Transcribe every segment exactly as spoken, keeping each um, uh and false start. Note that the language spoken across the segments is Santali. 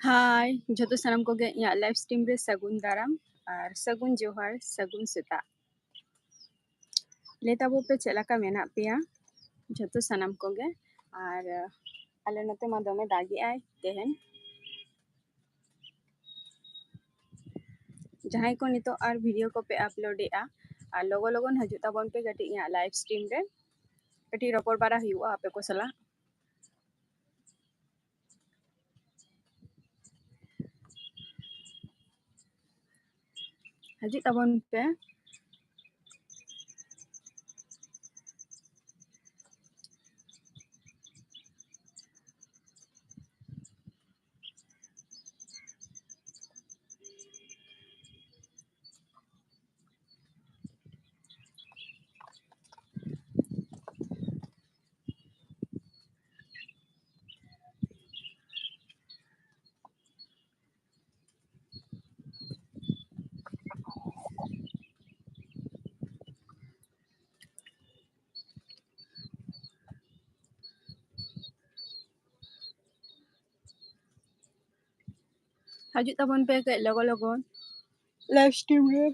ᱦᱟᱭ, ᱡᱷᱚᱛᱚ ᱥᱟᱱᱟᱢ ᱠᱚᱜᱮ ᱤᱧᱟᱹᱜ live stream ᱨᱮ ᱥᱟᱹᱜᱩᱱ ᱫᱟᱨᱟᱢ ᱟᱨ ᱥᱟᱹᱜᱩᱱ ᱡᱚᱦᱟᱨ, ᱥᱟᱹᱜᱩᱱ ᱥᱮᱛᱟᱜ᱾ ᱞᱟᱹᱭ ᱛᱟᱵᱚ ᱯᱮ, ᱪᱮᱫ ᱞᱮᱠᱟ ᱢᱮᱱᱟᱜ ᱯᱮᱭᱟ? ᱡᱷᱚᱛᱚ ᱥᱟᱱᱟᱢ ᱠᱚᱜᱮ᱾ ᱟᱨ, ᱟᱞᱮ ᱱᱚᱛᱮ ᱢᱟ ᱫᱚᱢᱮ ᱫᱟᱜᱮᱜᱼᱟᱭ ᱛᱮᱦᱮᱧ᱾ ᱡᱟᱦᱟᱸᱭ ᱠᱚ ᱱᱤᱛᱚᱜ ᱟᱨ video ᱠᱚᱯᱮ upload ᱮᱜᱼᱟ, ᱟᱨ ᱞᱚᱜᱚᱱ ᱞᱚᱜᱚᱱ ᱦᱤᱡᱩᱜ ᱛᱟᱵᱚᱱ ᱯᱮ ᱠᱟᱹᱴᱤᱡ ᱤᱧᱟᱹᱜ live stream ᱨᱮ, ᱠᱟᱹᱴᱤᱡ ᱨᱚᱯᱚᱲ ᱵᱟᱲᱟ ᱦᱩᱭᱩᱜᱼᱟ ᱟᱯᱮ ᱠᱚ ᱥᱟᱞᱟᱜ᱾ ᱦᱤᱡᱩᱜ ᱛᱟᱵᱚᱱ ᱯᱮ᱾ ᱦᱤᱡᱩᱜ ᱛᱟᱵᱚᱱ ᱯᱮ ᱠᱟᱹᱡ ᱞᱚᱜᱚᱱ ᱞᱚᱜᱚᱱ live stream ᱨᱮ᱾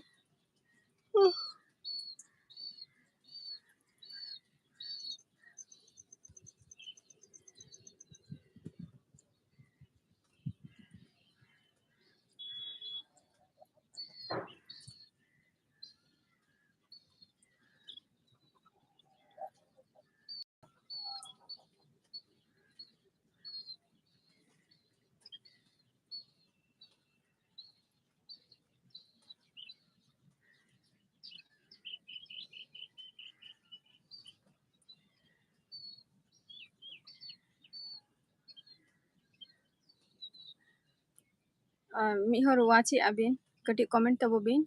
ᱟᱨ ᱢᱤᱫ ᱦᱚᱲ watch ᱮᱜᱼᱟ ᱵᱤᱱ, ᱠᱟᱹᱴᱤᱡ comment ᱛᱟᱵᱚ ᱵᱤᱱ,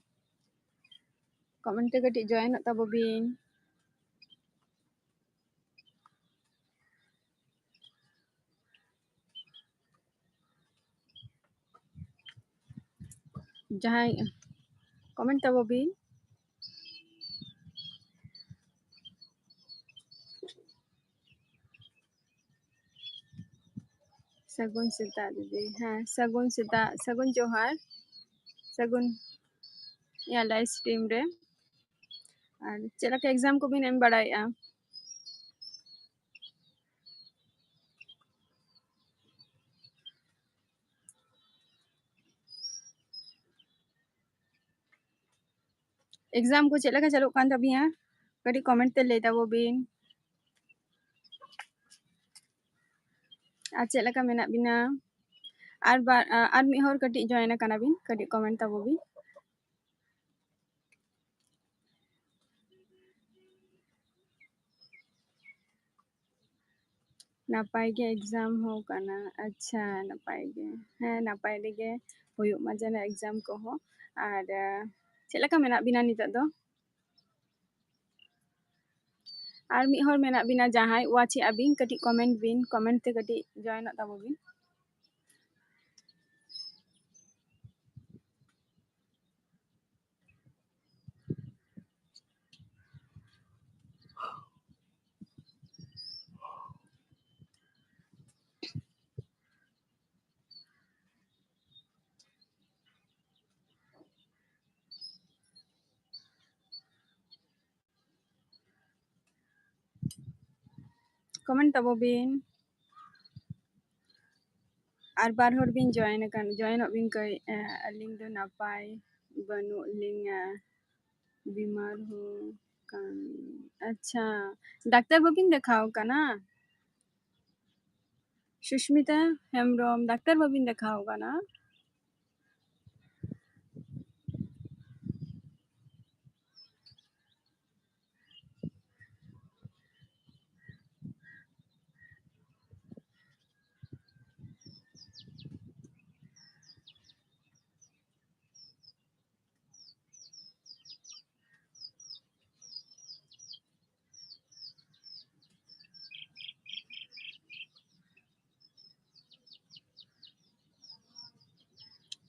comment ᱛᱮ ᱠᱟᱹᱴᱤᱡ join ᱚᱜ ᱛᱟᱵᱚ ᱵᱤᱱ᱾ ᱡᱟᱦᱟᱸᱭ comment ᱛᱟᱵᱚ ᱵᱤᱱ᱾ ᱥᱟᱹᱜᱩᱱ ᱥᱮᱛᱟᱜ ᱫᱤᱫᱤ᱾ ᱦᱮᱸ, ᱥᱟᱹᱜᱩᱱ ᱥᱮᱛᱟᱜ, ᱥᱟᱹᱜᱩᱱ ᱡᱚᱦᱟᱨ, ᱥᱟᱹᱜᱩᱱ ᱤᱭᱟᱹ live stream ᱨᱮ᱾ ᱟᱨ ᱪᱮᱫ ᱞᱮᱠᱟ exam ᱠᱚᱵᱤᱱ ᱮᱢ ᱵᱟᱲᱟᱭᱮᱫᱼᱟ? Exam ᱠᱚ ᱪᱮᱫ ᱞᱮᱠᱟ ᱪᱟᱞᱩᱜ ᱠᱟᱱ ᱛᱟᱵᱤᱱᱟ? ᱠᱟᱹᱴᱤᱡ comment ᱛᱮ ᱞᱟᱹᱭ ᱛᱟᱵᱚ ᱵᱤᱱ᱾ ᱟᱨ ᱪᱮᱫ ᱞᱮᱠᱟ ᱢᱮᱱᱟᱜ ᱵᱤᱱᱟ? ᱟᱨ ᱵᱟᱨ, ᱟᱨ ᱢᱤᱫ ᱦᱚᱲ ᱠᱟᱹᱴᱤᱡ join ᱟᱠᱟᱱᱟ ᱵᱤᱱ, ᱠᱟᱹᱴᱤᱡ comment ᱛᱟᱵᱚ ᱵᱤᱱ᱾ ᱱᱟᱯᱟᱭ ᱜᱮ exam ᱦᱚᱸ ᱠᱟᱱᱟ᱾ ᱟᱪᱪᱷᱟ, ᱱᱟᱯᱟᱭ ᱜᱮ᱾ ᱦᱮᱸ, ᱱᱟᱯᱟᱭ ᱨᱮᱜᱮ ᱦᱩᱭᱩᱜ ᱢᱟ ᱡᱮᱱᱚ exam ᱠᱚᱦᱚᱸ᱾ ᱟᱨ, ᱟᱸ, ᱪᱮᱫ ᱞᱮᱠᱟ ᱢᱮᱱᱟᱜ ᱵᱤᱱᱟ ᱱᱤᱛᱚᱜ ᱫᱚ? ᱟᱨ ᱢᱤᱫ ᱦᱚᱲ ᱢᱮᱱᱟᱜ ᱵᱤᱱᱟ ᱡᱟᱦᱟᱸᱭ watch ᱮᱫᱼᱟ ᱵᱤᱱ, ᱠᱟᱹᱴᱤᱡ comment ᱵᱤᱱ, comment ᱛᱮ ᱠᱟᱹᱴᱤᱡ joinᱚᱜ ᱛᱟᱵᱚ ᱵᱤᱱ᱾ Comment ᱛᱟᱵᱚ ᱵᱤᱱ᱾ ᱟᱨ ᱵᱟᱨ ᱦᱚᱲ ᱵᱤᱱ join ᱟᱠᱟᱱ, joinᱚᱜ ᱵᱤᱱ ᱠᱟᱹᱡ᱾ ᱮ, ᱟᱹᱞᱤᱧ ᱫᱚ ᱱᱟᱯᱟᱭ ᱵᱟᱹᱱᱩᱜ ᱞᱤᱧᱟ, ᱵᱤᱢᱟᱨ ᱦᱚᱸ ᱠᱟᱱ᱾ ᱟᱪᱪᱷᱟ, ᱰᱟᱠᱛᱟᱨ ᱵᱟᱹᱵᱤᱱ ᱫᱮᱠᱷᱟᱣ ᱠᱟᱱᱟ? ᱥᱩᱥᱢᱤᱛᱟ ᱦᱮᱢᱵᱨᱚᱢ, ᱰᱟᱠᱛᱟᱨ ᱵᱟᱹᱵᱤᱱ ᱫᱮᱠᱷᱟᱣ ᱠᱟᱱᱟ?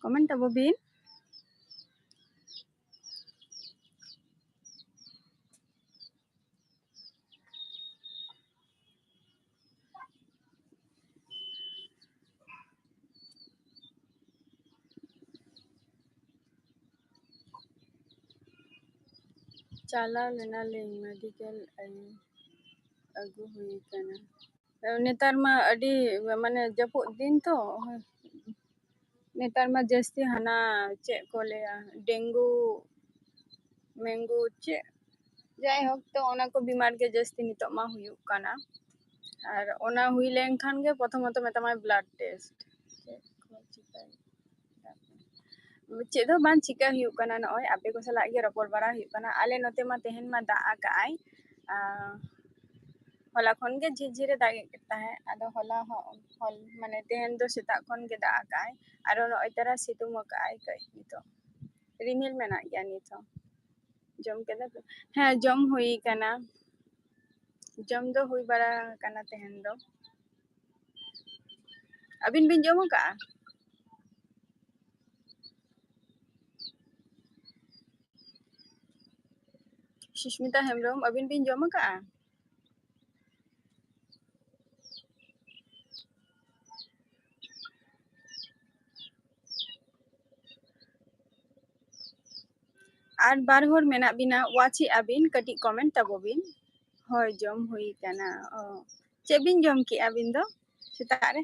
Comment ᱛᱟᱵᱚ ᱵᱤᱱ᱾ ᱪᱟᱞᱟᱣ ᱞᱮᱱᱟᱞᱤᱧ ᱢᱮᱰᱤᱠᱮᱞ ᱟᱹᱜᱩ ᱦᱩᱭ ᱠᱟᱱᱟ᱾ ᱱᱮᱛᱟᱨ ᱢᱟ ᱟᱹᱰᱤ ᱢᱟᱱᱮ ᱡᱟᱹᱯᱩᱫ ᱫᱤᱱ ᱛᱚ, ᱱᱮᱛᱟᱨ ᱢᱟ ᱡᱟᱹᱥᱛᱤ ᱦᱟᱱᱟ ᱪᱮᱫ ᱠᱚ ᱞᱟᱹᱭᱟ, ᱰᱮᱝᱜᱩ ᱢᱮᱝᱜᱩ ᱪᱮᱫ, ᱡᱟᱭᱦᱳᱠ, ᱛᱚ ᱚᱱᱟ ᱠᱚ ᱵᱤᱢᱟᱨ ᱜᱮ ᱡᱟᱹᱥᱛᱤ ᱱᱤᱛᱚᱜ ᱢᱟ ᱦᱩᱭᱩᱜ ᱠᱟᱱᱟ᱾ ᱟᱨ ᱚᱱᱟ ᱦᱩᱭ ᱞᱮᱱᱠᱷᱟᱱ ᱜᱮ ᱯᱨᱚᱛᱷᱚᱢᱚᱛᱚ ᱢᱮᱛᱟᱢᱟᱭ blood test᱾ ᱪᱮᱫ ᱠᱚ ᱪᱤᱠᱟᱹᱭ? ᱪᱮᱫ ᱦᱚᱸ ᱵᱟᱝ ᱪᱤᱠᱟᱹ ᱦᱩᱭᱩᱜ ᱠᱟᱱᱟ, ᱱᱚᱜᱼᱚᱭ ᱟᱯᱮ ᱠᱚ ᱥᱟᱞᱟᱜ ᱜᱮ ᱨᱚᱯᱚᱲ ᱵᱟᱲᱟ ᱦᱩᱭᱩᱜ ᱠᱟᱱᱟ᱾ ᱟᱞᱮ ᱱᱚᱛᱮ ᱢᱟ ᱛᱮᱦᱮᱧ ᱢᱟ ᱫᱟᱜ ᱟᱠᱟᱜᱼᱟᱭ, ᱟᱨ ᱦᱚᱞᱟ ᱠᱷᱚᱱ ᱜᱮ ᱡᱷᱤᱨ ᱡᱷᱤᱨᱮ ᱫᱟᱜᱮᱫ ᱛᱟᱦᱮᱸᱫ, ᱟᱫᱚ ᱦᱚᱞᱟ ᱦᱚᱸ ᱦᱚᱞ ᱢᱟᱱᱮ ᱛᱮᱦᱮᱧ ᱫᱚ ᱥᱮᱛᱟᱜ ᱠᱷᱚᱱ ᱜᱮ ᱫᱟᱜ ᱟᱠᱟᱜᱼᱟᱭ, ᱟᱨᱚ ᱱᱚᱜᱼᱚᱭ ᱛᱟᱨᱟ ᱥᱤᱛᱩᱝ ᱟᱠᱟᱜᱼᱟᱭ ᱠᱟᱹᱡ ᱱᱤᱛᱚᱜ᱾ ᱨᱤᱢᱤᱞ ᱢᱮᱱᱟᱜ ᱜᱮᱭᱟ ᱱᱤᱛ ᱦᱚᱸ᱾ ᱡᱚᱢ ᱠᱮᱫᱟ ᱯᱮ? ᱦᱮᱸ, ᱡᱚᱢ ᱦᱩᱭ ᱠᱟᱱᱟ᱾ ᱡᱚᱢ ᱫᱚ ᱦᱩᱭ ᱵᱟᱲᱟ ᱟᱠᱟᱱᱟ ᱛᱮᱦᱮᱧ ᱫᱚ᱾ ᱟᱹᱵᱤᱱ ᱵᱤᱱ ᱡᱚᱢ ᱟᱠᱟᱜᱼᱟ? ᱥᱩᱥᱢᱤᱛᱟ ᱦᱮᱢᱵᱨᱚᱢ, ᱟᱹᱵᱤᱱ ᱵᱤᱱ ᱡᱚᱢ ᱟᱠᱟᱜᱼᱟ? ᱟᱨ ᱵᱟᱨ ᱦᱚᱲ ᱢᱮᱱᱟᱜ ᱵᱤᱱᱟ, watch ᱮᱜᱼᱟ ᱵᱤᱱ, ᱠᱟᱹᱴᱤᱡ comment ᱛᱟᱵᱚ ᱵᱤᱱ᱾ ᱦᱳᱭ, ᱡᱚᱢ ᱦᱩᱭ ᱠᱟᱱᱟ᱾ ᱚ, ᱪᱮᱫ ᱵᱤᱱ ᱡᱚᱢ ᱠᱮᱜᱼᱟ ᱟᱹᱵᱤᱱ ᱫᱚ ᱥᱮᱛᱟᱜ ᱨᱮ?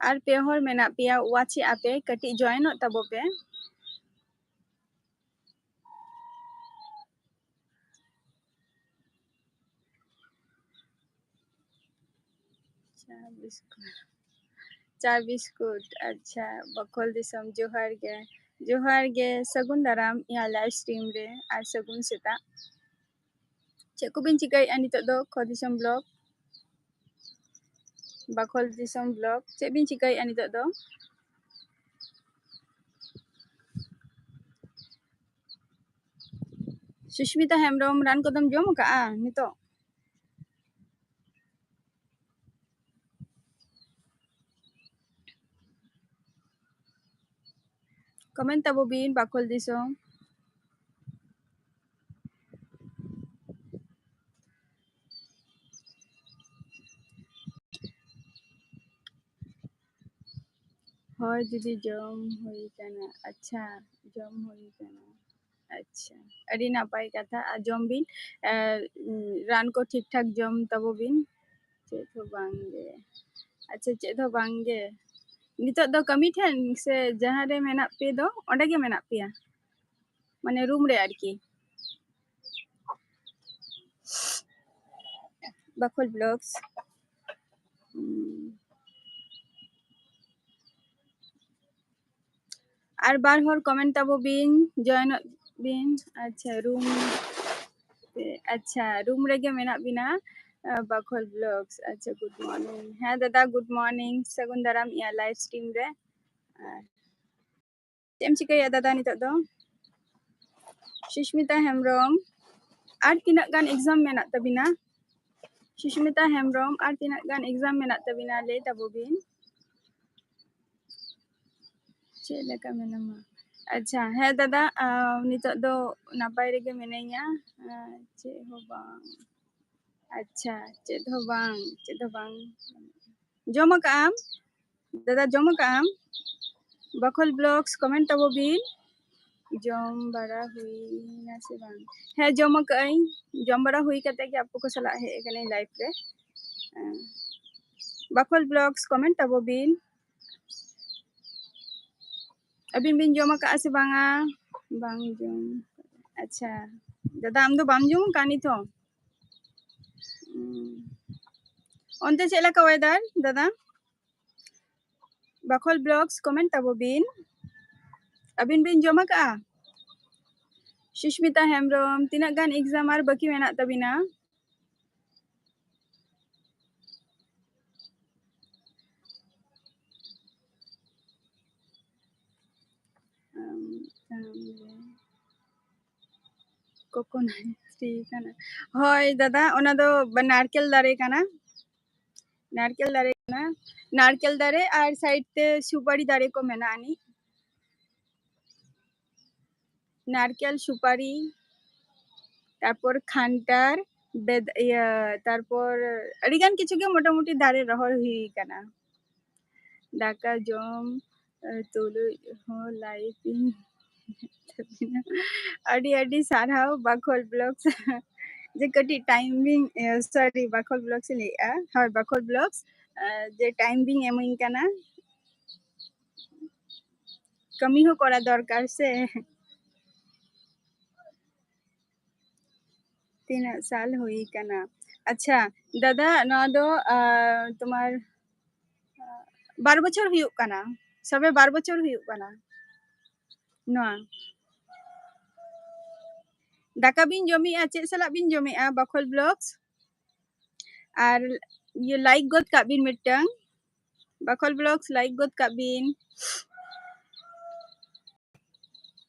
ᱟᱨ ᱯᱮ ᱦᱚᱲ ᱢᱮᱱᱟᱜ ᱯᱮᱭᱟ, watch ᱮᱜᱼᱟ ᱯᱮ, ᱠᱟᱹᱴᱤᱡ join ᱚᱜ ᱛᱟᱵᱚ ᱯᱮ᱾ ᱪᱟ ᱵᱤᱥᱠᱩᱴ, ᱪᱟ ᱵᱤᱥᱠᱩᱴ᱾ ᱟᱪᱪᱷᱟ, ᱵᱟᱠᱷᱳᱞ ᱫᱤᱥᱚᱢ ᱡᱚᱦᱟᱨ ᱜᱮ, ᱡᱚᱦᱟᱨ ᱜᱮ, ᱥᱟᱹᱜᱩᱱ ᱫᱟᱨᱟᱢ ᱤᱧᱟᱹᱜ live stream ᱨᱮ, ᱟᱨ ᱥᱟᱹᱜᱩᱱ ᱥᱮᱛᱟᱜ᱾ ᱪᱮᱫ ᱠᱚᱵᱤᱱ ᱪᱤᱠᱟᱹᱭᱮᱫᱼᱟ ᱱᱤᱛᱚᱜ ᱫᱚ, ᱠᱷᱚ ᱫᱤᱥᱚᱢ vlog, ᱵᱟᱠᱷᱳᱞ ᱫᱤᱥᱚᱢ vlog, ᱪᱮᱫ ᱵᱤᱱ ᱪᱤᱠᱟᱹᱭᱮᱫᱼᱟ ᱱᱤᱛᱚᱜ ᱫᱚ? ᱥᱩᱥᱢᱤᱛᱟ ᱦᱮᱢᱵᱨᱚᱢ, ᱨᱟᱱ ᱠᱚᱫᱚᱢ ᱡᱚᱢ ᱟᱠᱟᱜᱼᱟ ᱱᱤᱛᱚᱜ? Comment ᱛᱟᱵᱚ ᱵᱤᱱ, ᱵᱟᱠᱷᱳᱞ ᱫᱤᱥᱚᱢ᱾ ᱦᱳᱭ ᱫᱤᱫᱤ, ᱡᱚᱢ ᱦᱩᱭ ᱠᱟᱱᱟ᱾ ᱟᱪᱪᱷᱟ, ᱡᱚᱢ ᱦᱩᱭ ᱠᱟᱱᱟ᱾ ᱟᱪᱪᱷᱟ, ᱟᱹᱰᱤ ᱱᱟᱯᱟᱭ ᱠᱟᱛᱷᱟ᱾ ᱟᱨ ᱡᱚᱢ ᱵᱤᱱ, ᱮ, ᱨᱟᱱ ᱠᱚ ᱴᱷᱤᱠ ᱴᱷᱟᱠ ᱡᱚᱢ ᱛᱟᱵᱚ ᱵᱤᱱ᱾ ᱪᱮᱫ ᱦᱚᱸ ᱵᱟᱝ ᱜᱮ᱾ ᱟᱪᱪᱷᱟ, ᱪᱮᱫ ᱦᱚᱸ ᱵᱟᱝ ᱜᱮ᱾ ᱱᱤᱛᱚᱜ ᱫᱚ ᱠᱟᱹᱢᱤ ᱴᱷᱮᱱ ᱥᱮ ᱡᱟᱦᱟᱸ ᱨᱮ ᱢᱮᱱᱟᱜ ᱯᱮ ᱫᱚ, ᱚᱸᱰᱮ ᱜᱮ ᱢᱮᱱᱟᱜ ᱯᱮᱭᱟ? ᱢᱟᱱᱮ ᱨᱩᱢ ᱨᱮ ᱟᱨᱠᱤ᱾ ᱵᱟᱠᱷᱳᱞ ᱵᱞᱚᱜᱥ᱾ ᱦᱩᱸ᱾ ᱟᱨ ᱵᱟᱨ ᱦᱚᱲ ᱠᱚᱢᱮᱱᱴ ᱛᱟᱵᱚ ᱵᱤᱱ, ᱡᱚᱭᱮᱱᱚᱜ ᱵᱤᱱ᱾ ᱟᱪᱪᱷᱟ, ᱨᱩᱢ, ᱟᱪᱪᱷᱟ, ᱨᱩᱢ ᱨᱮᱜᱮ ᱢᱮᱱᱟᱜ ᱵᱤᱱᱟ, ᱟ, ᱵᱟᱠᱷᱳᱞ ᱵᱞᱚᱜᱥ᱾ ᱟᱪᱪᱷᱟ, ᱜᱩᱰ ᱢᱚᱨᱱᱤᱝ᱾ ᱦᱮᱸ ᱫᱟᱫᱟ, ᱜᱩᱰ ᱢᱚᱨᱱᱤᱝ, ᱥᱟᱹᱜᱩᱱ ᱫᱟᱨᱟᱢ ᱤᱧᱟᱹᱜ ᱞᱟᱭᱤᱵᱷ ᱥᱴᱨᱤᱢ ᱨᱮ᱾ ᱟᱨ ᱪᱮᱫ ᱮᱢ ᱪᱤᱠᱟᱹᱭᱟ ᱫᱟᱫᱟ ᱱᱤᱛᱚᱜ ᱫᱚ? ᱥᱩᱥᱢᱤᱛᱟ ᱦᱮᱢᱵᱨᱚᱢ, ᱟᱨ ᱛᱤᱱᱟᱹᱜ ᱜᱟᱱ ᱮᱠᱡᱟᱢ ᱢᱮᱱᱟᱜ ᱛᱟᱵᱤᱱᱟ? ᱥᱩᱥᱢᱤᱛᱟ ᱦᱮᱢᱵᱨᱚᱢ, ᱟᱨ ᱛᱤᱱᱟᱹᱜ ᱜᱟᱱ ᱮᱠᱡᱟᱢ ᱢᱮᱱᱟᱜ ᱛᱟᱵᱤᱱᱟ? ᱞᱟᱹᱭ ᱛᱟᱵᱚ ᱵᱤᱱ᱾ ᱪᱮᱫ ᱞᱮᱠᱟ ᱢᱮᱱᱟᱢᱟ? ᱟᱪᱪᱷᱟ, ᱦᱮᱸ ᱫᱟᱫᱟ, ᱟᱢ, ᱱᱤᱛᱚᱜ ᱫᱚ ᱱᱟᱯᱟᱭ ᱨᱮᱜᱮ ᱢᱤᱱᱟᱹᱧᱟ᱾ ᱟᱨ ᱪᱮᱫ ᱦᱚᱸ ᱵᱟᱝ᱾ ᱟᱪᱪᱷᱟ, ᱪᱮᱫ ᱦᱚᱸ ᱵᱟᱝ, ᱪᱮᱫ ᱦᱚᱸ ᱵᱟᱝ᱾ ᱡᱚᱢ ᱟᱠᱟᱜ ᱟᱢ? ᱫᱟᱫᱟ, ᱡᱚᱢ ᱟᱠᱟᱜ ᱟᱢ? ᱵᱟᱠᱷᱳᱞ ᱵᱞᱚᱜᱥ, ᱠᱚᱢᱮᱱᱴ ᱛᱟᱵᱚ ᱵᱤᱱ᱾ ᱡᱚᱢ ᱵᱟᱲᱟ ᱦᱩᱭᱱᱟ ᱥᱮ ᱵᱟᱝ? ᱦᱮᱸ, ᱡᱚᱢ ᱟᱠᱟᱜ ᱟᱹᱧ᱾ ᱡᱚᱢ ᱵᱟᱲᱟ ᱦᱩᱭ ᱠᱟᱛᱮ ᱜᱮ ᱟᱯᱮ ᱠᱚ ᱥᱟᱞᱟᱜ ᱦᱮᱡ ᱟᱠᱟᱱᱟᱹᱧ ᱞᱟᱭᱤᱵᱷ ᱨᱮ᱾ ᱦᱮᱸ᱾ ᱵᱟᱠᱷᱳᱞ ᱵᱞᱚᱜᱥ, ᱠᱚᱢᱮᱱᱴ ᱛᱟᱵᱚ ᱵᱤᱱ᱾ ᱟᱹᱵᱤᱱ ᱵᱤᱱ ᱡᱚᱢ ᱟᱠᱟᱜᱼᱟ ᱥᱮ ᱵᱟᱝᱟ? ᱵᱟᱝ ᱡᱚᱢ᱾ ᱟᱪᱪᱷᱟ, ᱫᱟᱫᱟ, ᱟᱢ ᱫᱚ ᱵᱟᱢ ᱡᱚᱢ ᱟᱠᱟᱜᱼᱟ ᱱᱤᱛ ᱦᱚᱸ? ᱦᱩᱸ᱾ ᱚᱱᱛᱮ ᱪᱮᱫ ᱞᱮᱠᱟ ᱚᱭᱮᱫᱟᱨ, ᱫᱟᱫᱟ? ᱵᱟᱠᱷᱳᱞ ᱵᱞᱚᱜᱥ, ᱠᱚᱢᱮᱱᱴ ᱛᱟᱵᱚ ᱵᱤᱱ᱾ ᱟᱹᱵᱤᱱ ᱵᱤᱱ ᱡᱚᱢ ᱟᱠᱟᱜᱼᱟ? ᱥᱩᱥᱢᱤᱛᱟ ᱦᱮᱢᱵᱨᱚᱢ, ᱛᱤᱱᱟᱹᱜ ᱜᱟᱱ ᱮᱠᱡᱟᱢ ᱟᱨ ᱵᱟᱹᱠᱤ ᱢᱮᱱᱟᱜ ᱛᱟᱵᱤᱱᱟ? ᱟᱢ, ᱟᱢ, ᱠᱳᱠᱳᱱᱟᱴ ᱴᱨᱤ ᱠᱟᱱᱟ᱾ ᱦᱳᱭ ᱫᱟᱫᱟ, ᱚᱱᱟ ᱫᱚ ᱱᱟᱨᱠᱮᱞ ᱫᱟᱨᱮ ᱠᱟᱱᱟ᱾ ᱱᱟᱨᱠᱮᱞ ᱫᱟᱨᱮ ᱠᱟᱱᱟ᱾ ᱱᱟᱨᱠᱮᱞ ᱫᱟᱨᱮ ᱟᱨ ᱥᱟᱭᱤᱰ ᱛᱮ ᱥᱩᱯᱟᱨᱤ ᱫᱟᱨᱮ ᱠᱚ ᱢᱮᱱᱟᱜ ᱟᱹᱱᱤᱡ᱾ ᱱᱟᱨᱠᱮᱞ, ᱥᱩᱯᱟᱨᱤ, ᱛᱟᱨᱯᱚᱨ ᱠᱷᱟᱱᱴᱟᱲ, ᱵᱮᱫ-, ᱤᱭᱟᱹ, ᱛᱟᱨᱯᱚᱨ ᱟᱹᱰᱤᱜᱟᱱ ᱠᱤᱪᱷᱩ ᱜᱮ ᱢᱚᱴᱟᱢᱩᱴᱤ ᱫᱟᱨᱮ ᱨᱚᱦᱚᱭ ᱦᱩᱭ ᱠᱟᱱᱟ᱾ ᱫᱟᱠᱟ ᱡᱚᱢ, ᱛᱩᱞᱩᱡ ᱦᱚᱸ ᱞᱟᱭᱤᱵᱷ ᱤᱧ ᱟᱹᱰᱤ ᱟᱹᱰᱤ ᱥᱟᱨᱦᱟᱣ ᱵᱟᱠᱷᱳᱞ ᱵᱞᱚᱜᱥ᱾ ᱡᱮ ᱠᱟᱹᱴᱤᱡ ᱴᱟᱭᱤᱢᱤᱝ, ᱥᱚᱨᱤ, ᱵᱟᱠᱷᱳᱞ ᱵᱞᱚᱜᱥ ᱤᱧ ᱞᱟᱹᱭᱮᱫᱼᱟ, ᱦᱳᱭ, ᱵᱟᱠᱷᱳᱞ ᱵᱞᱚᱜᱥ, ᱡᱮ ᱴᱟᱭᱤᱢ ᱵᱤᱱ ᱮᱢᱟᱹᱧ ᱠᱟᱱᱟ᱾ ᱠᱟᱹᱢᱤ ᱦᱚᱸ ᱠᱚᱨᱟ ᱫᱚᱨᱠᱟᱨ ᱥᱮ᱾ ᱛᱤᱱᱟᱹᱜ ᱥᱟᱞ ᱦᱩᱭ ᱠᱟᱱᱟ? ᱟᱪᱪᱷᱟ ᱫᱟᱫᱟ, ᱱᱚᱣᱟ ᱫᱚ ᱛᱳᱢᱟᱨ ᱵᱟᱨ ᱵᱚᱪᱷᱚᱨ ᱦᱩᱭᱩᱜ ᱠᱟᱱᱟ, ᱥᱚᱵᱮ ᱵᱟᱨ ᱵᱚᱪᱷᱚᱨ ᱦᱩᱭᱩᱜ ᱠᱟᱱᱟ᱾ ᱱᱚᱣᱟ ᱫᱟᱠᱟ ᱵᱤᱱ ᱡᱚᱢᱮᱜᱼᱟ, ᱪᱮᱫ ᱥᱟᱞᱟᱜ ᱵᱤᱱ ᱡᱚᱢᱮᱜᱼᱟ? ᱵᱟᱠᱷᱳᱞ ᱵᱞᱚᱜᱥ᱾ ᱟᱨ ᱤᱭᱟᱹ ᱞᱟᱭᱤᱠ ᱜᱚᱫ ᱠᱟᱜ ᱵᱤᱱ ᱢᱤᱫᱴᱟᱝ, ᱵᱟᱠᱷᱳᱞ ᱵᱞᱚᱜᱥ ᱞᱟᱭᱤᱠ ᱜᱚᱫ ᱠᱟᱜ ᱵᱤᱱ᱾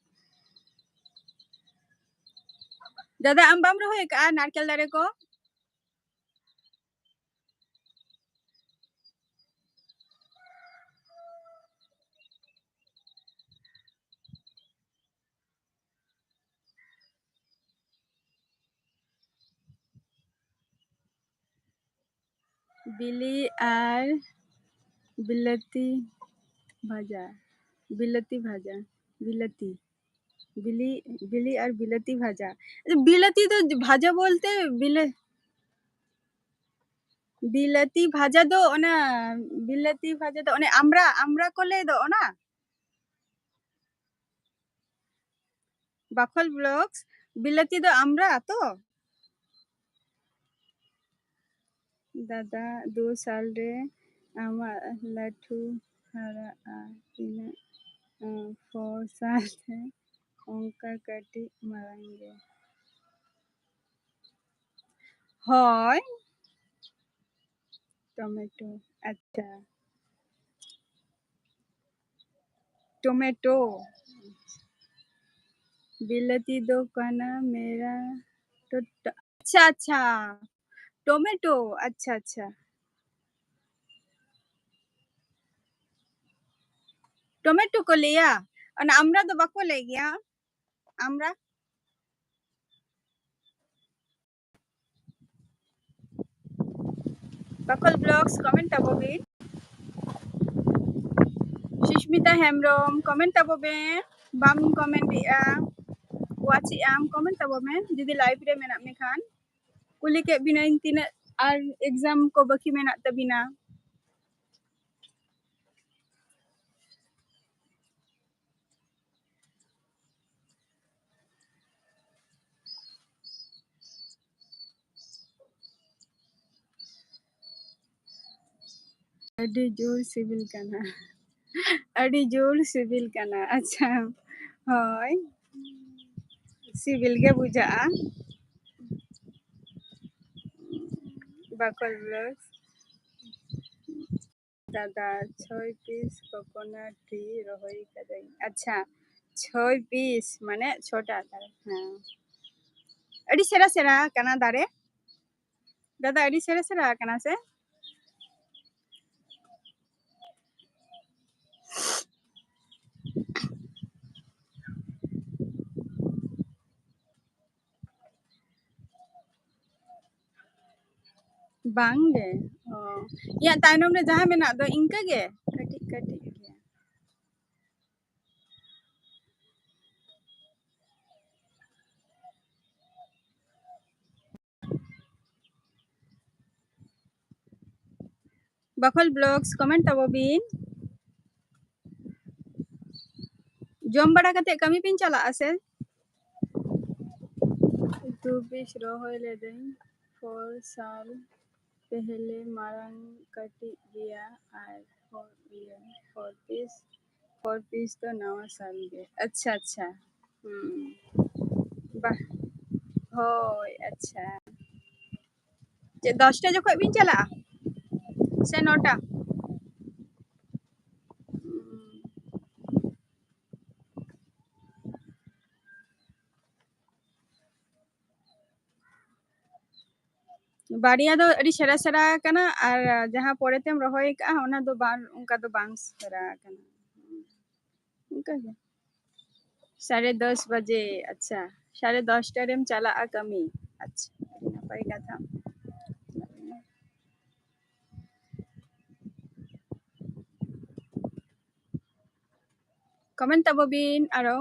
ᱫᱟᱫᱟ, ᱟᱢ ᱵᱟᱢ ᱨᱚᱦᱚᱭ ᱟᱠᱟᱜᱼᱟ ᱱᱟᱨᱠᱮᱞ ᱫᱟᱨᱮ ᱠᱚ? ᱵᱤᱞᱤ ᱟᱨ ᱵᱤᱞᱟᱹᱛᱤ ᱵᱷᱟᱡᱟ, ᱵᱤᱞᱟᱹᱛᱤ ᱵᱷᱟᱡᱟ, ᱵᱤᱞᱟᱹᱛᱤ, ᱵᱤᱞᱤ, ᱵᱤᱞᱤ ᱟᱨ ᱵᱤᱞᱟᱹᱛᱤ ᱵᱷᱟᱡᱟ᱾ ᱵᱤᱞᱟᱹᱛᱤ ᱫᱚ ᱵᱷᱟᱡᱟ ᱵᱚᱞᱛᱮ ᱵᱤᱞᱟᱹ-, ᱵᱤᱞᱟᱹᱛᱤ ᱵᱷᱟᱡᱟ ᱫᱚ ᱚᱱᱟ, ᱵᱤᱞᱟᱹᱛᱤ ᱵᱷᱟᱡᱟ ᱫᱚ ᱚᱱᱮ ᱟᱢᱲᱟ, ᱟᱢᱲᱟ ᱠᱚ ᱞᱟᱹᱭ ᱫᱚ ᱚᱱᱟ? ᱵᱟᱠᱷᱳᱞ ᱵᱞᱚᱜᱥ, ᱵᱤᱞᱟᱹᱛᱤ ᱫᱚ ᱟᱢᱲᱟ ᱛᱚ? ᱫᱟᱫᱟ, ᱫᱩ ᱥᱟᱞ ᱨᱮ ᱟᱢᱟᱜ ᱞᱟᱹᱴᱷᱩ ᱦᱟᱨᱟᱜᱼᱟ᱾ ᱛᱤᱱᱟᱹᱜ, ᱟᱸ, ᱯᱷᱳᱨ ᱥᱟᱞ ᱨᱮ ᱚᱱᱠᱟ ᱠᱟᱹᱴᱤᱡ ᱢᱟᱨᱟᱝ ᱜᱮ᱾ ᱦᱳᱭ, ᱴᱚᱢᱮᱴᱳ, ᱟᱪᱪᱷᱟ᱾ ᱴᱚᱢᱮᱴᱳ, ᱵᱤᱞᱟᱹᱛᱤ ᱫᱚ ᱠᱟᱱᱟ ᱢᱮᱨᱟ ᱴᱚᱴ-, ᱟᱪᱪᱷᱟ, ᱟᱪᱪᱷᱟ, ᱴᱚᱢᱮᱴᱳ, ᱟᱪᱪᱷᱟ, ᱟᱪᱪᱷᱟ᱾ ᱴᱚᱢᱮᱴᱳ ᱠᱚ ᱞᱟᱹᱭᱟ, ᱚᱱᱟ ᱟᱢᱲᱟ ᱫᱚ ᱵᱟᱠᱚ ᱞᱟᱹᱭ ᱜᱮᱭᱟ, ᱟᱢᱲᱟ᱾ ᱵᱟᱠᱷᱳᱞ ᱵᱞᱚᱜᱥ, ᱠᱚᱢᱮᱱᱴ ᱛᱟᱵᱚ ᱵᱤᱱ᱾ ᱥᱩᱥᱢᱤ ᱢᱤᱛᱟ ᱦᱮᱢᱵᱨᱚᱢ, comment ᱛᱟᱵᱚ ᱢᱮ᱾ ᱵᱟᱢ comment ᱮᱜᱼᱟ, watch ᱮᱜ ᱟᱢ, comment ᱛᱟᱵᱚ ᱢᱮ ᱡᱩᱫᱤ live ᱨᱮ ᱢᱮᱱᱟᱜ ᱢᱮ ᱠᱷᱟᱱ᱾ ᱠᱩᱞᱤ ᱠᱮᱫ ᱵᱤᱱᱟᱹᱧ ᱛᱤᱱᱟᱹᱜ ᱟᱨ exam ᱠᱚ ᱵᱟᱹᱠᱤ ᱢᱮᱱᱟᱜ ᱛᱟᱵᱤᱱᱟ᱾ ᱟᱹᱰᱤ ᱡᱳᱨ ᱥᱤᱵᱤᱞ ᱠᱟᱱᱟ᱾ ᱟᱹᱰᱤ ᱡᱳᱨ ᱥᱤᱵᱤᱞ ᱠᱟᱱᱟ᱾ ᱟᱪᱪᱷᱟ, ᱦᱳᱭ, ᱥᱤᱵᱤᱞ ᱜᱮ ᱵᱩᱡᱷᱟᱹᱜᱼᱟ᱾ ᱵᱟᱠᱚᱞ Vlogs᱾ ᱫᱟᱫᱟ, ᱪᱷᱚᱭ piece coconut tree ᱨᱚᱦᱚᱭ ᱠᱟᱫᱟᱹᱧ᱾ ᱟᱪᱪᱷᱟ, ᱪᱷᱚᱭ piece ᱢᱟᱱᱮ ᱪᱷᱚᱴᱟ ᱫᱟᱨᱮ᱾ ᱦᱮᱸ, ᱟᱹᱰᱤ ᱥᱮᱬᱟ ᱥᱮᱬᱟ ᱠᱟᱱᱟ ᱫᱟᱨᱮ᱾ ᱫᱟᱫᱟ, ᱟᱹᱰᱤ ᱥᱮᱬᱟ ᱥᱮᱬᱟ ᱠᱟᱱᱟ ᱥᱮ? ᱵᱟᱝ ᱜᱮ᱾ ᱚ, ᱤᱧᱟᱹᱜ ᱛᱟᱭᱱᱚᱢ ᱨᱮ ᱡᱟᱦᱟᱸ ᱢᱮᱱᱟᱜ ᱫᱚ ᱤᱱᱠᱟᱹ ᱜᱮ, ᱠᱟᱹᱴᱤᱡ ᱠᱟᱹᱴᱤᱡ ᱜᱮ᱾ ᱵᱟᱠᱷᱳᱞ Vlogs comment ᱛᱟᱵᱚ ᱵᱤᱱ᱾ ᱡᱚᱢ ᱵᱟᱲᱟ ᱠᱟᱛᱮ ᱠᱟᱹᱢᱤ ᱵᱤᱱ ᱪᱟᱞᱟᱜᱼᱟ ᱥᱮ? ᱫᱩ piece ᱨᱚᱦᱚᱭ ᱞᱮᱫᱟᱹᱧ four ᱥᱟᱞ ᱯᱮᱦᱞᱮ, ᱢᱟᱨᱟᱝ ᱠᱟᱹᱴᱤᱡ ᱜᱮᱭᱟ ᱟᱨ four, ᱤᱭᱟᱹ, four piece, four piece ᱫᱚ ᱱᱟᱣᱟ ᱥᱟᱞ ᱜᱮ᱾ ᱟᱪᱪᱷᱟ, ᱟᱪᱪᱷᱟ᱾ ᱦᱩᱸ᱾ ᱵᱟ-, ᱦᱳᱭ, ᱟᱪᱪᱷᱟ᱾ ᱪᱮᱫ ᱫᱚᱥᱴᱟ ᱡᱚᱠᱷᱚᱡ ᱵᱤᱱ ᱪᱟᱞᱟᱜᱼᱟ ᱥᱮ ᱱᱚᱴᱟ? ᱦᱩᱸ᱾ ᱵᱟᱨᱭᱟ ᱫᱚ ᱟᱹᱰᱤ ᱥᱮᱬᱟ ᱥᱮᱬᱟ ᱠᱟᱱᱟ, ᱟᱨ ᱡᱟᱦᱟᱸ ᱯᱚᱨᱮ ᱛᱮᱢ ᱨᱚᱦᱚᱭ ᱠᱟᱜᱼᱟ, ᱚᱱᱟ ᱫᱚ ᱵᱟᱝ, ᱚᱱᱠᱟ ᱫᱚ ᱵᱟᱝ ᱥᱮᱬᱟ ᱠᱟᱱᱟ᱾ ᱚᱱᱠᱟ ᱜᱮ᱾ ᱥᱟᱲᱮ ᱫᱚᱥ ᱵᱟᱡᱮ, ᱟᱪᱪᱷᱟ, ᱥᱟᱲᱮ ᱫᱚᱥᱴᱟ ᱨᱮᱢ ᱪᱟᱞᱟᱜᱼᱟ ᱠᱟᱹᱢᱤ᱾ ᱟᱪᱪᱷᱟ, ᱟᱹᱰᱤ ᱱᱟᱯᱟᱭ ᱠᱟᱛᱷᱟ᱾ Comment ᱛᱟᱵᱚ ᱵᱤᱱ ᱟᱨᱚ᱾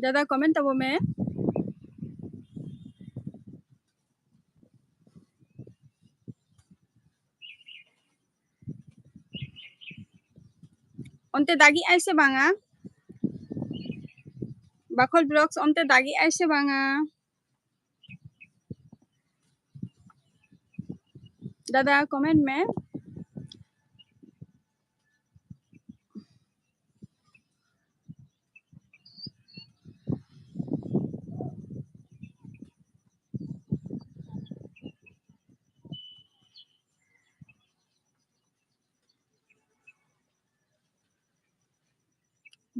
ᱫᱟᱫᱟ, comment ᱛᱟᱵᱚ ᱢᱮ᱾ ᱚᱱᱛᱮ ᱫᱟᱜᱮᱜᱼᱟᱭ ᱥᱮ ᱵᱟᱝᱟ? ᱵᱟᱠᱷᱳᱞ Vlogs, ᱚᱱᱛᱮ ᱫᱟᱜᱮᱜᱼᱟᱭ ᱥᱮ ᱵᱟᱝᱟ? ᱫᱟᱫᱟ, comment ᱢᱮ᱾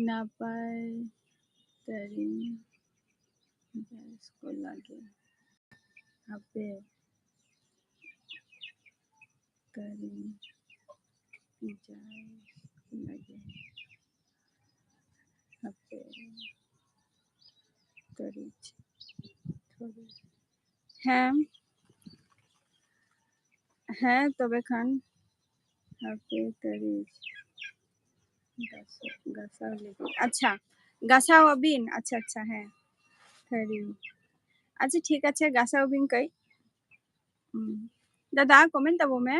ᱱᱟᱯᱟᱭ ᱛᱟᱹᱨᱤᱧ ᱵᱮᱥ ᱠᱚ ᱞᱟᱹᱜᱤᱫ ᱟᱯᱮ ᱛᱟᱹᱨᱤᱧ ᱡᱟᱭ ᱞᱟᱹᱜᱤᱫ ᱟᱯᱮ ᱛᱟᱹᱨᱤᱡ ᱛᱷᱚᱲᱤ᱾ ᱦᱮᱸ, ᱦᱮᱸ, ᱛᱚᱵᱮ ᱠᱷᱟᱱ ᱦᱟᱯᱮ ᱛᱟᱹᱨᱤᱡ ᱜᱟᱥᱟᱣ, ᱜᱟᱥᱟᱣ ᱞᱟᱹᱜᱤᱫ᱾ ᱟᱪᱪᱷᱟ, ᱜᱟᱥᱟᱣ ᱟᱹᱵᱤᱱ? ᱟᱪᱪᱷᱟ, ᱟᱪᱪᱷᱟ, ᱦᱮᱸ, ᱛᱟᱹᱨᱤ᱾ ᱟᱪᱪᱷᱟ, ᱴᱷᱤᱠ ᱟᱪᱷᱮ, ᱜᱟᱥᱟᱣ ᱵᱤᱱ ᱠᱟᱹᱡ᱾ ᱦᱩᱸ᱾ ᱫᱟᱫᱟ, comment ᱛᱟᱵᱚ ᱢᱮ᱾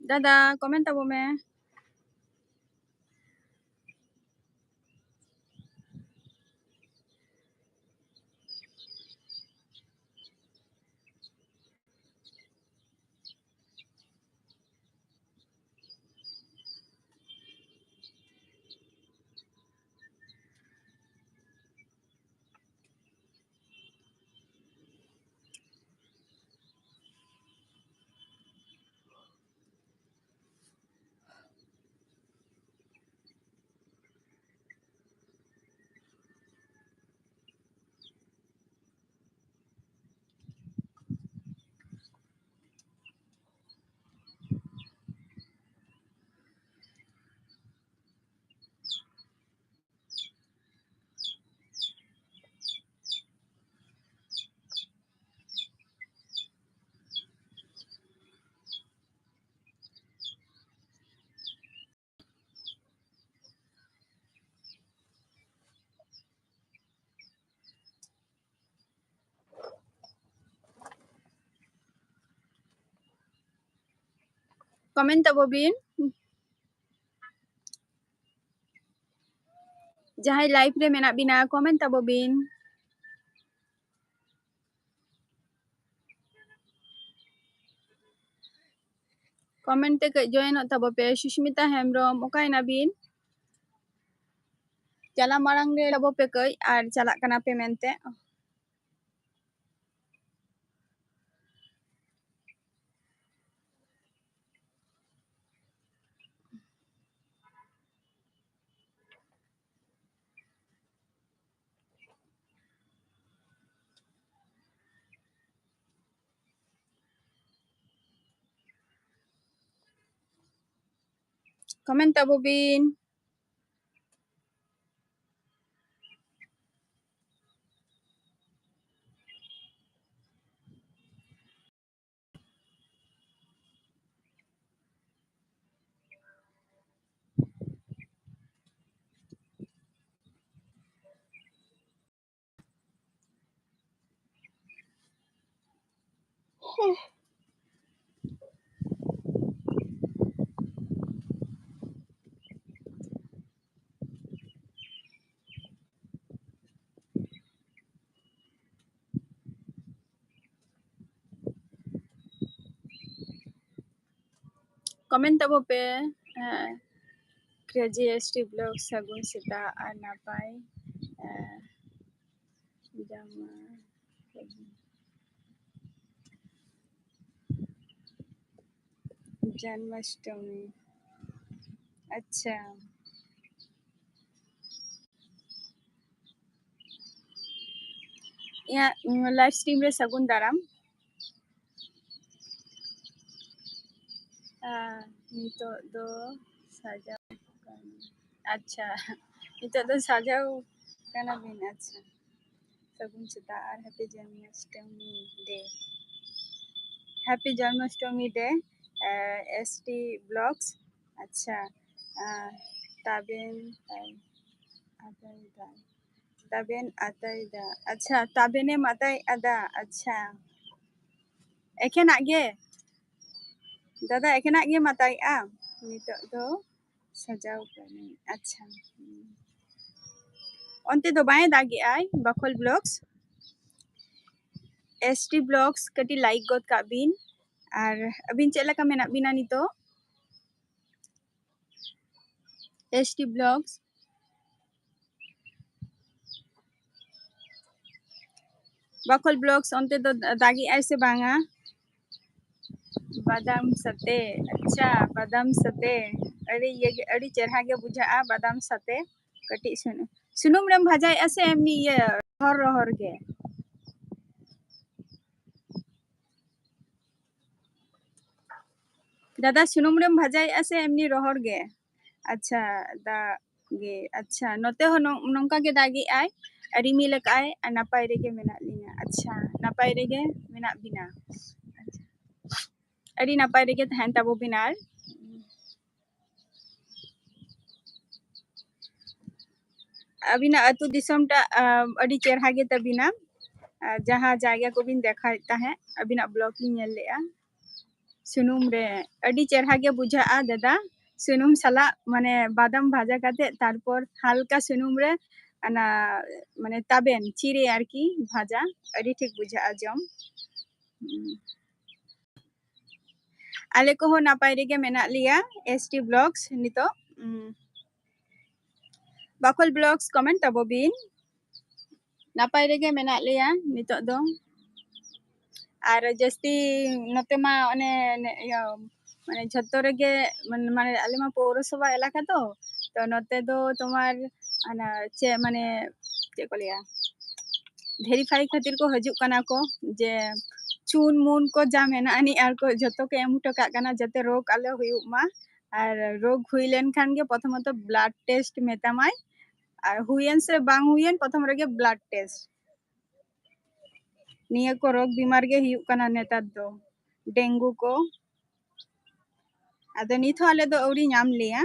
ᱫᱟᱫᱟ, comment ᱛᱟᱵᱚ ᱢᱮ᱾ Comment ᱛᱟᱵᱚ ᱵᱤᱱ᱾ ᱡᱟᱦᱟᱸᱭ live ᱨᱮ ᱢᱮᱱᱟᱜ ᱵᱤᱱᱟ, comment ᱛᱟᱵᱚ ᱵᱤᱱ᱾ Comment ᱛᱮ ᱠᱟᱹᱡ joinᱚᱜ ᱛᱟᱵᱚ ᱯᱮ᱾ ᱥᱩᱥᱢᱤᱛᱟ ᱦᱮᱢᱵᱨᱚᱢ, ᱚᱠᱟᱭᱮᱱᱟ ᱵᱤᱱ? ᱪᱟᱞᱟᱣ ᱢᱟᱲᱟᱝ ᱨᱮ ᱛᱟᱵᱚ ᱯᱮ ᱠᱟᱹᱡ, ᱟᱨ ᱪᱟᱞᱟᱜ ᱠᱟᱱᱟ ᱯᱮ ᱢᱮᱱᱛᱮ᱾ Comment ᱛᱟᱵᱚ ᱵᱤᱱ᱾ Comment ᱛᱟᱵᱚ ᱯᱮ᱾ ᱦᱮᱸ, Crazy S T Vlog, ᱥᱟᱹᱜᱩᱱ ᱥᱮᱛᱟᱜ ᱟᱨ ᱱᱟᱯᱟᱭ, ᱮ, ᱡᱟᱢᱟ᱾ ᱡᱚᱱᱢᱟᱥᱴᱚᱢᱤ᱾ ᱟᱪᱪᱷᱟ᱾ ᱤᱧᱟᱹᱜ, ᱩᱢ, live stream ᱨᱮ ᱥᱟᱹᱜᱩᱱ ᱫᱟᱨᱟᱢ᱾ ᱟᱨ ᱱᱤᱛᱚᱜ ᱫᱚ ᱥᱟᱡᱟᱣ ᱠᱟᱱᱟ᱾ ᱟᱪᱪᱷᱟ, ᱱᱤᱛᱚᱜ ᱫᱚ ᱥᱟᱡᱟᱣ ᱠᱟᱱᱟ ᱵᱤᱱ᱾ ᱟᱪᱪᱷᱟ, ᱥᱟᱹᱜᱩᱱ ᱥᱮᱛᱟᱜ ᱟᱨ Happy Janmashtami Day, Happy Janmashtami Day, ᱮ, S T Vlogs᱾ ᱟᱪᱪᱷᱟ, ᱟ, ᱛᱟᱵᱮᱱ, ᱛᱟᱵᱮᱱ, ᱟᱛᱟᱭ ᱫᱟ᱾ ᱛᱟᱵᱮᱱ ᱟᱛᱟᱭ ᱫᱟ᱾ ᱟᱪᱪᱷᱟ, ᱛᱟᱵᱮᱱᱮᱢ ᱟᱛᱟᱭ ᱟᱫᱟ᱾ ᱟᱪᱪᱷᱟ, ᱮᱠᱷᱮᱱᱟᱜ ᱜᱮ? ᱫᱟᱫᱟ ᱮᱠᱮᱱᱟᱜ ᱜᱮ ᱢᱟᱛᱟᱭᱮᱜᱼᱟ ᱱᱤᱛᱚᱜ ᱫᱚ᱾ ᱥᱟᱡᱟᱣ ᱠᱟᱹᱱᱟᱹᱧ᱾ ᱟᱪᱪᱷᱟ᱾ ᱚᱱᱛᱮ ᱫᱚ ᱵᱟᱭ ᱫᱟᱜᱮᱜᱼᱟᱭ ᱵᱟᱠᱷᱳᱞ ᱵᱞᱚᱜᱥ? ᱮᱥ ᱴᱤ ᱵᱞᱚᱜᱥ ᱠᱟᱹᱴᱤᱡ ᱞᱟᱭᱤᱠ ᱜᱚᱫ ᱠᱟᱜ ᱵᱤᱱ᱾ ᱟᱨ ᱟᱹᱵᱤᱱ ᱪᱮᱫ ᱞᱮᱠᱟ ᱢᱮᱱᱟᱜ ᱵᱤᱱᱟ ᱱᱤᱛᱚᱜ? ᱮᱥ ᱴᱤ ᱵᱞᱚᱜᱥ, ᱵᱟᱠᱷᱳᱞ ᱵᱞᱚᱜᱥ, ᱚᱱᱛᱮ ᱫᱚ ᱫᱟᱜᱮᱜᱼᱟᱭ ᱥᱮ ᱵᱟᱝᱟ? ᱵᱟᱫᱟᱢ ᱥᱟᱛᱮ᱾ ᱟᱪᱪᱷᱟ, ᱵᱟᱫᱟᱢ ᱥᱟᱛᱮ᱾ ᱟᱹᱰᱤ ᱤᱭᱟᱹ ᱜᱮ, ᱟᱹᱰᱤ ᱪᱮᱨᱦᱟ ᱜᱮ ᱵᱩᱡᱷᱟᱹᱜᱼᱟ ᱵᱟᱫᱟᱢ ᱥᱟᱛᱮ᱾ ᱠᱟᱹᱴᱤᱡ ᱥᱩᱱᱩᱢ, ᱥᱩᱱᱩᱢ ᱨᱮᱢ ᱵᱷᱟᱡᱟᱭᱮᱜᱼᱟ ᱥᱮ ᱮᱢᱱᱤ ᱤᱭᱟᱹ ᱨᱚᱦᱚᱲ ᱨᱚᱦᱚᱲ ᱜᱮ? ᱫᱟᱫᱟ, ᱥᱩᱱᱩᱢ ᱨᱮᱢ ᱵᱷᱟᱡᱟᱭᱮᱜᱼᱟ ᱥᱮ ᱮᱢᱱᱤ ᱨᱚᱦᱚᱲ ᱜᱮ? ᱟᱪᱪᱷᱟ, ᱫᱟᱜ ᱜᱮ᱾ ᱟᱪᱪᱷᱟ, ᱱᱚᱛᱮ ᱦᱚᱸ ᱱᱚ-, ᱱᱚᱝᱠᱟ ᱜᱮ ᱫᱟᱜᱮᱜᱼᱟᱭ, ᱨᱤᱢᱤᱞ ᱟᱠᱟᱜᱼᱟᱭ ᱟᱨ ᱱᱟᱯᱟᱭ ᱨᱮᱜᱮ ᱢᱮᱱᱟᱜ ᱞᱤᱧᱟ᱾ ᱟᱪᱪᱷᱟ, ᱱᱟᱯᱟᱭ ᱨᱮᱜᱮ ᱢᱮᱱᱟᱜ ᱵᱤᱱᱟ᱾ ᱟᱪᱪᱷᱟ, ᱟᱹᱰᱤ ᱱᱟᱯᱟᱭ ᱨᱮᱜᱮ ᱛᱟᱦᱮᱱ ᱛᱟᱵᱚ ᱵᱤᱱ᱾ ᱟᱨ ᱟᱹᱵᱤᱱᱟᱜ ᱟᱹᱛᱩ ᱫᱤᱥᱚᱢ ᱴᱟᱜ, ᱟ, ᱟᱹᱰᱤ ᱪᱮᱨᱦᱟ ᱜᱮ ᱛᱟᱹᱵᱤᱱᱟ᱾ ᱟ, ᱡᱟᱦᱟᱸ ᱡᱟᱭᱜᱟ ᱠᱚᱵᱤᱱ ᱫᱮᱠᱷᱟᱣᱮᱫ ᱛᱟᱦᱮᱸᱫ, ᱟᱹᱵᱤᱱᱟᱜ ᱵᱞᱚᱜ ᱞᱤᱧ ᱧᱮᱞ ᱞᱮᱜᱼᱟ᱾ ᱥᱩᱱᱩᱢ ᱨᱮ ᱟᱹᱰᱤ ᱪᱮᱨᱦᱟ ᱜᱮ ᱵᱩᱡᱷᱟᱹᱜᱼᱟ ᱫᱟᱫᱟ, ᱥᱩᱱᱩᱢ ᱥᱟᱞᱟᱜ ᱢᱟᱱᱮ ᱵᱟᱫᱟᱢ ᱵᱷᱟᱡᱟ ᱠᱟᱛᱮ, ᱛᱟᱨᱯᱚᱨ ᱦᱟᱞᱠᱟ ᱥᱩᱱᱩᱢ ᱨᱮ ᱚᱱᱟ ᱢᱟᱱᱮ ᱛᱟᱵᱮᱱ ᱪᱤᱨᱮ ᱟᱨᱠᱤ ᱵᱷᱟᱡᱟ, ᱟᱹᱰᱤ ᱴᱷᱤᱠ ᱵᱩᱡᱷᱟᱹᱜᱼᱟ ᱡᱚᱢ᱾ ᱦᱩᱸ᱾ ᱟᱞᱮ ᱠᱚᱦᱚᱸ ᱱᱟᱯᱟᱭ ᱨᱮᱜᱮ ᱢᱮᱱᱟᱜ ᱞᱮᱭᱟ, ᱮᱥ ᱴᱤ ᱵᱞᱚᱜᱥ ᱱᱤᱛᱚᱜ᱾ ᱩᱸ, ᱵᱟᱠᱷᱳᱞ ᱵᱞᱚᱜᱥ ᱠᱚᱢᱮᱱᱴ ᱛᱟᱵᱚ ᱵᱤᱱ᱾ ᱱᱟᱯᱟᱭ ᱨᱮᱜᱮ ᱢᱮᱱᱟᱜ ᱞᱮᱭᱟ ᱱᱤᱛᱚᱜ ᱫᱚ᱾ ᱟᱨ ᱡᱟᱹᱥᱛᱤ ᱱᱚᱛᱮ ᱢᱟ ᱚᱱᱮ, ᱚᱱᱮ ᱤᱭᱟᱹ, ᱢᱟᱱᱮ ᱡᱷᱚᱛᱚ ᱨᱮᱜᱮ, ᱢᱟᱱᱮ, ᱢᱟᱱᱮ ᱟᱞᱮ ᱢᱟ ᱯᱳᱣᱨᱚᱥᱚᱵᱷᱟ ᱮᱞᱟᱠᱟ ᱛᱚ, ᱛᱚ ᱱᱚᱛᱮ ᱫᱚ ᱛᱳᱢᱟᱨ ᱚᱱᱟ ᱪᱮᱫ, ᱢᱟᱱᱮ ᱪᱮᱫ ᱠᱚ ᱞᱟᱹᱭᱟ, ᱵᱷᱮᱨᱤᱯᱷᱟᱭ ᱠᱷᱟᱹᱛᱤᱨ ᱠᱚ ᱦᱤᱡᱩᱜ ᱠᱟᱱᱟ ᱠᱚ, ᱡᱮ ᱪᱩᱱ ᱢᱩᱱ ᱠᱚ ᱡᱟ ᱢᱮᱱᱟᱜ ᱟᱹᱱᱤᱡ ᱟᱨ ᱠᱚ ᱡᱷᱚᱛᱚ ᱠᱚ ᱮᱢ ᱦᱚᱴᱚ ᱠᱟᱜ ᱠᱟᱱᱟ, ᱡᱟᱛᱮ ᱨᱳᱜᱽ ᱟᱞᱚ ᱦᱩᱭᱩᱜ ᱢᱟ᱾ ᱟᱨ ᱨᱳᱜᱽ ᱦᱩᱭ ᱞᱮᱱᱠᱷᱟᱱ ᱜᱮ ᱯᱨᱚᱛᱷᱚᱢᱚᱛᱚ ᱵᱞᱟᱰ ᱴᱮᱥᱴ ᱢᱮᱛᱟᱢᱟᱭ, ᱟᱨ ᱦᱩᱭᱮᱱ ᱥᱮ ᱵᱟᱝ ᱦᱩᱭᱮᱱ, ᱯᱨᱚᱛᱷᱚᱢ ᱨᱮᱜᱮ ᱵᱞᱟᱰ ᱴᱮᱥᱴ᱾ ᱱᱤᱭᱟᱹ ᱠᱚ ᱨᱳᱜᱽ ᱵᱤᱢᱟᱨ ᱜᱮ ᱦᱩᱭᱩᱜ ᱠᱟᱱᱟ ᱱᱮᱛᱟᱨ ᱫᱚ, ᱰᱮᱝᱜᱩ ᱠᱚ᱾ ᱟᱫᱚ ᱱᱤᱛ ᱦᱚᱸ ᱟᱞᱮ ᱫᱚ ᱟᱹᱣᱨᱤ ᱧᱟᱢ ᱞᱮᱭᱟ,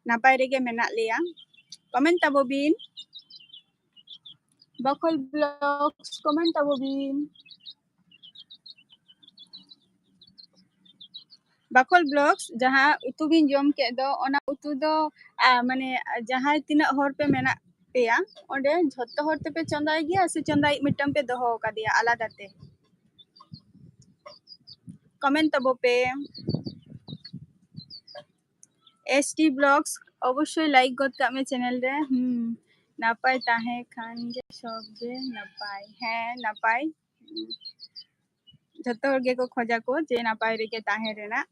ᱱᱟᱯᱟᱭ ᱨᱮᱜᱮ ᱢᱮᱱᱟᱜ ᱞᱮᱭᱟ᱾ ᱠᱚᱢᱮᱱᱴ ᱛᱟᱵᱚ ᱵᱤᱱ, ᱵᱟᱠᱷᱳᱞ ᱵᱞᱚᱜᱥ ᱠᱚᱢᱮᱱᱴ ᱛᱟᱵᱚ ᱵᱤᱱ᱾ ᱵᱟᱠᱷᱳᱞ ᱵᱞᱚᱜᱥ, ᱡᱟᱦᱟᱸ ᱩᱛᱩ ᱵᱤᱱ ᱡᱚᱢ ᱠᱮᱫ ᱫᱚ, ᱚᱱᱟ ᱩᱛᱩ ᱫᱚ ᱟ, ᱢᱟᱱᱮ ᱡᱟᱦᱟᱸᱭ ᱛᱤᱱᱟᱹᱜ ᱦᱚᱲ ᱯᱮ ᱢᱮᱱᱟᱜ ᱯᱮᱭᱟ ᱚᱸᱰᱮ, ᱡᱷᱚᱛᱚ ᱦᱚᱲ ᱛᱮᱯᱮ ᱪᱚᱸᱫᱟᱭ ᱜᱮᱭᱟ ᱥᱮ ᱪᱚᱸᱫᱟᱭᱤᱡ ᱢᱤᱫᱴᱟᱝ ᱯᱮ ᱫᱚᱦᱚ ᱟᱠᱟᱫᱮᱭᱟ ᱟᱞᱟᱫᱟ ᱛᱮ? ᱠᱚᱢᱮᱱᱴ ᱛᱟᱵᱚ ᱯᱮ᱾ ᱮᱥ ᱴᱤ ᱵᱞᱚᱜᱥ ᱚᱵᱚᱥᱥᱳᱭ ᱞᱟᱭᱤᱠ ᱜᱚᱫ ᱠᱟᱜ ᱢᱮ ᱪᱮᱱᱮᱞ ᱨᱮ᱾ ᱦᱩᱸ, ᱱᱟᱯᱟᱭ ᱛᱟᱦᱮᱸ ᱠᱷᱟᱱ ᱜᱮ ᱥᱚᱵ ᱜᱮ ᱱᱟᱯᱟᱭ᱾ ᱦᱮᱸ, ᱱᱟᱯᱟᱭ᱾ ᱡᱷᱚᱛᱚ ᱦᱚᱲ ᱜᱮᱠᱚ ᱠᱷᱚᱡᱟ ᱠᱚ ᱡᱮ ᱱᱟᱯᱟᱭ ᱨᱮᱜᱮ ᱛᱟᱦᱮᱸ ᱨᱮᱱᱟᱜ᱾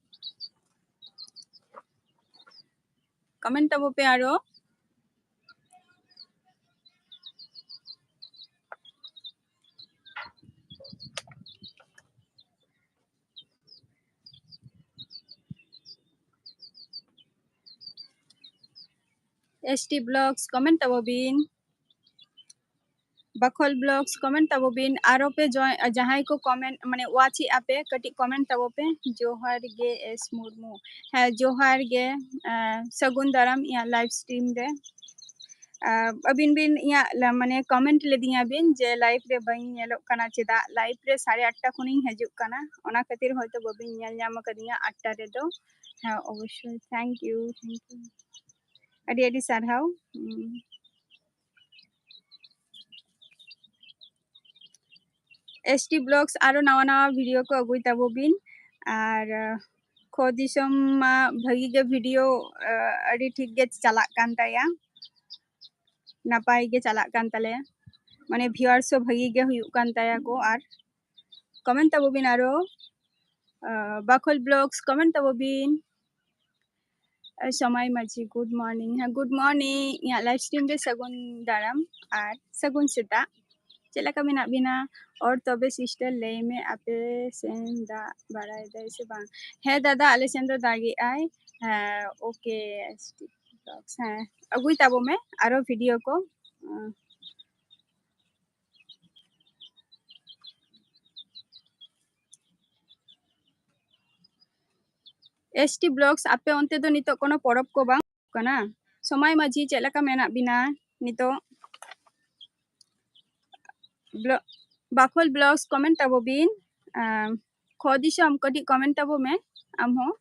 ᱠᱚᱢᱮᱱᱴ ᱛᱟᱵᱚ ᱯᱮ ᱟᱨᱚ᱾ ᱮᱥ ᱴᱤ ᱵᱞᱚᱜᱥ ᱠᱚᱢᱮᱱᱴ ᱛᱟᱵᱚ ᱵᱤᱱ᱾ ᱵᱟᱠᱷᱳᱞ ᱵᱞᱚᱜᱥ ᱠᱚᱢᱮᱱᱴ ᱛᱟᱵᱚ ᱵᱤᱱ᱾ ᱟᱨᱚ ᱯᱮ ᱡᱚᱭ-, ᱡᱟᱦᱟᱸᱭ ᱠᱚ ᱠᱚᱢᱮᱱᱴ, ᱢᱟᱱᱮ ᱣᱟᱪ ᱮᱫᱼᱟ ᱯᱮ, ᱠᱟᱹᱴᱤᱡ ᱠᱚᱢᱮᱱᱴ ᱛᱟᱵᱚ ᱯᱮ᱾ ᱡᱚᱦᱟᱨ ᱜᱮ ᱮᱥ ᱢᱩᱨᱢᱩ᱾ ᱦᱮᱸ, ᱡᱚᱦᱟᱨ ᱜᱮ᱾ ᱟᱸ, ᱥᱟᱹᱜᱩᱱ ᱫᱟᱨᱟᱢ ᱤᱧᱟᱹᱜ ᱞᱟᱭᱤᱵᱷ ᱥᱴᱨᱤᱢ ᱨᱮ᱾ ᱟᱸ, ᱟᱹᱵᱤᱱ ᱵᱤᱱ ᱤᱧᱟᱹᱜ ᱞᱟ-, ᱢᱟᱱᱮ ᱠᱚᱢᱮᱱᱴ ᱞᱮᱫᱤᱧᱟ ᱵᱤᱱ ᱡᱮ ᱞᱟᱭᱤᱵᱷ ᱨᱮ ᱵᱟᱹᱧ ᱧᱮᱞᱚᱜ ᱠᱟᱱᱟ ᱪᱮᱫᱟᱜ? ᱞᱟᱭᱤᱵᱷ ᱨᱮ ᱥᱟᱲᱮ ᱟᱴᱴᱟ ᱠᱷᱚᱱᱤᱧ ᱦᱤᱡᱩᱜ ᱠᱟᱱᱟ, ᱚᱱᱟ ᱠᱷᱟᱹᱛᱤᱨ ᱦᱚᱭᱛᱳ ᱵᱟᱹᱵᱤᱱ ᱧᱮᱞ ᱧᱟᱢ ᱟᱠᱟᱫᱤᱧᱟ ᱟᱴᱴᱟ ᱨᱮᱫᱚ᱾ ᱦᱮᱸ, ᱚᱵᱚᱥᱥᱳᱭ᱾ Thank you, thank you. ᱟᱹᱰᱤ ᱟᱹᱰᱤ ᱥᱟᱨᱦᱟᱣ᱾ ᱩᱸ᱾ ᱮᱥ ᱴᱤ ᱵᱞᱚᱜᱥ ᱟᱨᱚ ᱱᱟᱣᱟ ᱱᱟᱣᱟ ᱵᱷᱤᱰᱤᱭᱳ ᱠᱚ ᱟᱹᱜᱩᱭ ᱛᱟᱵᱚ ᱵᱤᱱ᱾ ᱟᱨ, ᱟᱸ, ᱠᱷᱚ ᱫᱤᱥᱚᱢ ᱢᱟ ᱵᱷᱟᱹᱜᱤ ᱜᱮ ᱵᱷᱤᱰᱤᱭᱳ, ᱟᱸ, ᱟᱹᱰᱤ ᱴᱷᱤᱠ ᱜᱮ ᱪᱟᱞᱟᱜ ᱠᱟᱱ ᱛᱟᱭᱟ, ᱱᱟᱯᱟᱭ ᱜᱮ ᱪᱟᱞᱟᱜ ᱠᱟᱱ ᱛᱟᱞᱮᱭᱟ, ᱢᱟᱱᱮ ᱵᱷᱤᱭᱩᱣᱟᱨᱥ ᱦᱚᱸ ᱵᱷᱟᱹᱜᱤ ᱜᱮ ᱦᱩᱭᱩᱜ ᱠᱟᱱ ᱛᱟᱭᱟ ᱠᱚ᱾ ᱟᱨ ᱠᱚᱢᱮᱱᱴ ᱛᱟᱵᱚ ᱵᱤᱱ ᱟᱨᱚ, ᱟᱸ, ᱵᱟᱠᱷᱳᱞ ᱵᱞᱚᱜᱥ ᱠᱚᱢᱮᱱᱴ ᱛᱟᱵᱚ ᱵᱤᱱ᱾ ᱟᱨ ᱥᱚᱢᱟᱭ ᱢᱟᱹᱡᱷᱤ, ᱜᱩᱰ ᱢᱚᱨᱱᱤᱝ᱾ ᱦᱮᱸ, ᱜᱩᱰ ᱢᱚᱨᱱᱤᱝ᱾ ᱤᱧᱟᱹᱜ ᱞᱟᱭᱤᱵᱷ ᱥᱴᱨᱤᱢ ᱨᱮ ᱥᱟᱹᱜᱩᱱ ᱫᱟᱨᱟᱢ ᱟᱨ ᱥᱟᱹᱜᱩᱱ ᱥᱮᱛᱟᱜ᱾ ᱪᱮᱫ ᱞᱮᱠᱟ ᱢᱮᱱᱟᱜ ᱵᱤᱱᱟ? ᱚᱨ ᱛᱚᱵᱮ ᱥᱤᱥᱴᱟᱨ ᱞᱟᱹᱭ ᱢᱮ, ᱟᱯᱮ ᱥᱮᱱ ᱫᱟᱜ ᱵᱟᱲᱟᱭ ᱫᱟᱭ ᱥᱮ ᱵᱟᱝ? ᱦᱮᱸ ᱫᱟᱫᱟ, ᱟᱞᱮ ᱥᱮᱱ ᱫᱚ ᱫᱟᱜᱮᱜᱼᱟᱭ᱾ ᱦᱮᱸ, ᱳᱠᱮ, ᱮᱥ ᱴᱤ ᱵᱞᱚᱜᱥ, ᱦᱮᱸ, ᱟᱹᱜᱩᱭ ᱛᱟᱵᱚ ᱢᱮ ᱟᱨᱚ ᱵᱷᱤᱰᱤᱭᱳ ᱠᱚ᱾ ᱮᱥ ᱴᱤ ᱵᱞᱚᱜᱥ, ᱟᱯᱮ ᱚᱱᱛᱮ ᱫᱚ ᱱᱤᱛᱚᱜ ᱠᱳᱱᱳ ᱯᱚᱨᱚᱵᱽ ᱠᱚ ᱵᱟᱝ ᱦᱩᱭᱩᱜ ᱠᱟᱱᱟ? ᱥᱚᱢᱟᱭ ᱢᱟᱹᱡᱷᱤ, ᱪᱮᱫ ᱞᱮᱠᱟ ᱢᱮᱱᱟᱜ ᱵᱤᱱᱟ ᱱᱤᱛᱚᱜ? ᱵᱞᱚ-, ᱵᱟᱠᱷᱳᱞ ᱵᱞᱚᱜᱥ ᱠᱚᱢᱮᱱᱴ ᱛᱟᱵᱚ ᱵᱤᱱ᱾ ᱟᱢ, ᱠᱷᱚ ᱫᱤᱥᱚᱢ, ᱠᱟᱹᱴᱤᱡ comment ᱛᱟᱵᱚ ᱢᱮ ᱟᱢ ᱦᱚᱸ᱾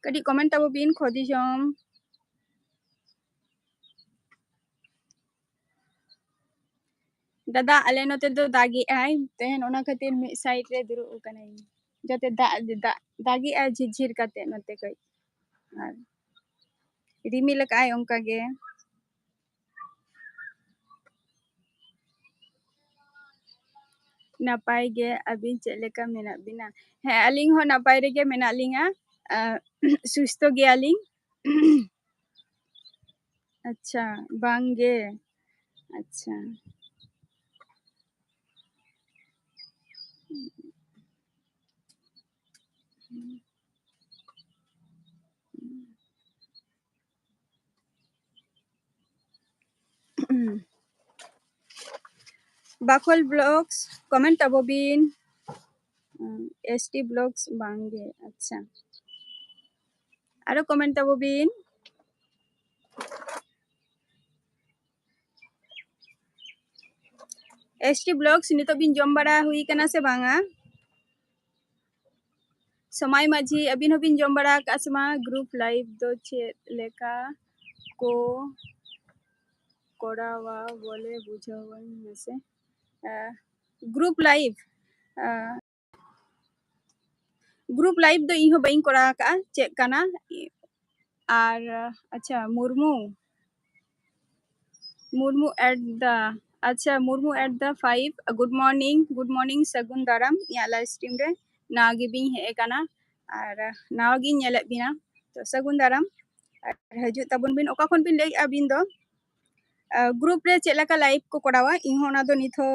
ᱠᱟᱹᱴᱤᱡ comment ᱛᱟᱵᱚ ᱵᱤᱱ, ᱠᱷᱚ ᱫᱤᱥᱚᱢ᱾ ᱫᱟᱫᱟ, ᱟᱞᱮ ᱱᱚᱛᱮ ᱫᱚ ᱫᱟᱜᱮᱜᱼᱟᱭ, ᱛᱮᱦᱮᱧ ᱚᱱᱟ ᱠᱷᱟᱹᱛᱤᱨ ᱢᱤᱫ side ᱨᱮ ᱫᱩᱲᱩᱵ ᱟᱠᱟᱱᱟᱹᱧ, ᱡᱟᱛᱮ ᱫᱟᱜ, ᱫᱟᱜ, ᱫᱟᱜᱮᱜᱼᱟᱭ ᱡᱷᱤᱨ ᱡᱷᱤᱨ ᱠᱟᱛᱮ ᱱᱚᱛᱮ ᱠᱟᱹᱡ, ᱟᱨ ᱨᱤᱢᱤᱞ ᱟᱠᱟᱜᱼᱟᱭ ᱚᱱᱠᱟ ᱜᱮ᱾ ᱱᱟᱯᱟᱭ ᱜᱮ, ᱟᱹᱵᱤᱱ ᱪᱮᱫ ᱞᱮᱠᱟ ᱢᱮᱱᱟᱜ ᱵᱤᱱᱟ? ᱦᱮᱸ, ᱟᱹᱞᱤᱧ ᱦᱚᱸ ᱱᱟᱯᱟᱭ ᱨᱮᱜᱮ ᱢᱮᱱᱟᱜ ᱞᱤᱧᱟ, ᱟᱸ, ᱥᱩᱥᱛᱷᱚ ᱜᱮᱭᱟᱞᱤᱧ᱾ ᱟᱪᱪᱷᱟ, ᱵᱟᱝ ᱜᱮ᱾ ᱟᱪᱪᱷᱟ᱾ ᱵᱟᱠᱷᱳᱞ Vlogs, comment ᱛᱟᱵᱚ ᱵᱤᱱ᱾ ᱩᱸ, S T Vlogs ᱵᱟᱝ ᱜᱮ, ᱟᱪᱪᱷᱟ᱾ ᱟᱨᱚ comment ᱛᱟᱵᱚ ᱵᱤᱱ᱾ S T Vlogs, ᱱᱤᱛᱚᱜ ᱵᱤᱱ ᱡᱚᱢ ᱵᱟᱲᱟ ᱦᱩᱭ ᱠᱟᱱᱟ ᱥᱮ ᱵᱟᱝᱟ? ᱥᱚᱢᱟᱭ ᱢᱟᱹᱡᱷᱤ, ᱟᱹᱵᱤᱱ ᱦᱚᱸᱵᱤᱱ ᱡᱚᱢ ᱵᱟᱲᱟ ᱟᱠᱟᱫᱼᱟ ᱥᱮ ᱵᱟᱝ? Group live ᱫᱚ ᱪᱮᱫ ᱞᱮᱠᱟ ᱠᱚ ᱠᱚᱨᱟᱣᱟ ᱵᱚᱞᱮ ᱵᱩᱡᱷᱟᱹᱣᱟᱹᱧ ᱢᱮᱥᱮ᱾ ᱟᱸ, group live, ᱟᱸ, group live ᱫᱚ ᱤᱧ ᱦᱚᱸ ᱵᱟᱹᱧ ᱠᱚᱨᱟᱣ ᱟᱠᱟᱫᱼᱟ, ᱪᱮᱫ ᱠᱟᱱᱟ? ᱟᱨ, ᱟᱪᱪᱷᱟ, ᱢᱩᱨᱢᱩ, ᱢᱩᱨᱢᱩ at the, ᱟᱪᱪᱷᱟ, Murmu at the five, good morning, good morning, ᱥᱟᱹᱜᱩᱱ ᱫᱟᱨᱟᱢ ᱤᱧᱟᱹᱜ live stream ᱨᱮ᱾ ᱱᱟᱣᱟ ᱜᱮᱵᱤᱱ ᱦᱮᱡ ᱟᱠᱟᱱᱟ ᱟᱨ ᱱᱟᱣᱟ ᱜᱤᱧ ᱧᱮᱞᱮᱫ ᱵᱤᱱᱟ, ᱛᱚ ᱥᱟᱹᱜᱩᱱ ᱫᱟᱨᱟᱢ᱾ ᱟᱨ ᱦᱤᱡᱩᱜ ᱛᱟᱵᱚᱱ ᱵᱤᱱ, ᱚᱠᱟ ᱠᱷᱚᱱ ᱵᱤᱱ ᱞᱟᱹᱭᱮᱫᱼᱟ ᱟᱹᱵᱤᱱ ᱫᱚ? ᱟᱨ group ᱨᱮ ᱪᱮᱫ ᱞᱮᱠᱟ live ᱠᱚ ᱠᱚᱨᱟᱣᱟ, ᱤᱧ ᱦᱚᱸ ᱚᱱᱟ ᱫᱚ ᱱᱤᱛ ᱦᱚᱸ,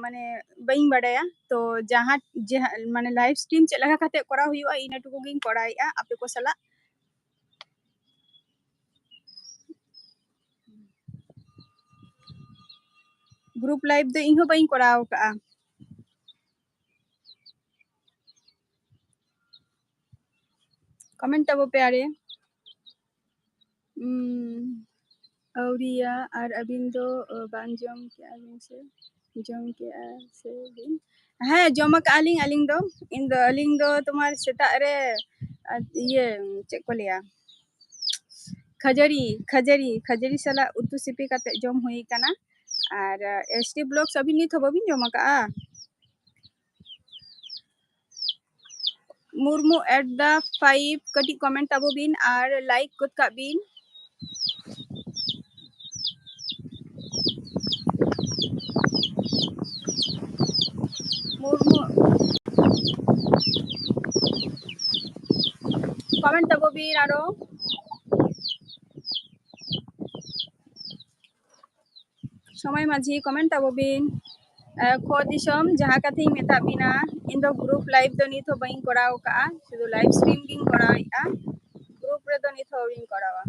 ᱢᱟᱱᱮ, ᱵᱟᱹᱧ ᱵᱟᱰᱟᱭᱟ᱾ ᱛᱚ ᱡᱟᱦᱟᱸ, ᱡᱟᱦᱟᱸ, ᱢᱟᱱᱮ, live stream ᱪᱮᱫ ᱞᱮᱠᱟ ᱠᱟᱛᱮ ᱠᱚᱨᱟᱣ ᱦᱩᱭᱩᱜᱼᱟ, ᱤᱱᱟᱹ ᱴᱩᱠᱩ ᱜᱤᱧ ᱠᱚᱨᱟᱣᱮᱫᱼᱟ ᱟᱯᱮ ᱠᱚ ᱥᱟᱞᱟᱜ᱾ Group live ᱫᱚ ᱤᱧ ᱦᱚᱸ ᱵᱟᱹᱧ ᱠᱚᱨᱟᱣ ᱟᱠᱟᱫᱼᱟ᱾ Comment ᱛᱟᱵᱚ ᱯᱮ ᱟᱨᱮ᱾ ᱩᱸ, ᱟᱹᱣᱨᱤᱭᱟ, ᱟᱨ ᱟᱹᱵᱤᱱ ᱫᱚ, ᱚ, ᱵᱟᱝ ᱡᱚᱢ ᱠᱮᱜᱼᱟ ᱵᱤᱱ ᱥᱮ? ᱡᱚᱢ ᱠᱮᱜᱼᱟ ᱥᱮ ᱵᱤᱱ? ᱦᱮᱸ, ᱡᱚᱢ ᱟᱠᱟᱜᱼᱟ ᱞᱤᱧ ᱟᱹᱞᱤᱧ ᱫᱚ᱾ ᱤᱧ ᱫᱚ, ᱟᱹᱞᱤᱧ ᱫᱚ ᱛᱳᱢᱟᱨ ᱥᱮᱛᱟᱜ ᱨᱮ, ᱟ, ᱤᱭᱟᱹ, ᱪᱮᱫ ᱠᱚ ᱞᱟᱹᱭᱟ, ᱠᱷᱟᱹᱡᱟᱹᱲᱤ, ᱠᱷᱟᱹᱡᱟᱹᱲᱤ, ᱠᱷᱟᱹᱡᱟᱹᱲᱤ ᱥᱟᱞᱟᱜ ᱩᱛᱩ ᱥᱤᱯᱤ ᱠᱟᱛᱮ ᱡᱚᱢ ᱦᱩᱭ ᱠᱟᱱᱟ᱾ ᱟᱨ, ᱟ, S T Vlogs ᱟᱹᱵᱤᱱ ᱱᱤᱛ ᱦᱚᱸ ᱵᱟᱹᱵᱤᱱ ᱡᱚᱢ ᱟᱠᱟᱜᱼᱟ? ᱢᱩᱨᱢᱩ at the five ᱠᱟᱹᱴᱤᱡ comment ᱛᱟᱵᱚ ᱵᱤᱱ ᱟᱨ like ᱜᱚᱫ ᱠᱟᱜ ᱵᱤᱱ᱾ ᱢᱩᱨᱢᱩ comment ᱛᱟᱵᱚ ᱵᱤᱱ ᱟᱨᱚ᱾ ᱥᱚᱢᱟᱭ ᱢᱟᱹᱡᱷᱤ comment ᱛᱟᱵᱚ ᱵᱤᱱ᱾ ᱮ, ᱠᱷᱚ ᱫᱤᱥᱚᱢ, ᱡᱟᱦᱟᱸ ᱠᱟᱛᱷᱟᱧ ᱢᱮᱛᱟᱜ ᱵᱤᱱᱟ, ᱤᱧ ᱫᱚ group live ᱫᱚ ᱱᱤᱛ ᱦᱚᱸ ᱵᱟᱹᱧ ᱠᱚᱨᱟᱣ ᱠᱟᱜᱼᱟ, ᱥᱩᱫᱷᱩ live stream ᱜᱤᱧ ᱠᱚᱨᱟᱣᱮᱫᱼᱟ, group ᱨᱮᱫᱚ ᱱᱤᱛ ᱦᱚᱸ ᱟᱹᱣᱨᱤᱧ ᱠᱚᱨᱟᱣᱟ᱾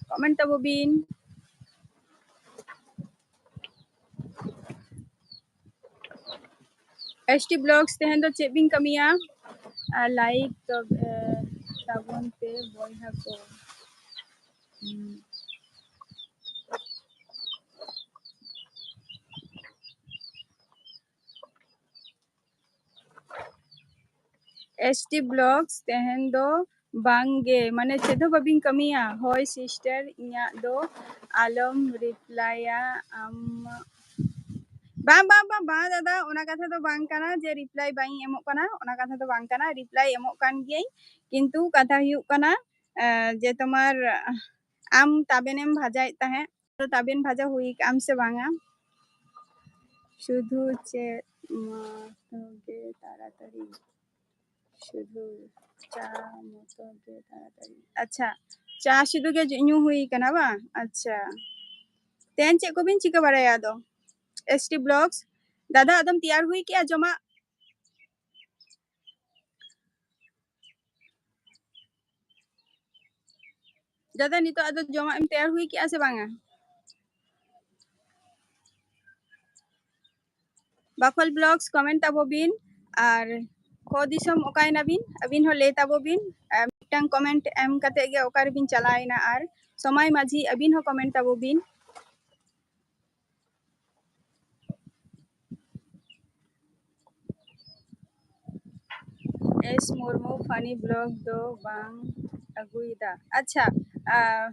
comment ᱛᱟᱵᱚ ᱵᱤᱱ᱾ S T Vlogs ᱛᱮᱦᱮᱧ ᱫᱚ ᱪᱮᱫ ᱵᱤᱱ ᱠᱟᱹᱢᱤᱭᱟ? ᱟᱨ like ᱛᱚᱵᱮ ᱛᱟᱵᱚᱱ ᱯᱮ ᱵᱚᱭᱦᱟ ᱠᱚ᱾ ᱦᱩᱸ᱾ S T Vlogs ᱛᱮᱦᱮᱧ ᱫᱚ ᱵᱟᱝ ᱜᱮ, ᱢᱟᱱᱮ ᱪᱮᱫ ᱦᱚᱸ ᱵᱟᱹᱵᱤᱱ ᱠᱟᱹᱢᱤᱭᱟ? ᱦᱳᱭ sister, ᱤᱧᱟᱹᱜ ᱫᱚ ᱟᱞᱚᱢ replyᱟ ᱟᱢ᱾ ᱵᱟᱝ, ᱵᱟᱝ, ᱵᱟᱝ, ᱵᱟᱝ ᱫᱟᱫᱟ, ᱚᱱᱟ ᱠᱟᱛᱷᱟ ᱫᱚ ᱵᱟᱝ ᱠᱟᱱᱟ ᱡᱮ reply ᱵᱟᱹᱧ ᱮᱢᱚᱜ ᱠᱟᱱᱟ, ᱚᱱᱟ ᱠᱟᱛᱷᱟ ᱫᱚ ᱵᱟᱝ ᱠᱟᱱᱟ, reply ᱮᱢᱚᱜ ᱠᱟᱱ ᱜᱤᱭᱟᱹᱧ, ᱠᱤᱱᱛᱩ ᱠᱟᱛᱷᱟ ᱦᱩᱭᱩᱜ ᱠᱟᱱᱟ, ᱮ, ᱡᱮ ᱛᱳᱢᱟᱨ ᱟᱢ ᱛᱟᱵᱮᱱᱮᱢ ᱵᱷᱟᱡᱟᱭᱮᱫ ᱛᱟᱦᱮᱸᱫ, ᱛᱚ ᱛᱟᱵᱮᱱ ᱵᱷᱟᱡᱟ ᱦᱩᱭ ᱠᱟᱜᱼᱟᱢ ᱥᱮ ᱵᱟᱝᱟ? ᱥᱩᱫᱷᱩ ᱪᱮᱫ ᱢᱚᱛᱚ ᱜᱮ ᱛᱟᱲᱟᱛᱟᱲᱤ, ᱥᱩᱫᱷᱩ ᱪᱟ ᱢᱚᱛᱚ ᱜᱮ ᱛᱟᱲᱟᱛᱟᱲᱤ᱾ ᱟᱪᱪᱷᱟ, ᱪᱟ ᱥᱩᱫᱷᱩ ᱜᱮ ᱧᱩ ᱦᱩᱭ ᱠᱟᱱᱟ ᱵᱟᱝ? ᱟᱪᱪᱷᱟ, ᱛᱮᱦᱮᱧ ᱪᱮᱫ ᱠᱚᱵᱤᱱ ᱪᱤᱠᱟᱹ ᱵᱟᱲᱟᱭᱟ ᱟᱫᱚ? S T Vlogs, ᱫᱟᱫᱟ ᱟᱫᱚᱢ ᱛᱮᱭᱟᱨ ᱦᱩᱭ ᱠᱮᱜᱼᱟ ᱡᱚᱢᱟᱜ? ᱫᱟᱫᱟ, ᱱᱤᱛᱚᱜ ᱟᱫᱚ ᱡᱚᱢᱟᱜ ᱮᱢ ᱛᱮᱭᱟᱨ ᱦᱩᱭ ᱠᱮᱜᱼᱟ ᱥᱮ ᱵᱟᱝᱟ? ᱵᱟᱯᱷᱚᱞ Vlogs comment ᱛᱟᱵᱚ ᱵᱤᱱ, ᱟᱨ ᱠᱚ ᱫᱤᱥᱚᱢ ᱚᱠᱟᱭᱮᱱᱟ ᱵᱤᱱ? ᱟᱹᱵᱤᱱ ᱦᱚᱸ ᱞᱟᱹᱭ ᱛᱟᱵᱚ ᱵᱤᱱ, ᱟᱨ ᱢᱤᱫ ᱢᱤᱫᱴᱟᱝ comment ᱮᱢ ᱠᱟᱛᱮ ᱜᱮ ᱚᱠᱟ ᱨᱮᱵᱤᱱ ᱪᱟᱞᱟᱣ ᱮᱱᱟ? ᱟᱨ ᱥᱚᱢᱟᱭ ᱢᱟᱹᱡᱷᱤ, ᱟᱹᱵᱤᱱ ᱦᱚᱸ comment ᱛᱟᱵᱚ ᱵᱤᱱ᱾ ᱮᱥ ᱢᱩᱨᱢᱩ funny vlog ᱫᱚ ᱵᱟᱝ ᱟᱹᱜᱩᱭᱮᱫᱟ᱾ ᱟᱪᱪᱷᱟ, ᱟᱨ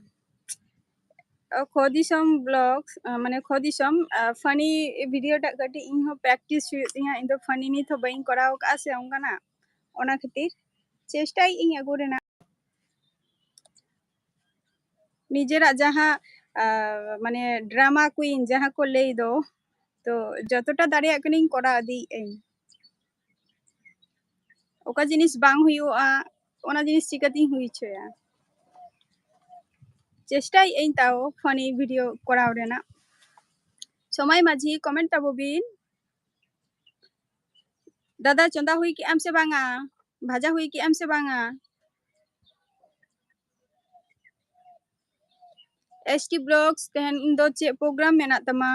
ᱚ, ᱠᱷᱚᱫᱤᱥᱚᱢ vlogs, ᱟ, ᱢᱟᱱᱮ ᱠᱷᱚᱫᱤᱥᱚᱢ, ᱟ, funny video ᱴᱟᱜ ᱠᱟᱹᱴᱤᱡ ᱤᱧ ᱦᱚᱸ practice ᱦᱩᱭᱩᱜ ᱛᱤᱧᱟᱹ᱾ ᱤᱧ ᱫᱚ funny ᱱᱤᱛ ᱦᱚᱸ ᱵᱟᱹᱧ ᱠᱚᱨᱟᱣ ᱟᱠᱟᱫᱼᱟ ᱥᱮ ᱚᱱᱠᱟᱱᱟᱜ, ᱚᱱᱟ ᱠᱷᱟᱹᱛᱤᱨ ᱪᱮᱥᱴᱟᱭᱮᱫ ᱟᱹᱧ ᱟᱹᱜᱩ ᱨᱮᱱᱟᱜ᱾ ᱱᱤᱡᱮᱨᱟᱜ ᱡᱟᱦᱟᱸ, ᱟ, ᱢᱟᱱᱮ drama queen ᱡᱟᱦᱟᱸ ᱠᱚ ᱞᱟᱹᱭ ᱫᱚ, ᱛᱚ ᱡᱚᱛᱚᱴᱟ ᱫᱟᱲᱮᱭᱟᱜ ᱠᱟᱹᱱᱟᱹᱧ ᱠᱚᱨᱟᱣ ᱤᱫᱤᱭᱮᱫ ᱟᱹᱧ᱾ ᱚᱠᱟ ᱡᱤᱱᱤᱥ ᱵᱟᱝ ᱦᱩᱭᱩᱜᱼᱟ, ᱚᱱᱟ ᱡᱤᱱᱤᱥ ᱪᱤᱠᱟᱹᱛᱤᱧ ᱦᱩᱭ ᱦᱚᱪᱚᱭᱟ? ᱪᱮᱥᱴᱟᱭᱮᱫ ᱟᱹᱧ ᱛᱟᱣ funny video ᱠᱚᱨᱟᱣ ᱨᱮᱱᱟᱜ᱾ ᱥᱚᱢᱟᱭ ᱢᱟᱹᱡᱷᱤ, comment ᱛᱟᱵᱚ ᱵᱤᱱ᱾ ᱫᱟᱫᱟ, ᱪᱚᱸᱫᱟ ᱦᱩᱭ ᱠᱮᱜ ᱟᱢ ᱥᱮ ᱵᱟᱝᱟ? ᱵᱷᱟᱡᱟ ᱦᱩᱭ ᱠᱮᱜ ᱟᱢ ᱥᱮ ᱵᱟᱝᱟ? ᱮᱥ ᱴᱤ vlogs, ᱛᱮᱦᱮᱧ ᱫᱚ ᱪᱮᱫ program ᱢᱮᱱᱟᱜ ᱛᱟᱢᱟ?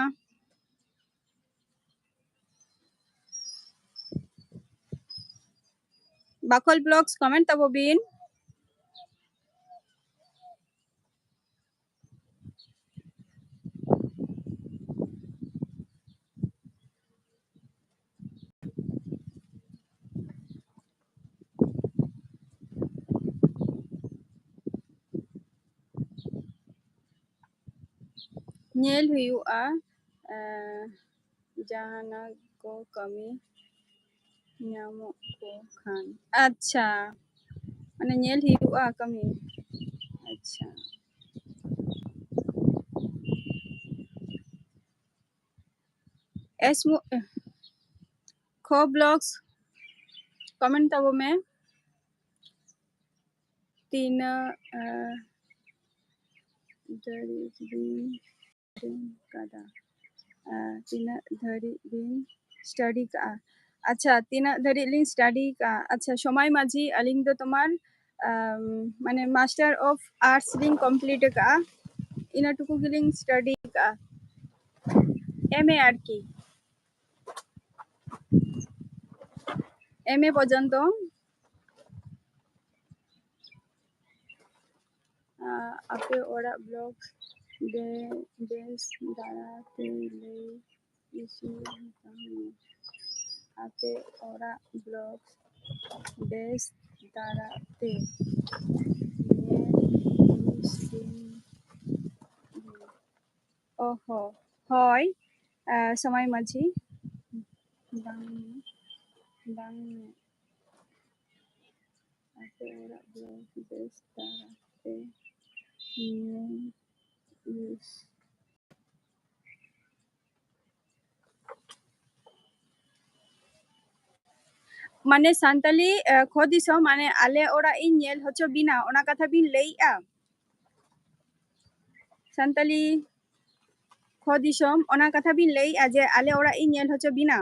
ᱵᱟᱠᱷᱳᱞ vlogs, comment ᱛᱟᱵᱚ ᱵᱤᱱ᱾ ᱧᱮᱞ ᱦᱩᱭᱩᱜᱼᱟ, ᱮᱸ, ᱡᱟᱦᱟᱱᱟᱜ ᱠᱚ ᱠᱟᱹᱢᱤ ᱧᱟᱢᱚᱜ ᱠᱚ ᱠᱷᱟᱱ᱾ ᱟᱪᱪᱷᱟ, ᱢᱟᱱᱮ ᱧᱮᱞ ᱦᱩᱭᱩᱜᱼᱟ ᱠᱟᱹᱢᱤ᱾ ᱟᱪᱪᱷᱟ᱾ ᱮᱥ ᱢᱩ-, ᱠᱷᱚ vlogs, comment ᱛᱟᱵᱚ ᱢᱮ᱾ ᱛᱤᱱᱟᱹᱜ, ᱟ, ᱫᱷᱟᱹᱨᱤᱡ ᱵᱤᱱ ᱠᱟᱫᱟ? ᱟ, ᱛᱤᱱᱟᱹᱜ ᱫᱷᱟᱹᱨᱤᱡ ᱵᱤᱱ study ᱠᱟᱜᱼᱟ? ᱟᱪᱪᱷᱟ, ᱛᱤᱱᱟᱹᱜ ᱫᱷᱟᱹᱨᱤᱡ ᱞᱤᱧ study ᱠᱟᱜᱼᱟ? ᱟᱪᱪᱷᱟ, ᱥᱚᱢᱟᱭ ᱢᱟᱹᱡᱷᱤ, ᱟᱹᱞᱤᱧ ᱫᱚ ᱛᱳᱢᱟᱨ, ᱟᱢ, ᱢᱟᱱᱮ Master of Arts ᱞᱤᱧ complete ᱠᱟᱜᱼᱟ, ᱤᱱᱟᱹ ᱴᱩᱠᱩ ᱜᱮᱞᱤᱧ study ᱠᱟᱜᱼᱟ, ᱮᱢ ᱮ ᱟᱨᱠᱤ, ᱮᱢ ᱮ ᱯᱚᱨᱡᱚᱱᱛᱚ᱾ ᱟᱯᱮ ᱚᱲᱟᱜ ᱵᱞᱚᱜ ᱵᱮ-, ᱵᱮᱥ ᱫᱷᱟᱨᱟ ᱛᱮ ᱞᱟᱹᱭ ᱤᱥᱤᱱ ᱛᱟᱦᱮᱱ᱾ ᱟᱯᱮ ᱚᱲᱟᱜ ᱵᱞᱚᱜ ᱵᱮᱥ ᱫᱷᱟᱨᱟ ᱛᱮ ᱧᱮᱞ ᱤᱥᱤᱱ᱾ ᱚ ᱦᱚᱸ, ᱦᱳᱭ, ᱟ, ᱥᱚᱢᱟᱭ ᱢᱟᱹᱡᱷᱤ᱾ ᱵᱟᱝ, ᱵᱟᱝ᱾ ᱟᱯᱮ ᱚᱲᱟᱜ ᱵᱞᱚᱜ ᱵᱮᱥ ᱫᱷᱟᱨᱟ ᱛᱮ ᱧᱮᱞ ᱤᱥ-, ᱢᱟᱱᱮ ᱥᱟᱱᱛᱟᱞᱤ, ᱮ, ᱠᱷᱚ ᱫᱤᱥᱚᱢ, ᱢᱟᱱᱮ ᱟᱞᱮ ᱚᱲᱟᱜ ᱤᱧ ᱧᱮᱞ ᱦᱚᱪᱚ ᱵᱤᱱᱟ, ᱚᱱᱟ ᱠᱟᱛᱷᱟ ᱵᱤᱱ ᱞᱟᱹᱭᱮᱜᱼᱟ? ᱥᱟᱱᱛᱟᱞᱤ ᱠᱷᱚ ᱫᱤᱥᱚᱢ, ᱚᱱᱟ ᱠᱟᱛᱷᱟ ᱵᱤᱱ ᱞᱟᱹᱭᱮᱜᱼᱟ ᱡᱮ ᱟᱞᱮ ᱚᱲᱟᱜ ᱤᱧ ᱧᱮᱞ ᱦᱚᱪᱚ ᱵᱤᱱᱟ?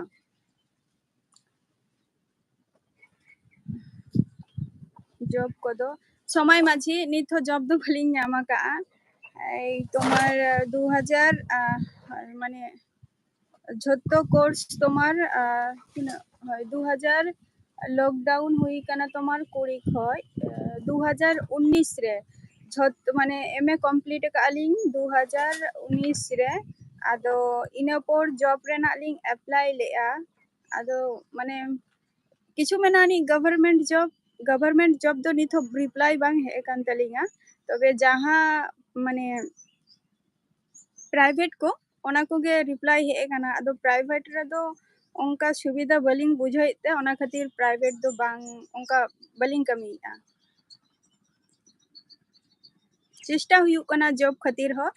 ᱡᱚᱵ ᱠᱚᱫᱚ, ᱥᱚᱢᱟᱭ ᱢᱟᱹᱡᱷᱤ, ᱱᱤᱛ ᱦᱚᱸ ᱡᱚᱵ ᱫᱚ ᱵᱟᱹᱞᱤᱧ ᱧᱟᱢ ᱟᱠᱟᱫᱼᱟ᱾ ᱮᱭ ᱛᱳᱢᱟᱨ ᱫᱩ ᱦᱟᱡᱟᱨ, ᱟ, ᱢᱟᱱᱮ ᱡᱷᱚᱛᱚ ᱠᱳᱨᱥ ᱛᱳᱢᱟᱨ, ᱟ, ᱛᱤᱱᱟᱹᱜ? ᱦᱳᱭ, ᱫᱩ ᱦᱟᱡᱟᱨ ᱞᱚᱠᱰᱟᱣᱩᱱ ᱦᱩᱭ ᱠᱟᱱᱟ ᱛᱳᱢᱟᱨ ᱠᱩᱲᱤ ᱠᱷᱚᱡ, ᱟ, ᱫᱩ ᱦᱟᱡᱟᱨ ᱩᱱᱤᱥ ᱨᱮ ᱡᱷᱚᱛᱚ, ᱢᱟᱱᱮ ᱮᱢ ᱮ ᱠᱚᱢᱯᱞᱤᱴ ᱟᱠᱟᱫᱼᱟ ᱞᱤᱧ ᱫᱩ ᱦᱟᱡᱟᱨ ᱩᱱᱤᱥ ᱨᱮ᱾ ᱟᱫᱚ ᱤᱱᱟᱹ ᱯᱚᱨ ᱡᱚᱵ ᱨᱮᱱᱟᱜ ᱞᱤᱧ ᱮᱯᱞᱟᱭ ᱞᱮᱫᱼᱟ᱾ ᱟᱫᱚ ᱢᱟᱱᱮ ᱠᱤᱪᱷᱩ ᱢᱮᱱᱟᱜ ᱟᱹᱱᱤᱡ ᱜᱚᱵᱷᱚᱨᱢᱮᱱᱴ ᱡᱚᱵ, ᱜᱚᱵᱷᱚᱨᱢᱮᱱᱴ ᱡᱚᱵ ᱫᱚ ᱱᱤᱛ ᱦᱚᱸ ᱨᱤᱯᱞᱟᱭ ᱵᱟᱝ ᱦᱮᱡ ᱟᱠᱟᱱ ᱛᱟᱹᱞᱤᱧᱟ᱾ ᱛᱚᱵᱮ ᱡᱟᱦᱟᱸ ᱢᱟᱱᱮ ᱯᱨᱟᱭᱵᱷᱮᱴ ᱠᱚ, ᱚᱱᱟ ᱠᱚᱜᱮ ᱨᱤᱯᱞᱟᱭ ᱦᱮᱡ ᱟᱠᱟᱱᱟ᱾ ᱟᱫᱚ ᱯᱨᱟᱭᱵᱷᱮᱴ ᱨᱮᱫᱚ ᱚᱱᱠᱟ ᱥᱩᱵᱤᱫᱷᱟ ᱵᱟᱹᱞᱤᱧ ᱵᱩᱡᱷᱟᱹᱣᱮᱫ ᱛᱮ, ᱚᱱᱟ ᱠᱷᱟᱹᱛᱤᱨ ᱯᱨᱟᱭᱵᱷᱮᱴ ᱫᱚ ᱵᱟᱝ, ᱚᱱᱠᱟ ᱵᱟᱹᱞᱤᱧ ᱠᱟᱹᱢᱤᱭᱮᱫᱼᱟ᱾ ᱪᱮᱥᱴᱟ ᱦᱩᱭᱩᱜ ᱠᱟᱱᱟ ᱡᱚᱵ ᱠᱷᱟᱹᱛᱤᱨ ᱦᱚᱸ,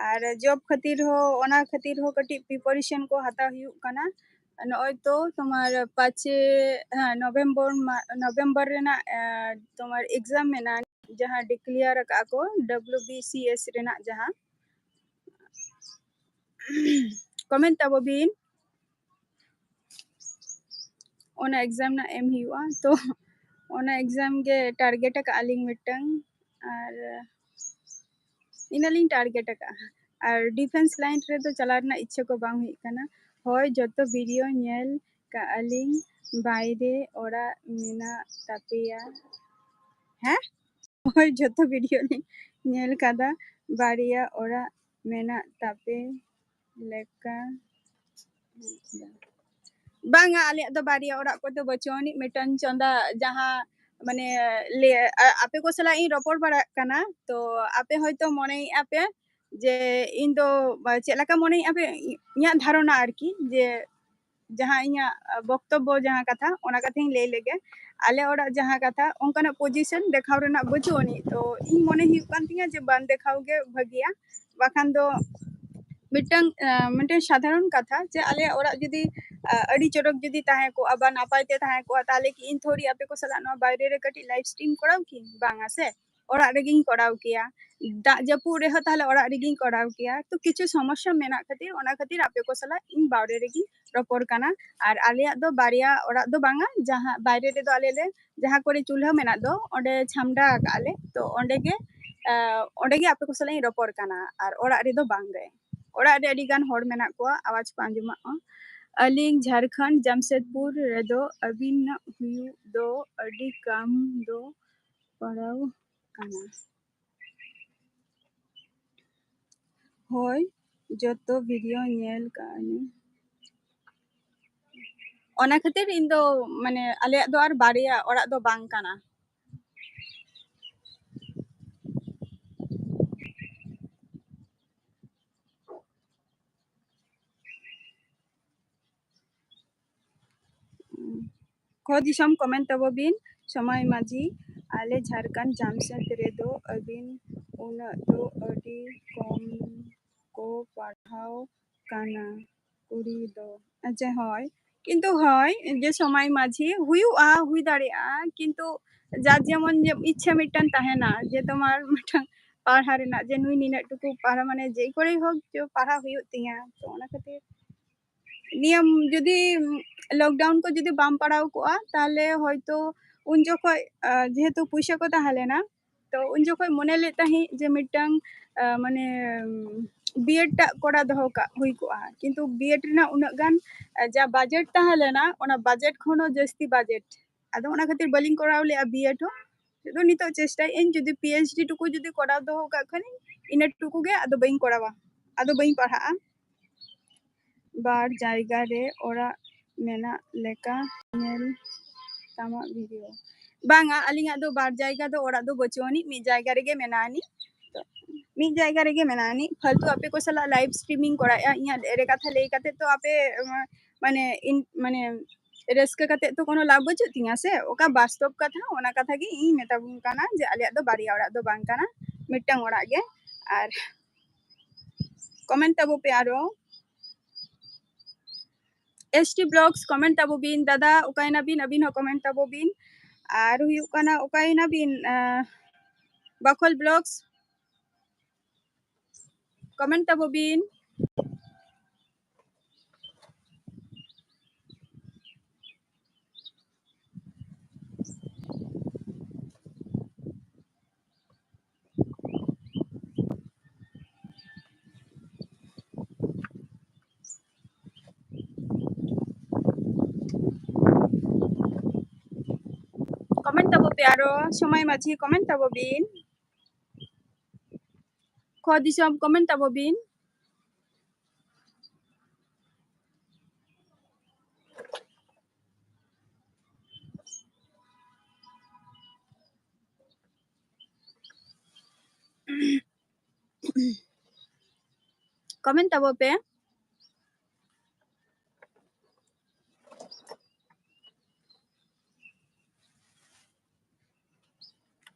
ᱟᱨ ᱡᱚᱵ ᱠᱷᱟᱹᱛᱤᱨ ᱦᱚᱸ, ᱚᱱᱟ ᱠᱷᱟᱹᱛᱤᱨ ᱦᱚᱸ ᱠᱟᱹᱴᱤᱡ ᱯᱨᱤᱯᱟᱨᱮᱥᱚᱱ ᱠᱚ ᱦᱟᱛᱟᱣ ᱦᱩᱭᱩᱜ ᱠᱟᱱᱟ᱾ ᱱᱚᱜᱼᱚᱭ ᱛᱚ ᱛᱳᱢᱟᱨ ᱯᱟᱸᱪᱮ, ᱦᱮᱸ, ᱱᱚᱵᱷᱮᱢᱵᱚᱨ ᱢᱟ-, ᱱᱚᱵᱷᱮᱢᱵᱚᱨ ᱨᱮᱱᱟᱜ, ᱮ, ᱛᱳᱢᱟᱨ ᱮᱠᱡᱟᱢ ᱢᱮᱱᱟᱜᱼᱟ, ᱡᱟᱦᱟᱸ ᱰᱤᱠᱞᱮᱭᱟᱨ ᱟᱠᱟᱫᱼᱟ ᱠᱚ, ᱰᱟᱵᱞᱤᱭᱩ ᱵᱤ ᱥᱤ ᱮᱥ ᱨᱮᱱᱟᱜ ᱡᱟᱦᱟᱸ᱾ ᱠᱚᱢᱮᱱᱴ ᱛᱟᱵᱚ ᱵᱤᱱ᱾ ᱚᱱᱟ ᱮᱠᱡᱟᱢ ᱨᱮᱱᱟᱜ ᱮᱢ ᱦᱩᱭᱩᱜᱼᱟ, ᱛᱚ ᱚᱱᱟ ᱮᱠᱡᱟᱢ ᱜᱮ ᱴᱟᱨᱜᱮᱴ ᱟᱠᱟᱫᱼᱟ ᱞᱤᱧ ᱢᱤᱫᱴᱟᱝ, ᱟᱨ ᱤᱱᱟᱹ ᱞᱤᱧ ᱴᱟᱨᱜᱮᱴ ᱟᱠᱟᱫᱼᱟ᱾ ᱟᱨ ᱰᱤᱯᱷᱮᱱᱥ ᱞᱟᱭᱤᱱ ᱨᱮᱫᱚ ᱪᱟᱞᱟᱣ ᱨᱮᱱᱟᱜ ᱤᱪᱪᱷᱟᱹ ᱠᱚ ᱵᱟᱝ ᱦᱩᱭᱩᱜ ᱠᱟᱱᱟ᱾ ᱦᱳᱭ, ᱡᱚᱛᱚ ᱵᱷᱤᱰᱤᱭᱳ ᱧᱮᱞ ᱠᱟᱜᱼᱟ ᱞᱤᱧ, ᱵᱟᱭᱨᱮ ᱚᱲᱟᱜ ᱢᱮᱱᱟᱜ ᱛᱟᱯᱮᱭᱟ? ᱦᱮᱸ, ᱦᱳᱭ, ᱡᱚᱛᱚ ᱵᱷᱤᱰᱤᱭᱳ ᱞᱤᱧ ᱧᱮᱞ ᱠᱟᱫᱟ ᱵᱟᱨᱭᱟ ᱚᱲᱟᱜ ᱢᱮᱱᱟᱜ ᱛᱟᱯᱮ ᱞᱮᱠᱟ᱾ ᱵᱟᱝᱟ, ᱟᱞᱮᱭᱟᱜ ᱫᱚ ᱵᱟᱨᱭᱟ ᱚᱲᱟᱜ ᱠᱚᱫᱚ ᱵᱟᱹᱪᱩᱜ ᱟᱹᱱᱤᱡ᱾ ᱢᱤᱫᱴᱟᱝ ᱪᱚᱸᱫᱟ ᱡᱟᱦᱟᱸ ᱢᱟᱱᱮ ᱞᱮ-, ᱟ-, ᱟᱯᱮ ᱠᱚ ᱥᱟᱞᱟᱜ ᱤᱧ ᱨᱚᱯᱚᱲ ᱵᱟᱲᱟᱜ ᱠᱟᱱᱟ, ᱛᱚ ᱟᱯᱮ ᱦᱚᱭᱛᱳ ᱢᱚᱱᱮᱭᱮᱫᱼᱟ ᱯᱮ ᱡᱮ ᱤᱧ ᱫᱚ ᱪᱮᱫ ᱞᱮᱠᱟ ᱢᱚᱱᱮᱭᱮᱫᱼᱟ ᱯᱮ, ᱤᱧᱟᱹᱜ ᱫᱷᱟᱨᱚᱱᱟ ᱟᱨᱠᱤ, ᱡᱮ ᱡᱟᱦᱟᱸ ᱤᱧᱟᱹᱜ ᱵᱚᱠᱛᱚᱵᱵᱚ, ᱡᱟᱦᱟᱸ ᱠᱟᱛᱷᱟ, ᱚᱱᱟ ᱠᱟᱛᱷᱟᱧ ᱞᱟᱹᱭ ᱞᱮᱜᱮ᱾ ᱟᱞᱮ ᱚᱲᱟᱜ ᱡᱟᱦᱟᱸ ᱠᱟᱛᱷᱟ, ᱚᱱᱠᱟᱱᱟᱜ position ᱫᱮᱠᱷᱟᱣ ᱨᱮᱱᱟᱜ ᱵᱟᱹᱪᱩᱜ ᱟᱹᱱᱤᱡ᱾ ᱛᱚ ᱤᱧ ᱢᱚᱱᱮ ᱦᱩᱭᱩᱜ ᱠᱟᱱ ᱛᱤᱧᱟᱹ ᱡᱮ ᱵᱟᱝ ᱫᱮᱠᱷᱟᱣ ᱜᱮ ᱵᱷᱟᱹᱜᱤᱭᱟ, ᱵᱟᱠᱷᱟᱱ ᱫᱚ ᱢᱤᱫᱴᱟᱝ, ᱟᱸ, ᱢᱤᱫᱴᱟᱝ ᱥᱟᱫᱷᱟᱨᱚᱱ ᱠᱟᱛᱷᱟ ᱡᱮ ᱟᱞᱮᱭᱟᱜ ᱚᱲᱟᱜ ᱡᱩᱫᱤ, ᱟᱸ, ᱟᱹᱰᱤ ᱪᱚᱨᱚᱠ ᱡᱩᱫᱤ ᱛᱟᱦᱮᱸ ᱠᱚᱜᱼᱟ ᱵᱟ ᱱᱟᱯᱟᱭ ᱛᱮ ᱛᱟᱦᱮᱸ ᱠᱚᱜᱼᱟ, ᱛᱟᱦᱚᱞᱮ ᱠᱤ ᱤᱧ ᱛᱷᱚᱲᱤ ᱟᱯᱮ ᱠᱚ ᱥᱟᱞᱟᱜ ᱱᱚᱣᱟ ᱵᱟᱭᱨᱮ ᱨᱮ ᱠᱟᱹᱴᱤᱡ live stream ᱠᱚᱨᱟᱣ ᱠᱤ? ᱵᱟᱝᱟ ᱥᱮ? ᱚᱲᱟᱜ ᱨᱮᱜᱮᱧ ᱠᱚᱨᱟᱣ ᱠᱮᱭᱟ᱾ ᱫᱟᱜ ᱡᱟᱹᱯᱩᱫ ᱨᱮᱦᱚᱸ ᱛᱟᱦᱚᱞᱮ ᱚᱲᱟᱜ ᱨᱮᱜᱮᱧ ᱠᱚᱨᱟᱣ ᱠᱮᱭᱟ᱾ ᱛᱚ ᱠᱤᱪᱷᱩ ᱥᱚᱢᱚᱥᱥᱟ ᱢᱮᱱᱟᱜ ᱠᱷᱟᱹᱛᱤᱨ, ᱚᱱᱟ ᱠᱷᱟᱹᱛᱤᱨ ᱟᱯᱮ ᱠᱚ ᱥᱟᱞᱟᱜ ᱤᱧ ᱵᱟᱭᱨᱮ ᱨᱮᱜᱮᱧ ᱨᱚᱯᱚᱲ ᱠᱟᱱᱟ᱾ ᱟᱨ ᱟᱞᱮᱭᱟᱜ ᱫᱚ ᱵᱟᱨᱭᱟ ᱚᱲᱟᱜ ᱫᱚ ᱵᱟᱝᱟ, ᱡᱟᱦᱟᱸ ᱵᱟᱭᱨᱮ ᱨᱮᱫᱚ ᱟᱞᱮ ᱞᱮ, ᱡᱟᱦᱟᱸ ᱠᱚᱨᱮ ᱪᱩᱞᱦᱟᱹ ᱢᱮᱱᱟᱜ ᱫᱚ, ᱚᱸᱰᱮ ᱪᱷᱟᱢᱰᱟ ᱟᱠᱟᱜᱼᱟ ᱞᱮ᱾ ᱛᱚ ᱚᱸᱰᱮ ᱜᱮ, ᱟᱸ, ᱚᱸᱰᱮ ᱜᱮ ᱟᱯᱮ ᱠᱚ ᱥᱟᱞᱟᱜ ᱤᱧ ᱨᱚᱯᱚᱲ ᱠᱟᱱᱟ, ᱟᱨ ᱚᱲᱟᱜ ᱨᱮᱫᱚ ᱵᱟᱝ ᱜᱮ᱾ ᱚᱲᱟᱜ ᱨᱮ ᱟᱹᱰᱤ ᱜᱟᱱ ᱦᱚᱲ ᱢᱮᱱᱟᱜ ᱠᱚᱣᱟ, ᱟᱣᱟᱡᱽ ᱠᱚ ᱟᱸᱡᱚᱢᱚᱜᱼᱟ᱾ ᱟᱹᱞᱤᱧ ᱡᱷᱟᱲᱠᱷᱚᱸᱰ ᱡᱟᱢᱥᱮᱫᱽᱯᱩᱨ ᱨᱮᱫᱚ ᱟᱹᱵᱤᱱᱟᱜ ᱦᱩᱭᱩᱜ ᱫᱚ ᱟᱹᱰᱤ ᱠᱟᱢ ᱫᱚ ᱯᱟᱲᱟᱣ ᱠᱟᱱᱟ᱾ ᱦᱳᱭ, ᱡᱚᱛᱚ video ᱧᱮᱞ ᱠᱟᱜᱼᱟ ᱞᱤᱧ᱾ ᱚᱱᱟ ᱠᱷᱟᱹᱛᱤᱨ ᱤᱧ ᱫᱚ, ᱢᱟᱱᱮ, ᱟᱞᱮᱭᱟᱜ ᱫᱚ ᱟᱨ ᱵᱟᱨᱭᱟ ᱚᱲᱟᱜ ᱫᱚ ᱵᱟᱝ ᱠᱟᱱᱟ᱾ ᱠᱚ ᱫᱤᱥᱚᱢ comment ᱛᱟᱵᱚ ᱵᱤᱱ᱾ ᱥᱚᱢᱟᱭ ᱢᱟᱹᱡᱷᱤ, ᱟᱞᱮ ᱡᱷᱟᱲᱠᱷᱚᱸᱰ ᱡᱟᱢᱥᱮᱫᱽ ᱨᱮᱫᱚ ᱟᱹᱵᱤᱱ ᱩᱱᱟᱹᱜ ᱫᱚ ᱟᱹᱰᱤ ᱠᱚᱢ ᱠᱚ ᱯᱟᱲᱦᱟᱣ ᱠᱟᱱᱟ ᱠᱩᱲᱤ ᱫᱚ᱾ ᱟᱪᱪᱷᱟ, ᱦᱳᱭ, ᱠᱤᱱᱛᱩ ᱦᱳᱭ, ᱡᱮ ᱥᱚᱢᱟᱭ ᱢᱟᱹᱡᱷᱤ ᱦᱩᱭᱩᱜᱼᱟ, ᱦᱩᱭ ᱫᱟᱲᱮᱭᱟᱜᱼᱟ, ᱠᱤᱱᱛᱩ ᱡᱟᱨ ᱡᱮᱢᱚᱱ ᱡᱮ ᱤᱪᱪᱷᱟᱹ ᱢᱤᱫᱴᱟᱝ ᱛᱟᱦᱮᱱᱟ ᱡᱮ ᱛᱳᱢᱟᱨ ᱢᱤᱫᱴᱟᱝ ᱯᱟᱲᱦᱟᱣ ᱨᱮᱱᱟᱜ, ᱡᱮ ᱱᱩᱭ ᱱᱤᱱᱟᱹᱜ ᱴᱩᱠᱩ ᱯᱟᱲᱦᱟᱣ, ᱢᱟᱱᱮ ᱡᱮ ᱠᱚᱨᱮ ᱦᱳᱠ ᱡᱮ ᱯᱟᱲᱦᱟᱣ ᱦᱩᱭᱩᱜ ᱛᱤᱧᱟ᱾ ᱛᱚ ᱚᱱᱟ ᱠᱷᱟᱹᱛᱤᱨ ᱱᱤᱭᱟᱹ ᱡᱩᱫᱤ lockdown ᱠᱚ ᱡᱩᱫᱤ ᱵᱟᱢ ᱯᱟᱲᱟᱣ ᱠᱚᱜᱼᱟ, ᱛᱟᱦᱞᱮ ᱦᱚᱭᱛᱳ ᱩᱱ ᱡᱚᱠᱷᱚᱡ, ᱟᱸ, ᱡᱮᱦᱮᱛᱩ ᱯᱩᱭᱥᱟᱹ ᱠᱚ ᱛᱟᱦᱮᱸ ᱞᱮᱱᱟ, ᱛᱚ ᱩᱱ ᱡᱚᱠᱷᱚᱡ ᱢᱚᱱᱮ ᱞᱮᱫ ᱛᱟᱦᱮᱸᱫ ᱡᱮ ᱢᱤᱫᱴᱟᱝ, ᱟᱸ, ᱢᱟᱱᱮ, ᱩᱢ, B.Ed ᱴᱟᱜ ᱠᱚᱨᱟᱣ ᱫᱚᱦᱚ ᱠᱟᱜ ᱦᱩᱭ ᱠᱚᱜᱼᱟ, ᱠᱤᱱᱛᱩ B.Ed ᱨᱮᱱᱟᱜ ᱩᱱᱟᱹᱜ ᱜᱟᱱ, ᱟᱸ, ᱡᱟ budget ᱛᱟᱦᱮᱸ ᱞᱮᱱᱟ, ᱚᱱᱟ budget ᱠᱷᱚᱱ ᱦᱚᱸ ᱡᱟᱹᱥᱛᱤ budget, ᱟᱫᱚ ᱚᱱᱟ ᱠᱷᱟᱹᱛᱤᱨ ᱵᱟᱹᱞᱤᱧ ᱠᱚᱨᱟᱣ ᱞᱮᱜᱼᱟ B.Ed ᱦᱚᱸ᱾ ᱫᱚ ᱱᱤᱛᱚᱜ ᱪᱮᱥᱴᱟᱭᱮᱫ ᱟᱹᱧ, ᱡᱩᱫᱤ ᱯᱤ ᱮᱭᱤᱪ ᱰᱤ ᱴᱩᱠᱩ ᱡᱩᱫᱤ ᱠᱚᱨᱟᱣ ᱫᱚᱦᱚ ᱠᱟᱜ ᱠᱷᱟᱱᱤᱧ, ᱤᱱᱟᱹ ᱴᱩᱠᱩ ᱜᱮ, ᱟᱫᱚ ᱵᱟᱹᱧ ᱠᱚᱨᱟᱣᱟ, ᱟᱫᱚ ᱵᱟᱹᱧ ᱯᱟᱲᱦᱟᱜᱼᱟ᱾ ᱵᱟᱨ ᱡᱟᱭᱜᱟ ᱨᱮ ᱚᱲᱟᱜ ᱢᱮᱱᱟᱜ ᱞᱮᱠᱟ ᱧᱮᱞ ᱛᱟᱢᱟ ᱵᱷᱤᱰᱤᱭᱳ᱾ ᱵᱟᱝᱟ, ᱟᱹᱞᱤᱧᱟᱜ ᱫᱚ ᱵᱟᱨ ᱡᱟᱭᱜᱟ ᱫᱚ ᱚᱲᱟᱜ ᱫᱚ ᱵᱟᱹᱪᱩᱜ ᱟᱹᱱᱤᱡ, ᱢᱤᱫ ᱡᱟᱭᱜᱟ ᱨᱮᱜᱮ ᱢᱮᱱᱟᱜ ᱟᱹᱱᱤᱡ᱾ ᱛᱚ, ᱢᱤᱫ ᱡᱟᱭᱜᱟ ᱨᱮᱜᱮ ᱢᱮᱱᱟᱜ ᱟᱹᱱᱤᱡ᱾ ᱯᱷᱟᱞᱛᱩ ᱟᱯᱮ ᱠᱚ ᱥᱟᱞᱟᱜ ᱞᱟᱭᱤᱵᱷ ᱥᱴᱨᱤᱢᱤᱝ ᱠᱚᱨᱟᱣᱮᱫᱼᱟ, ᱤᱧᱟᱹᱜ ᱮᱲᱮ ᱠᱟᱛᱷᱟ ᱞᱟᱹᱭ ᱠᱟᱛᱮ ᱛᱚ ᱟᱯᱮ, ᱩᱢ, ᱢᱟᱱᱮ, ᱤᱱ-, ᱢᱟᱱᱮ, ᱨᱟᱹᱥᱠᱟᱹ ᱠᱟᱛᱮ ᱛᱚ ᱠᱳᱱᱳ ᱞᱟᱵᱷ ᱵᱟᱹᱪᱩᱜ ᱛᱤᱧᱟ ᱥᱮ᱾ ᱚᱠᱟ ᱵᱟᱥᱛᱚᱵ ᱠᱟᱛᱷᱟ, ᱚᱱᱟ ᱠᱟᱛᱷᱟ ᱜᱮ ᱤᱧ ᱢᱮᱛᱟᱵᱚᱱ ᱠᱟᱱᱟ ᱡᱮ ᱟᱞᱮᱭᱟᱜ ᱫᱚ ᱵᱟᱨᱭᱟ ᱚᱲᱟᱜ ᱫᱚ ᱵᱟᱝ ᱠᱟᱱᱟ, ᱢᱤᱫᱴᱟᱝ ᱚᱲᱟᱜ ᱜᱮ᱾ ᱟᱨ ᱠᱚᱢᱮᱱᱴ ᱛᱟᱵᱚ ᱯᱮ ᱟᱨᱚ᱾ ᱮᱥ ᱴᱤ ᱵᱞᱚᱜᱥ ᱠᱚᱢᱮᱱᱴ ᱛᱟᱵᱚ ᱵᱤᱱ᱾ ᱫᱟᱫᱟ, ᱚᱠᱟᱭᱮᱱᱟ ᱵᱤᱱ? ᱟᱹᱵᱤᱱ ᱦᱚᱸ ᱠᱚᱢᱮᱱᱴ ᱛᱟᱵᱚ ᱵᱤᱱ᱾ ᱟᱨ ᱦᱩᱭᱩᱜ ᱠᱟᱱᱟ, ᱚᱠᱟᱭᱮᱱᱟ ᱵᱤᱱ? ᱟᱸ, ᱵᱟᱠᱷᱳᱞ ᱵᱞᱚᱜᱥ ᱠᱚᱢᱮᱱᱴ ᱛᱟᱵᱚ ᱵᱤᱱ᱾ ᱠᱚᱢᱮᱱᱴ ᱛᱟᱵᱚ ᱯᱮ ᱟᱨᱚ, ᱥᱚᱢᱟᱭ ᱢᱟᱹᱡᱷᱤ, ᱠᱚᱢᱮᱱᱴ ᱛᱟᱵᱚ ᱵᱤᱱ᱾ ᱠᱷᱚ ᱫᱤᱥᱚᱢ, ᱠᱚᱢᱮᱱᱴ ᱛᱟᱵᱚ ᱵᱤᱱ᱾ ᱠᱚᱢᱮᱱᱴ ᱛᱟᱵᱚ ᱯᱮ᱾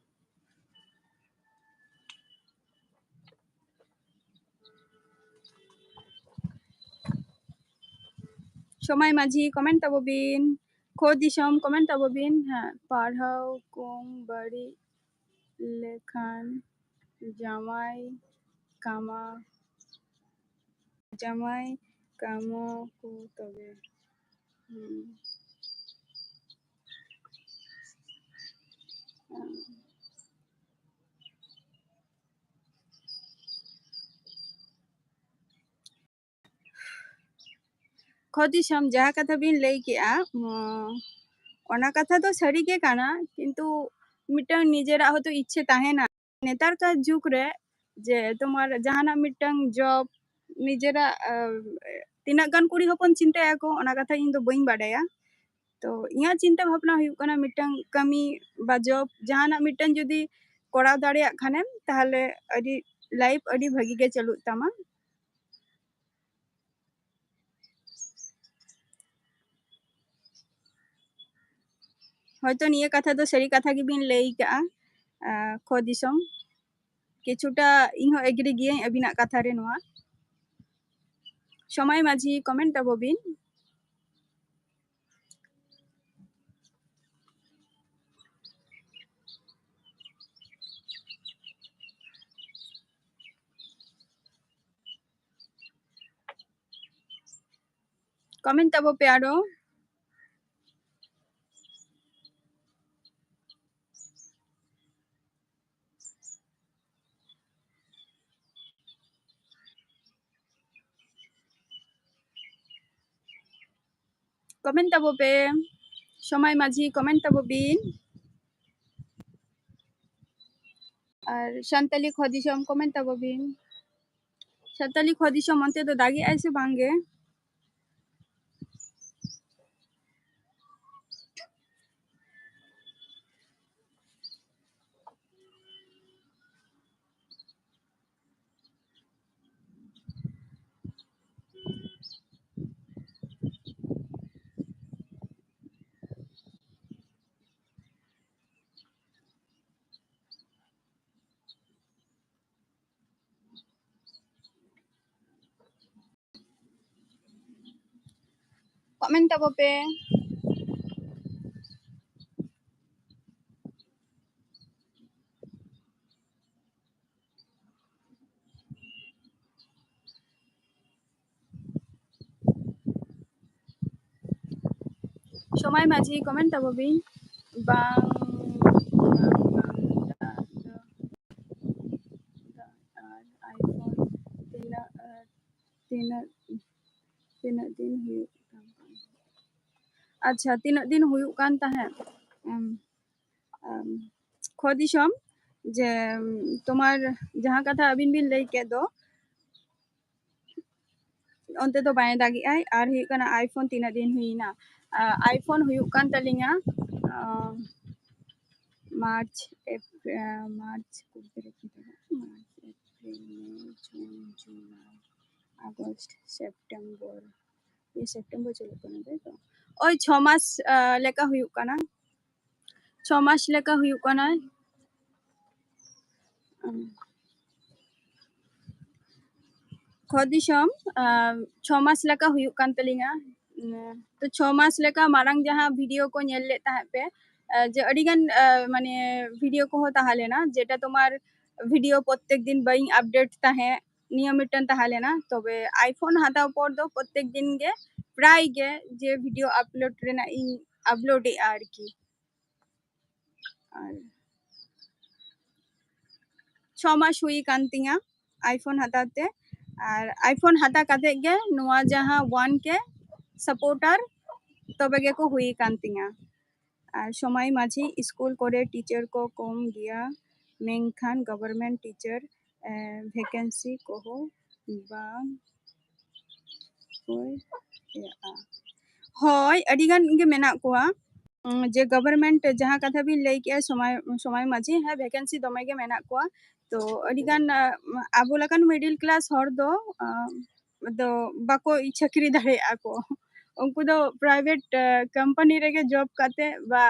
ᱥᱚᱢᱟᱭ ᱢᱟᱹᱡᱷᱤ, ᱠᱚᱢᱮᱱᱴ ᱛᱟᱵᱚ ᱵᱤᱱ᱾ ᱠᱷᱚ ᱫᱤᱥᱚᱢ, ᱠᱚᱢᱮᱱᱴ ᱛᱟᱵᱚ ᱵᱤᱱ᱾ ᱦᱮᱸ, ᱯᱟᱲᱦᱟᱣ ᱠᱚᱢ ᱵᱟᱹᱲᱤᱡ ᱞᱮᱠᱷᱟᱱ ᱡᱟᱶᱟᱭ ᱠᱟᱢᱟ, ᱡᱟᱶᱟᱭ ᱠᱟᱢᱟ ᱠᱚ ᱛᱚᱵᱮ᱾ ᱦᱩᱸ᱾ ᱠᱷᱚ ᱫᱤᱥᱚᱢ, ᱡᱟᱦᱟᱸ ᱠᱟᱛᱷᱟ ᱵᱤᱱ ᱞᱟᱹᱭ ᱠᱮᱜᱼᱟ, ᱩᱸ, ᱚᱱᱟ ᱠᱟᱛᱷᱟ ᱫᱚ ᱥᱟᱹᱨᱤ ᱜᱮ ᱠᱟᱱᱟ, ᱠᱤᱱᱛᱩ ᱢᱤᱫᱴᱟᱝ ᱱᱤᱡᱮᱨᱟᱜ ᱦᱚᱭᱛᱳ ᱤᱪᱪᱷᱟᱹ ᱛᱟᱦᱮᱱᱟ᱾ ᱱᱮᱛᱟᱨ ᱠᱟᱨ ᱡᱩᱜᱽ ᱨᱮ ᱡᱮ ᱛᱳᱢᱟᱨ ᱡᱟᱦᱟᱱᱟᱜ ᱢᱤᱫᱴᱟᱝ ᱡᱚᱵ ᱱᱤᱡᱮᱨᱟᱜ, ᱟᱸ, ᱛᱤᱱᱟᱹᱜ ᱜᱟᱱ ᱠᱩᱲᱤ ᱦᱚᱯᱚᱱ ᱪᱤᱱᱛᱟᱹᱭᱟᱠᱚ, ᱚᱱᱟ ᱠᱟᱛᱷᱟ ᱤᱧ ᱫᱚ ᱵᱟᱹᱧ ᱵᱟᱰᱟᱭᱟ᱾ ᱛᱚ ᱤᱧᱟᱹᱜ ᱪᱤᱱᱛᱟᱹ ᱵᱷᱟᱵᱽᱱᱟ ᱦᱩᱭᱩᱜ ᱠᱟᱱᱟ ᱢᱤᱫᱴᱟᱝ ᱠᱟᱹᱢᱤ ᱵᱟ ᱡᱚᱵ ᱡᱟᱦᱟᱱᱟᱜ ᱢᱤᱫᱴᱟᱝ ᱡᱩᱫᱤ ᱠᱚᱨᱟᱣ ᱫᱟᱲᱮᱭᱟᱜ ᱠᱷᱟᱱᱮᱢ, ᱛᱟᱦᱚᱞᱮ ᱟᱹᱰᱤ ᱞᱟᱭᱤᱯᱷ ᱟᱹᱰᱤ ᱵᱷᱟᱹᱜᱤ ᱜᱮ ᱪᱟᱹᱞᱩᱜ ᱛᱟᱢᱟ᱾ ᱦᱚᱭᱛᱚ ᱱᱤᱭᱟᱹ ᱠᱟᱛᱷᱟ ᱫᱚ ᱥᱟᱹᱨᱤ ᱠᱟᱛᱷᱟ ᱜᱮᱵᱤᱱ ᱞᱟᱹᱭ ᱠᱟᱜᱼᱟ, ᱟᱸ, ᱠᱷᱚ ᱫᱤᱥᱚᱢ᱾ ᱠᱤᱪᱷᱩᱴᱟ ᱤᱧᱦᱚᱸ ᱮᱜᱽᱨᱤ ᱜᱤᱭᱟᱹᱧ ᱟᱹᱵᱤᱱᱟᱜ ᱠᱟᱛᱷᱟ ᱨᱮ ᱱᱚᱣᱟ᱾ ᱥᱚᱢᱟᱭ ᱢᱟᱹᱡᱷᱤ, ᱠᱚᱢᱮᱱᱴ ᱛᱟᱵᱚ ᱵᱤᱱ᱾ ᱠᱚᱢᱮᱱᱴ ᱛᱟᱵᱚ ᱯᱮ ᱟᱨᱚ᱾ ᱠᱚᱢᱮᱱᱴ ᱛᱟᱵᱚ ᱯᱮ᱾ ᱥᱚᱢᱟᱭ ᱢᱟᱹᱡᱷᱤ, ᱠᱚᱢᱮᱱᱴ ᱛᱟᱵᱚ ᱵᱤᱱ᱾ ᱟᱨ ᱥᱟᱱᱛᱟᱞᱤ ᱠᱷᱚ ᱫᱤᱥᱚᱢ, ᱠᱚᱢᱮᱱᱴ ᱛᱟᱵᱚ ᱵᱤᱱ᱾ ᱥᱟᱱᱛᱟᱞᱤ ᱠᱷᱚ ᱫᱤᱥᱚᱢ, ᱚᱱᱛᱮ ᱫᱚ ᱫᱟᱜᱮᱜᱼᱟᱭ ᱥᱮ ᱵᱟᱝ ᱜᱮ? ᱠᱚᱢᱮᱱᱴ ᱛᱟᱵᱚ ᱯᱮ᱾ ᱥᱚᱢᱟᱭ ᱢᱟᱹᱡᱷᱤ, ᱠᱚᱢᱮᱱᱴ ᱛᱟᱵᱚ ᱵᱤᱱ᱾ ᱵᱟᱝ, ᱵᱟᱝ, ᱵᱟᱝ, ᱫᱟᱜ ᱫᱚ, ᱫᱟᱜ ᱟᱨ iPhone ᱛᱤᱱᱟᱹᱜ, ᱟᱨ ᱛᱤᱱᱟᱹᱜ, ᱛᱤᱱᱟᱹᱜ ᱫᱤᱱ ᱦᱩᱭᱩᱜ ᱠᱟᱱ ᱛᱟᱦᱮᱸᱫ? ᱟᱪᱪᱷᱟ, ᱛᱤᱱᱟᱹᱜ ᱫᱤᱱ ᱦᱩᱭᱩᱜ ᱠᱟᱱ ᱛᱟᱦᱮᱸᱫ? ᱩᱢ, ᱩᱢ, ᱠᱷᱚ ᱫᱤᱥᱚᱢ, ᱡᱮ ᱛᱳᱢᱟᱨ ᱡᱟᱦᱟᱸ ᱠᱟᱛᱷᱟ ᱟᱹᱵᱤᱱ ᱵᱤᱱ ᱞᱟᱹᱭ ᱠᱮᱫ ᱫᱚ, ᱚᱱᱛᱮ ᱫᱚ ᱵᱟᱭ ᱫᱟᱜᱮᱜᱼᱟᱭ᱾ ᱟᱨ ᱦᱩᱭᱩᱜ ᱠᱟᱱᱟ, iPhone ᱛᱤᱱᱟᱹᱜ ᱫᱤᱱ ᱦᱩᱭᱱᱟ? iPhone ᱦᱩᱭᱩᱜ ᱠᱟᱱ ᱛᱟᱹᱞᱤᱧᱟ ᱢᱟᱨᱪ, ᱢᱟᱨᱪ ᱠᱩᱲᱤ ᱛᱟᱹᱨᱤᱠᱷ, ᱢᱟᱨᱪ, ᱮᱯᱨᱤᱞ, ᱢᱮ, ᱡᱩᱱ, ᱡᱩᱞᱟᱭ, ᱟᱜᱚᱥᱴ, ᱥᱮᱯᱴᱮᱢᱵᱚᱨ᱾ ᱥᱮᱯᱴᱮᱢᱵᱚᱨ ᱪᱟᱹᱞᱩᱜ ᱠᱟᱱᱟ, ᱛᱟᱭ ᱛᱚ? ᱳᱭ ᱪᱷᱚ ᱢᱟᱥ ᱞᱮᱠᱟ ᱦᱩᱭᱩᱜ ᱠᱟᱱᱟ᱾ ᱪᱷᱚ ᱢᱟᱥ ᱞᱮᱠᱟ ᱦᱩᱭᱩᱜ ᱠᱟᱱᱟ᱾ ᱠᱷᱚ ᱫᱤᱥᱚᱢ, ᱪᱷᱚ ᱢᱟᱥ ᱞᱮᱠᱟ ᱦᱩᱭᱩᱜ ᱠᱟᱱ ᱛᱟᱹᱞᱤᱧᱟ᱾ ᱛᱚ ᱪᱷᱚ ᱢᱟᱥ ᱞᱮᱠᱟ ᱢᱟᱲᱟᱝ ᱡᱟᱦᱟᱸ ᱵᱷᱤᱰᱤᱭᱳ ᱠᱚ ᱧᱮᱞ ᱞᱮᱫ ᱛᱟᱦᱮᱸᱫ ᱯᱮ, ᱡᱮ ᱟᱹᱰᱤᱜᱟᱱ ᱢᱟᱱᱮ ᱵᱷᱤᱰᱤᱭᱳ ᱠᱚᱦᱚᱸ ᱛᱟᱦᱮᱸ ᱞᱮᱱᱟ, ᱡᱮᱴᱟ ᱛᱳᱢᱟᱨ ᱵᱷᱤᱰᱤᱭᱳ ᱯᱨᱚᱛᱮᱠ ᱫᱤᱱ ᱵᱟᱹᱧ ᱟᱯᱰᱮᱴ ᱛᱟᱦᱮᱸᱫ, ᱱᱤᱭᱟᱹ ᱢᱤᱫᱴᱮᱱ ᱛᱟᱦᱮᱸ ᱞᱮᱱᱟ᱾ ᱛᱚᱵᱮ iPhone ᱦᱟᱛᱟᱣ ᱯᱚᱨ ᱫᱚ ᱯᱨᱚᱛᱮᱠ ᱫᱤᱱ ᱜᱮ ᱯᱨᱟᱭ ᱜᱮ ᱡᱮ ᱵᱷᱤᱰᱤᱭᱳ ᱟᱯᱞᱳᱰ ᱨᱮᱱᱟᱜ ᱤᱧ ᱟᱯᱞᱳᱰᱮᱜᱼᱟ ᱟᱨᱠᱤ᱾ ᱟᱨ ᱪᱷᱚ ᱢᱟᱥ ᱦᱩᱭ ᱠᱟᱱ ᱛᱤᱧᱟ iPhone ᱦᱟᱛᱟᱣ ᱛᱮ᱾ ᱟᱨ iPhone ᱦᱟᱛᱟᱣ ᱠᱟᱛᱮ ᱜᱮ ᱱᱚᱣᱟ ᱡᱟᱦᱟᱸ one K supporter ᱛᱚᱵᱮ ᱜᱮᱠᱚ ᱦᱩᱭ ᱠᱟᱱ ᱛᱤᱧᱟ᱾ ᱟᱨ ᱥᱚᱢᱟᱭ ᱢᱟᱹᱡᱷᱤ, ᱥᱠᱩᱞ ᱠᱚᱨᱮ ᱴᱤᱪᱟᱨ ᱠᱚ ᱠᱚᱢ ᱜᱮᱭᱟ, ᱢᱮᱱᱠᱷᱟᱱ ᱜᱚᱵᱷᱚᱨᱢᱮᱱᱴ ᱴᱤᱪᱟᱨ ᱵᱷᱮᱠᱮᱱᱥᱤ ᱠᱚᱦᱚᱸ ᱵᱟᱝ ᱦᱩᱭᱩᱜᱼᱟ᱾ ᱦᱳᱭ, ᱟᱹᱰᱤᱜᱟᱱ ᱜᱮ ᱢᱮᱱᱟᱜ ᱠᱚᱣᱟ᱾ ᱩᱸ, ᱡᱮ ᱜᱚᱵᱷᱚᱨᱢᱮᱱᱴ ᱡᱟᱦᱟᱸ ᱠᱟᱛᱷᱟ ᱵᱤᱱ ᱞᱟᱹᱭ ᱠᱮᱜᱼᱟ, ᱥᱚᱢᱟᱭ, ᱥᱚᱢᱟᱭ ᱢᱟᱹᱡᱷᱤ, ᱦᱮᱸ, ᱵᱷᱮᱠᱮᱱᱥᱤ ᱫᱚᱢᱮ ᱜᱮ ᱢᱮᱱᱟᱜ ᱠᱚᱣᱟ᱾ ᱛᱚ ᱟᱹᱰᱤᱜᱟᱱ, ᱟᱸ, ᱟᱵᱚ ᱞᱮᱠᱟᱱ ᱢᱤᱰᱤᱞ ᱠᱞᱟᱥ ᱦᱚᱲ ᱫᱚ, ᱟᱸ, ᱫᱚ ᱵᱟᱠᱚ ᱪᱟᱹᱠᱨᱤ ᱫᱟᱲᱮᱭᱟᱜᱼᱟ ᱠᱚ᱾ ᱩᱱᱠᱩ ᱫᱚ ᱯᱨᱟᱭᱵᱷᱮᱴ, ᱟᱸ, ᱠᱳᱢᱯᱟᱱᱤ ᱨᱮᱜᱮ ᱡᱚᱵ ᱠᱟᱛᱮ ᱵᱟ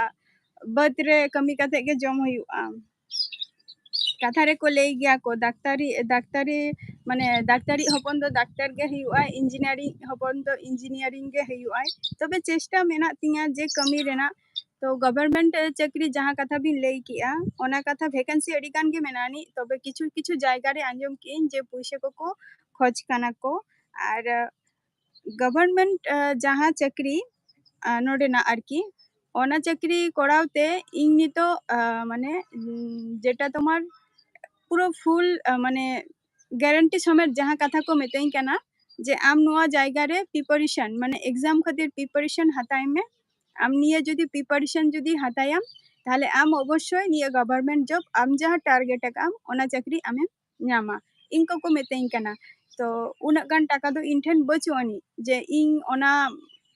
ᱵᱟᱹᱫᱽ ᱨᱮ ᱠᱟᱹᱢᱤ ᱠᱟᱛᱮ ᱜᱮ ᱡᱚᱢ ᱦᱩᱭᱩᱜᱼᱟ᱾ ᱠᱟᱛᱷᱟ ᱨᱮᱠᱚ ᱞᱟᱹᱭ ᱜᱮᱭᱟ ᱠᱚ, ᱰᱟᱠᱛᱟᱨᱤ, ᱰᱟᱠᱛᱟᱨᱤ, ᱢᱟᱱᱮ ᱰᱟᱠᱛᱟᱨᱤ ᱦᱚᱯᱚᱱ ᱫᱚ ᱰᱟᱠᱛᱟᱨ ᱜᱮ ᱦᱩᱭᱩᱜᱼᱟᱭ, ᱤᱧᱡᱤᱱᱤᱭᱟᱨᱤᱝ ᱦᱚᱯᱚᱱ ᱫᱚ ᱤᱧᱡᱤᱱᱤᱭᱟᱨᱤᱝ ᱜᱮ ᱦᱩᱭᱩᱜᱼᱟᱭ᱾ ᱛᱚᱵᱮ ᱪᱮᱥᱴᱟ ᱢᱮᱱᱟᱜ ᱛᱤᱧᱟ ᱡᱮ ᱠᱟᱹᱢᱤ ᱨᱮᱱᱟᱜ᱾ ᱛᱚ ᱜᱚᱵᱷᱚᱨᱢᱮᱱᱴ ᱪᱟᱹᱠᱨᱤ ᱡᱟᱦᱟᱸ ᱠᱟᱛᱷᱟ ᱵᱤᱱ ᱞᱟᱹᱭ ᱠᱮᱜᱼᱟ, ᱚᱱᱟ ᱠᱟᱛᱷᱟ ᱵᱷᱮᱠᱮᱱᱥᱤ ᱟᱹᱰᱤ ᱜᱟᱱ ᱜᱮ ᱢᱮᱱᱟᱜ ᱟᱹᱱᱤᱡ, ᱛᱚᱵᱮ ᱠᱤᱪᱷᱩ ᱠᱤᱪᱷᱩ ᱡᱟᱭᱜᱟ ᱨᱮ ᱟᱸᱡᱚᱢ ᱠᱮᱜᱼᱟᱹᱧ ᱡᱮ ᱯᱩᱭᱥᱟᱹ ᱠᱚᱠᱚ ᱠᱷᱚᱡᱽ ᱠᱟᱱᱟ ᱠᱚ᱾ ᱟᱨ ᱜᱚᱵᱷᱚᱨᱢᱮᱱᱴ, ᱟᱸ, ᱡᱟᱦᱟᱸ ᱪᱟᱹᱠᱨᱤ, ᱟᱸ, ᱱᱚᱰᱮᱱᱟᱜ ᱟᱨᱠᱤ, ᱚᱱᱟ ᱪᱟᱹᱠᱨᱤ ᱠᱚᱨᱟᱣ ᱛᱮ ᱤᱧ ᱱᱤᱛᱚᱜ, ᱟᱸ, ᱢᱟᱱᱮ, ᱩᱸ, ᱡᱮᱴᱟ ᱛᱳᱢᱟᱨ ᱯᱩᱨᱟᱹ ᱯᱷᱩᱞ, ᱟᱸ, ᱢᱟᱱᱮ ᱜᱮᱨᱮᱱᱴᱤ ᱥᱚᱢᱮᱛ ᱡᱟᱦᱟᱸ ᱠᱟᱛᱷᱟ ᱠᱚ ᱢᱤᱛᱟᱹᱧ ᱠᱟᱱᱟ ᱡᱮ ᱟᱢ ᱱᱚᱣᱟ ᱡᱟᱭᱜᱟ ᱨᱮ ᱯᱨᱤᱯᱟᱨᱮᱥᱚᱱ, ᱢᱟᱱᱮ ᱮᱠᱡᱟᱢ ᱠᱷᱟᱹᱛᱤᱨ ᱯᱨᱤᱯᱟᱨᱮᱥᱚᱱ ᱦᱟᱛᱟᱣ ᱢᱮ᱾ ᱟᱢ ᱱᱤᱭᱟᱹ ᱡᱩᱫᱤ ᱯᱨᱤᱯᱟᱨᱮᱥᱚᱱ ᱡᱩᱫᱤ ᱦᱟᱛᱟᱭᱟᱢ, ᱛᱟᱦᱞᱮ ᱟᱢ ᱚᱵᱚᱥᱥᱳᱭ ᱱᱤᱭᱟᱹ ᱜᱚᱵᱷᱚᱨᱱᱢᱮᱱᱴ ᱡᱚᱵ ᱟᱢ ᱡᱟᱦᱟᱸ ᱴᱟᱨᱜᱮᱴ ᱟᱠᱟᱫ ᱟᱢ, ᱚᱱᱟ ᱪᱟᱹᱠᱨᱤ ᱟᱢᱮᱢ ᱧᱟᱢᱟ᱾ ᱤᱧ ᱠᱚᱠᱚ ᱢᱤᱛᱟᱹᱧ ᱠᱟᱱᱟ, ᱛᱚ ᱩᱱᱟᱹᱜ ᱜᱟᱱ ᱴᱟᱠᱟ ᱫᱚ ᱤᱧ ᱴᱷᱮᱱ ᱵᱟᱹᱪᱩᱜ ᱟᱹᱱᱤᱡ ᱡᱮ ᱤᱧ ᱚᱱᱟ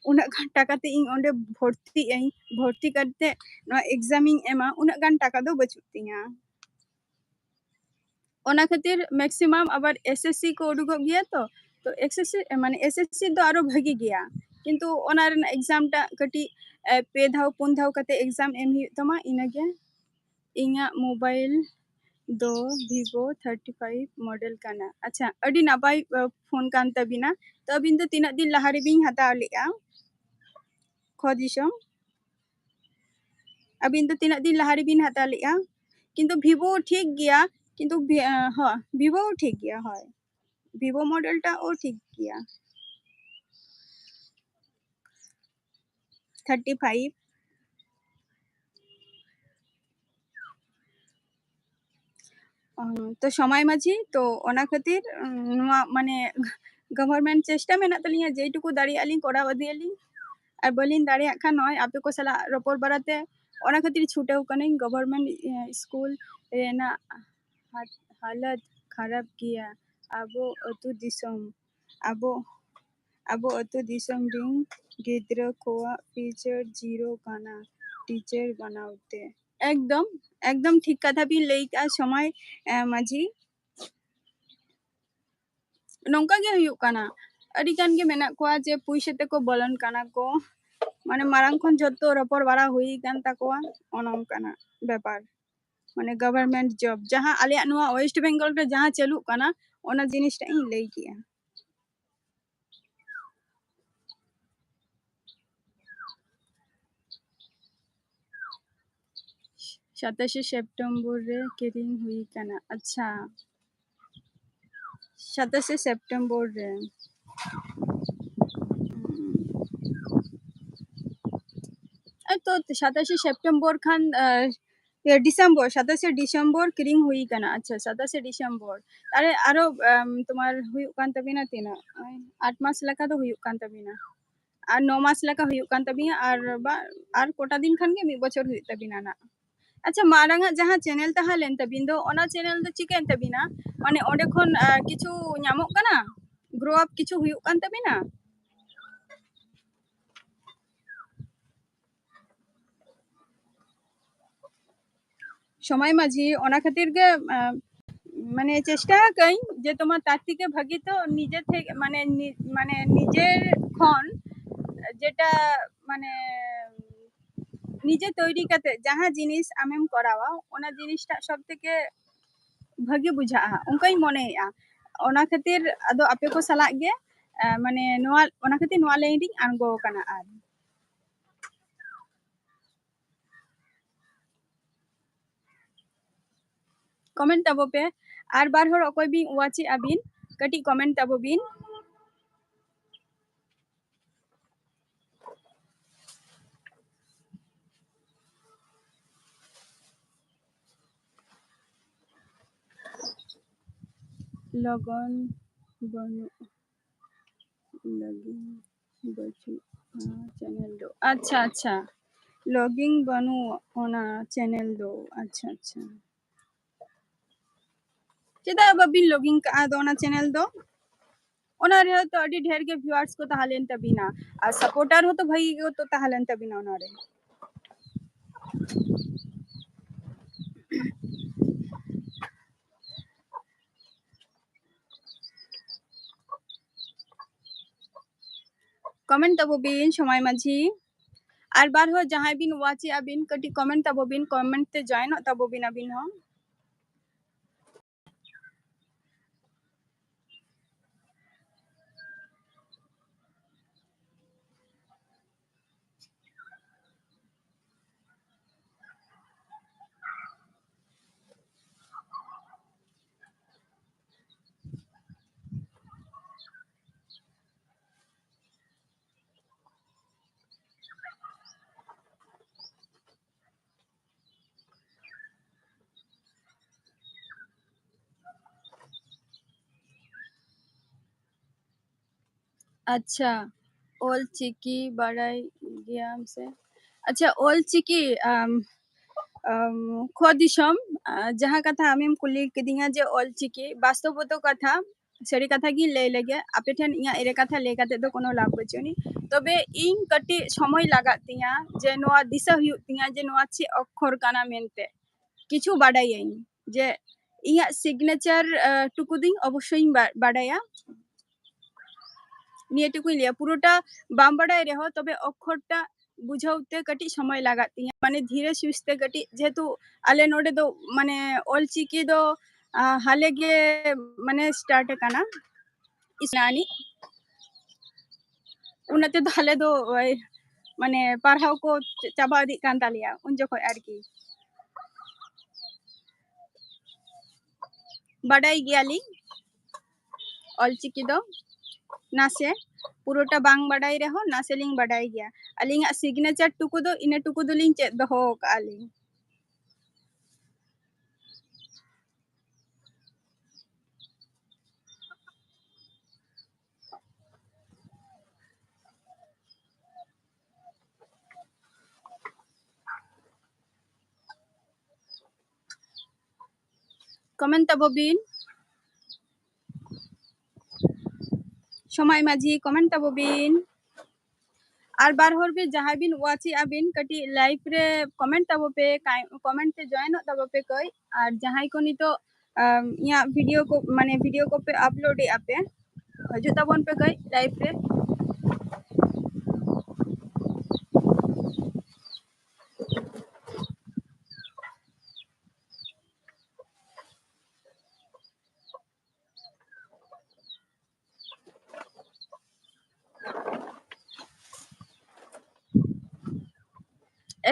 ᱩᱱᱟᱹᱜ ᱜᱟᱱ ᱴᱟᱠᱟ ᱛᱮ ᱤᱧ ᱚᱸᱰᱮ ᱵᱷᱚᱨᱛᱤᱜ ᱟᱹᱧ, ᱵᱷᱚᱨᱛᱤ ᱠᱟᱛᱮ ᱱᱚᱣᱟ ᱮᱠᱡᱟᱢ ᱤᱧ ᱮᱢᱟ, ᱩᱱᱟᱹᱜ ᱜᱟᱱ ᱴᱟᱠᱟ ᱫᱚ ᱵᱟᱹᱪᱩᱜ ᱛᱤᱧᱟ᱾ ᱚᱱᱟ ᱠᱷᱟᱹᱛᱤᱨ ᱢᱮᱠᱥᱤᱢᱟᱢ ᱟᱵᱟᱨ ᱮᱥ ᱮᱥ ᱥᱤ ᱠᱚ ᱩᱰᱩᱠᱚᱜ ᱜᱮᱭᱟ ᱛᱚ, ᱛᱚ ᱮᱥ ᱮᱥ ᱥᱤ ᱢᱟᱱᱮ ᱮᱥ ᱮᱥ ᱥᱤ ᱫᱚ ᱟᱨᱚ ᱵᱷᱟᱹᱜᱤ ᱜᱮᱭᱟ, ᱠᱤᱱᱛᱩ ᱚᱱᱟ ᱨᱮᱱᱟᱜ ᱮᱠᱡᱟᱢ ᱴᱟᱜ ᱠᱟᱹᱴᱤᱡ ᱮ, ᱯᱮ ᱫᱷᱟᱣ ᱯᱩᱱ ᱫᱷᱟᱣ ᱠᱟᱛᱮ ᱮᱠᱡᱟᱢ ᱮᱢ ᱦᱩᱭᱩᱜ ᱛᱟᱢᱟ, ᱤᱱᱟᱹᱜᱮ᱾ ᱤᱧᱟᱹᱜ ᱢᱳᱵᱟᱭᱤᱞ ᱫᱚ ᱵᱷᱤᱵᱳ ᱛᱷᱟᱨᱴᱤ ᱯᱷᱟᱭᱤᱵᱷ ᱢᱚᱰᱮᱞ ᱠᱟᱱᱟ᱾ ᱟᱪᱪᱷᱟ, ᱟᱹᱰᱤ ᱱᱟᱯᱟᱭ ᱯᱷᱳᱱ ᱠᱟᱱ ᱛᱟᱵᱤᱱᱟ᱾ ᱛᱚ ᱟᱹᱵᱤᱱ ᱫᱚ ᱛᱤᱱᱟᱹᱜ ᱫᱤᱱ ᱞᱟᱦᱟ ᱨᱮᱵᱤᱱ ᱦᱟᱛᱟᱣ ᱞᱮᱫᱼᱟ ᱠᱷᱚ ᱫᱤᱥᱚᱢ? ᱟᱹᱵᱤᱱ ᱫᱚ ᱛᱤᱱᱟᱹᱜ ᱫᱤᱱ ᱞᱟᱦᱟ ᱨᱮᱵᱤᱱ ᱦᱟᱛᱟᱣ ᱞᱮᱫᱼᱟ? ᱠᱤᱱᱛᱩ ᱵᱷᱤᱵᱳ ᱴᱷᱤᱠ ᱜᱮᱭᱟ, ᱠᱤᱱᱛᱩ ᱵᱷᱤ- ᱟᱸ, ᱦᱚᱸ, ᱵᱷᱤᱵᱳ ᱴᱷᱤᱠ ᱜᱮᱭᱟ, ᱦᱳᱭ, ᱵᱷᱤᱵᱳ ᱢᱚᱰᱮᱞ ᱴᱟᱜ ᱳ ᱴᱷᱤᱠ ᱜᱮᱭᱟ᱾ Thirty five. ᱛᱚ ᱥᱚᱢᱟᱭ ᱢᱟᱹᱡᱷᱤ, ᱛᱚ ᱚᱱᱟ ᱠᱷᱟᱹᱛᱤᱨ ᱩᱸ, ᱱᱚᱣᱟ ᱢᱟᱱᱮ ᱜᱚᱵᱷᱚᱨᱱᱢᱮᱱᱴ ᱪᱮᱥᱴᱟ ᱢᱮᱱᱟᱜ ᱛᱟᱹᱞᱤᱧᱟ, ᱡᱮᱴᱩᱠᱩ ᱫᱟᱲᱮᱭᱟᱜᱼᱟ ᱞᱤᱧ ᱠᱚᱨᱟᱣ ᱤᱫᱤᱭᱟᱞᱤᱧ᱾ ᱟᱨ ᱵᱟᱹᱞᱤᱧ ᱫᱟᱲᱮᱭᱟᱜ ᱠᱷᱟᱱ ᱱᱚᱜᱼᱚᱭ ᱟᱯᱮ ᱠᱚ ᱥᱟᱞᱟᱜ ᱨᱚᱯᱚᱲ ᱵᱟᱲᱟᱛᱮ ᱚᱱᱟ ᱠᱷᱟᱹᱛᱤᱨ ᱪᱷᱩᱴᱟᱹᱣ ᱠᱟᱹᱱᱟᱹᱧ᱾ ᱜᱚᱵᱷᱚᱨᱱᱢᱮᱱᱴ ᱤᱭᱟᱹ, ᱥᱠᱩᱞ ᱨᱮᱱᱟᱜ ᱦᱟ- ᱦᱟᱞᱚᱛ ᱠᱷᱟᱨᱟᱯ ᱜᱮᱭᱟ᱾ ᱟᱵᱚ ᱟᱹᱛᱩ ᱫᱤᱥᱚᱢ, ᱟᱵᱚ ᱟᱵᱚ ᱟᱹᱛᱩ ᱫᱤᱥᱚᱢ ᱨᱤᱱ ᱜᱤᱫᱽᱨᱟᱹ ᱠᱚᱣᱟᱜ ᱯᱷᱤᱭᱩᱪᱟᱨ ᱡᱤᱨᱳ ᱠᱟᱱᱟ ᱴᱤᱪᱟᱨ ᱵᱮᱱᱟᱣ ᱛᱮ᱾ ᱮᱠᱫᱚᱢ, ᱮᱠᱫᱚᱢ ᱴᱷᱤᱠ ᱠᱟᱛᱷᱟ ᱵᱤᱱ ᱞᱟᱹᱭ ᱠᱟᱜᱼᱟ ᱥᱚᱢᱟᱭ ᱮ, ᱢᱟᱹᱡᱷᱤ᱾ ᱱᱚᱝᱠᱟ ᱜᱮ ᱦᱩᱭᱩᱜ ᱠᱟᱱᱟ, ᱟᱹᱰᱤ ᱜᱟᱱ ᱜᱮ ᱢᱮᱱᱟᱜ ᱠᱚᱣᱟ ᱡᱮ ᱯᱩᱭᱥᱟᱹ ᱛᱮᱠᱚ ᱵᱚᱞᱚᱱ ᱠᱟᱱᱟ ᱠᱚ, ᱢᱟᱱᱮ ᱢᱟᱲᱟᱝ ᱠᱷᱚᱱ ᱡᱷᱚᱛᱚ ᱨᱚᱯᱚᱲ ᱵᱟᱲᱟ ᱦᱩᱭ ᱟᱠᱟᱱ ᱛᱟᱠᱚᱣᱟ, ᱚᱱᱮ ᱚᱱᱠᱟᱱᱟᱜ ᱵᱮᱯᱟᱨ᱾ ᱢᱟᱱᱮ ᱜᱚᱵᱷᱚᱨᱱᱢᱮᱱᱴ ᱡᱚᱵ ᱡᱟᱦᱟᱸ ᱟᱞᱮᱭᱟᱜ ᱱᱚᱣᱟ ᱳᱭᱮᱥᱴ ᱵᱮᱝᱜᱚᱞ ᱨᱮ ᱡᱟᱦᱟᱸ ᱪᱟᱹᱞᱩᱜ ᱠᱟᱱᱟ, ᱚᱱᱟ ᱡᱤᱱᱤᱥᱴᱟᱜ ᱤᱧ ᱞᱟᱹᱭ ᱠᱮᱜᱼᱟ᱾ ᱥᱟᱛᱟᱥᱮ ᱥᱮᱯᱴᱮᱢᱵᱚᱨ ᱨᱮ ᱠᱤᱨᱤᱧ ᱦᱩᱭ ᱠᱟᱱᱟ᱾ ᱟᱪᱪᱷᱟ, ᱥᱟᱛᱟᱥᱮ ᱥᱮᱯᱴᱮᱢᱵᱚᱨ ᱨᱮ᱾ ᱦᱩᱸ᱾ ᱮᱭ ᱛᱚ, ᱥᱟᱛᱟᱥᱮ ᱥᱮᱯᱴᱮᱢᱵᱚᱨ ᱠᱷᱟᱱ, ᱟᱨ, ᱤᱭᱟᱹ, ᱰᱤᱥᱮᱢᱵᱚᱨ, ᱥᱟᱛᱟᱥᱮ ᱰᱤᱥᱮᱢᱵᱚᱨ ᱠᱤᱨᱤᱧ ᱦᱩᱭ ᱠᱟᱱᱟ᱾ ᱟᱪᱪᱷᱟ, ᱥᱟᱛᱟᱥᱮ ᱰᱤᱥᱮᱢᱵᱚᱨ᱾ ᱟᱨᱮ, ᱟᱨᱚ, ᱟᱢ, ᱛᱳᱢᱟᱨ ᱦᱩᱭᱩᱜ ᱠᱟᱱ ᱛᱟᱵᱤᱱᱟ ᱛᱤᱱᱟᱹᱜ? ᱳᱭ ᱟᱴ ᱢᱟᱥ ᱞᱮᱠᱟ ᱫᱚ ᱦᱩᱭᱩᱜ ᱠᱟᱱ ᱛᱟᱵᱤᱱᱟ᱾ ᱟᱨ ᱱᱚ ᱢᱟᱥ ᱞᱮᱠᱟ ᱦᱩᱭᱩᱜ ᱠᱟᱱ ᱛᱟᱵᱤᱱᱟ, ᱟᱨ ᱵᱟ-, ᱟᱨ ᱠᱚᱴᱟ ᱫᱤᱱ ᱠᱷᱟᱱ ᱜᱮ ᱢᱤᱫ ᱵᱚᱪᱷᱚᱨ ᱦᱩᱭᱩᱜ ᱛᱟᱵᱤᱱᱟ ᱱᱟᱜ᱾ ᱟᱪᱪᱷᱟ, ᱢᱟᱲᱟᱝ ᱟᱜ ᱡᱟᱦᱟᱸ channel ᱛᱟᱦᱮᱸ ᱞᱮᱱ ᱛᱟᱵᱤᱱ ᱫᱚ, ᱚᱱᱟ channel ᱫᱚ ᱪᱤᱠᱟᱹᱭᱮᱱ ᱛᱟᱵᱤᱱᱟ? ᱢᱟᱱᱮ ᱚᱸᱰᱮ ᱠᱷᱚᱱ, ᱟ, ᱠᱤᱪᱷᱩ ᱧᱟᱢᱚᱜ ᱠᱟᱱᱟ? Grow up ᱠᱤᱪᱷᱩ ᱦᱩᱭᱩᱜ ᱠᱟᱱ ᱛᱟᱵᱤᱱᱟ? ᱥᱚᱢᱟᱭ ᱢᱟᱹᱡᱷᱤ, ᱚᱱᱟ ᱠᱷᱟᱹᱛᱤᱨ ᱜᱮ, ᱟ, ᱢᱟᱱᱮ ᱪᱮᱥᱴᱟ ᱟᱠᱟᱹᱧ ᱡᱮ ᱛᱳᱢᱟᱨ ᱛᱟᱨ ᱛᱷᱮᱠᱮ ᱵᱷᱟᱹᱜᱤ ᱛᱚ ᱱᱤᱡᱮ ᱛᱷᱮᱠᱮ, ᱢᱟᱱᱮ ᱱᱤ-, ᱢᱟᱱᱮ ᱱᱤᱡᱮᱨ ᱠᱷᱚᱱ ᱡᱮᱴᱟ ᱢᱟᱱᱮ ᱱᱤᱡᱮ ᱛᱚᱭᱨᱤ ᱠᱟᱛᱮ ᱡᱟᱦᱟᱸ ᱡᱤᱱᱤᱥ ᱟᱢᱮᱢ ᱠᱚᱨᱟᱣᱟ, ᱚᱱᱟ ᱡᱤᱱᱤᱥᱴᱟᱜ ᱥᱚᱵ ᱛᱷᱮᱠᱮ ᱵᱷᱟᱹᱜᱤ ᱵᱩᱡᱷᱟᱹᱜᱼᱟ, ᱚᱱᱠᱟᱧ ᱢᱚᱱᱮᱭᱮᱫᱼᱟ᱾ ᱚᱱᱟ ᱠᱷᱟᱹᱛᱤᱨ ᱟᱫᱚ ᱟᱯᱮ ᱠᱚ ᱥᱟᱞᱟᱜ ᱜᱮ, ᱟ, ᱢᱟᱱᱮ ᱱᱚᱣᱟ, ᱚᱱᱟ ᱠᱷᱟᱹᱛᱤᱨ ᱱᱚᱣᱟ line ᱨᱤᱧ ᱟᱬᱜᱚ ᱟᱠᱟᱱᱟ᱾ ᱟᱨ comment ᱛᱟᱵᱚ ᱯᱮ, ᱟᱨ ᱵᱟᱨ ᱦᱚᱲ ᱚᱠᱚᱭ ᱵᱤᱱ watch ᱮᱫᱼᱟ ᱵᱤᱱ, ᱠᱟᱹᱴᱤᱡ comment ᱛᱟᱵᱚ ᱵᱤᱱ᱾ ᱞᱚᱜᱚᱱ ᱵᱟᱹᱱᱩᱜ ᱞᱟᱹᱜᱤᱫ ᱵᱟᱹᱪᱩᱜᱼᱟ channel ᱫᱚ᱾ ᱟᱪᱪᱷᱟ, ᱟᱪᱪᱷᱟ, logging ᱵᱟᱹᱱᱩᱜ ᱚᱱᱟ channel ᱫᱚ᱾ ᱟᱪᱪᱷᱟ, ᱟᱪᱪᱷᱟ, ᱪᱮᱫᱟᱜ ᱵᱟᱵᱤᱱ logging ᱠᱟᱜᱼᱟ ᱟᱫᱚ ᱚᱱᱟ channel ᱫᱚ? ᱚᱱᱟ ᱨᱮᱦᱚᱸ ᱛᱚ ᱟᱹᱰᱤ ᱰᱷᱮᱨ ᱜᱮ viewers ᱠᱚ ᱛᱟᱦᱮᱸ ᱞᱮᱱ ᱛᱟᱵᱤᱱᱟ ᱟᱨ supporter ᱦᱚᱸ ᱛᱚ ᱵᱷᱟᱹᱜᱤ ᱜᱮ ᱛᱚ ᱛᱟᱦᱮᱸ ᱞᱮᱱ ᱛᱟᱵᱤᱱᱟ ᱚᱱᱟ ᱨᱮ᱾ Comment ᱛᱟᱵᱚ ᱵᱤᱱ ᱥᱚᱢᱟᱭ ᱢᱟᱹᱡᱷᱤ᱾ ᱟᱨ ᱵᱟᱨ ᱦᱚᱲ ᱡᱟᱦᱟᱸᱭ ᱵᱤᱱ watch ᱮᱫᱼᱟ ᱵᱤᱱ, ᱠᱟᱹᱴᱤᱡ comment ᱛᱟᱵᱚ ᱵᱤᱱ, comment ᱛᱮ joinᱚᱜ ᱛᱟᱵᱚ ᱵᱤᱱ ᱟᱹᱵᱤᱱ ᱦᱚᱸ᱾ ᱟᱪᱪᱷᱟ, ᱚᱞ ᱪᱤᱠᱤ ᱵᱟᱲᱟᱭ ᱜᱮᱭᱟᱢ ᱥᱮ? ᱟᱪᱪᱷᱟ, ᱚᱞ ᱪᱤᱠᱤ, ᱟᱢ, ᱟᱢ, ᱠᱷᱚ ᱫᱤᱥᱚᱢ, ᱟ, ᱡᱟᱦᱟᱸ ᱠᱟᱛᱷᱟ ᱟᱢᱮᱢ ᱠᱩᱞᱤ ᱠᱤᱫᱤᱧᱟ ᱡᱮ ᱚᱞ ᱪᱤᱠᱤ, ᱵᱟᱥᱛᱚᱵᱚᱛᱚ ᱠᱟᱛᱷᱟ, ᱥᱟᱹᱨᱤ ᱠᱟᱛᱷᱟ ᱜᱤᱧ ᱞᱟᱹᱭ ᱞᱮᱜᱮ, ᱟᱯᱮ ᱴᱷᱮᱱ ᱤᱧᱟᱹᱜ ᱮᱲᱮ ᱠᱟᱛᱷᱟ ᱞᱟᱹᱭ ᱠᱟᱛᱮ ᱫᱚ ᱠᱳᱱᱳ ᱞᱟᱵᱷ ᱵᱟᱹᱪᱩᱜ ᱟᱹᱱᱤᱡ᱾ ᱛᱚᱵᱮ ᱤᱧ ᱠᱟᱹᱴᱤᱡ ᱥᱚᱢᱚᱭ ᱞᱟᱜᱟᱜ ᱛᱤᱧᱟ ᱡᱮ ᱱᱚᱣᱟ ᱫᱤᱥᱟᱹ ᱦᱩᱭᱩᱜ ᱛᱤᱧᱟ ᱡᱮ ᱱᱚᱣᱟ ᱪᱮᱫ ᱚᱠᱠᱷᱚᱨ ᱠᱟᱱᱟ ᱢᱮᱱᱛᱮ᱾ ᱠᱤᱪᱷᱩ ᱵᱟᱰᱟᱭᱟᱹᱧ ᱡᱮ ᱤᱧᱟᱹᱜ signature, ᱟ, ᱴᱩᱠᱩ ᱫᱚᱧ ᱚᱵᱚᱥᱥᱳᱭᱤᱧ ᱵᱟ-, ᱵᱟᱰᱟᱭᱟ᱾ ᱱᱤᱭᱟᱹ ᱴᱩᱠᱩᱧ ᱞᱟᱹᱭᱟ, ᱯᱩᱨᱟᱹᱴᱟ ᱵᱟᱢ ᱵᱟᱰᱟᱭ ᱨᱮᱦᱚᱸ, ᱛᱚᱵᱮ ᱚᱠᱠᱷᱚᱨᱴᱟ ᱵᱩᱡᱷᱟᱹᱣ ᱛᱮ ᱠᱟᱹᱴᱤᱡ ᱥᱚᱢᱚᱭ ᱞᱟᱜᱟᱜ ᱛᱤᱧᱟ, ᱢᱟᱱᱮ ᱫᱷᱤᱨᱮ ᱥᱩᱥᱛᱮ ᱠᱟᱹᱴᱤᱡ, ᱡᱮᱦᱮᱛᱩ ᱟᱞᱮ ᱱᱚᱰᱮ ᱫᱚ ᱢᱟᱱᱮ ᱚᱞᱪᱤᱠᱤ ᱫᱚ, ᱟ, ᱦᱟᱞᱮ ᱜᱮ ᱢᱟᱱᱮ start ᱟᱠᱟᱱᱟ ᱤᱥᱱᱟᱱᱤ, ᱚᱱᱟᱛᱮ ᱫᱚ ᱟᱞᱮ ᱫᱚ ᱳᱭ ᱢᱟᱱᱮ ᱯᱟᱲᱦᱟᱣ ᱠᱚ ᱪᱟᱵᱟ ᱤᱫᱤᱜ ᱠᱟᱱ ᱛᱟᱞᱮᱭᱟ ᱩᱱ ᱡᱚᱠᱷᱚᱱ ᱟᱨᱠᱤ᱾ ᱵᱟᱰᱟᱭ ᱜᱮᱭᱟᱞᱤᱧ ᱚᱞᱪᱤᱠᱤ ᱫᱚ ᱱᱟᱥᱮ, ᱯᱩᱨᱟᱹᱴᱟ ᱵᱟᱝ ᱵᱟᱰᱟᱭ ᱨᱮᱦᱚᱸ ᱱᱟᱥᱮ ᱞᱤᱧ ᱵᱟᱰᱟᱭ ᱜᱮᱭᱟ᱾ ᱟᱹᱞᱤᱧᱟᱜ signature ᱴᱩᱠᱩ ᱫᱚ ᱤᱱᱟᱹ ᱴᱩᱠᱩ ᱫᱚᱞᱤᱧ ᱪᱮᱫ ᱫᱚᱦᱚ ᱟᱠᱟᱫᱼᱟ ᱞᱤᱧ᱾ Comment ᱛᱟᱵᱚ ᱵᱤᱱ᱾ ᱥᱚᱢᱟᱭ ᱢᱟᱹᱡᱷᱤ, comment ᱛᱟᱵᱚ ᱵᱤᱱ᱾ ᱟᱨ ᱵᱟᱨ ᱦᱚᱲ ᱵᱤᱱ, ᱡᱟᱦᱟᱸᱭ ᱵᱤᱱ watch ᱮᱜᱼᱟ ᱵᱤᱱ, ᱠᱟᱹᱴᱤᱡ live ᱨᱮ comment ᱛᱟᱵᱚ ᱯᱮ, ᱠᱟᱭ-, comment ᱛᱮ join ᱚᱜ ᱛᱟᱵᱚ ᱯᱮ ᱠᱟᱹᱡ᱾ ᱟᱨ ᱡᱟᱦᱟᱸᱭ ᱠᱚ ᱱᱤᱛᱚᱜ, ᱟᱢ, ᱤᱧᱟᱹᱜ video ᱠᱚ, ᱢᱟᱱᱮ video ᱠᱚᱯᱮ upload ᱮᱜᱼᱟ ᱯᱮ, ᱦᱤᱡᱩᱜ ᱛᱟᱵᱚᱱ ᱯᱮ ᱠᱟᱹᱡ live ᱨᱮ᱾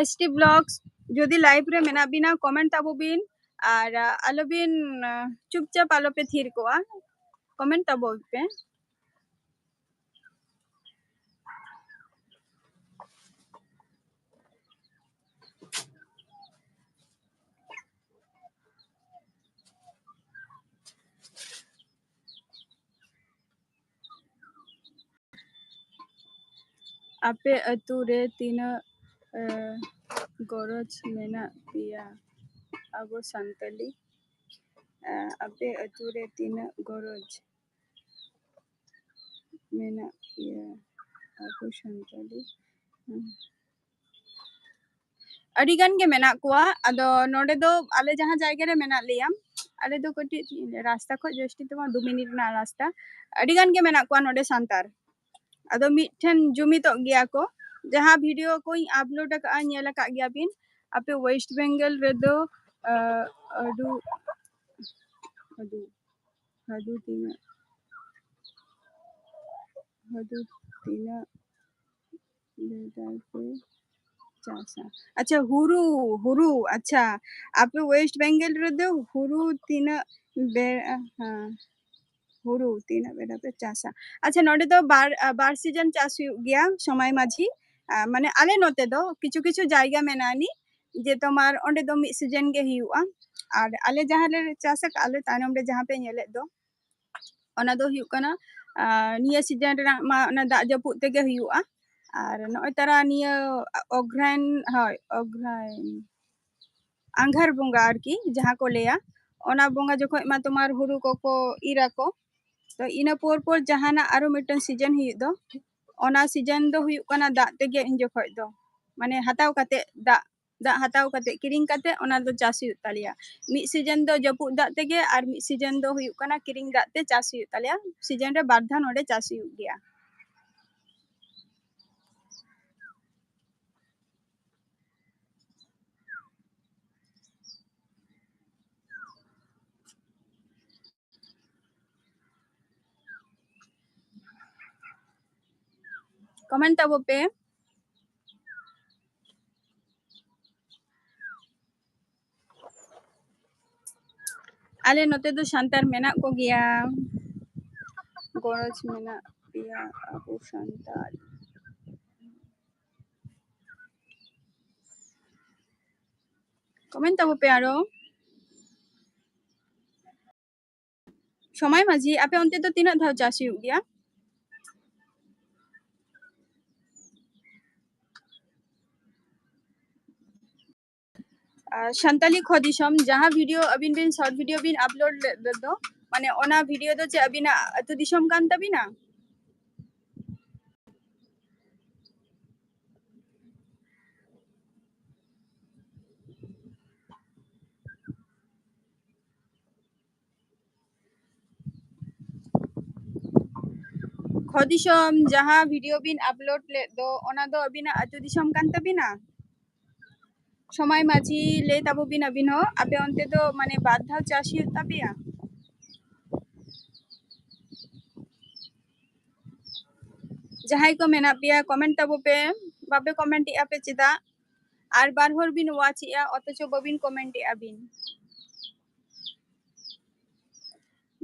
S T Vlogs, ᱡᱩᱫᱤ live ᱨᱮ ᱢᱮᱱᱟᱜ ᱵᱤᱱᱟ, comment ᱛᱟᱵᱚ ᱵᱤᱱ, ᱟᱨ, ᱟ, ᱟᱞᱚᱵᱤᱱ, ᱟ, ᱪᱩᱯᱪᱟᱯ ᱟᱞᱚᱯᱮ ᱛᱷᱤᱨ ᱠᱚᱜᱼᱟ, comment ᱛᱟᱵᱚ ᱯᱮ᱾ ᱟᱯᱮ ᱟᱹᱛᱩ ᱨᱮ ᱛᱤᱱᱟᱹᱜ ᱜᱚᱨᱚᱡᱽ ᱢᱮᱱᱟᱜ ᱯᱮᱭᱟ ᱟᱵᱚ ᱥᱟᱱᱛᱟᱞᱤ? ᱟᱯᱮ ᱟᱹᱛᱩ ᱨᱮ ᱛᱤᱱᱟᱹᱜ ᱜᱚᱨᱚᱡᱽ ᱢᱮᱱᱟᱜ ᱯᱮᱭᱟ ᱟᱵᱚ ᱥᱟᱱᱛᱟᱞᱤ? ᱟᱹᱰᱤ ᱜᱟᱱ ᱜᱮ ᱢᱮᱱᱟᱜ ᱠᱚᱣᱟ᱾ ᱟᱫᱚ ᱱᱚᱰᱮ ᱫᱚ ᱟᱞᱮ ᱡᱟᱦᱟᱸ ᱡᱟᱭᱜᱟ ᱨᱮ ᱢᱮᱱᱟᱜ ᱞᱮᱭᱟ, ᱟᱞᱮ ᱫᱚ ᱠᱟᱹᱴᱤᱡ ᱨᱟᱥᱛᱟ ᱠᱷᱚᱱ ᱡᱟᱹᱥᱛᱤ ᱫᱚ ᱵᱟᱝ, ᱫᱩ ᱢᱤᱱᱤᱴ ᱨᱮᱱᱟᱜ ᱨᱟᱥᱛᱟ᱾ ᱟᱹᱰᱤ ᱜᱟᱱ ᱜᱮ ᱢᱮᱱᱟᱜ ᱠᱚᱣᱟ ᱱᱚᱰᱮ ᱥᱟᱱᱛᱟᱲ᱾ ᱟᱫᱚ ᱢᱤᱫᱴᱷᱮᱱ ᱡᱩᱢᱤᱫᱚᱜ ᱜᱮᱭᱟ ᱠᱚ᱾ ᱡᱟᱦᱟᱸ ᱵᱷᱤᱰᱤᱭᱳ ᱠᱚᱧ ᱟᱯᱞᱳᱰ ᱟᱠᱟᱫᱼᱟ, ᱧᱮᱞ ᱟᱠᱟᱫ ᱜᱮᱭᱟ ᱵᱤᱱ᱾ ᱟᱯᱮ ᱳᱭᱮᱥᱴ ᱵᱮᱝᱜᱚᱞ ᱨᱮᱫᱚ ᱟᱹᱰᱩ ᱟᱹᱰᱩ ᱟᱹᱰᱩ ᱛᱤᱱᱟᱹᱜ ᱟᱹᱰᱩ ᱛᱤᱱᱟᱹᱜ ᱵᱮᱲᱟ ᱯᱮ ᱪᱟᱥᱟ? ᱟᱪᱪᱷᱟ, ᱦᱩᱲᱩ, ᱦᱩᱲᱩ, ᱟᱪᱪᱷᱟ᱾ ᱟᱯᱮ ᱳᱭᱮᱥᱴ ᱵᱮᱝᱜᱚᱞ ᱨᱮᱫᱚ ᱦᱩᱲᱩ ᱛᱤᱱᱟᱹᱜ ᱵᱮᱲᱟ, ᱦᱮᱸ, ᱦᱩᱲᱩ ᱛᱤᱱᱟᱹᱜ ᱵᱮᱲᱟ ᱯᱮ ᱪᱟᱥᱟ? ᱟᱪᱪᱷᱟ, ᱱᱚᱰᱮ ᱫᱚ ᱵᱟᱨ, ᱟ, ᱵᱟᱨ ᱥᱤᱡᱚᱱ ᱪᱟᱥ ᱦᱩᱭᱩᱜ ᱜᱮᱭᱟ ᱥᱚᱢᱟᱭ ᱢᱟᱹᱡᱷᱤ᱾ ᱟ, ᱢᱟᱱᱮ ᱟᱞᱮ ᱱᱚᱛᱮ ᱫᱚ ᱠᱤᱪᱷᱩ ᱠᱤᱪᱷᱩ ᱡᱟᱭᱜᱟ ᱢᱮᱱᱟᱜᱼᱟ ᱱᱤ, ᱡᱮ ᱛᱳᱢᱟᱨ ᱚᱸᱰᱮ ᱫᱚ ᱢᱤᱫ ᱥᱤᱡᱚᱱ ᱜᱮ ᱦᱩᱭᱩᱜᱼᱟ᱾ ᱟᱨ ᱟᱞᱮ ᱡᱟᱦᱟᱸ ᱞᱮ ᱪᱟᱥ ᱟᱠᱟᱫᱼᱟ, ᱟᱞᱮ ᱛᱟᱭᱱᱚᱢ ᱨᱮ ᱡᱟᱦᱟᱸ ᱯᱮ ᱧᱮᱞᱮᱫ ᱫᱚ, ᱚᱱᱟ ᱫᱚ ᱦᱩᱭᱩᱜ ᱠᱟᱱᱟ, ᱟ, ᱱᱤᱭᱟᱹ ᱥᱤᱡᱚᱱ ᱨᱮᱱᱟᱜ ᱢᱟ ᱚᱱᱟ ᱫᱟᱜ ᱡᱟᱹᱯᱩᱫ ᱛᱮᱜᱮ ᱦᱩᱭᱩᱜᱼᱟ᱾ ᱟᱨ ᱱᱚᱜᱼᱚᱭ ᱛᱟᱨᱟ ᱱᱤᱭᱟᱹ ᱚᱜᱽᱨᱟᱭᱚᱱ, ᱦᱳᱭ, ᱚᱜᱽᱨᱟᱭᱚᱱ, ᱟᱸᱜᱷᱟᱨ ᱵᱚᱸᱜᱟ ᱟᱨᱠᱤ, ᱡᱟᱦᱟᱸ ᱠᱚ ᱞᱟᱹᱭᱟ, ᱚᱱᱟ ᱵᱚᱸᱜᱟ ᱡᱚᱠᱷᱚᱡ ᱢᱟ ᱛᱳᱢᱟᱨ ᱦᱩᱲᱩ ᱠᱚᱠᱚ ᱤᱨ ᱟᱠᱚ᱾ ᱛᱚ ᱤᱱᱟᱹ ᱯᱚᱨ ᱯᱚᱨ ᱡᱟᱦᱟᱱᱟᱜ ᱟᱨᱚ ᱢᱤᱫᱴᱮᱱ ᱥᱤᱡᱚᱱ ᱦᱩᱭᱩᱜ ᱫᱚ, ᱚᱱᱟ ᱥᱤᱡᱚᱱ ᱫᱚ ᱦᱩᱭᱩᱜ ᱠᱟᱱᱟ ᱫᱟᱜ ᱛᱮᱜᱮ ᱤᱱ ᱡᱚᱠᱷᱚᱡ ᱫᱚ, ᱢᱟᱱᱮ ᱦᱟᱛᱟᱣ ᱠᱟᱛᱮ, ᱫᱟᱜ, ᱫᱟᱜ ᱦᱟᱛᱟᱣ ᱠᱟᱛᱮ, ᱠᱤᱨᱤᱧ ᱠᱟᱛᱮ ᱚᱱᱟ ᱫᱚ ᱪᱟᱥ ᱦᱩᱭᱩᱜ ᱛᱟᱞᱮᱭᱟ᱾ ᱢᱤᱫ ᱥᱤᱡᱚᱱ ᱫᱚ ᱡᱟᱹᱯᱩᱫ ᱫᱟᱜ ᱛᱮᱜᱮ ᱟᱨ ᱢᱤᱫ ᱥᱤᱡᱚᱱ ᱫᱚ ᱦᱩᱭᱩᱜ ᱠᱟᱱᱟ ᱠᱤᱨᱤᱧ ᱫᱟᱜ ᱛᱮ ᱪᱟᱥ ᱦᱩᱭᱩᱜ ᱛᱟᱞᱮᱭᱟ᱾ ᱥᱤᱡᱚᱱ ᱨᱮ ᱵᱟᱨ ᱫᱷᱟᱣ ᱱᱚᱰᱮ ᱪᱟᱥ ᱦᱩᱭᱩᱜ ᱜᱮᱭᱟ᱾ ᱠᱚᱢᱮᱱᱴ ᱛᱟᱵᱚ ᱯᱮ᱾ ᱟᱞᱮ ᱱᱚᱛᱮ ᱫᱚ ᱥᱟᱱᱛᱟᱲ ᱢᱮᱱᱟᱜ ᱠᱚᱜᱮᱭᱟ, ᱜᱚᱨᱚᱡᱽ ᱢᱮᱱᱟᱜ ᱯᱮᱭᱟ ᱟᱵᱚ ᱥᱟᱱᱛᱟᱲ᱾ ᱠᱚᱢᱮᱱᱴ ᱛᱟᱵᱚ ᱯᱮ ᱟᱨᱚ᱾ ᱥᱚᱢᱟᱭ ᱢᱟᱹᱡᱷᱤ, ᱟᱯᱮ ᱚᱱᱛᱮ ᱫᱚ ᱛᱤᱱᱟᱹᱜ ᱫᱷᱟᱣ ᱪᱟᱥ ᱦᱩᱭᱩᱜ ᱜᱮᱭᱟ? ᱟᱨ ᱥᱟᱱᱛᱟᱞᱤ ᱠᱷᱚ ᱫᱤᱥᱚᱢ, ᱡᱟᱦᱟᱸ ᱵᱷᱤᱰᱤᱭᱳ ᱟᱹᱵᱤᱱ ᱵᱤᱱ ᱥᱚᱨᱴ ᱵᱷᱤᱰᱤᱭᱳ ᱵᱤᱱ ᱟᱯᱞᱳᱰ ᱞᱮᱫ ᱫᱚ, ᱢᱟᱱᱮ ᱚᱱᱟ ᱵᱷᱤᱰᱤᱭᱳ ᱫᱚ ᱪᱮᱫ ᱟᱹᱵᱤᱱᱟᱜ ᱟᱹᱛᱩ ᱫᱤᱥᱚᱢ ᱠᱟᱱ ᱛᱟᱹᱵᱤᱱᱟ? ᱠᱷᱚ ᱫᱤᱥᱚᱢ, ᱡᱟᱦᱟᱸ ᱵᱷᱤᱰᱤᱭᱳ ᱵᱤᱱ ᱟᱯᱞᱳᱰ ᱞᱮᱫ ᱫᱚ, ᱚᱱᱟ ᱫᱚ ᱟᱹᱵᱤᱱᱟᱜ ᱟᱹᱛᱩ ᱫᱤᱥᱚᱢ ᱠᱟᱱ ᱛᱟᱹᱵᱤᱱᱟ? ᱥᱚᱢᱟᱭ ᱢᱟᱹᱡᱷᱤ, ᱞᱟᱹᱭ ᱛᱟᱵᱚ ᱵᱤᱱ ᱟᱹᱵᱤᱱ ᱦᱚᱸ, ᱟᱯᱮ ᱚᱱᱛᱮ ᱫᱚ ᱢᱟᱱᱮ ᱵᱟᱨ ᱫᱷᱟᱣ ᱪᱟᱥ ᱦᱩᱭᱩᱜ ᱛᱟᱯᱮᱭᱟ? ᱡᱟᱦᱟᱸᱭ ᱠᱚ ᱢᱮᱱᱟᱜ ᱯᱮᱭᱟ, ᱠᱚᱢᱮᱱᱴ ᱛᱟᱵᱚ ᱯᱮ, ᱵᱟᱯᱮ ᱠᱚᱢᱮᱱᱴ ᱮᱜᱼᱟ ᱯᱮ ᱪᱮᱫᱟᱜ? ᱟᱨ ᱵᱟᱨ ᱦᱚᱲ ᱵᱤᱱ ᱣᱟᱪ ᱮᱜᱼᱟ, ᱚᱛᱷᱚᱪᱚ ᱵᱟᱹᱵᱤᱱ ᱠᱚᱢᱮᱱᱴ ᱮᱜᱼᱟ ᱵᱤᱱ᱾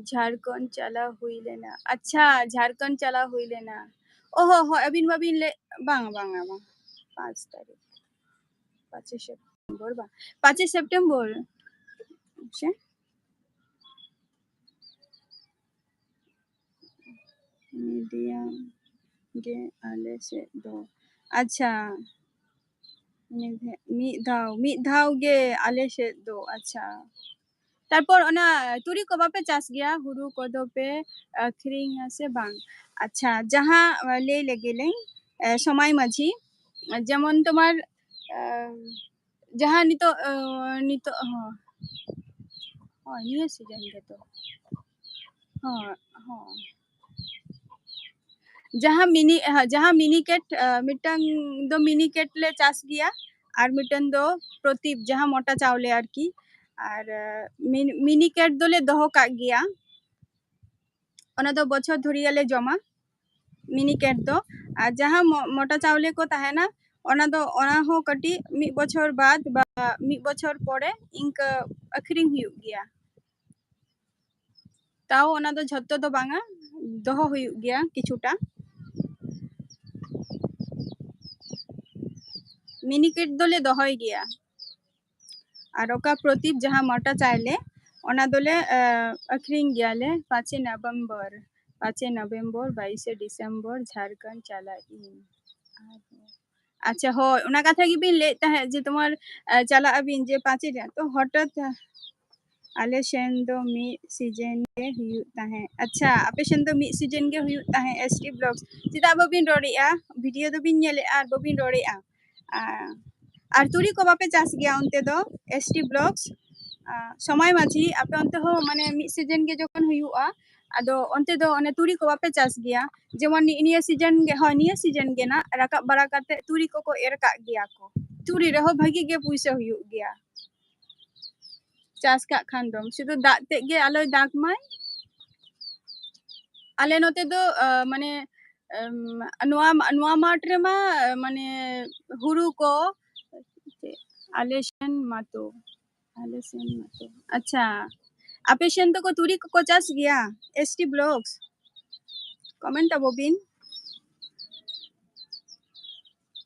ᱡᱷᱟᱲᱠᱷᱚᱸᱰ ᱪᱟᱞᱟᱣ ᱦᱩᱭ ᱞᱮᱱᱟ᱾ ᱟᱪᱪᱷᱟ, ᱡᱷᱟᱲᱠᱷᱚᱸᱰ ᱪᱟᱞᱟᱣ ᱦᱩᱭ ᱞᱮᱱᱟ᱾ ᱚᱦᱚ, ᱦᱚ, ᱟᱹᱵᱤᱱ ᱵᱟᱵᱤᱱ ᱞᱟᱹᱭ, ᱵᱟᱝ, ᱵᱟᱝ, ᱵᱟᱝ᱾ ᱯᱟᱸᱪ ᱛᱟᱹᱨᱤᱠᱷ, ᱯᱟᱸᱪᱮᱭ ᱥᱮᱯᱴᱮᱢᱵᱚᱨ, ᱵᱟᱝ, ᱯᱟᱸᱪᱮᱭ ᱥᱮᱯᱴᱮᱢᱵᱚᱨ᱾ ᱟᱪᱪᱷᱟ᱾ ᱢᱤᱰᱤᱭᱟ ᱜᱮ ᱟᱞᱮ ᱥᱮᱫ ᱫᱚ᱾ ᱟᱪᱪᱷᱟ, ᱢᱤᱫ ᱫᱷᱟ-, ᱢᱤᱫ ᱫᱷᱟᱣ, ᱢᱤᱫ ᱫᱷᱟᱣ ᱜᱮ ᱟᱞᱮ ᱥᱮᱫ ᱫᱚ᱾ ᱟᱪᱪᱷᱟ, ᱛᱟᱨᱯᱚᱨ ᱚᱱᱟ ᱛᱩᱲᱤ ᱠᱚ ᱵᱟᱯᱮ ᱪᱟᱥ ᱜᱮᱭᱟ? ᱦᱩᱲᱩ ᱠᱚᱫᱚ ᱯᱮ ᱟᱹᱠᱷᱨᱤᱧᱟ ᱥᱮ ᱵᱟᱝ? ᱟᱪᱪᱷᱟ, ᱡᱟᱦᱟᱸ, ᱟᱸ, ᱞᱟᱹᱭ ᱞᱮᱜᱮ ᱞᱤᱧ, ᱮ, ᱥᱚᱢᱟᱭ ᱢᱟᱹᱡᱷᱤ, ᱡᱮᱢᱚᱱ ᱛᱳᱢᱟᱨ, ᱮ, ᱡᱟᱦᱟᱸ ᱱᱤᱛᱚᱜ, ᱟᱸ, ᱱᱤᱛᱚᱜ ᱦᱚᱸ, ᱦᱳᱭ, ᱱᱤᱭᱟᱹ ᱥᱤᱡᱤᱱ ᱜᱮᱛᱚ᱾ ᱦᱚᱸ, ᱦᱚᱸ᱾ ᱡᱟᱦᱟᱸ ᱢᱤᱱᱤ-, ᱦᱮᱸ, ᱡᱟᱦᱟᱸ ᱢᱤᱱᱤᱠᱮᱴ, ᱟᱸ, ᱢᱤᱫᱴᱟᱝ ᱫᱚ ᱢᱤᱱᱤᱠᱮᱴ ᱞᱮ ᱪᱟᱥ ᱜᱮᱭᱟ, ᱟᱨ ᱢᱤᱫᱴᱟᱝ ᱫᱚ ᱯᱨᱚᱛᱤᱯ, ᱡᱟᱦᱟᱸ ᱢᱚᱴᱟ ᱪᱟᱣᱞᱮ ᱟᱨᱠᱤ᱾ ᱟᱨ, ᱟᱸ, ᱢᱤᱱ-, ᱢᱤᱱᱤᱠᱮᱴ ᱫᱚᱞᱮ ᱫᱚᱦᱚ ᱠᱟᱜ ᱜᱮᱭᱟ, ᱚᱱᱟ ᱫᱚ ᱵᱚᱪᱷᱚᱨ ᱫᱷᱩᱨᱤᱭᱟᱹ ᱞᱮ ᱡᱚᱢᱟ, ᱢᱤᱱᱤᱠᱮᱴ ᱫᱚ᱾ ᱟᱨ ᱡᱟᱦᱟᱸ ᱢᱚ-, ᱢᱚᱴᱟ ᱪᱟᱣᱞᱮ ᱠᱚ ᱛᱟᱦᱮᱱᱟ, ᱚᱱᱟ ᱫᱚ, ᱚᱱᱟ ᱦᱚᱸ ᱠᱟᱹᱴᱤᱡ ᱢᱤᱫ ᱵᱚᱪᱷᱚᱨ ᱵᱟᱫ ᱵᱟ ᱢᱤᱫ ᱵᱚᱪᱷᱚᱨ ᱯᱚᱨᱮ ᱤᱱᱠᱟᱹ ᱟᱹᱠᱷᱨᱤᱧ ᱦᱩᱭᱩᱜ ᱜᱮᱭᱟ᱾ ᱛᱟᱣ ᱚᱱᱟ ᱫᱚ ᱡᱷᱚᱛᱚ ᱫᱚ ᱵᱟᱝᱟ, ᱫᱚᱦᱚ ᱦᱩᱭᱩᱜ ᱜᱮᱭᱟ ᱠᱤᱪᱷᱩᱴᱟ᱾ ᱢᱤᱱᱤᱠᱮᱴ ᱫᱚᱞᱮ ᱫᱚᱦᱚᱭ ᱜᱮᱭᱟ᱾ ᱟᱨ ᱚᱠᱟ ᱯᱨᱚᱛᱤᱯ, ᱡᱟᱦᱟᱸ ᱢᱚᱴᱟ ᱪᱟᱣᱞᱮ, ᱚᱱᱟ ᱫᱚᱞᱮ, ᱮ, ᱟᱹᱠᱷᱨᱤᱧ ᱜᱮᱭᱟᱞᱮ ᱯᱟᱸᱪᱮ ᱱᱚᱵᱷᱮᱢᱵᱚᱨ, ᱯᱟᱸᱪᱮ ᱱᱚᱵᱷᱮᱢᱵᱚᱨ, ᱵᱟᱭᱤᱥᱮ ᱰᱤᱥᱮᱢᱵᱚᱨ, ᱡᱷᱟᱲᱠᱷᱚᱸᱰ ᱪᱟᱞᱟᱜ ᱤᱧ᱾ ᱟᱨ ᱟᱪᱪᱷᱟ, ᱦᱳᱭ, ᱚᱱᱟ ᱠᱟᱛᱷᱟ ᱜᱮᱵᱤᱱ ᱞᱟᱹᱭᱮᱫ ᱛᱟᱦᱮᱸᱫ ᱡᱮ ᱛᱚᱢᱟᱨ, ᱟᱸ, ᱪᱟᱞᱟᱜ ᱟᱹᱵᱤᱱ ᱡᱮ ᱯᱟᱸᱪᱮᱭ ᱨᱮ, ᱛᱚ ᱦᱚᱴᱟᱛ, ᱟᱸ, ᱟᱞᱮ ᱥᱮᱱ ᱫᱚ ᱢᱤᱫ season ᱜᱮ ᱦᱩᱭᱩᱜ ᱛᱟᱦᱮᱸᱫ᱾ ᱟᱪᱪᱷᱟ, ᱟᱯᱮ ᱥᱮᱱ ᱫᱚ ᱢᱤᱫ season ᱜᱮ ᱦᱩᱭᱩᱜ ᱛᱟᱦᱮᱸᱫ, S T Vlogs᱾ ᱪᱮᱫᱟᱜ ᱵᱟᱹᱵᱤᱱ ᱨᱚᱲᱮᱫᱼᱟ? Video ᱫᱚᱵᱤᱱ ᱧᱮᱞᱮᱫᱼᱟ ᱟᱨ ᱵᱟᱹᱵᱤᱱ ᱨᱚᱲᱮᱫᱼᱟ᱾ ᱟᱸ, ᱟᱨ ᱛᱩᱲᱤ ᱠᱚ ᱵᱟᱯᱮ ᱪᱟᱥ ᱜᱮᱭᱟ ᱚᱱᱛᱮ ᱫᱚ, S T Vlogs? ᱟᱸ, ᱥᱚᱢᱟᱭ ᱢᱟᱹᱡᱷᱤ, ᱟᱯᱮ ᱚᱱᱛᱮ ᱦᱚᱸ ᱢᱟᱱᱮ ᱢᱤᱫ season ᱜᱮ ᱡᱚᱠᱷᱚᱱ ᱦᱩᱭᱩᱜᱼᱟ, ᱟᱫᱚ ᱚᱱᱛᱮ ᱫᱚ ᱚᱱᱮ ᱛᱩᱲᱤ ᱠᱚ ᱵᱟᱯᱮ ᱪᱟᱥ ᱜᱮᱭᱟ? ᱡᱮᱢᱚᱱ ᱱᱤ-, ᱱᱤᱭᱟᱹ season ᱜᱮ, ᱦᱳᱭ, ᱱᱤᱭᱟᱹ season ᱜᱮ ᱱᱟᱜ ᱨᱟᱠᱟᱵ ᱵᱟᱲᱟ ᱠᱟᱛᱮ ᱛᱩᱲᱤ ᱠᱚᱠᱚ ᱮᱨ ᱠᱟᱜ ᱜᱮᱭᱟ ᱠᱚ᱾ ᱛᱩᱲᱤ ᱨᱮᱦᱚᱸ ᱵᱷᱟᱹᱜᱤ ᱜᱮ ᱯᱩᱭᱥᱟᱹ ᱦᱩᱭᱩᱜ ᱜᱮᱭᱟ᱾ ᱪᱟᱥ ᱠᱟᱜ ᱠᱷᱟᱱ ᱫᱚᱢ, ᱥᱩᱫᱷᱩ ᱫᱟᱜ ᱛᱮᱫ ᱜᱮ ᱟᱞᱚᱭ ᱫᱟᱜᱽ ᱢᱟᱭ᱾ ᱟᱞᱮ ᱱᱚᱛᱮ ᱫᱚ, ᱟᱸ, ᱢᱟᱱᱮ, ᱮᱢ, ᱱᱚᱣᱟ, ᱱᱚᱣᱟ ᱢᱟᱴᱷ ᱨᱮᱢᱟ, ᱢᱟᱱᱮ, ᱦᱩᱲᱩ ᱠᱚ, ᱟᱞᱮ ᱥᱮᱱ ᱢᱟᱛᱚ, ᱟᱞᱮ ᱥᱮᱱ ᱢᱟᱛᱚ᱾ ᱟᱪᱪᱷᱟ, ᱟᱯᱮ ᱥᱮᱱ ᱫᱚᱠᱚ ᱛᱩᱲᱤ ᱠᱚᱠᱚ ᱪᱟᱥ ᱜᱮᱭᱟ? S T Vlogs, comment ᱟᱵᱚ ᱵᱤᱱ᱾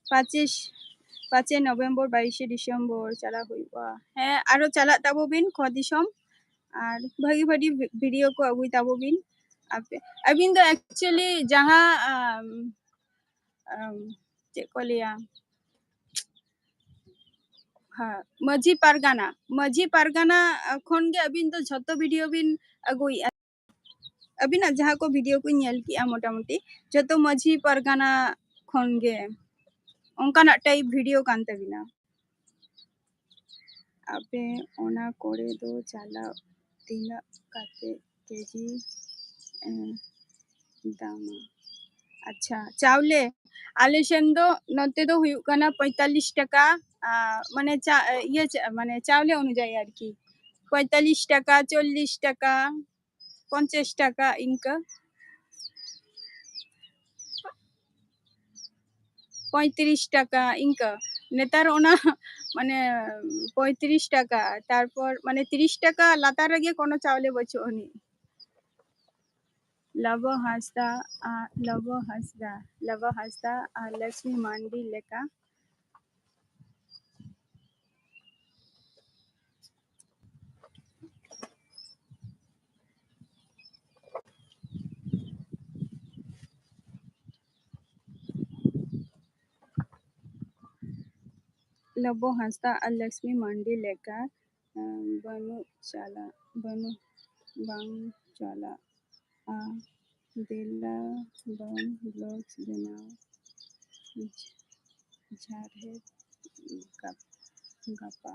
ᱯᱚᱸᱪᱤᱥ, ᱯᱟᱸᱪᱮ November, ᱵᱟᱭᱤᱥᱮ December ᱪᱟᱞᱟᱣ ᱦᱩᱭᱩᱜᱼᱟ᱾ ᱦᱮᱸ, ᱟᱨᱚ ᱪᱟᱞᱟᱜ ᱛᱟᱵᱚ ᱵᱤᱱ ᱠᱷᱚ ᱫᱤᱥᱚᱢ, ᱟᱨ ᱵᱷᱟᱹᱜᱤ ᱵᱷᱟᱹᱜᱤ video ᱠᱚ ᱟᱹᱜᱩᱭ ᱛᱟᱵᱚ ᱵᱤᱱ᱾ ᱟᱯᱮ, ᱟᱹᱵᱤᱱ ᱫᱚ actually ᱡᱟᱦᱟᱸ, ᱟᱢ, ᱟᱢ, ᱪᱮᱫ ᱠᱚ ᱞᱟᱹᱭᱟ, ᱦᱮᱸ, ᱢᱟᱹᱡᱷᱤ ᱯᱟᱨᱜᱟᱱᱟ, ᱢᱟᱹᱡᱷᱤ ᱯᱟᱨᱜᱟᱱᱟ ᱠᱷᱚᱱ ᱜᱮ ᱟᱹᱵᱤᱱ ᱫᱚ ᱡᱷᱚᱛᱚ video ᱵᱤᱱ ᱟᱹᱜᱩᱭᱮᱫᱼᱟ᱾ ᱟᱹᱵᱤᱱᱟᱜ ᱡᱟᱦᱟᱸ ᱠᱚ video ᱠᱚᱧ ᱧᱮᱞ ᱠᱮᱜᱼᱟ, ᱢᱚᱴᱟᱢᱩᱴᱤ ᱡᱷᱚᱛᱚ ᱢᱟᱹᱡᱷᱤ ᱯᱟᱨᱜᱟᱱᱟ ᱠᱷᱚᱱ ᱜᱮ ᱚᱱᱠᱟᱱᱟᱜ type video ᱠᱟᱱ ᱛᱟᱹᱵᱤᱱᱟ᱾ ᱟᱯᱮ ᱚᱱᱟ ᱠᱚᱨᱮ ᱫᱚ ᱪᱟᱞᱟᱣ ᱛᱤᱱᱟᱹᱜ ᱠᱟᱛᱮ ᱠᱮᱡᱤ, ᱮᱸ, ᱫᱟᱢᱟ? ᱟᱪᱪᱷᱟ, ᱪᱟᱣᱞᱮ, ᱟᱞᱮ ᱥᱮᱱ ᱫᱚ ᱱᱚᱛᱮ ᱫᱚ ᱦᱩᱭᱩᱜ ᱠᱟᱱᱟ ᱯᱚᱸᱭᱛᱟᱞᱞᱤᱥ ᱴᱟᱠᱟ, ᱟᱸ, ᱢᱟᱱᱮ ᱪᱟ-, ᱤᱭᱟᱹ ᱪᱟ-, ᱢᱟᱱᱮ ᱪᱟᱣᱞᱮ ᱚᱱᱩᱡᱟᱭᱤ ᱟᱨᱠᱤ, ᱯᱚᱸᱭᱛᱟᱞᱞᱤᱥ ᱴᱟᱠᱟ, ᱪᱚᱞᱞᱤᱥ ᱴᱟᱠᱟ, ᱯᱚᱧᱪᱟᱥ ᱴᱟᱠᱟ ᱤᱱᱠᱟᱹ᱾ ᱯᱚᱸᱭᱛᱨᱤᱥ ᱴᱟᱠᱟ ᱤᱱᱠᱟᱹ᱾ ᱱᱮᱛᱟᱨ ᱚᱱᱟ ᱢᱟᱱᱮ ᱯᱚᱸᱭᱛᱨᱤᱥ ᱴᱟᱠᱟ, ᱛᱟᱨᱯᱚᱨ ᱢᱟᱱᱮ ᱛᱤᱨᱤᱥ ᱴᱟᱠᱟ ᱞᱟᱛᱟᱨ ᱨᱮᱜᱮ ᱠᱳᱱᱳ ᱪᱟᱣᱞᱮ ᱵᱟᱹᱪᱩᱜ ᱟᱹᱱᱤᱡ᱾ ᱞᱚᱵᱚ ᱦᱟᱸᱥᱫᱟ, ᱟ, ᱞᱚᱵᱚ ᱦᱟᱸᱥᱫᱟ, ᱞᱚᱵᱚ ᱦᱟᱸᱥᱫᱟ ᱟᱨ ᱞᱚᱠᱥᱢᱤ ᱢᱟᱱᱰᱤ ᱞᱮᱠᱟ᱾ ᱞᱚᱵᱚ ᱦᱟᱸᱥᱫᱟ ᱟᱨ ᱞᱚᱠᱥᱢᱤ ᱢᱟᱱᱰᱤ ᱞᱮᱠᱟ ᱵᱟᱹᱱᱩᱜ ᱪᱟᱞᱟᱜ ᱵᱟᱹᱱᱩᱜ ᱵᱟᱝ ᱪᱟᱞᱟᱜᱼᱟ᱾ ᱫᱮᱞᱟ ᱵᱚᱱ ᱵᱞᱚᱜ ᱵᱮᱱᱟᱣ ᱡᱷᱟᱨᱦᱮᱫ ᱜᱟᱯᱟ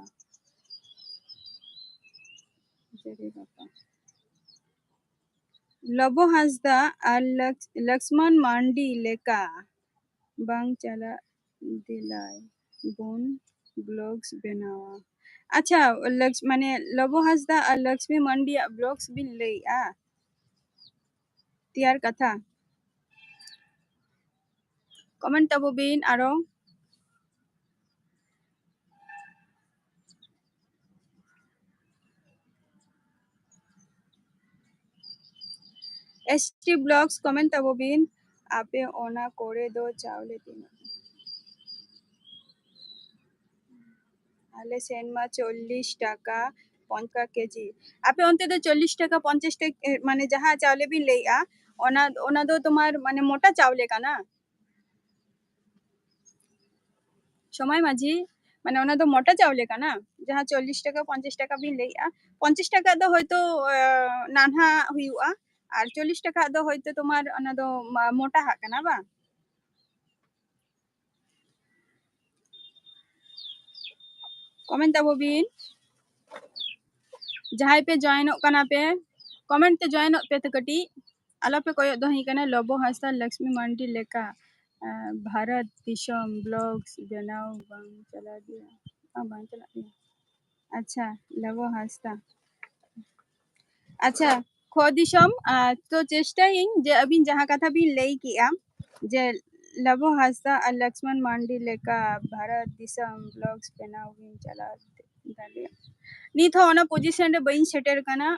ᱡᱟᱹᱨᱤ ᱜᱟᱯᱟ᱾ ᱞᱚᱵᱚ ᱦᱟᱸᱥᱫᱟ ᱟᱨ ᱞᱚᱠᱥᱢᱚᱱ ᱢᱟᱱᱰᱤ ᱞᱮᱠᱟ ᱵᱟᱝ ᱪᱟᱞᱟᱜ ᱫᱮᱞᱟᱭ ᱵᱚᱱ ᱵᱞᱚᱜᱥ ᱵᱮᱱᱟᱣᱟ᱾ ᱟᱪᱪᱷᱟ, ᱢᱟᱱᱮ ᱞᱚᱵᱚ ᱦᱟᱸᱥᱫᱟ ᱟᱨ ᱞᱚᱠᱥᱢᱤ ᱢᱟᱱᱰᱤᱭᱟᱜ ᱵᱞᱚᱜᱥ ᱵᱤᱱ ᱞᱟᱹᱭᱮᱜᱼᱟ? ᱛᱮᱭᱟᱨ ᱠᱟᱛᱷᱟ᱾ ᱠᱚᱢᱮᱱᱴ ᱛᱟᱵᱚ ᱵᱤᱱ ᱟᱨᱚ᱾ ᱮᱥ ᱴᱤ ᱵᱞᱚᱜᱥ ᱠᱚᱢᱮᱱᱴ ᱛᱟᱵᱚ ᱵᱤᱱ, ᱟᱯᱮ ᱚᱱᱟ ᱠᱚᱨᱮ ᱫᱚ ᱪᱟᱣᱞᱮ ᱛᱤᱱᱟᱹᱜ? ᱟᱞᱮ ᱥᱮᱱ ᱢᱟ ᱪᱚᱞᱞᱤᱥ ᱴᱟᱠᱟ ᱯᱚᱧᱪᱟᱥ ᱠᱮᱡᱤ᱾ ᱟᱯᱮ ᱚᱱᱛᱮ ᱫᱚ ᱪᱚᱞᱞᱤᱥ ᱴᱟᱠᱟ ᱯᱚᱧᱪᱟᱥ ᱴᱟᱠᱟ, ᱢᱟᱱᱮ ᱡᱟᱦᱟᱸ ᱪᱟᱣᱞᱮ ᱵᱤᱱ ᱞᱟᱹᱭᱮᱜᱼᱟ, ᱚᱱᱟ ᱚᱱᱟ ᱫᱚ ᱛᱳᱢᱟᱨ ᱢᱟᱱᱮ ᱢᱚᱴᱟ ᱪᱟᱣᱞᱮ ᱠᱟᱱᱟ? ᱥᱚᱢᱟᱭ ᱢᱟᱹᱡᱷᱤ, ᱢᱟᱱᱮ ᱚᱱᱟ ᱫᱚ ᱢᱚᱴᱟ ᱪᱟᱣᱞᱮ ᱠᱟᱱᱟ, ᱡᱟᱦᱟᱸ ᱪᱚᱞᱞᱤᱥ ᱴᱟᱠᱟ ᱯᱚᱧᱪᱟᱥ ᱴᱟᱠᱟ ᱵᱤᱱ ᱞᱟᱹᱭᱮᱜᱼᱟ? ᱯᱚᱧᱪᱟᱥ ᱴᱟᱠᱟ ᱫᱚ ᱦᱚᱭᱛᱳ ᱱᱟᱱᱦᱟ ᱦᱩᱭᱩᱜᱼᱟ, ᱟᱨ ᱪᱚᱞᱞᱤᱥ ᱴᱟᱠᱟ ᱫᱚ ᱦᱚᱭᱛᱳ ᱛᱳᱢᱟᱨ ᱚᱱᱟ ᱫᱚ ᱢᱚᱴᱟ ᱦᱟᱜ ᱠᱟᱱᱟ ᱵᱟᱝ? ᱠᱚᱢᱮᱱᱴ ᱛᱟᱵᱚ ᱵᱤᱱ, ᱡᱟᱦᱟᱸᱭ ᱯᱮ ᱡᱚᱭᱮᱱᱚᱜ ᱠᱟᱱᱟ ᱯᱮ, ᱠᱚᱢᱮᱱᱴ ᱛᱮ ᱡᱚᱭᱮᱱᱚᱜ ᱯᱮ ᱛᱚ ᱠᱟᱹᱴᱤᱡ, ᱟᱞᱚ ᱯᱮ ᱠᱚᱭᱚᱜ ᱫᱚᱦᱚᱭ ᱠᱟᱱᱟ᱾ ᱞᱚᱵᱚ ᱦᱟᱸᱥᱫᱟ, ᱞᱚᱠᱥᱢᱤ ᱢᱟᱱᱰᱤ ᱞᱮᱠᱟ ᱵᱷᱟᱨᱚᱛ ᱫᱤᱥᱚᱢ ᱵᱞᱚᱜᱥ ᱵᱮᱱᱟᱣ ᱵᱟᱝ ᱪᱟᱞᱟᱜ ᱜᱮᱭᱟ, ᱵᱟᱝ ᱪᱟᱞᱟᱜ ᱜᱮᱭᱟ᱾ ᱟᱪᱪᱷᱟ, ᱞᱚᱵᱚ ᱦᱟᱸᱥᱫᱟ᱾ ᱟᱪᱪᱷᱟ, ᱠᱷᱚ ᱫᱤᱥᱚᱢ, ᱛᱚ ᱪᱮᱥᱴᱟᱭᱟᱹᱧ ᱡᱮ ᱟᱹᱵᱤᱱ ᱡᱟᱦᱟᱸ ᱠᱟᱛᱷᱟ ᱵᱤᱱ ᱞᱟᱹᱭ ᱠᱮᱜᱼᱟ ᱡᱮ ᱞᱚᱵᱚ ᱦᱟᱸᱥᱫᱟ ᱟᱨ ᱞᱚᱠᱥᱢᱚᱱ ᱢᱟᱱᱰᱤ ᱞᱮᱠᱟ ᱵᱷᱟᱨᱚᱛ ᱫᱤᱥᱚᱢ ᱵᱞᱚᱜᱥ ᱵᱮᱱᱟᱣ ᱵᱤᱱ ᱪᱟᱞᱟᱣ ᱫᱟᱲᱮᱭᱟᱜᱼᱟ᱾ ᱱᱤᱛ ᱦᱚᱸ ᱚᱱᱟ ᱯᱚᱡᱤᱥᱚᱱ ᱨᱮ ᱵᱟᱹᱧ ᱥᱮᱴᱮᱨ ᱠᱟᱱᱟ᱾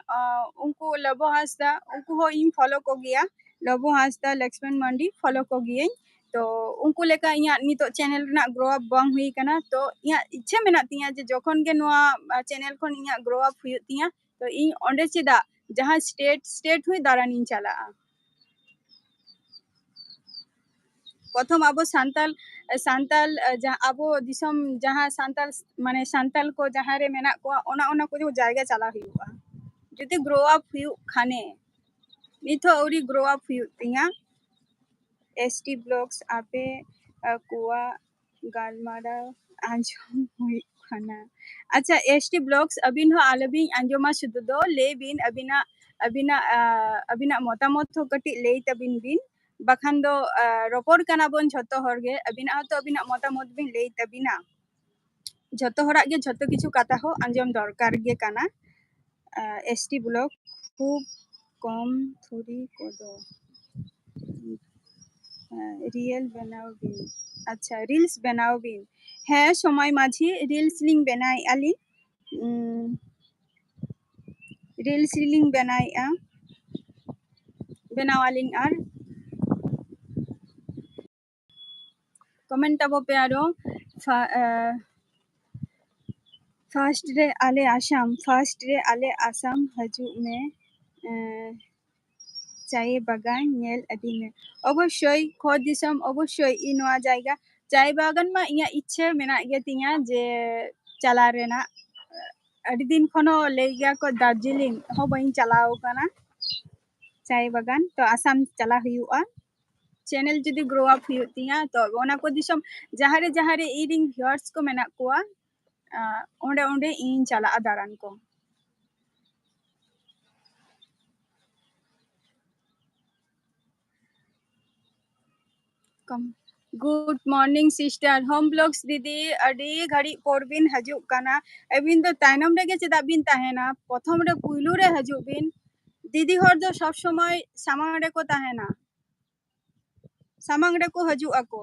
ᱩᱱᱠᱩ ᱞᱚᱵᱚ ᱦᱟᱸᱥᱫᱟ, ᱩᱱᱠᱩ ᱦᱚᱸ ᱤᱧ ᱯᱷᱚᱞᱳ ᱠᱚᱜᱮᱭᱟ᱾ ᱞᱚᱵᱚ ᱦᱟᱸᱥᱫᱟ, ᱞᱚᱠᱥᱢᱚᱱ ᱢᱟᱱᱰᱤ ᱯᱷᱚᱞᱳ ᱠᱚᱜᱮᱭᱟᱹᱧ᱾ ᱛᱚ ᱩᱱᱠᱩ ᱞᱮᱠᱟ ᱤᱧᱟᱹᱜ ᱱᱤᱛᱚᱜ ᱪᱮᱱᱮᱞ ᱨᱮᱱᱟᱜ ᱜᱨᱳ ᱟᱯ ᱵᱟᱝ ᱦᱩᱭ ᱠᱟᱱᱟ᱾ ᱛᱚ ᱤᱧᱟᱹᱜ ᱤᱪᱪᱷᱟᱹ ᱢᱮᱱᱟᱜ ᱛᱤᱧᱟᱹ ᱡᱮ ᱡᱚᱠᱷᱚᱱ ᱜᱮ ᱱᱚᱣᱟ ᱪᱮᱱᱮᱞ ᱠᱷᱚᱱ ᱤᱧᱟᱹᱜ ᱜᱨᱳ ᱟᱯ ᱦᱩᱭᱩᱜ ᱛᱤᱧᱟᱹ, ᱛᱚ ᱤᱧ ᱚᱸᱰᱮ ᱪᱮᱫᱟᱜ ᱡᱟᱦᱟᱸ ᱥᱴᱮᱴ ᱥᱴᱮᱴ ᱦᱚᱸ ᱫᱟᱬᱟᱱᱤᱧ ᱪᱟᱞᱟᱜᱼᱟ᱾ ᱯᱨᱚᱛᱷᱚᱢ ᱟᱵᱚ ᱥᱟᱱᱛᱟᱞ ᱥᱟᱱᱛᱟᱞ ᱡᱟᱦᱟᱸ ᱟᱵᱚ ᱫᱤᱥᱚᱢ ᱡᱟᱦᱟᱸ ᱥᱟᱱᱛᱟᱞ ᱢᱟᱱᱮ ᱥᱟᱱᱛᱟᱞ ᱠᱚ ᱡᱟᱦᱟᱸ ᱨᱮ ᱢᱮᱱᱟᱜ ᱠᱚᱣᱟ, ᱚᱱᱟ ᱚᱱᱟ ᱠᱚ ᱡᱟᱭᱜᱟ ᱪᱟᱞᱟᱣ ᱦᱩᱭᱩᱜᱼᱟ᱾ ᱡᱩᱫᱤ ᱜᱨᱳ ᱟᱯ ᱦᱩᱭᱩᱜ ᱠᱷᱟᱱᱮ, ᱱᱤᱛ ᱦᱚᱸ ᱟᱹᱣᱨᱤ ᱜᱨᱳ ᱟᱯ ᱦᱩᱭᱩᱜ ᱛᱤᱧᱟ᱾ ᱮᱥ ᱴᱤ ᱵᱞᱚᱜᱥ ᱟᱯᱮ ᱠᱚᱣᱟᱜ ᱜᱟᱞᱢᱟᱨᱟᱣ ᱟᱸᱡᱚᱢ ᱦᱩᱭᱩᱜ ᱠᱟᱱᱟ᱾ ᱟᱪᱪᱷᱟ, ᱮᱥ ᱴᱤ ᱵᱞᱚᱜᱥ ᱟᱹᱵᱤᱱ ᱦᱚᱸ ᱟᱞᱚᱵᱤᱱ ᱟᱸᱡᱚᱢᱟ, ᱥᱩᱫᱷᱩ ᱫᱚ ᱞᱟᱹᱭ ᱵᱤᱱ ᱟᱹᱵᱤᱱᱟᱜ ᱟᱹᱵᱤᱱᱟᱜ ᱟᱹᱵᱤᱱᱟᱜ ᱢᱚᱛᱟᱢᱚᱛ ᱦᱚᱸ ᱠᱟᱹᱴᱤᱡ ᱞᱟᱹᱭ ᱛᱟᱵᱤᱱ ᱵᱤᱱ᱾ ᱵᱟᱠᱷᱟᱱ ᱫᱚ ᱨᱚᱯᱚᱲ ᱠᱟᱱᱟ ᱵᱚᱱ ᱡᱷᱚᱛᱚ ᱦᱚᱲ ᱜᱮ, ᱟᱹᱵᱤᱱᱟᱜ ᱦᱚᱸᱛᱚ ᱟᱹᱵᱤᱱᱟᱜ ᱢᱚᱛᱟᱢᱚᱛ ᱵᱤᱱ ᱞᱟᱹᱭ ᱛᱟᱵᱤᱱᱟ᱾ ᱡᱷᱚᱛᱚ ᱦᱚᱲᱟᱜ ᱜᱮ ᱡᱷᱚᱛᱚ ᱠᱤᱪᱷᱩ ᱠᱟᱛᱷᱟ ᱦᱚᱸ ᱟᱸᱡᱚᱢ ᱫᱚᱨᱠᱟᱨ ᱜᱮ ᱠᱟᱱᱟ᱾ ᱮᱥ ᱴᱤ ᱵᱞᱚᱜ ᱠᱷᱩᱵ ᱠᱚᱢ ᱛᱷᱩᱨᱤ ᱠᱚᱫᱚ ᱨᱤᱭᱮᱞ ᱵᱮᱱᱟᱣ ᱵᱤᱱ᱾ ᱟᱪᱪᱷᱟ, ᱨᱤᱞᱥ ᱵᱮᱱᱟᱣ ᱵᱤᱱ᱾ ᱦᱮᱸ, ᱥᱚᱢᱚᱭ ᱢᱟᱹᱡᱷᱤ, ᱨᱤᱞᱥ ᱞᱤᱧ ᱵᱮᱱᱟᱣᱮᱫᱼᱟ ᱞᱤᱧ᱾ ᱨᱤᱞᱥ ᱞᱤᱧ ᱵᱮᱱᱟᱣᱮᱫᱼᱟ, ᱵᱮᱱᱟᱣ ᱟᱹᱞᱤᱧ᱾ ᱟᱨ ᱠᱚᱢᱮᱱᱴ ᱛᱟᱵᱚ ᱯᱮ ᱟᱨᱚ᱾ ᱯᱷᱟᱥᱴ ᱨᱮ ᱟᱞᱮ ᱟᱥᱟᱢ, ᱯᱷᱟᱥᱴ ᱨᱮ ᱟᱞᱮ ᱟᱥᱟᱢ ᱦᱤᱡᱩᱜ ᱢᱮ᱾ ᱪᱟᱭ ᱵᱟᱜᱟᱱ ᱧᱮᱞ ᱤᱫᱤ ᱢᱮ᱾ ᱚᱵᱚᱥᱥᱳᱭ, ᱠᱷᱚᱛ ᱫᱤᱥᱚᱢ, ᱚᱵᱚᱥᱥᱳᱭ ᱤᱧ ᱱᱚᱣᱟ ᱡᱟᱭᱜᱟ ᱪᱟᱭ ᱵᱟᱜᱟᱱ ᱢᱟ ᱤᱧᱟᱹᱜ ᱤᱪᱪᱷᱟᱹ ᱢᱮᱱᱟᱜ ᱜᱮ ᱛᱤᱧᱟ ᱡᱮ ᱪᱟᱞᱟᱣ ᱨᱮᱱᱟᱜ᱾ ᱟᱹᱰᱤ ᱫᱤᱱ ᱠᱷᱚᱱ ᱦᱚᱸ ᱞᱟᱹᱭ ᱜᱮᱭᱟ ᱠᱚ ᱫᱟᱨᱡᱤᱞᱤᱝ ᱦᱚᱸ ᱵᱟᱹᱧ ᱪᱟᱞᱟᱣ ᱟᱠᱟᱱᱟ᱾ ᱪᱟᱭ ᱵᱟᱜᱟᱱ ᱛᱚ ᱟᱥᱟᱢ ᱪᱟᱞᱟᱣ ᱦᱩᱭᱩᱜᱼᱟ᱾ ᱪᱮᱱᱮᱞ ᱡᱩᱫᱤ ᱜᱨᱳ ᱟᱯ ᱦᱩᱭᱩᱜ ᱛᱤᱧᱟ, ᱛᱚ ᱚᱱᱟ ᱠᱚ ᱫᱤᱥᱚᱢ ᱡᱟᱦᱟᱸ ᱨᱮ ᱡᱟᱦᱟᱸ ᱨᱮ ᱤᱧ ᱨᱮᱱ ᱵᱷᱤᱭᱩᱣᱟᱨᱥ ᱠᱚ ᱢᱮᱱᱟᱜ ᱠᱚᱣᱟ, ᱚᱸᱰᱮ ᱚᱸᱰᱮ ᱤᱧ ᱪᱟᱞᱟᱜᱼᱟ ᱫᱟᱬᱟᱱ ᱠᱚ᱾ Good morning sister, home blogs ᱫᱤᱫᱤ, ᱟᱹᱰᱤ ᱜᱷᱟᱹᱲᱤᱡ ᱯᱚᱨ ᱵᱤᱱ ᱦᱤᱡᱩᱜ ᱠᱟᱱᱟ᱾ ᱟᱹᱵᱤᱱ ᱫᱚ ᱛᱟᱭᱱᱚᱢ ᱨᱮᱜᱮ ᱪᱮᱫᱟᱜ ᱵᱤᱱ ᱛᱟᱦᱮᱱᱟ? ᱯᱨᱚᱛᱷᱚᱢ ᱨᱮ ᱯᱩᱭᱞᱩ ᱨᱮ ᱦᱤᱡᱩᱜ ᱵᱤᱱ᱾ ᱫᱤᱫᱤ ᱦᱚᱲ ᱫᱚ ᱥᱚᱵ ᱥᱚᱢᱚᱭ ᱥᱟᱢᱟᱝ ᱨᱮᱠᱚ ᱛᱟᱦᱮᱱᱟ, ᱥᱟᱢᱟᱝ ᱨᱮᱠᱚ ᱦᱤᱡᱩᱜ ᱟᱠᱚ᱾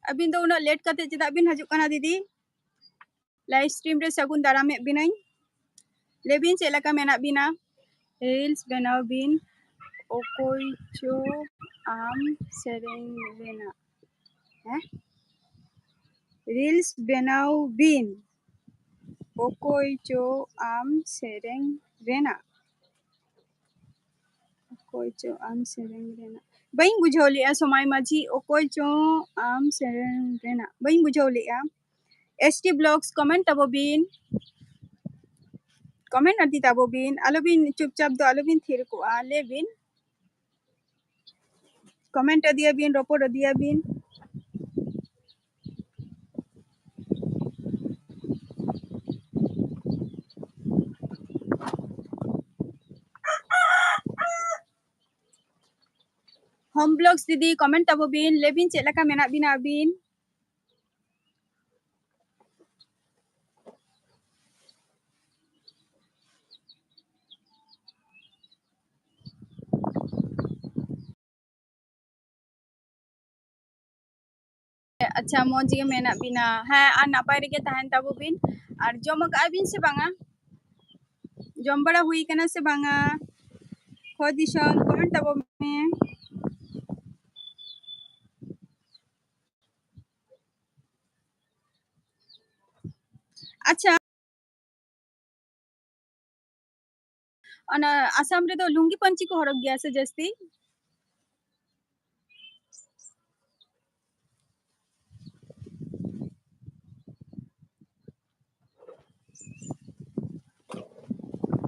ᱟᱹᱵᱤᱱ ᱫᱚ ᱩᱱᱟᱹᱜ ᱞᱮᱴ ᱠᱟᱛᱮ ᱪᱮᱫᱟᱜ ᱵᱤᱱ ᱦᱤᱡᱩᱜ ᱠᱟᱱᱟ ᱫᱤᱫᱤ? ᱞᱟᱭᱤᱵᱷ ᱥᱴᱨᱤᱢ ᱨᱮ ᱥᱟᱹᱜᱩᱱ ᱫᱟᱨᱟᱢᱮᱫ ᱵᱤᱱᱟᱹᱧ᱾ ᱞᱟᱹᱭ ᱵᱤᱱ ᱪᱮᱫ ᱞᱮᱠᱟ ᱢᱮᱱᱟᱜ ᱵᱤᱱᱟ? ᱨᱤᱞᱥ ᱵᱮᱱᱟᱣ ᱵᱤᱱ, ᱚᱠᱚᱭ ᱪᱚ ᱟᱢ ᱥᱮᱨᱮᱧ ᱨᱮᱱᱟᱜ, ᱦᱮᱸ? ᱨᱤᱞᱥ ᱵᱮᱱᱟᱣ ᱵᱤᱱ, ᱚᱠᱚᱭ ᱪᱚ ᱟᱢ ᱥᱮᱨᱮᱧ ᱨᱮᱱᱟᱜ᱾ ᱚᱠᱚᱭ ᱪᱚ ᱟᱢ ᱥᱮᱨᱮᱧ ᱨᱮᱱᱟᱜ, ᱵᱟᱹᱧ ᱵᱩᱡᱷᱟᱹᱣ ᱞᱮᱜᱼᱟ ᱥᱚᱢᱟᱭ ᱢᱟᱹᱡᱷᱤ, ᱚᱠᱚᱭ ᱪᱚ ᱟᱢ ᱥᱮᱨᱮᱧ ᱨᱮᱱᱟᱜ ᱵᱟᱹᱧ ᱵᱩᱡᱷᱟᱹᱣ ᱞᱮᱜᱼᱟ᱾ S T Vlogs comment ᱛᱟᱵᱚ ᱵᱤᱱ, comment ᱟᱹᱰᱤ ᱛᱟᱵᱚ ᱵᱤᱱ, ᱟᱞᱚ ᱵᱤᱱ ᱪᱩᱯᱪᱟᱯ ᱫᱚ ᱟᱞᱚ ᱵᱤᱱ ᱛᱷᱤᱨ ᱠᱚᱜᱼᱟ, ᱞᱟᱹᱭ ᱵᱤᱱ᱾ Comment ᱟᱹᱫᱤᱭᱟ ᱵᱤᱱ, ᱨᱚᱯᱚᱲ ᱟᱹᱫᱤᱭᱟ ᱵᱤᱱ᱾ Home Vlogs ᱫᱤᱫᱤ, comment ᱛᱟᱵᱚ ᱵᱤᱱ, ᱞᱟᱹᱭ ᱵᱤᱱ ᱪᱮᱫ ᱞᱮᱠᱟ ᱢᱮᱱᱟᱜ ᱵᱤᱱᱟ ᱟᱹᱵᱤᱱ? ᱟᱪᱪᱷᱟ, ᱢᱚᱡᱽ ᱜᱮ ᱢᱮᱱᱟᱜ ᱵᱤᱱᱟ᱾ ᱦᱮᱸ, ᱟᱨ ᱱᱟᱯᱟᱭ ᱨᱮᱜᱮ ᱛᱟᱦᱮᱱ ᱛᱟᱵᱚ ᱵᱤᱱ᱾ ᱟᱨ ᱡᱚᱢ ᱟᱠᱟᱜᱼᱟ ᱵᱤᱱ ᱥᱮ ᱵᱟᱝᱟ? ᱡᱚᱢ ᱵᱟᱲᱟ ᱦᱩᱭ ᱠᱟᱱᱟ ᱥᱮ ᱵᱟᱝᱟ? ᱠᱷᱚᱭ ᱫᱤᱥᱚᱢ, comment ᱛᱟᱵᱚ ᱢᱮ᱾ ᱟᱪᱪᱷᱟ, ᱚᱱᱟ ᱟᱥᱟᱢ ᱨᱮᱫᱚ ᱞᱩᱝᱜᱤ ᱯᱟᱹᱧᱪᱤ ᱠᱚ ᱦᱚᱨᱚᱜᱽ ᱜᱮᱭᱟ ᱥᱮ ᱡᱟᱹᱥᱛᱤ?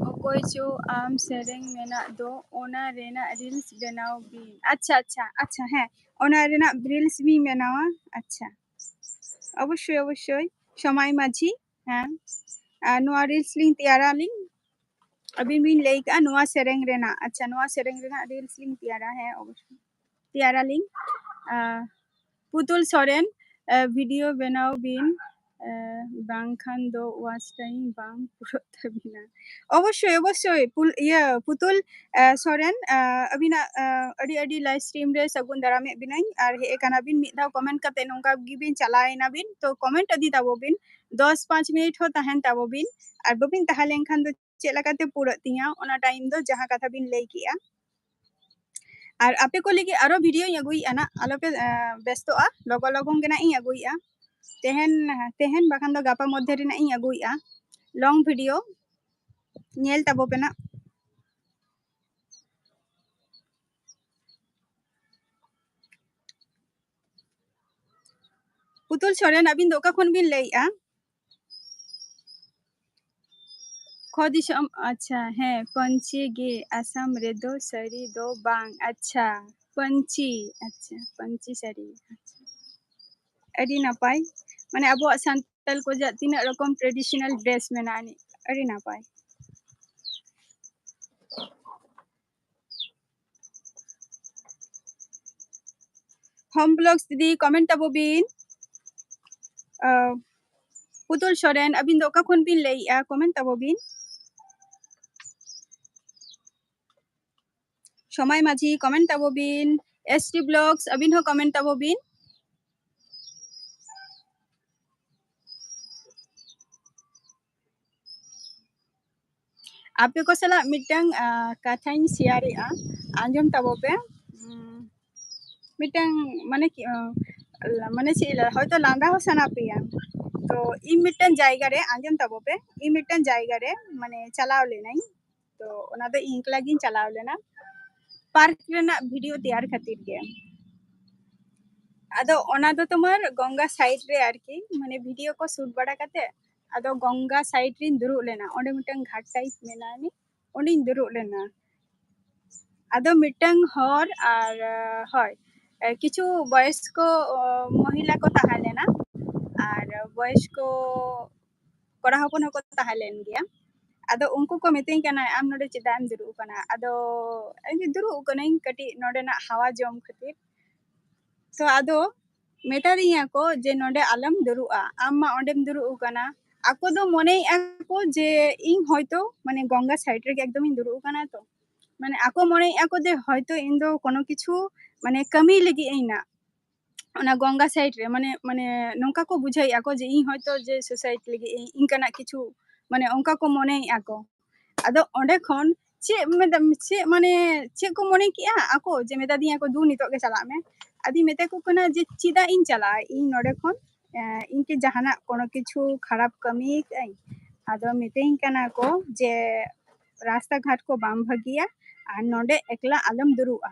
ᱚᱠᱚᱭ ᱪᱚ ᱟᱢ ᱥᱮᱨᱮᱧ ᱢᱮᱱᱟᱜ ᱫᱚ, ᱚᱱᱟ ᱨᱮᱱᱟᱜ reels ᱵᱮᱱᱟᱣ ᱵᱤᱱ᱾ ᱟᱪᱪᱷᱟ, ᱟᱪᱪᱷᱟ, ᱟᱪᱪᱷᱟ, ᱦᱮᱸ, ᱚᱱᱟ ᱨᱮᱱᱟᱜ reels ᱵᱤᱱ ᱵᱮᱱᱟᱣᱟ᱾ ᱟᱪᱪᱷᱟ, ᱚᱵᱚᱥᱥᱳᱭ, ᱚᱵᱚᱥᱥᱳᱭ, ᱥᱚᱢᱟᱭ ᱢᱟᱹᱡᱷᱤ, ᱦᱮᱸ᱾ ᱟᱨ ᱱᱚᱣᱟ reels ᱞᱤᱧ ᱛᱮᱭᱟᱨᱟ ᱞᱤᱧ, ᱟᱹᱵᱤᱱ ᱵᱤᱱ ᱞᱟᱹᱭ ᱠᱟᱜᱼᱟ ᱱᱚᱣᱟ ᱥᱮᱨᱮᱧ ᱨᱮᱱᱟᱜ᱾ ᱟᱪᱪᱷᱟ, ᱱᱚᱣᱟ ᱥᱮᱨᱮᱧ ᱨᱮᱱᱟᱜ reels ᱞᱤᱧ ᱛᱮᱭᱟᱨᱟ, ᱦᱮᱸ, ᱚᱵᱚᱥᱥᱳᱭ᱾ ᱛᱮᱭᱟᱨᱟᱞᱤᱧ᱾ ᱟᱨ ᱯᱩᱛᱩᱞ ᱥᱚᱨᱮᱱ, ᱟᱨ video ᱵᱮᱱᱟᱣ ᱵᱤᱱ, ᱟᱨ ᱵᱟᱝᱠᱷᱟᱱ ᱫᱚ watch time ᱵᱟᱝ ᱯᱩᱨᱟᱹᱜ ᱛᱟᱹᱵᱤᱱᱟ᱾ ᱚᱵᱚᱥᱥᱳᱭ, ᱚᱵᱚᱥᱥᱳᱭ, ᱯᱩᱞ-, ᱤᱭᱟᱹ, ᱯᱩᱛᱩᱞ, ᱟᱨ ᱥᱚᱨᱮᱱ, ᱟᱨ ᱟᱹᱵᱤᱱᱟᱜ, ᱟᱨ ᱟᱹᱰᱤ ᱟᱹᱰᱤ live stream ᱨᱮ ᱥᱟᱹᱜᱩᱱ ᱫᱟᱨᱟᱢᱮᱫ ᱵᱤᱱᱟᱹᱧ᱾ ᱟᱨ ᱦᱮᱡ ᱟᱠᱟᱱᱟ ᱵᱤᱱ, ᱢᱤᱫ ᱫᱷᱟᱣ comment ᱠᱟᱛᱮ ᱱᱚᱝᱠᱟ ᱜᱮᱵᱤᱱ ᱪᱟᱞᱟᱣ ᱮᱱᱟ ᱵᱤᱱ, ᱛᱚ comment ᱟᱹᱫᱤ ᱛᱟᱵᱚ ᱵᱤᱱ, ᱫᱚᱥ ᱯᱟᱸᱪ ᱢᱤᱱᱤᱴ ᱦᱚᱸ ᱛᱟᱦᱮᱱ ᱛᱟᱵᱚ ᱵᱤᱱ᱾ ᱟᱨ ᱵᱟᱹᱵᱤᱱ ᱛᱟᱦᱮᱸ ᱞᱮᱱᱠᱷᱟᱱ ᱫᱚ ᱪᱮᱫ ᱞᱮᱠᱟᱛᱮ ᱯᱩᱨᱟᱹᱜ ᱛᱤᱧᱟ ᱚᱱᱟ time ᱫᱚ, ᱡᱟᱦᱟᱸ ᱠᱟᱛᱷᱟ ᱵᱤᱱ ᱞᱟᱹᱭ ᱠᱮᱜᱼᱟ᱾ ᱟᱨ ᱟᱯᱮ ᱠᱚ ᱞᱟᱹᱜᱤᱫ ᱟᱨᱚ videoᱧ ᱟᱹᱜᱩᱭᱮᱫᱼᱟ ᱱᱟᱜ, ᱟᱞᱚᱯᱮ, ᱟᱸ, ᱵᱮᱥᱛᱚᱜᱼᱟ, ᱞᱚᱜᱚᱱ ᱞᱚᱜᱚᱱ ᱜᱮ ᱱᱟᱜ ᱤᱧ ᱟᱹᱜᱩᱭᱮᱫᱼᱟ᱾ ᱛᱮᱦᱮᱧ, ᱛᱮᱦᱮᱧ ᱵᱟᱠᱷᱟᱱ ᱫᱚ ᱜᱟᱯᱟ ᱢᱚᱫᱽᱫᱷᱮ ᱨᱮ ᱱᱟᱜ ᱤᱧ ᱟᱹᱜᱩᱭᱮᱫᱼᱟ long video, ᱧᱮᱞ ᱛᱟᱵᱚ ᱯᱮ ᱱᱟᱜ᱾ ᱯᱩᱛᱩᱞ ᱥᱚᱨᱮᱱ, ᱟᱹᱵᱤᱱ ᱫᱚ ᱚᱠᱟ ᱠᱷᱚᱱ ᱵᱤᱱ ᱞᱟᱹᱭᱮᱜᱼᱟ? ᱠᱷᱚ ᱫᱤᱥᱚᱢ, ᱟᱪᱪᱷᱟ, ᱦᱮᱸ, ᱯᱟᱹᱧᱪᱤ ᱜᱮ ᱟᱥᱟᱢ ᱨᱮᱫᱚ ᱥᱟᱹᱲᱤ ᱫᱚ ᱵᱟᱝ, ᱟᱪᱪᱷᱟ, ᱯᱟᱹᱧᱪᱤ, ᱟᱪᱪᱷᱟ, ᱯᱟᱹᱧᱪᱤ ᱥᱟᱹᱲᱤ, ᱟᱪᱪᱷᱟ᱾ ᱟᱹᱰᱤ ᱱᱟᱯᱟᱭ, ᱢᱟᱱᱮ ᱟᱵᱚᱣᱟᱜ ᱥᱟᱱᱛᱟᱲ ᱠᱚᱣᱟᱜ ᱛᱤᱱᱟᱹᱜ ᱨᱚᱠᱚᱢ traditional dress ᱢᱮᱱᱟᱜᱼᱟ, ᱟᱹᱱᱤᱡ, ᱟᱹᱰᱤ ᱱᱟᱯᱟᱭ᱾ Home Vlogs ᱫᱤᱫᱤ, comment ᱛᱟᱵᱚ ᱵᱤᱱ᱾ ᱟᱸ, ᱯᱩᱛᱩᱞ ᱥᱚᱨᱮᱱ, ᱟᱹᱵᱤᱱ ᱫᱚ ᱚᱠᱟ ᱠᱷᱚᱱ ᱵᱤᱱ ᱞᱟᱹᱭᱮᱜᱼᱟ? Comment ᱛᱟᱵᱚ ᱵᱤᱱ᱾ ᱥᱚᱢᱟᱭ ᱢᱟᱹᱡᱷᱤ, comment ᱛᱟᱵᱚ ᱵᱤᱱ᱾ S T Vlogs, ᱟᱹᱵᱤᱱ ᱦᱚᱸ comment ᱛᱟᱵᱚ ᱵᱤᱱ᱾ ᱟᱯᱮ ᱠᱚ ᱥᱟᱞᱟᱜ ᱢᱤᱫᱴᱟᱝ, ᱟᱸ, ᱠᱟᱛᱷᱟᱧ share ᱮᱜᱼᱟ, ᱟᱸᱡᱚᱢ ᱛᱟᱵᱚ ᱯᱮ᱾ ᱩᱸ, ᱢᱤᱫᱴᱟᱝ, ᱢᱟᱱᱮ ᱠᱤ, ᱟᱸ, ᱢᱟᱱᱮ ᱪᱮᱫ ᱤᱧ ᱞᱟᱹᱭᱟ, ᱦᱚᱭᱛᱳ ᱞᱟᱸᱫᱟ ᱦᱚᱸ ᱥᱟᱱᱟ ᱯᱮᱭᱟ᱾ ᱛᱚ, ᱤᱧ ᱢᱤᱫᱴᱟᱝ ᱡᱟᱭᱜᱟ ᱨᱮ, ᱟᱸᱡᱚᱢ ᱛᱟᱵᱚ ᱯᱮ, ᱤᱧ ᱢᱤᱫᱴᱟᱝ ᱡᱟᱭᱜᱟ ᱨᱮ, ᱢᱟᱱᱮ, ᱪᱟᱞᱟᱣ ᱞᱮᱱᱟᱹᱧ᱾ ᱛᱚ, ᱚᱱᱟ ᱫᱚ ᱤᱧ ᱮᱠᱞᱟ ᱜᱤᱧ ᱪᱟᱞᱟᱣ ᱞᱮᱱᱟ᱾ park ᱨᱮᱱᱟᱜ video ᱛᱮᱭᱟᱨ ᱠᱷᱟᱹᱛᱤᱨ ᱜᱮ᱾ ᱟᱫᱚ ᱚᱱᱟ ᱫᱚ ᱛᱳᱢᱟᱨ ᱜᱚᱝᱜᱟ side ᱨᱮ ᱟᱨᱠᱤ, ᱢᱟᱱᱮ, video ᱠᱚ shoot ᱵᱟᱲᱟ ᱠᱟᱛᱮ, ᱟᱫᱚ ᱜᱚᱝᱜᱟ side ᱨᱤᱧ ᱫᱩᱲᱩᱵ ᱞᱮᱱᱟ᱾ ᱚᱸᱰᱮ ᱢᱤᱫᱴᱟᱝ ᱜᱷᱟᱴ type ᱢᱮᱱᱟᱜᱼᱟ, ᱚᱸᱰᱮᱧ ᱫᱩᱲᱩᱵ ᱞᱮᱱᱟ᱾ ᱟᱫᱚ ᱢᱤᱫᱴᱟᱝ ᱦᱚᱲ ᱟᱨ, ᱦᱳᱭ, ᱠᱤᱪᱷᱩ ᱵᱚᱭᱚᱥᱠᱚ, ᱚ, ᱢᱚᱦᱤᱞᱟ ᱠᱚ ᱛᱟᱦᱮᱸ ᱞᱮᱱᱟ, ᱟᱨ ᱵᱚᱭᱚᱥᱠᱚ ᱠᱚᱲᱟ ᱦᱚᱯᱚᱱ ᱦᱚᱸᱠᱚ ᱛᱟᱦᱮᱸ ᱞᱮᱱ ᱜᱮᱭᱟ᱾ ᱟᱫᱚ ᱩᱱᱠᱩ ᱠᱚ ᱢᱤᱛᱟᱹᱧ ᱠᱟᱱᱟ, "ᱟᱢ ᱱᱚᱰᱮ ᱪᱮᱫᱟᱜ ᱮᱢ ᱫᱩᱲᱩᱵ ᱟᱠᱟᱱᱟ?" ᱟᱫᱚ ᱤᱧ ᱫᱩᱲᱩᱵ ᱟᱠᱟᱱᱟᱹᱧ ᱠᱟᱹᱴᱤᱡ ᱱᱚᱰᱮᱱᱟᱜ ᱦᱟᱣᱟ ᱡᱚᱢ ᱠᱷᱟᱹᱛᱤᱨ᱾ ᱛᱚ ᱟᱫᱚ ᱢᱮᱛᱟᱫᱤᱧᱟ ᱠᱚ ᱡᱮ, "ᱱᱚᱰᱮ ᱟᱞᱚᱢ ᱫᱩᱲᱩᱵᱼᱟ, ᱟᱢ ᱢᱟ ᱚᱸᱰᱮᱢ ᱫᱩᱲᱩᱵ ᱟᱠᱟᱱᱟ᱾" ᱟᱠᱚ ᱫᱚ ᱢᱚᱱᱮᱭᱮᱫᱼᱟ ᱠᱚ ᱡᱮ ᱤᱧ ᱦᱚᱭᱛᱳ, ᱢᱟᱱᱮ, ᱜᱚᱝᱜᱟ side ᱨᱮᱜᱮ ᱮᱠᱫᱚᱢᱤᱧ ᱫᱩᱲᱩᱵ ᱟᱠᱟᱱᱟ᱾ ᱛᱚ, ᱢᱟᱱᱮ, ᱟᱠᱚ ᱢᱚᱱᱮᱭᱮᱫᱼᱟ ᱠᱚ ᱡᱮ ᱦᱚᱭᱛᱳ ᱤᱧ ᱫᱚ ᱠᱳᱱᱳ ᱠᱤᱪᱷᱩ, ᱢᱟᱱᱮ, ᱠᱟᱹᱢᱤ ᱞᱟᱹᱜᱤᱫ ᱤᱧ ᱱᱟ ᱚᱱᱟ ᱜᱚᱝᱜᱟ side ᱨᱮ, ᱢᱟᱱᱮ, ᱢᱟᱱᱮ, ᱱᱚᱝᱠᱟ ᱠᱚ ᱵᱩᱡᱷᱟᱹᱣᱮᱫᱼᱟ ᱠᱚ ᱡᱮ ᱤᱧ ᱦᱚᱭᱛᱳ ᱡᱮ suicide ᱞᱟᱹᱜᱤᱫ ᱤᱧ, ᱤᱱᱠᱟᱱᱟᱜ ᱠᱤᱪᱷᱩ, ᱢᱟᱱᱮ, ᱚᱱᱠᱟ ᱠᱚ ᱢᱚᱱᱮᱭᱮᱫᱼᱟ ᱠᱚ᱾ ᱟᱫᱚ ᱚᱸᱰᱮ ᱠᱷᱚᱱ ᱪᱮᱫ ᱢᱮᱱ-, ᱪᱮᱫ ᱢᱚᱱᱮ ᱠᱮᱜᱼᱟ ᱟᱠᱚ ᱡᱮ ᱢᱮᱛᱟ ᱫᱤᱧᱟ ᱠᱚ, "ᱫᱩ, ᱱᱤᱛᱚᱜ ᱜᱮ ᱪᱟᱞᱟᱜ ᱢᱮ᱾" ᱟᱫᱚᱧ ᱢᱮᱛᱟ ᱠᱚ ᱠᱟᱱᱟ ᱡᱮ, "ᱪᱮᱫᱟᱜ ᱤᱧ ᱪᱟᱞᱟᱜᱼᱟ ᱤᱧ ᱱᱚᱰᱮ ᱠᱷᱚᱱ? ᱮᱸ, ᱤᱧ ᱠᱤ ᱡᱟᱦᱟᱱᱟᱜ ᱠᱳᱱᱳ ᱠᱤᱪᱷᱩ ᱠᱷᱟᱨᱟᱯ ᱠᱟᱹᱢᱤ ᱠᱟᱜ ᱟᱹᱧ?" ᱟᱫᱚ ᱢᱤᱛᱟᱹᱧ ᱠᱟᱱᱟ ᱠᱚ ᱡᱮ, "ᱨᱟᱥᱛᱟ ᱜᱷᱟᱴ ᱠᱚ ᱵᱟᱝ ᱵᱷᱟᱹᱜᱤᱭᱟ, ᱟᱨ ᱱᱚᱰᱮ ᱮᱠᱞᱟ ᱟᱞᱚᱢ ᱫᱩᱲᱩᱵᱼᱟ,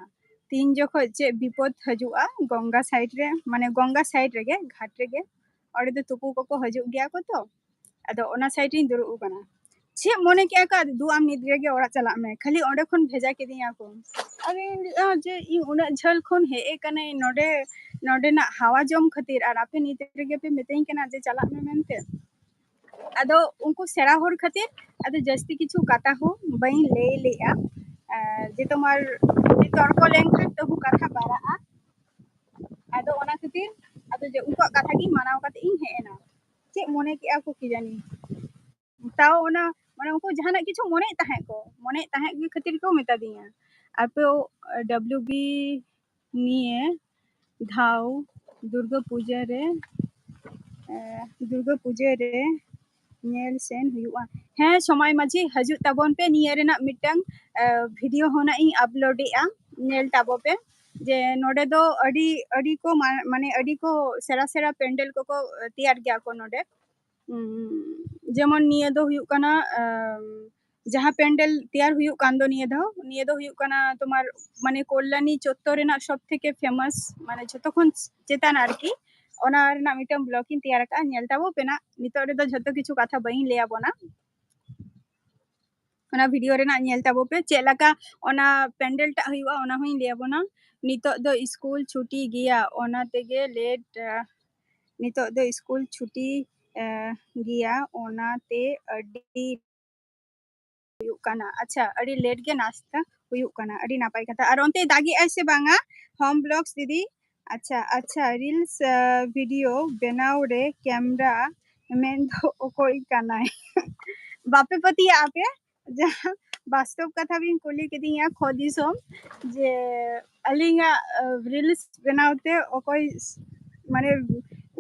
ᱛᱤᱱ ᱡᱚᱠᱷᱚᱡ ᱪᱮᱫ ᱵᱤᱯᱚᱫ ᱦᱤᱡᱩᱜᱼᱟ ᱜᱚᱝᱜᱟ ᱥᱟᱭᱤᱰ ᱨᱮ, ᱢᱟᱱᱮ ᱜᱚᱝᱜᱟ ᱥᱟᱭᱤᱰ ᱨᱮᱜᱮ, ᱜᱷᱟᱴ ᱨᱮᱜᱮ, ᱚᱸᱰᱮ ᱫᱚ ᱛᱩᱯᱩ ᱠᱚᱠᱚ ᱦᱤᱡᱩᱜ ᱜᱮᱭᱟ ᱠᱚ ᱛᱚ᱾ ᱟᱫᱚ ᱚᱱᱟ ᱥᱟᱭᱤᱰ ᱨᱤᱧ ᱫᱩᱲᱩᱵ ᱟᱠᱟᱱᱟ᱾ ᱪᱮᱫ ᱢᱚᱱᱮ ᱠᱮᱜᱼᱟ ᱠᱚ, ᱟᱫᱚ ᱫᱩ ᱟᱢ ᱱᱤᱛ ᱨᱮᱜᱮ ᱚᱲᱟᱜ ᱪᱟᱞᱟᱜ ᱢᱮ, ᱠᱷᱟᱹᱞᱤ ᱚᱸᱰᱮ ᱠᱷᱚᱱ ᱵᱷᱮᱡᱟ ᱠᱤᱫᱤᱧᱟ ᱠᱚ᱾ ᱟᱫᱚᱧ ᱞᱟᱹᱭᱮᱜᱼᱟ ᱡᱮ ᱤᱧ ᱩᱱᱟᱹᱜ ᱡᱷᱟᱹᱞ ᱠᱷᱚᱱ ᱦᱮᱡ ᱟᱠᱟᱱᱟᱹᱧ ᱱᱚᱰᱮ, ᱱᱚᱰᱮᱱᱟᱜ ᱦᱟᱣᱟ ᱡᱚᱢ ᱠᱷᱟᱹᱛᱤᱨ, ᱟᱨ ᱟᱯᱮ ᱱᱤᱛ ᱨᱮᱜᱮ ᱯᱮ ᱢᱤᱛᱟᱹᱧ ᱠᱟᱱᱟ ᱡᱮ ᱪᱟᱞᱟᱜ ᱢᱮ ᱢᱮᱱᱛᱮ᱾ ᱟᱫᱚ ᱩᱱᱠᱩ ᱥᱮᱬᱟ ᱦᱚᱲ ᱠᱷᱟᱹᱛᱤᱨ ᱟᱫᱚ ᱡᱟᱹᱥᱛᱤ ᱠᱤᱪᱷᱩ ᱠᱟᱛᱷᱟ ᱦᱚᱸ ᱵᱟᱹᱧ ᱞᱟᱹᱭ ᱞᱮᱜᱼᱟ᱾ ᱟᱨ ᱡᱮ ᱛᱳᱢᱟᱨ ᱡᱩᱫᱤ ᱛᱚᱨᱠᱚ ᱞᱮᱱᱠᱷᱟᱱ ᱛᱚᱵᱩ ᱠᱟᱛᱷᱟ ᱵᱟᱲᱟᱜᱼᱟ᱾ ᱟᱫᱚ ᱚᱱᱟ ᱠᱷᱟᱹᱛᱤᱨ ᱟᱫᱚ ᱡᱮ ᱩᱱᱠᱩᱣᱟᱜ ᱠᱟᱛᱷᱟ ᱜᱤᱧ ᱢᱟᱱᱟᱣ ᱠᱟᱛᱮ ᱤᱧ ᱦᱮᱡ ᱮᱱᱟ᱾ ᱪᱮᱫ ᱢᱚᱱᱮ ᱠᱮᱜᱼᱟ ᱠᱚ ᱠᱤ ᱡᱟᱹᱱᱤ, ᱛᱟᱣ ᱚᱱᱟ ᱢᱟᱱᱮ ᱩᱱᱠᱩ ᱡᱟᱦᱟᱱᱟᱜ ᱠᱤᱪᱷᱩ ᱢᱚᱱᱮᱭᱮᱫ ᱛᱟᱦᱮᱸᱫ ᱠᱚ, ᱢᱚᱱᱮᱭᱮᱫ ᱛᱟᱦᱮᱸᱫ ᱜᱮ ᱠᱷᱟᱹᱛᱤᱨ ᱠᱚ ᱢᱮᱛᱟ ᱫᱤᱧᱟ, ᱟᱯᱮ ᱰᱟᱵᱞᱤᱭᱩ ᱵᱤ ᱱᱤᱭᱟᱹ ᱫᱷᱟᱣ ᱫᱩᱨᱜᱟᱹ ᱯᱩᱡᱟᱹ ᱨᱮ, ᱮ, ᱫᱩᱨᱜᱟᱹ ᱯᱩᱡᱟᱹ ᱨᱮ ᱧᱮᱞ ᱥᱮᱱ ᱦᱩᱭᱩᱜᱼᱟ᱾ ᱦᱮᱸ, ᱥᱚᱢᱟᱭ ᱢᱟᱹᱡᱷᱤ, ᱦᱤᱡᱩᱜ ᱛᱟᱵᱚᱱ ᱯᱮ, ᱱᱤᱭᱟᱹ ᱨᱮᱱᱟᱜ ᱢᱤᱫᱴᱟᱝ, ᱮ, ᱵᱷᱤᱰᱤᱭᱳ ᱦᱚᱸ ᱱᱟᱜ ᱤᱧ ᱟᱯᱞᱳᱰᱮᱜᱼᱟ, ᱧᱮᱞ ᱛᱟᱵᱚ ᱯᱮ᱾ ᱡᱮ ᱱᱚᱰᱮ ᱫᱚ ᱟᱹᱰᱤ, ᱟᱹᱰᱤ ᱠᱚ ᱢᱟ-, ᱢᱟᱱᱮ ᱟᱹᱰᱤ ᱠᱚ ᱥᱮᱬᱟ ᱥᱮᱬᱟ ᱯᱮᱱᱰᱮᱞ ᱠᱚᱠᱚ, ᱮ, ᱛᱮᱭᱟᱨ ᱜᱮᱭᱟ ᱠᱚ ᱱᱚᱰᱮ᱾ ᱩᱸ, ᱡᱮᱢᱚᱱ ᱱᱤᱭᱟᱹ ᱫᱚ ᱦᱩᱭᱩᱜ ᱠᱟᱱᱟ, ᱟᱢ, ᱡᱟᱦᱟᱸ ᱯᱮᱱᱰᱮᱞ ᱛᱮᱭᱟᱨ ᱦᱩᱭᱩᱜ ᱠᱟᱱ ᱫᱚ ᱱᱤᱭᱟᱹ ᱫᱷᱟᱣ, ᱱᱤᱭᱟᱹ ᱫᱚ ᱦᱩᱭᱩᱜ ᱠᱟᱱᱟ ᱛᱳᱢᱟᱨ ᱢᱟᱱᱮ ᱠᱚᱞᱞᱟᱱᱤ ᱪᱚᱛᱛᱚᱨ ᱨᱮᱱᱟᱜ ᱥᱚᱵ ᱛᱷᱮᱠᱮ ᱯᱷᱮᱢᱟᱥ, ᱢᱟᱱᱮ ᱡᱷᱚᱛᱚ ᱠᱷᱚᱱ ᱪᱮᱛᱟᱱ ᱟᱨᱠᱤ, ᱚᱱᱟ ᱨᱮᱱᱟᱜ ᱢᱤᱫᱴᱟᱝ ᱵᱞᱚᱜ ᱤᱧ ᱛᱮᱭᱟᱨ ᱟᱠᱟᱫᱼᱟ, ᱧᱮᱞ ᱛᱟᱵᱚ ᱯᱮ ᱱᱟᱜ᱾ ᱱᱤᱛᱚᱜ ᱨᱮᱫᱚ ᱡᱷᱚᱛᱚ ᱠᱤᱪᱷᱩ ᱠᱟᱛᱷᱟ ᱵᱟᱹᱧ ᱞᱟᱹᱭ ᱟᱵᱚᱱᱟ, ᱚᱱᱟ ᱵᱷᱤᱰᱤᱭᱳ ᱨᱮᱱᱟᱜ ᱧᱮᱞ ᱛᱟᱵᱚ ᱯᱮ, ᱪᱮᱫ ᱞᱮᱠᱟ ᱚᱱᱟ ᱯᱮᱱᱰᱮᱞ ᱴᱟᱜ ᱦᱩᱭᱩᱜᱼᱟ ᱚᱱᱟ ᱦᱚᱸᱧ ᱞᱟᱹᱭ ᱟᱵᱚᱱᱟ᱾ ᱱᱤᱛᱚᱜ ᱫᱚ ᱥᱠᱩᱞ ᱪᱷᱩᱴᱤ ᱜᱮᱭᱟ, ᱚᱱᱟ ᱛᱮᱜᱮ ᱞᱮᱴ, ᱱᱤᱛᱚᱜ ᱫᱚ ᱥᱠᱩᱞ ᱪᱷᱩᱴᱤ, ᱮ, ᱜᱮᱭᱟ, ᱚᱱᱟᱛᱮ ᱟᱹᱰᱤ ᱦᱩᱭᱩᱜ ᱠᱟᱱᱟ᱾ ᱟᱪᱪᱷᱟ, ᱟᱹᱰᱤ ᱞᱮᱴ ᱜᱮ ᱱᱟᱥᱛᱟ ᱦᱩᱭᱩᱜ ᱠᱟᱱᱟ, ᱟᱹᱰᱤ ᱱᱟᱯᱟᱭ ᱠᱟᱛᱷᱟ᱾ ᱟᱨ ᱚᱱᱛᱮ ᱫᱟᱜᱮᱜᱼᱟᱭ ᱥᱮ ᱵᱟᱝᱟ? ᱦᱳᱢ ᱵᱞᱚᱜᱥ ᱫᱤᱫᱤ, ᱟᱪᱪᱷᱟ, ᱟᱪᱪᱷᱟ, ᱨᱤᱞᱥ, ᱮ, ᱵᱷᱤᱰᱤᱭᱳ ᱵᱮᱱᱟᱣ ᱨᱮ ᱠᱮᱢᱨᱟ ᱢᱮᱱ ᱫᱚ ᱚᱠᱚᱭ ᱠᱟᱱᱟᱭ? ᱵᱟᱯᱮ ᱯᱟᱹᱛᱭᱟᱹᱜᱼᱟ ᱟᱯᱮ? ᱡᱟᱦᱟᱸ ᱵᱟᱥᱛᱚᱵ ᱠᱟᱛᱷᱟ ᱵᱤᱱ ᱠᱩᱞᱤ ᱠᱤᱫᱤᱧᱟ ᱠᱷᱚ ᱫᱤᱥᱚᱢ, ᱡᱮ ᱟᱹᱞᱤᱧᱟᱜ, ᱮ, ᱨᱤᱞᱥ ᱵᱮᱱᱟᱣ ᱛᱮ ᱚᱠᱚᱭ ᱥ-, ᱢᱟᱱᱮ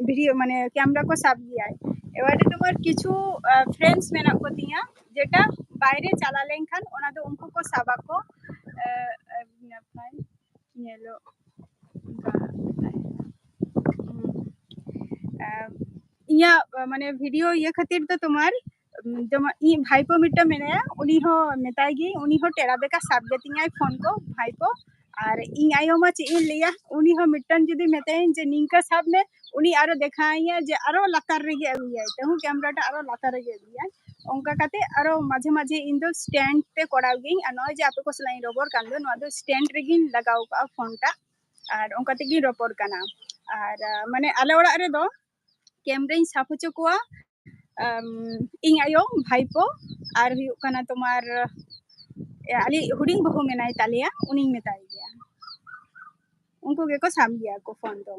ᱵᱷᱤᱰᱤᱭᱳ, ᱢᱟᱱᱮ ᱠᱮᱢᱨᱟ ᱠᱚ ᱥᱟᱵ ᱜᱮᱭᱟᱭ᱾ ᱮᱵᱟᱨᱮ ᱛᱳᱢᱟᱨ ᱠᱤᱪᱷᱩ, ᱮ, ᱯᱷᱨᱮᱱᱰᱥ ᱢᱮᱱᱟᱜ ᱠᱚᱛᱤᱧᱟ, ᱡᱮᱴᱟ ᱵᱟᱭᱨᱮ ᱪᱟᱞᱟᱣ ᱞᱮᱱᱠᱷᱟᱱ ᱚᱱᱟ ᱫᱚ ᱩᱱᱠᱩ ᱠᱚ ᱥᱟᱵ ᱟᱠᱚ᱾ ᱮ, ᱮ, ᱱᱟᱯᱟᱭ ᱧᱮᱞᱚᱜ ᱠᱟᱱ ᱛᱟᱦᱮᱸᱱᱟ᱾ ᱦᱩᱸ᱾ ᱮ, ᱤᱧᱟᱹᱜ, ᱮ, ᱢᱟᱱᱮ ᱵᱷᱤᱰᱤᱭᱳ ᱤᱭᱟᱹ ᱠᱷᱟᱹᱛᱤᱨ ᱫᱚ ᱛᱳᱢᱟᱨ, ᱩᱢ, ᱡᱮᱢᱚᱱ ᱤᱧ ᱵᱷᱟᱭᱯᱳ ᱢᱤᱫᱴᱟᱝ ᱢᱮᱱᱟᱭᱟ, ᱩᱱᱤ ᱦᱚᱸ ᱢᱮᱛᱟᱭ ᱜᱤᱭᱟᱹᱧ, ᱩᱱᱤ ᱦᱚᱸ ᱴᱮᱲᱟ ᱵᱮᱠᱟ ᱥᱟᱵ ᱜᱮᱛᱤᱧᱟᱭ ᱯᱷᱳᱱ ᱠᱚ, ᱵᱷᱟᱭᱯᱳ᱾ ᱟᱨ ᱤᱧ ᱟᱭᱳ ᱢᱟ ᱪᱮᱫ ᱤᱧ ᱞᱟᱹᱭᱟ, ᱩᱱᱤ ᱦᱚᱸ ᱢᱤᱫᱴᱟᱝ ᱡᱩᱫᱤ ᱢᱮᱛᱟᱭᱟᱹᱧ ᱡᱮ ᱱᱤᱝᱠᱟᱹ ᱥᱟᱵ ᱢᱮ, ᱩᱱᱤ ᱟᱨᱚ ᱫᱮᱠᱷᱟᱣᱤᱧᱟ ᱡᱮ ᱟᱨᱚ ᱞᱟᱛᱟᱨ ᱨᱮᱜᱮ ᱟᱹᱜᱩᱭᱟᱭ, ᱛᱟᱹᱦᱩ ᱠᱮᱢᱨᱟᱴᱟ ᱟᱨᱚ ᱞᱟᱛᱟᱨ ᱨᱮᱜᱮ ᱟᱹᱜᱩᱭᱟᱭ᱾ ᱚᱱᱠᱟ ᱠᱟᱛᱮ ᱟᱨᱚ ᱢᱟᱡᱷᱮ ᱢᱟᱡᱷᱮ ᱤᱧ ᱫᱚ stand ᱛᱮ ᱠᱚᱨᱟᱣ ᱜᱤᱭᱟᱹᱧ᱾ ᱟᱨ ᱱᱚᱜᱼᱚᱭ ᱡᱮ ᱟᱯᱮ ᱠᱚ ᱥᱟᱞᱟᱜ ᱤᱧ ᱨᱚᱯᱚᱲ ᱠᱟᱱ ᱫᱚ, ᱱᱚᱣᱟ ᱫᱚ stand ᱨᱮᱜᱤᱧ ᱞᱟᱜᱟᱣ ᱠᱟᱜᱼᱟ ᱯᱷᱳᱱ ᱴᱟᱜ, ᱟᱨ ᱚᱱᱠᱟ ᱛᱮᱜᱤᱧ ᱨᱚᱯᱚᱲ ᱠᱟᱱᱟ᱾ ᱟᱨ ᱟᱸ, ᱢᱟᱱᱮ ᱟᱞᱮ ᱚᱲᱟᱜ ᱨᱮᱫᱚ ᱠᱮᱢᱨᱟᱧ ᱥᱟᱵ ᱦᱚᱪᱚ ᱠᱚᱣᱟ ᱟᱢ, ᱤᱧ ᱟᱭᱳ, ᱵᱷᱟᱭᱯᱳ, ᱟᱨ ᱦᱩᱭᱩᱜ ᱠᱟᱱᱟ ᱛᱳᱢᱟᱨ, ᱮ, ᱟᱞᱮ ᱦᱩᱰᱤᱧ ᱵᱟᱹᱦᱩ ᱢᱮᱱᱟᱭ ᱛᱟᱞᱮᱭᱟ, ᱩᱱᱤᱧ ᱢᱮᱛᱟᱭ ᱜᱮᱭᱟ᱾ ᱩᱱᱠᱩ ᱜᱮᱠᱚ ᱥᱟᱵ ᱜᱮᱭᱟ ᱠᱚ ᱯᱷᱳᱱ ᱫᱚ᱾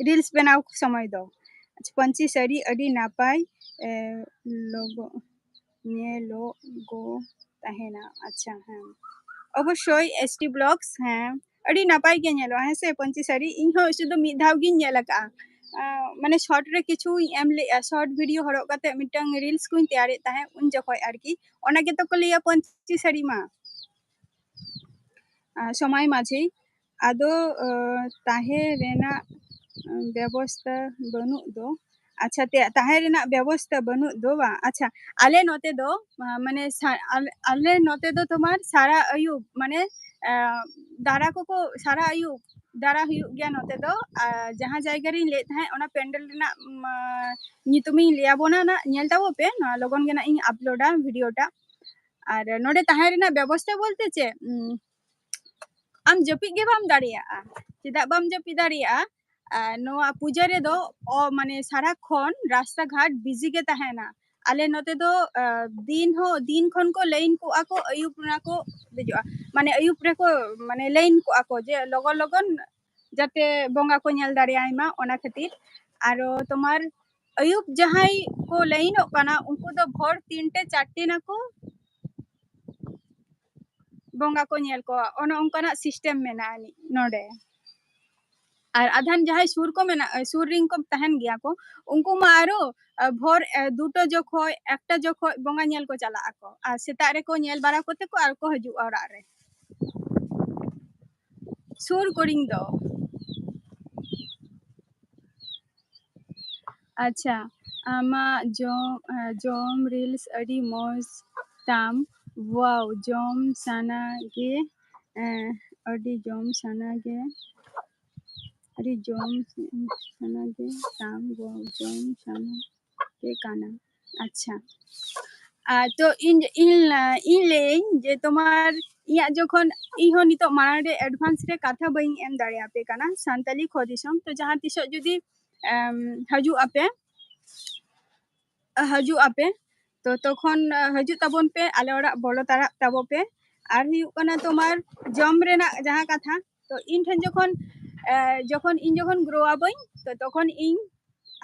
ᱨᱤᱞᱥ ᱵᱮᱱᱟᱣ ᱥᱚᱢᱚᱭ ᱫᱚ᱾ ᱟᱪᱪᱷᱟ, ᱯᱟᱹᱧᱪᱤ ᱥᱟᱹᱲᱤ ᱟᱹᱰᱤ ᱱᱟᱯᱟᱭ, ᱮ, ᱞᱚᱜᱚ-, ᱧᱮᱞᱚᱜᱚ ᱛᱟᱦᱮᱱᱟ᱾ ᱟᱪᱪᱷᱟ, ᱦᱮᱸ, ᱚᱵᱚᱥᱥᱳᱭ ᱮᱥ ᱴᱤ ᱵᱞᱚᱜᱥ, ᱦᱮᱸ, ᱟᱹᱰᱤ ᱱᱟᱯᱟᱭ ᱜᱮ ᱧᱮᱞᱚᱜᱼᱟ, ᱦᱮᱸ ᱥᱮ, ᱯᱟᱹᱧᱪᱤ ᱥᱟᱹᱲᱤ᱾ ᱤᱧ ᱦᱚᱸ ᱥᱩᱫᱷᱩ ᱢᱤᱫ ᱫᱷᱟᱣ ᱜᱤᱧ ᱧᱮᱞ ᱟᱠᱟᱫᱼᱟ᱾ ᱟᱸ, ᱢᱟᱱᱮ ᱥᱚᱨᱴ ᱨᱮ ᱠᱤᱪᱷᱩᱧ ᱮᱢ ᱞᱮᱫᱼᱟ, ᱥᱚᱨᱴ ᱵᱷᱤᱰᱤᱭᱳ ᱦᱚᱨᱚᱜ ᱠᱟᱛᱮ ᱢᱤᱫᱴᱟᱝ ᱨᱤᱞᱥ ᱠᱚᱧ ᱛᱮᱭᱟᱨᱮᱫ ᱛᱟᱦᱮᱸᱫ, ᱩᱱ ᱡᱚᱠᱷᱚᱡ ᱟᱨᱠᱤ᱾ ᱚᱱᱟ ᱜᱮᱛᱚ ᱠᱚ ᱞᱟᱹᱭᱟ ᱯᱟᱹᱧᱪᱤ ᱥᱟᱹᱲᱤ ᱢᱟ᱾ ᱟᱸ, ᱥᱚᱢᱟᱭ ᱢᱟᱹᱡᱷᱤ, ᱟᱫᱚ, ᱟᱸ, ᱛᱟᱦᱮᱸ ᱨᱮᱱᱟᱜ, ᱟᱸ, ᱵᱮᱵᱚᱥᱛᱟ ᱵᱟᱹᱱᱩᱜ ᱫᱚ᱾ ᱟᱪᱪᱷᱟ, ᱛᱮ-, ᱛᱟᱦᱮᱸ ᱨᱮᱱᱟᱜ ᱵᱮᱵᱚᱥᱛᱟ ᱵᱟᱹᱱᱩᱜ ᱫᱚ ᱵᱟᱝ? ᱟᱪᱪᱷᱟ, ᱟᱞᱮ ᱱᱚᱛᱮ ᱫᱚ, ᱟᱸ, ᱢᱟᱱᱮ ᱥᱟ-, ᱟᱞᱮ, ᱟᱞᱮ ᱱᱚᱛᱮ ᱫᱚ ᱛᱳᱢᱟᱨ ᱥᱟᱨᱟ ᱟᱹᱭᱩᱵ, ᱢᱟᱱᱮ, ᱟᱸ, ᱫᱟᱨᱟ ᱠᱚᱠᱚ ᱥᱟᱨᱟ ᱟᱹᱭᱩᱵ ᱫᱟᱨᱟ ᱦᱩᱭᱩᱜ ᱜᱮᱭᱟ ᱱᱚᱛᱮ ᱫᱚ᱾ ᱟᱨ ᱡᱟᱦᱟᱸ ᱡᱟᱭᱜᱟ ᱨᱤᱧ ᱞᱟᱹᱭᱮᱫ ᱛᱟᱦᱮᱸᱫ, ᱚᱱᱟ ᱯᱮᱱᱰᱮᱞ ᱨᱮᱱᱟᱜ, ᱩᱢ, ᱧᱩᱛᱩᱢᱤᱧ ᱞᱟᱹᱭ ᱟᱵᱚᱱᱟ ᱱᱟᱜ, ᱧᱮᱞ ᱛᱟᱵᱚ ᱯᱮ, ᱱᱚᱣᱟ ᱞᱚᱜᱚᱱ ᱜᱮ ᱱᱟᱜ ᱤᱧ ᱟᱯᱞᱳᱰᱟ ᱵᱷᱤᱰᱤᱭᱳ ᱴᱟᱜ᱾ ᱟᱨ ᱱᱚᱰᱮ ᱛᱟᱦᱮᱸ ᱨᱮᱱᱟᱜ ᱵᱮᱵᱚᱥᱛᱟ ᱵᱚᱞᱛᱮ ᱪᱮᱫ? ᱩᱢ, ᱟᱢ ᱡᱟᱹᱯᱤᱫ ᱜᱮ ᱵᱟᱢ ᱫᱟᱲᱮᱭᱟᱜᱼᱟ᱾ ᱪᱮᱫᱟᱜ ᱵᱟᱢ ᱡᱟᱹᱯᱤᱫ ᱫᱟᱲᱮᱭᱟᱜᱼᱟ? ᱟᱨ ᱱᱚᱣᱟ ᱯᱩᱡᱟᱹ ᱨᱮᱫᱚ ᱚ-, ᱢᱟᱱᱮ ᱥᱟᱨᱟᱠᱷᱚᱱ ᱨᱟᱥᱛᱟ ᱜᱷᱟᱴ ᱵᱤᱡᱤ ᱜᱮ ᱛᱟᱦᱮᱱᱟ᱾ ᱟᱞᱮ ᱱᱚᱛᱮ ᱫᱚ, ᱟ, ᱫᱤᱱ ᱦᱚᱸ, ᱫᱤᱱ ᱠᱷᱚᱱ ᱠᱚ ᱞᱟᱭᱤᱱ ᱠᱚᱜᱼᱟ ᱠᱚ, ᱟᱹᱭᱩᱵ ᱚᱱᱟ ᱠᱚ ᱫᱮᱡᱚᱜᱼᱟ, ᱢᱟᱱᱮ ᱟᱹᱭᱩᱵ ᱨᱮᱠᱚ, ᱢᱟᱱᱮ ᱞᱟᱭᱤᱱ ᱠᱚᱜᱼᱟ ᱠᱚ ᱡᱮ ᱞᱚᱜᱚᱱ ᱞᱚᱜᱚᱱ ᱡᱟᱛᱮ ᱵᱚᱸᱜᱟ ᱠᱚ ᱧᱮᱞ ᱫᱟᱲᱮᱭᱟᱭ ᱢᱟ, ᱚᱱᱟ ᱠᱷᱟᱹᱛᱤᱨ᱾ ᱟᱨᱚ ᱛᱳᱢᱟᱨ ᱟᱹᱭᱩᱵ ᱡᱟᱦᱟᱸᱭ ᱠᱚ ᱞᱟᱭᱤᱱᱚᱜ ᱠᱟᱱᱟ, ᱩᱱᱠᱩ ᱫᱚ ᱵᱷᱳᱨ ᱛᱤᱱᱴᱮ ᱪᱟᱨᱴᱮ ᱱᱟᱠᱚ ᱵᱚᱸᱜᱟ ᱠᱚ ᱧᱮᱞ ᱠᱚᱣᱟ᱾ ᱚᱱᱮ ᱚᱱᱠᱟᱱᱟᱜ ᱥᱤᱥᱴᱮᱢ ᱢᱮᱱᱟᱜᱼᱟ ᱱᱚᱰᱮ᱾ ᱟᱨ ᱟᱫᱷᱟᱱ ᱡᱟᱦᱟᱸᱭ ᱥᱩᱨ ᱠᱚ ᱢᱮᱱᱟᱜ, ᱥᱩᱨ ᱨᱮᱱ ᱠᱚ ᱛᱟᱦᱮᱱ ᱜᱮᱭᱟ ᱠᱚ, ᱩᱱᱠᱩ ᱢᱟ ᱟᱨᱚ, ᱟ, ᱵᱷᱳᱨ, ᱟ, ᱫᱩᱴᱟ ᱡᱚᱠᱷᱚᱡ, ᱮᱠᱴᱟ ᱡᱚᱠᱷᱚᱡ ᱵᱚᱸᱜᱟ ᱧᱮᱞ ᱠᱚ ᱪᱟᱞᱟᱜ ᱟᱠᱚ᱾ ᱟᱨ ᱥᱮᱛᱟᱜ ᱨᱮᱠᱚ ᱧᱮᱞ ᱵᱟᱲᱟ ᱠᱚᱛᱮ ᱠᱚ ᱟᱨ ᱠᱚ ᱦᱤᱡᱩᱜᱼᱟ ᱚᱲᱟᱜ ᱨᱮ᱾ ᱥᱩᱨ ᱠᱚᱨᱮᱧ ᱫᱚ᱾ ᱟᱪᱪᱷᱟ, ᱟᱢᱟᱜ ᱡᱚᱢ, ᱟ, ᱡᱚᱢ ᱨᱤᱞᱥ ᱟᱹᱰᱤ ᱢᱚᱡᱽ ᱛᱟᱢ᱾ wow, ᱡᱚᱢ ᱥᱟᱱᱟ ᱜᱮ, ᱮᱸ, ᱟᱹᱰᱤ ᱡᱚᱢ ᱥᱟᱱᱟ ᱜᱮ, ᱟᱹᱰᱤ ᱡᱚᱢ ᱥᱟᱱᱟ ᱜᱮ ᱛᱟᱢ, wow, ᱡᱚᱢ ᱥᱟᱱᱟ ᱜᱮ ᱠᱟᱱᱟ᱾ ᱟᱪᱪᱷᱟ, ᱟᱨ ᱛᱚ ᱤᱧ, ᱤᱧ, ᱤᱧ ᱞᱟᱹᱭᱟᱹᱧ ᱡᱮ ᱛᱳᱢᱟᱨ, ᱤᱧᱟᱹᱜ ᱡᱚᱠᱷᱚᱱ, ᱤᱧ ᱦᱚᱸ ᱱᱤᱛᱚᱜ ᱢᱟᱲᱟᱝ ᱨᱮ advance ᱨᱮ ᱠᱟᱛᱷᱟ ᱵᱟᱹᱧ ᱮᱢ ᱫᱟᱲᱮᱭᱟᱯᱮ ᱠᱟᱱᱟ ᱥᱟᱱᱛᱟᱞᱤ ᱠᱷᱚ ᱫᱤᱥᱚᱢ᱾ ᱛᱚ ᱡᱟᱦᱟᱸ ᱛᱤᱥᱚᱜ ᱡᱩᱫᱤ, ᱮᱢ, ᱦᱤᱡᱩᱜ ᱟᱯᱮ, ᱦᱤᱡᱩᱜ ᱟᱯᱮ, ᱛᱚ ᱛᱚᱠᱷᱚᱱ, ᱟ, ᱦᱤᱡᱩᱜ ᱛᱟᱵᱚᱱ ᱯᱮ, ᱟᱞᱮ ᱚᱲᱟᱜ ᱵᱚᱞᱚ ᱛᱟᱨᱟᱜ ᱛᱟᱵᱚ ᱯᱮ᱾ ᱟᱨ ᱦᱩᱭᱩᱜ ᱠᱟᱱᱟ ᱛᱳᱢᱟᱨ ᱡᱚᱢ ᱨᱮᱱᱟᱜ ᱡᱟᱦᱟᱸ ᱠᱟᱛᱷᱟ, ᱛᱚ ᱤᱧ ᱴᱷᱮᱱ ᱡᱚᱠᱷᱚᱱ, ᱮ, ᱡᱚᱠᱷᱚᱱ ᱤᱧ ᱡᱚᱠᱷᱚᱱ grow up ᱟᱹᱧ, ᱛᱚ ᱛᱚᱠᱷᱚᱱ ᱤᱧ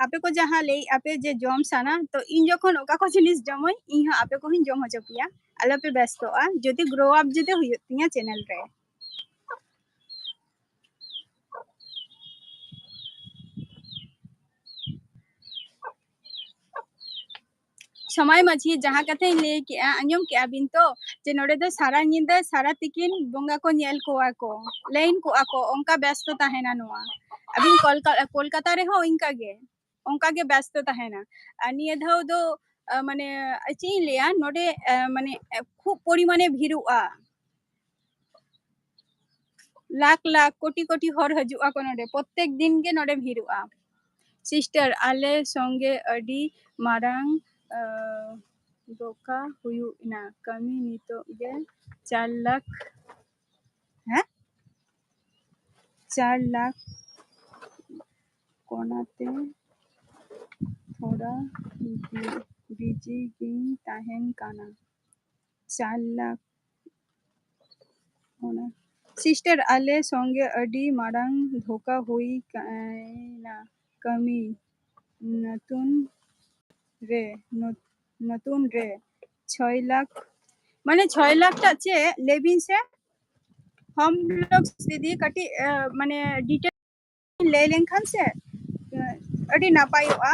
ᱟᱯᱮ ᱠᱚ ᱡᱟᱦᱟᱸ ᱞᱟᱹᱭᱮᱫ ᱟᱯᱮ ᱡᱮ ᱡᱚᱢ ᱥᱟᱱᱟ, ᱛᱚ ᱤᱧ ᱡᱚᱠᱷᱚᱱ ᱚᱠᱟ ᱠᱚ ᱡᱤᱱᱤᱥ ᱡᱚᱢᱟᱹᱧ, ᱤᱧ ᱦᱚᱸ ᱟᱯᱮ ᱠᱚᱦᱚᱸᱧ ᱡᱚᱢ ᱦᱚᱪᱚ ᱯᱮᱭᱟ᱾ ᱟᱞᱚᱯᱮ ᱵᱮᱥᱛᱚᱜᱼᱟ, ᱡᱩᱫᱤ grow up ᱡᱩᱫᱤ ᱦᱩᱭᱩᱜ ᱛᱤᱧᱟ channel ᱨᱮ᱾ ᱥᱚᱢᱟᱭ ᱢᱟᱹᱡᱷᱤ, ᱡᱟᱦᱟᱸ ᱠᱟᱛᱷᱟᱧ ᱞᱟᱹᱭ ᱠᱮᱜᱼᱟ, ᱟᱸᱡᱚᱢ ᱠᱮᱜᱼᱟ ᱵᱤᱱ ᱛᱚ, ᱡᱮ ᱱᱚᱰᱮ ᱫᱚ ᱥᱟᱨᱟ ᱧᱤᱫᱟᱹ, ᱥᱟᱨᱟ ᱛᱤᱠᱤᱱ ᱵᱚᱸᱜᱟ ᱠᱚ ᱧᱮᱞ ᱠᱚᱣᱟ ᱠᱚ, line ᱠᱚᱜᱼᱟ ᱠᱚ, ᱚᱱᱠᱟ ᱵᱮᱥᱛᱚ ᱛᱟᱦᱮᱱᱟ ᱱᱚᱣᱟ᱾ ᱟᱹᱵᱤᱱ ᱠᱚᱞᱠᱟ-, ᱠᱳᱞᱠᱟᱛᱟ ᱨᱮᱦᱚᱸ ᱤᱱᱠᱟ ᱜᱮ, ᱚᱱᱠᱟ ᱜᱮ ᱵᱮᱥᱛᱚ ᱛᱟᱦᱮᱱᱟ᱾ ᱟᱨ ᱱᱤᱭᱟᱹ ᱫᱷᱟᱣ ᱫᱚ, ᱟ, ᱢᱟᱱᱮ, ᱪᱮᱫ ᱤᱧ ᱞᱟᱹᱭᱟ, ᱱᱚᱰᱮ, ᱟ, ᱢᱟᱱᱮ, ᱟ, ᱠᱷᱩᱵ ᱯᱚᱨᱤᱢᱟᱱᱮ ᱵᱷᱤᱲᱚᱜᱼᱟ᱾ ᱞᱟᱠᱷ ᱞᱟᱠᱷ, ᱠᱳᱴᱤ ᱠᱳᱴᱤ ᱦᱚᱲ ᱦᱤᱡᱩᱜ ᱟᱠᱚ ᱱᱚᱰᱮ, ᱯᱨᱚᱛᱮᱠ ᱫᱤᱱ ᱜᱮ ᱱᱚᱰᱮ ᱵᱷᱤᱲᱚᱜᱼᱟ᱾ Sister, ᱟᱞᱮ ᱥᱚᱸᱜᱮ ᱟᱹᱰᱤ ᱢᱟᱨᱟᱝ, ᱟ, ᱫᱷᱳᱠᱟ ᱦᱩᱭᱩᱜ ᱮᱱᱟ᱾ ᱠᱟᱹᱢᱤ ᱱᱤᱛᱚᱜ ᱜᱮ ᱪᱟᱨ ᱞᱟᱠᱷ, ᱦᱮᱸ? ᱪᱟᱨ ᱞᱟᱠᱷ ᱠᱚᱱᱟᱛᱮ ᱛᱷᱚᱲᱟ ᱵᱤ-, busy ᱜᱤᱧ ᱛᱟᱦᱮᱱ ᱠᱟᱱᱟ᱾ ᱪᱟᱨ ᱞᱟᱠᱷ ᱚᱱᱟ᱾ Sister, ᱟᱞᱮ ᱥᱚᱸᱜᱮ ᱟᱹᱰᱤ ᱢᱟᱨᱟᱝ ᱫᱷᱳᱠᱟ ᱦᱩᱭ ᱠᱟᱱᱟ᱾ ᱠᱟᱹᱢᱤ ᱱᱚᱛᱩᱱ ᱨᱮ, ᱱᱚ-, ᱱᱚᱛᱩᱱ ᱨᱮ ᱪᱷᱚᱭ ᱞᱟᱠᱷ, ᱢᱟᱱᱮ ᱪᱷᱚᱭ ᱞᱟᱠᱷ ᱴᱟᱜ ᱪᱮᱫ? ᱞᱟᱹᱭ ᱵᱤᱱ ᱥᱮ᱾ Home Vlogs ᱫᱤᱫᱤ ᱠᱟᱹᱴᱤᱡ, ᱟ, ᱢᱟᱱᱮ detail ᱞᱟᱹᱭ ᱞᱮᱱᱠᱷᱟᱱ ᱥᱮ, ᱟ, ᱟᱹᱰᱤ ᱱᱟᱯᱟᱭᱚᱜᱼᱟ᱾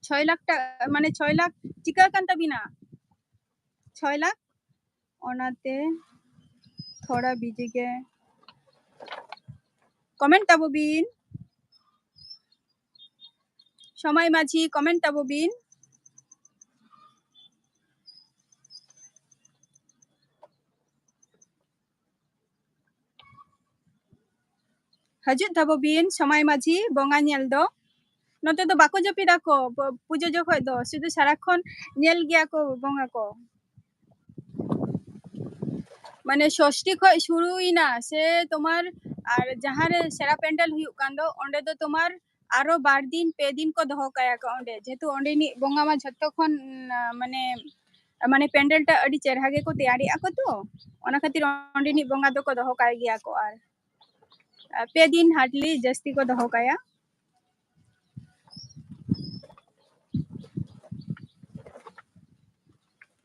ᱪᱷᱚᱭ ᱞᱟᱠᱷ ᱴᱟᱠᱟ, ᱢᱟᱱᱮ ᱪᱷᱚᱭ ᱞᱟᱠᱷ ᱪᱤᱠᱟᱹ ᱠᱟᱱ ᱛᱟᱵᱤᱱᱟ? ᱪᱷᱚᱭ ᱞᱟᱠᱷ, ᱚᱱᱟᱛᱮ ᱛᱷᱚᱲᱟ busy ᱜᱮ᱾ Comment ᱛᱟᱵᱚ ᱵᱤᱱ᱾ ᱥᱚᱢᱟᱭ ᱢᱟᱹᱡᱷᱤ, comment ᱛᱟᱵᱚ ᱵᱤᱱ᱾ ᱦᱤᱡᱩᱜ ᱛᱟᱵᱚ ᱵᱤᱱ ᱥᱚᱢᱟᱭ ᱢᱟᱹᱡᱷᱤ ᱵᱚᱸᱜᱟ ᱧᱮᱞ ᱫᱚ᱾ ᱱᱚᱛᱮ ᱫᱚ ᱵᱟᱠᱚ ᱡᱟᱹᱯᱤᱫ ᱟᱠᱚ ᱯᱩᱡᱟᱹ ᱡᱚᱠᱷᱚᱡ ᱫᱚ, ᱥᱩᱫᱷᱩ ᱥᱟᱨᱟᱠᱷᱚᱱ ᱧᱮᱞ ᱜᱮᱭᱟ ᱠᱚ ᱵᱚᱸᱜᱟ ᱠᱚ᱾ ᱢᱟᱱᱮ ᱥᱚᱥᱴᱤ ᱠᱷᱚᱡ ᱥᱩᱨᱩᱭᱮᱱᱟ ᱥᱮ ᱛᱳᱢᱟᱨ, ᱟᱨ ᱡᱟᱦᱟᱸ ᱨᱮ ᱥᱮᱬᱟ ᱯᱮᱱᱰᱮᱞ ᱦᱩᱭᱩᱜ ᱠᱟᱱ ᱫᱚ, ᱚᱸᱰᱮ ᱫᱚ ᱛᱳᱢᱟᱨ ᱟᱨᱚ ᱵᱟᱨ ᱫᱤᱱ ᱯᱮ ᱫᱤᱱ ᱠᱚ ᱫᱚᱦᱚ ᱠᱟᱭᱟ ᱠᱚ ᱚᱸᱰᱮ, ᱡᱮᱦᱮᱛᱩ ᱚᱸᱰᱮᱱᱤᱡ ᱵᱚᱸᱜᱟ ᱢᱟ ᱡᱷᱚᱛᱚ ᱠᱷᱚᱱ, ᱢᱟᱱᱮ, ᱢᱟᱱᱮ ᱯᱮᱱᱰᱮᱞ ᱴᱟ ᱟᱹᱰᱤ ᱪᱮᱨᱦᱟ ᱜᱮᱠᱚ ᱛᱮᱭᱟᱨᱮᱜᱼᱟ ᱠᱚ ᱛᱚ, ᱚᱱᱟ ᱠᱷᱟᱹᱛᱤᱨ ᱚᱸᱰᱮᱱᱤᱡ ᱵᱚᱸᱜᱟ ᱫᱚᱠᱚ ᱫᱚᱦᱚ ᱠᱟᱭ ᱜᱮᱭᱟ ᱠᱚ᱾ ᱟᱨ ᱯᱮ ᱫᱤᱱ hardly ᱡᱟᱹᱥᱛᱤ ᱠᱚ ᱫᱚᱦᱚ ᱠᱟᱭᱟ᱾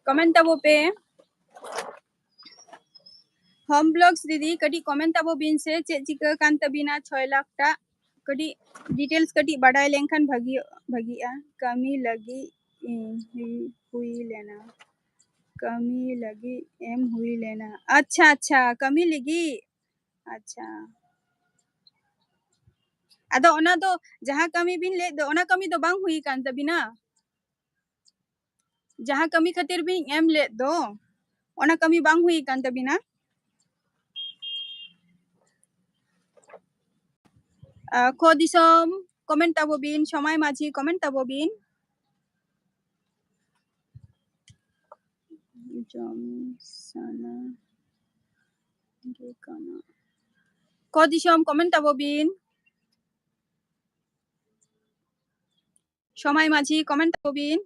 ᱠᱚᱢᱮᱱᱴ ᱛᱟᱵᱚ ᱯᱮ᱾ ᱦᱳᱢ ᱵᱞᱚᱜᱥ ᱫᱤᱫᱤ, ᱠᱟᱹᱴᱤᱡ ᱠᱚᱢᱮᱱᱴ ᱛᱟᱵᱚ ᱵᱤᱱ ᱥᱮ, ᱪᱮᱫ ᱪᱤᱠᱟᱹ ᱠᱟᱱ ᱛᱟᱵᱤᱱᱟ ᱪᱷᱚᱭ ᱞᱟᱠᱷ ᱴᱟᱜ? ᱠᱟᱹᱴᱤᱡ ᱰᱤᱴᱮᱞᱥ ᱠᱟᱹᱴᱤᱡ ᱵᱟᱰᱟᱭ ᱞᱮᱱᱠᱷᱟᱱ ᱵᱷᱟᱹᱜᱤ, ᱵᱷᱟᱹᱜᱤᱜᱼᱟ᱾ ᱠᱟᱹᱢᱤ ᱞᱟᱹᱜᱤᱫ ᱤᱧ ᱦᱩᱭ, ᱦᱩᱭ ᱞᱮᱱᱟ, ᱠᱟᱹᱢᱤ ᱞᱟᱹᱜᱤᱫ ᱮᱢ ᱦᱩᱭ ᱞᱮᱱᱟ᱾ ᱟᱪᱪᱷᱟ, ᱟᱪᱪᱷᱟ, ᱠᱟᱹᱢᱤ ᱞᱟᱹᱜᱤᱫ᱾ ᱟᱪᱪᱷᱟ, ᱟᱫᱚ ᱚᱱᱟ ᱫᱚ, ᱡᱟᱦᱟᱸ ᱠᱟᱹᱢᱤ ᱵᱤᱱ ᱞᱟᱹᱭᱮᱫ ᱫᱚ, ᱚᱱᱟ ᱠᱟᱹᱢᱤ ᱫᱚ ᱵᱟᱝ ᱦᱩᱭ ᱠᱟᱱ ᱛᱟᱵᱤᱱᱟ? ᱡᱟᱦᱟᱸ ᱠᱟᱹᱢᱤ ᱠᱷᱟᱹᱛᱤᱨ ᱵᱤᱱ ᱮᱢ ᱞᱮᱫ ᱫᱚ, ᱚᱱᱟ ᱠᱟᱹᱢᱤ ᱵᱟᱝ ᱦᱩᱭ ᱠᱟᱱ ᱛᱟᱵᱤᱱᱟ? ᱟᱨ ᱠᱚ ᱫᱤᱥᱚᱢ, ᱠᱚᱢᱮᱱᱴ ᱛᱟᱵᱚ ᱵᱤᱱ, ᱥᱚᱢᱟᱭ ᱢᱟᱹᱡᱷᱤ, ᱠᱚᱢᱮᱱᱴ ᱛᱟᱵᱚ ᱵᱤᱱ᱾ ᱡᱚᱢ ᱥᱟᱱᱟ ᱜᱮ ᱠᱟᱱᱟ᱾ ᱠᱚ ᱫᱤᱥᱚᱢ, ᱠᱚᱢᱮᱱᱴ ᱛᱟᱵᱚ ᱵᱤᱱ᱾ ᱥᱚᱢᱟᱭ ᱢᱟᱹᱡᱷᱤ, ᱠᱚᱢᱮᱱᱴ ᱛᱟᱵᱚ ᱵᱤᱱ᱾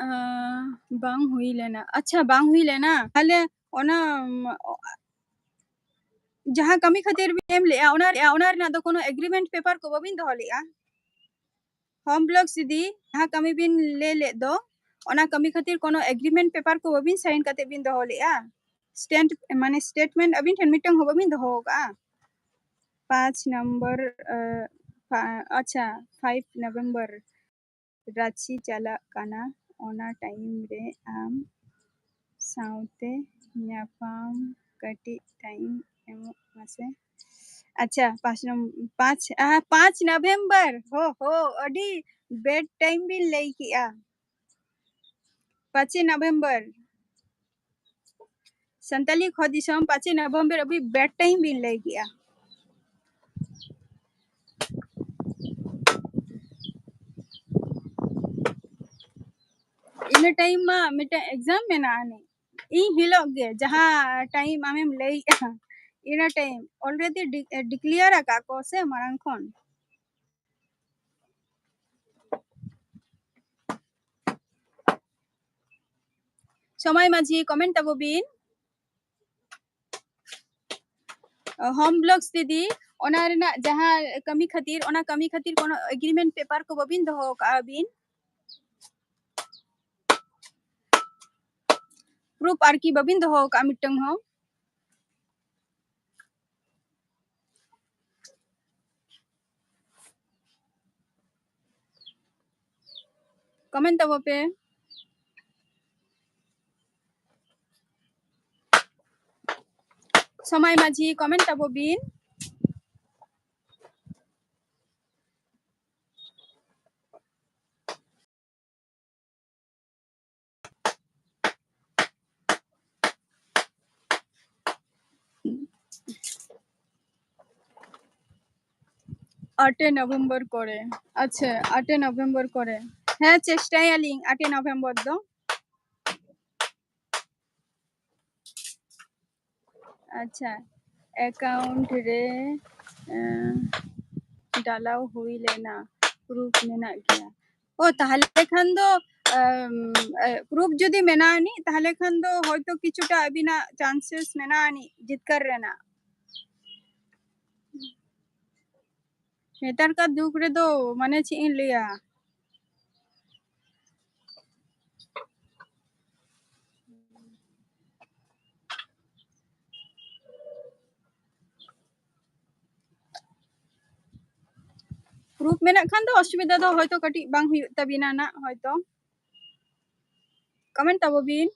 ᱟᱸ, ᱵᱟᱝ ᱦᱩᱭ ᱞᱮᱱᱟ᱾ ᱟᱪᱪᱷᱟ, ᱵᱟᱝ ᱦᱩᱭ ᱞᱮᱱᱟ᱾ ᱛᱟᱦᱞᱮ ᱚᱱᱟ, ᱩᱢ, ᱚ-, ᱡᱟᱦᱟᱸ ᱠᱟᱹᱢᱤ ᱠᱷᱟᱹᱛᱤᱨ ᱵᱤᱱ ᱮᱢ ᱞᱮᱜᱼᱟ, ᱚᱱᱟ ᱨᱮᱭᱟᱜ, ᱚᱱᱟ ᱨᱮᱱᱟᱜ ᱫᱚ ᱠᱳᱱᱳ ᱮᱜᱽᱨᱤᱢᱮᱱᱴ ᱯᱮᱯᱟᱨ ᱠᱚ ᱵᱟᱵᱤᱱ ᱫᱚᱦᱚ ᱞᱮᱜᱼᱟ? ᱦᱳᱢ ᱵᱞᱚᱜᱥ ᱫᱤᱫᱤ, ᱡᱟᱦᱟᱸ ᱠᱟᱹᱢᱤ ᱵᱤᱱ ᱞᱟᱹᱭ ᱞᱮᱫ ᱫᱚ, ᱚᱱᱟ ᱠᱟᱹᱢᱤ ᱠᱷᱟᱹᱛᱤᱨ ᱠᱳᱱᱳ ᱮᱜᱽᱨᱤᱢᱮᱱᱴ ᱯᱮᱯᱟᱨ ᱠᱚ ᱵᱟᱵᱤᱱ ᱥᱟᱭᱤᱱ ᱠᱟᱛᱮ ᱵᱤᱱ ᱫᱚᱦᱚ ᱞᱮᱜᱼᱟ? ᱥᱴᱮᱱᱰ, ᱢᱟᱱᱮ ᱥᱴᱮᱴᱢᱮᱱᱴ ᱟᱹᱵᱤᱱ ᱴᱷᱮᱱ ᱢᱤᱫᱴᱟᱝ ᱦᱚᱸ ᱵᱟᱹᱵᱤᱱ ᱫᱚᱦᱚ ᱟᱠᱟᱜᱼᱟ? ᱯᱟᱸᱪ ᱱᱚᱢᱵᱚᱨ, ᱟᱸ, ᱯᱟ-, ᱟᱪᱪᱷᱟ, ᱯᱷᱟᱭᱤᱵᱷ ᱱᱚᱵᱷᱮᱢᱵᱚᱨ ᱨᱟᱸᱪᱤ ᱪᱟᱞᱟᱜ ᱠᱟᱱᱟ, ᱚᱱᱟ ᱴᱟᱭᱤᱢ ᱨᱮ ᱟᱢ ᱥᱟᱶᱛᱮ ᱧᱟᱯᱟᱢ ᱠᱟᱹᱴᱤᱡ ᱴᱟᱭᱤᱢ ᱮᱢᱚᱜ ᱢᱮᱥᱮ᱾ ᱟᱪᱪᱷᱟ, ᱯᱟᱸᱪ ᱱᱚᱢ-, ᱯᱟᱸᱪ, ᱟᱦᱟ, ᱯᱟᱸᱪ ᱱᱚᱵᱷᱮᱢᱵᱚᱨ᱾ ᱦᱳ, ᱦᱳ, ᱟᱹᱰᱤ ᱵᱮᱰ ᱴᱟᱭᱤᱢ ᱵᱤᱱ ᱞᱟᱹᱭ ᱠᱮᱜᱼᱟ᱾ ᱯᱟᱸᱪᱮ ᱱᱚᱵᱷᱮᱢᱵᱚᱨ᱾ ᱥᱟᱱᱛᱟᱞᱤ ᱠᱷᱚ ᱫᱤᱥᱚᱢ, ᱯᱟᱸᱪᱮ ᱱᱚᱵᱷᱮᱢᱵᱚᱨ ᱟᱹᱰᱤ ᱵᱮᱰ ᱴᱟᱭᱤᱢ ᱵᱤᱱ ᱞᱟᱹᱭ ᱠᱮᱜᱼᱟ᱾ ᱤᱱᱟᱹ time ᱢᱟ ᱢᱤᱫᱴᱮᱱ exam ᱢᱮᱱᱟᱜᱼᱟ ᱟᱹᱱᱤᱡ᱾ ᱤᱱ ᱦᱤᱞᱳᱜ ᱜᱮ ᱡᱟᱦᱟᱸ time ᱟᱢᱮᱢ ᱞᱟᱹᱭᱮᱜᱼᱟ, ᱤᱱᱟᱹ time already ᱰᱤ-, declare ᱟᱠᱟᱫ ᱠᱚ ᱥᱮ ᱢᱟᱲᱟᱝ ᱠᱷᱚᱱ᱾ ᱥᱚᱢᱟᱭ ᱢᱟᱹᱡᱷᱤ, comment ᱛᱟᱵᱚ ᱵᱤᱱ᱾ ᱦᱳᱢ ᱵᱞᱚᱠᱥ ᱫᱤᱫᱤ, ᱚᱱᱟ ᱨᱮᱱᱟᱜ ᱡᱟᱦᱟᱸ ᱠᱟᱹᱢᱤ ᱠᱷᱟᱹᱛᱤᱨ, ᱚᱱᱟ ᱠᱟᱹᱢᱤ ᱠᱷᱟᱹᱛᱤᱨ ᱠᱳᱱᱳ agreement paper ᱠᱚ ᱵᱟᱹᱵᱤᱱ ᱫᱚᱦᱚ ᱟᱠᱟᱜᱼᱟ ᱵᱤᱱ? ᱯᱨᱩᱯ ᱟᱨᱠᱤ ᱵᱟᱹᱵᱤᱱ ᱫᱚᱦᱚ ᱟᱠᱟᱜᱼᱟ ᱢᱤᱫᱴᱟᱝ ᱦᱚᱸ? comment ᱛᱟᱵᱚ ᱯᱮ᱾ ᱥᱚᱢᱟᱭ ᱢᱟᱹᱡᱷᱤ, comment ᱛᱟᱵᱚ ᱵᱤᱱ᱾ ᱟᱴᱮ ᱱᱚᱵᱷᱮᱢᱵᱚᱨ ᱠᱚᱨᱮ᱾ ᱟᱪᱪᱷᱟ, ᱟᱴᱮ ᱱᱚᱵᱷᱮᱢᱵᱚᱨ ᱠᱚᱨᱮ᱾ ᱦᱮᱸ, ᱪᱮᱥᱴᱟᱭᱟᱞᱤᱧ ᱟᱴᱮ ᱱᱚᱵᱷᱮᱢᱵᱚᱨ ᱫᱚ᱾ ᱟᱪᱪᱷᱟ, account ᱨᱮ, ᱮᱸ, ᱰᱟᱞᱟᱣ ᱦᱩᱭ ᱞᱮᱱᱟ, proof ᱢᱮᱱᱟᱜ ᱜᱮᱭᱟ᱾ ᱚ, ᱛᱟᱦᱞᱮ ᱠᱷᱟᱱ ᱫᱚ, ᱮᱢ, ᱮ, proof ᱡᱩᱫᱤ ᱢᱮᱱᱟᱜ ᱟᱹᱱᱤᱡ, ᱛᱟᱦᱞᱮ ᱠᱷᱟᱱ ᱫᱚ ᱦᱚᱭᱛᱚ ᱠᱤᱪᱷᱩᱴᱟ ᱟᱹᱵᱤᱱᱟᱜ chances ᱢᱮᱱᱟᱜ ᱟᱹᱱᱤᱡ ᱡᱤᱛᱠᱟᱹᱨ ᱨᱮᱱᱟᱜ᱾ ᱱᱮᱛᱟᱨ ᱠᱟᱨ ᱡᱩᱜᱽ ᱨᱮᱫᱚ ᱢᱟᱱᱮ ᱪᱮᱫ ᱤᱧ ᱞᱟᱹᱭᱟ, proof ᱢᱮᱱᱟᱜ ᱠᱷᱟᱱ ᱫᱚ ᱚᱥᱩᱵᱤᱫᱷᱟ ᱫᱚ ᱦᱚᱭᱛᱚ ᱠᱟᱹᱴᱤᱡ ᱵᱟᱝ ᱦᱩᱭᱩᱜ ᱛᱟᱵᱤᱱᱟ ᱱᱟᱜ ᱦᱚᱭᱛᱚ᱾ comment ᱛᱟᱵᱚ ᱵᱤᱱ᱾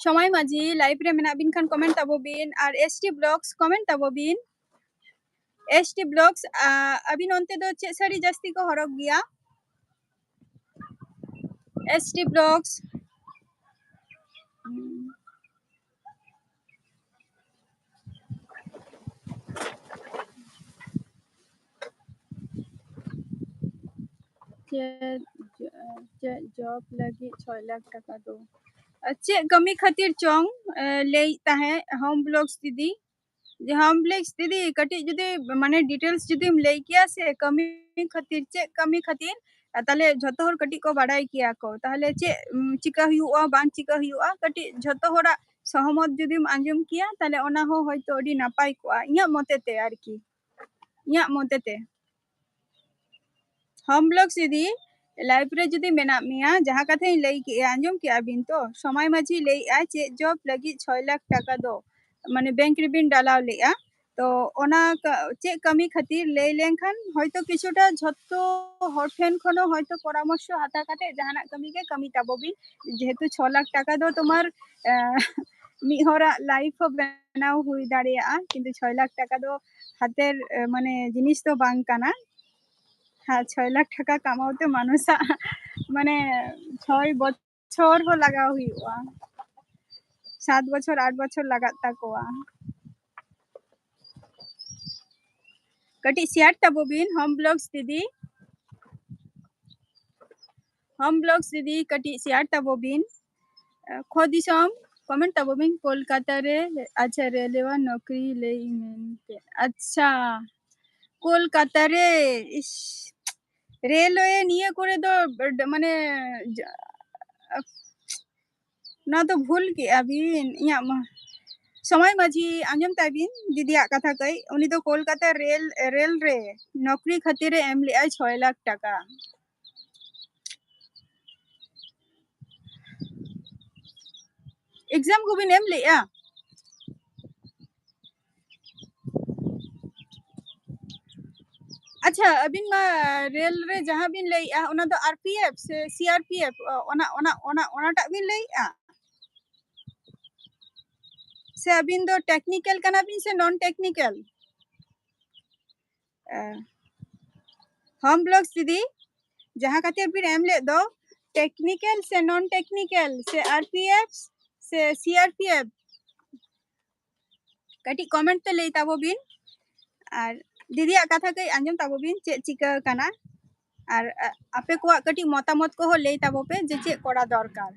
ᱥᱚᱢᱟᱭ ᱢᱟᱹᱡᱷᱤ, live ᱨᱮ ᱢᱮᱱᱟᱜ ᱵᱤᱱ ᱠᱷᱟᱱ comment ᱛᱟᱵᱚ ᱵᱤᱱ᱾ ᱟᱨ S T Vlogs, comment ᱛᱟᱵᱚ ᱵᱤᱱ᱾ S T Vlogs, ᱟ, ᱟᱹᱵᱤᱱ ᱚᱱᱛᱮ ᱫᱚ ᱪᱮᱫ ᱥᱟᱹᱲᱤ ᱡᱟᱹᱥᱛᱤ ᱠᱚ ᱦᱚᱨᱚᱜᱽ ᱜᱮᱭᱟ? S T Vlogs. ᱪᱮᱫ ᱪᱮᱫ ᱡᱚᱵ ᱞᱟᱹᱜᱤᱫ ᱪᱷᱚᱭ ᱞᱟᱠᱷ ᱴᱟᱠᱟ ᱫᱚ? ᱟᱨ ᱪᱮᱫ ᱠᱟᱹᱢᱤ ᱠᱷᱟᱹᱛᱤᱨ ᱪᱚᱝ, ᱮ, ᱞᱟᱹᱭᱮᱫ ᱛᱟᱦᱮᱸᱫ ᱦᱳᱢ ᱵᱞᱚᱠᱥ ᱫᱤᱫᱤ, ᱡᱮ ᱦᱳᱢ ᱵᱞᱚᱠᱥ ᱫᱤᱫᱤ, ᱠᱟᱹᱴᱤᱡ ᱡᱩᱫᱤ ᱢᱟᱱᱮ ᱰᱤᱴᱮᱞᱥ ᱡᱩᱫᱤᱢ ᱞᱟᱹᱭ ᱠᱮᱭᱟ ᱥᱮ, ᱠᱟᱹᱢᱤ ᱠᱷᱟᱹᱛᱤᱨ, ᱪᱮᱫ ᱠᱟᱹᱢᱤ ᱠᱷᱟᱹᱛᱤᱨ, ᱟᱨ ᱛᱟᱦᱞᱮ ᱡᱷᱚᱛᱚ ᱦᱚᱲ ᱠᱟᱹᱴᱤᱡ ᱠᱚ ᱵᱟᱲᱟᱭ ᱠᱮᱭᱟ ᱠᱚ, ᱛᱟᱦᱞᱮ ᱪᱮᱫ, ᱩᱢ, ᱪᱤᱠᱟ ᱦᱩᱭᱩᱜᱼᱟ, ᱵᱟᱝ ᱪᱤᱠᱟ ᱦᱩᱭᱩᱜᱼᱟ, ᱠᱟᱹᱴᱤᱡ ᱡᱷᱚᱛᱚ ᱦᱚᱲᱟᱜ ᱥᱚᱦᱚᱢᱚᱛ ᱡᱩᱫᱤᱢ ᱟᱸᱡᱚᱢ ᱠᱮᱭᱟ, ᱛᱟᱦᱞᱮ ᱚᱱᱟ ᱦᱚᱸ ᱦᱚᱭᱛᱳ ᱟᱹᱰᱤ ᱱᱟᱯᱟᱭ ᱠᱚᱜᱼᱟ, ᱤᱧᱟᱹᱜ ᱢᱚᱛᱮ ᱛᱮ ᱟᱨᱠᱤ, ᱤᱧᱟᱹᱜ ᱢᱚᱛᱮ ᱛᱮ᱾ ᱦᱳᱢ ᱵᱞᱚᱠᱥ ᱡᱩᱫᱤ ᱞᱟᱭᱤᱵᱷ ᱨᱮ ᱡᱩᱫᱤ ᱢᱮᱱᱟᱜ ᱢᱮᱭᱟ, ᱡᱟᱦᱟᱸ ᱠᱟᱛᱷᱟᱧ ᱞᱟᱹᱭ ᱠᱮᱜᱼᱟ, ᱟᱸᱡᱚᱢ ᱠᱮᱜᱼᱟ ᱵᱤᱱ ᱛᱚ? ᱥᱚᱢᱟᱭ ᱢᱟᱹᱡᱷᱤ ᱞᱟᱹᱭᱮᱜᱼᱟ ᱪᱮᱫ ᱡᱚᱵ ᱞᱟᱹᱜᱤᱫ ᱪᱷᱚᱭ ᱞᱟᱠᱷ ᱴᱟᱠᱟ ᱫᱚ, ᱢᱟᱱᱮ ᱵᱮᱝᱠ ᱨᱮᱵᱤᱱ ᱰᱟᱞᱟᱣ ᱞᱮᱜᱼᱟ, ᱛᱚ ᱚᱱᱟ ᱠᱟ-, ᱪᱮᱫ ᱠᱟᱹᱢᱤ ᱠᱷᱟᱹᱛᱤᱨ ᱞᱟᱹᱭ ᱞᱮᱱᱠᱷᱟᱱ ᱦᱚᱭᱛᱳ ᱠᱤᱪᱷᱩᱴᱟ ᱡᱷᱚᱛᱚ ᱦᱚᱲ ᱴᱷᱮᱱ ᱠᱷᱚᱱ ᱦᱚᱸ ᱦᱚᱭᱛᱳ ᱯᱚᱨᱟᱢᱚᱨᱥᱚ ᱦᱟᱛᱟᱣ ᱠᱟᱛᱮ ᱡᱟᱦᱟᱱᱟᱜ ᱠᱟᱹᱢᱤ ᱜᱮ ᱠᱟᱹᱢᱤ ᱛᱟᱵᱚ ᱵᱤᱱ, ᱡᱮᱦᱮᱛᱩ ᱪᱷᱚ ᱞᱟᱠᱷ ᱴᱟᱠᱟ ᱫᱚ ᱛᱳᱢᱟᱨ, ᱮ, ᱢᱤᱫ ᱦᱚᱲᱟᱜ ᱞᱟᱭᱤᱯᱷ ᱦᱚᱸ ᱵᱮᱱᱟᱣ ᱦᱩᱭ ᱫᱟᱲᱮᱭᱟᱜᱼᱟ, ᱠᱤᱱᱛᱩ ᱪᱷᱚᱭ ᱞᱟᱠᱷ ᱴᱟᱠᱟ ᱫᱚ ᱦᱟᱛᱮᱨ, ᱮ, ᱢᱟᱱᱮ ᱡᱤᱱᱤᱥ ᱫᱚ ᱵᱟᱝ ᱠᱟᱱᱟ᱾ ᱦᱮᱸ, ᱪᱷᱚᱭ ᱞᱟᱠᱷ ᱴᱟᱠᱟ ᱠᱟᱢᱟᱣ ᱛᱮ ᱢᱟᱱᱩᱥᱟᱜ ᱢᱟᱱᱮ ᱪᱷᱚᱭ ᱵᱚᱪᱷᱚᱨ ᱦᱚᱸ ᱞᱟᱜᱟᱣ ᱦᱩᱭᱩᱜᱼᱟ, ᱥᱟᱛ ᱵᱚᱪᱷᱚᱨ, ᱟᱴ ᱵᱚᱪᱷᱚᱨ ᱞᱟᱜᱟᱜ ᱛᱟᱠᱚᱣᱟ᱾ ᱠᱟᱹᱴᱤᱡ ᱥᱮᱭᱟᱨ ᱛᱟᱵᱚ ᱵᱤᱱ ᱦᱳᱢ ᱵᱞᱚᱜᱥ ᱫᱤᱫᱤ, ᱦᱳᱢ ᱵᱞᱚᱜᱥ ᱫᱤᱫᱤ, ᱠᱟᱹᱴᱤᱡ ᱥᱮᱭᱟᱨ ᱛᱟᱵᱚ ᱵᱤᱱ᱾ ᱠᱷᱚ ᱫᱤᱥᱚᱢ ᱠᱚᱢᱮᱱᱴ ᱛᱟᱵᱚ ᱵᱤᱱ, ᱠᱳᱞᱠᱟᱛᱟ ᱨᱮ, ᱟᱪᱪᱷᱟ, ᱨᱮᱞᱣᱮ ᱱᱚᱠᱨᱤ ᱞᱟᱹᱭ ᱢᱮᱱᱛᱮ᱾ ᱟᱪᱪᱷᱟ, ᱠᱳᱞᱠᱟᱛᱟ ᱨᱮ, ᱤᱥ, ᱨᱮᱞᱣᱮ ᱱᱤᱭᱟᱹ ᱠᱚᱨᱮ ᱫᱚ ᱢᱟᱱᱮ ᱡᱟ-, ᱚᱱᱟ ᱫᱚ ᱵᱷᱩᱞ ᱠᱮᱜᱼᱟ ᱵᱤᱱ᱾ ᱤᱧᱟᱹᱜ ᱢᱟ ᱥᱚᱢᱟᱭ ᱢᱟᱹᱡᱷᱤ, ᱟᱸᱡᱚᱢ ᱛᱟᱭ ᱵᱤᱱ ᱫᱤᱫᱤᱭᱟᱜ ᱠᱟᱛᱷᱟ ᱠᱟᱹᱡ, ᱩᱱᱤ ᱫᱚ ᱠᱳᱞᱠᱟᱛᱟ ᱨᱮᱞ, ᱨᱮᱞ ᱨᱮ ᱱᱚᱠᱨᱤ ᱠᱷᱟᱹᱛᱤᱨ ᱮ ᱮᱢ ᱞᱮᱜᱼᱟᱭ ᱪᱷᱚᱭ ᱞᱟᱠᱷ ᱴᱟᱠᱟ᱾ ᱮᱠᱡᱟᱢ ᱠᱚᱵᱤᱱ ᱮᱢ ᱞᱮᱜᱼᱟ? ᱟᱪᱪᱷᱟ, ᱟᱹᱵᱤᱱ ᱢᱟ ᱨᱮᱞ ᱨᱮ ᱡᱟᱦᱟᱸ ᱵᱤᱱ ᱞᱟᱹᱭᱮᱜᱼᱟ, ᱚᱱᱟ ᱫᱚ ᱟᱨ ᱯᱤ ᱮᱯᱷ ᱥᱮ ᱥᱤ ᱟᱨ ᱯᱤ ᱮᱯᱷ, ᱚᱱᱟ, ᱚᱱᱟ, ᱚᱱᱟ, ᱚᱱᱟᱴᱟᱜ ᱵᱤᱱ ᱞᱟᱹᱭᱮᱜᱼᱟ? ᱥᱮ ᱟᱹᱵᱤᱱ ᱫᱚ ᱴᱮᱠᱱᱤᱠᱮᱞ ᱠᱟᱱᱟ ᱵᱤᱱ ᱥᱮ ᱱᱚᱱ ᱴᱮᱠᱱᱤᱠᱮᱞ? ᱮ, ᱦᱳᱢ ᱵᱞᱚᱜᱥ ᱫᱤᱫᱤ, ᱡᱟᱦᱟᱸ ᱠᱷᱟᱹᱛᱤᱨ ᱵᱤᱱ ᱮᱢ ᱞᱮᱫ ᱫᱚ, ᱴᱮᱠᱱᱤᱠᱮᱞ ᱥᱮ ᱱᱚᱱ ᱴᱮᱠᱱᱤᱠᱮᱞ ᱥᱮ ᱟᱨ ᱯᱤ ᱮᱯᱷ ᱥᱮ ᱥᱤ ᱟᱨ ᱯᱤ ᱮᱯᱷ? ᱠᱟᱹᱴᱤᱡ ᱠᱚᱢᱮᱱᱴ ᱛᱮ ᱞᱟᱹᱭ ᱛᱟᱵᱚ ᱵᱤᱱ, ᱟᱨ ᱫᱤᱫᱤᱭᱟᱜ ᱠᱟᱛᱷᱟ ᱠᱟᱹᱡ ᱟᱸᱡᱚᱢ ᱛᱟᱵᱚ ᱵᱤᱱ, ᱪᱮᱫ ᱪᱤᱠᱟᱹ ᱠᱟᱱᱟ᱾ ᱟᱨ ᱟ-, ᱟᱯᱮ ᱠᱚᱣᱟᱜ ᱠᱟᱹᱴᱤᱡ ᱢᱚᱛᱟᱢᱚᱛ ᱠᱚᱦᱚᱸ ᱞᱟᱹᱭ ᱛᱟᱵᱚ ᱯᱮ ᱡᱮ ᱪᱮᱫ ᱠᱚᱨᱟᱣ ᱫᱚᱨᱠᱟᱨ᱾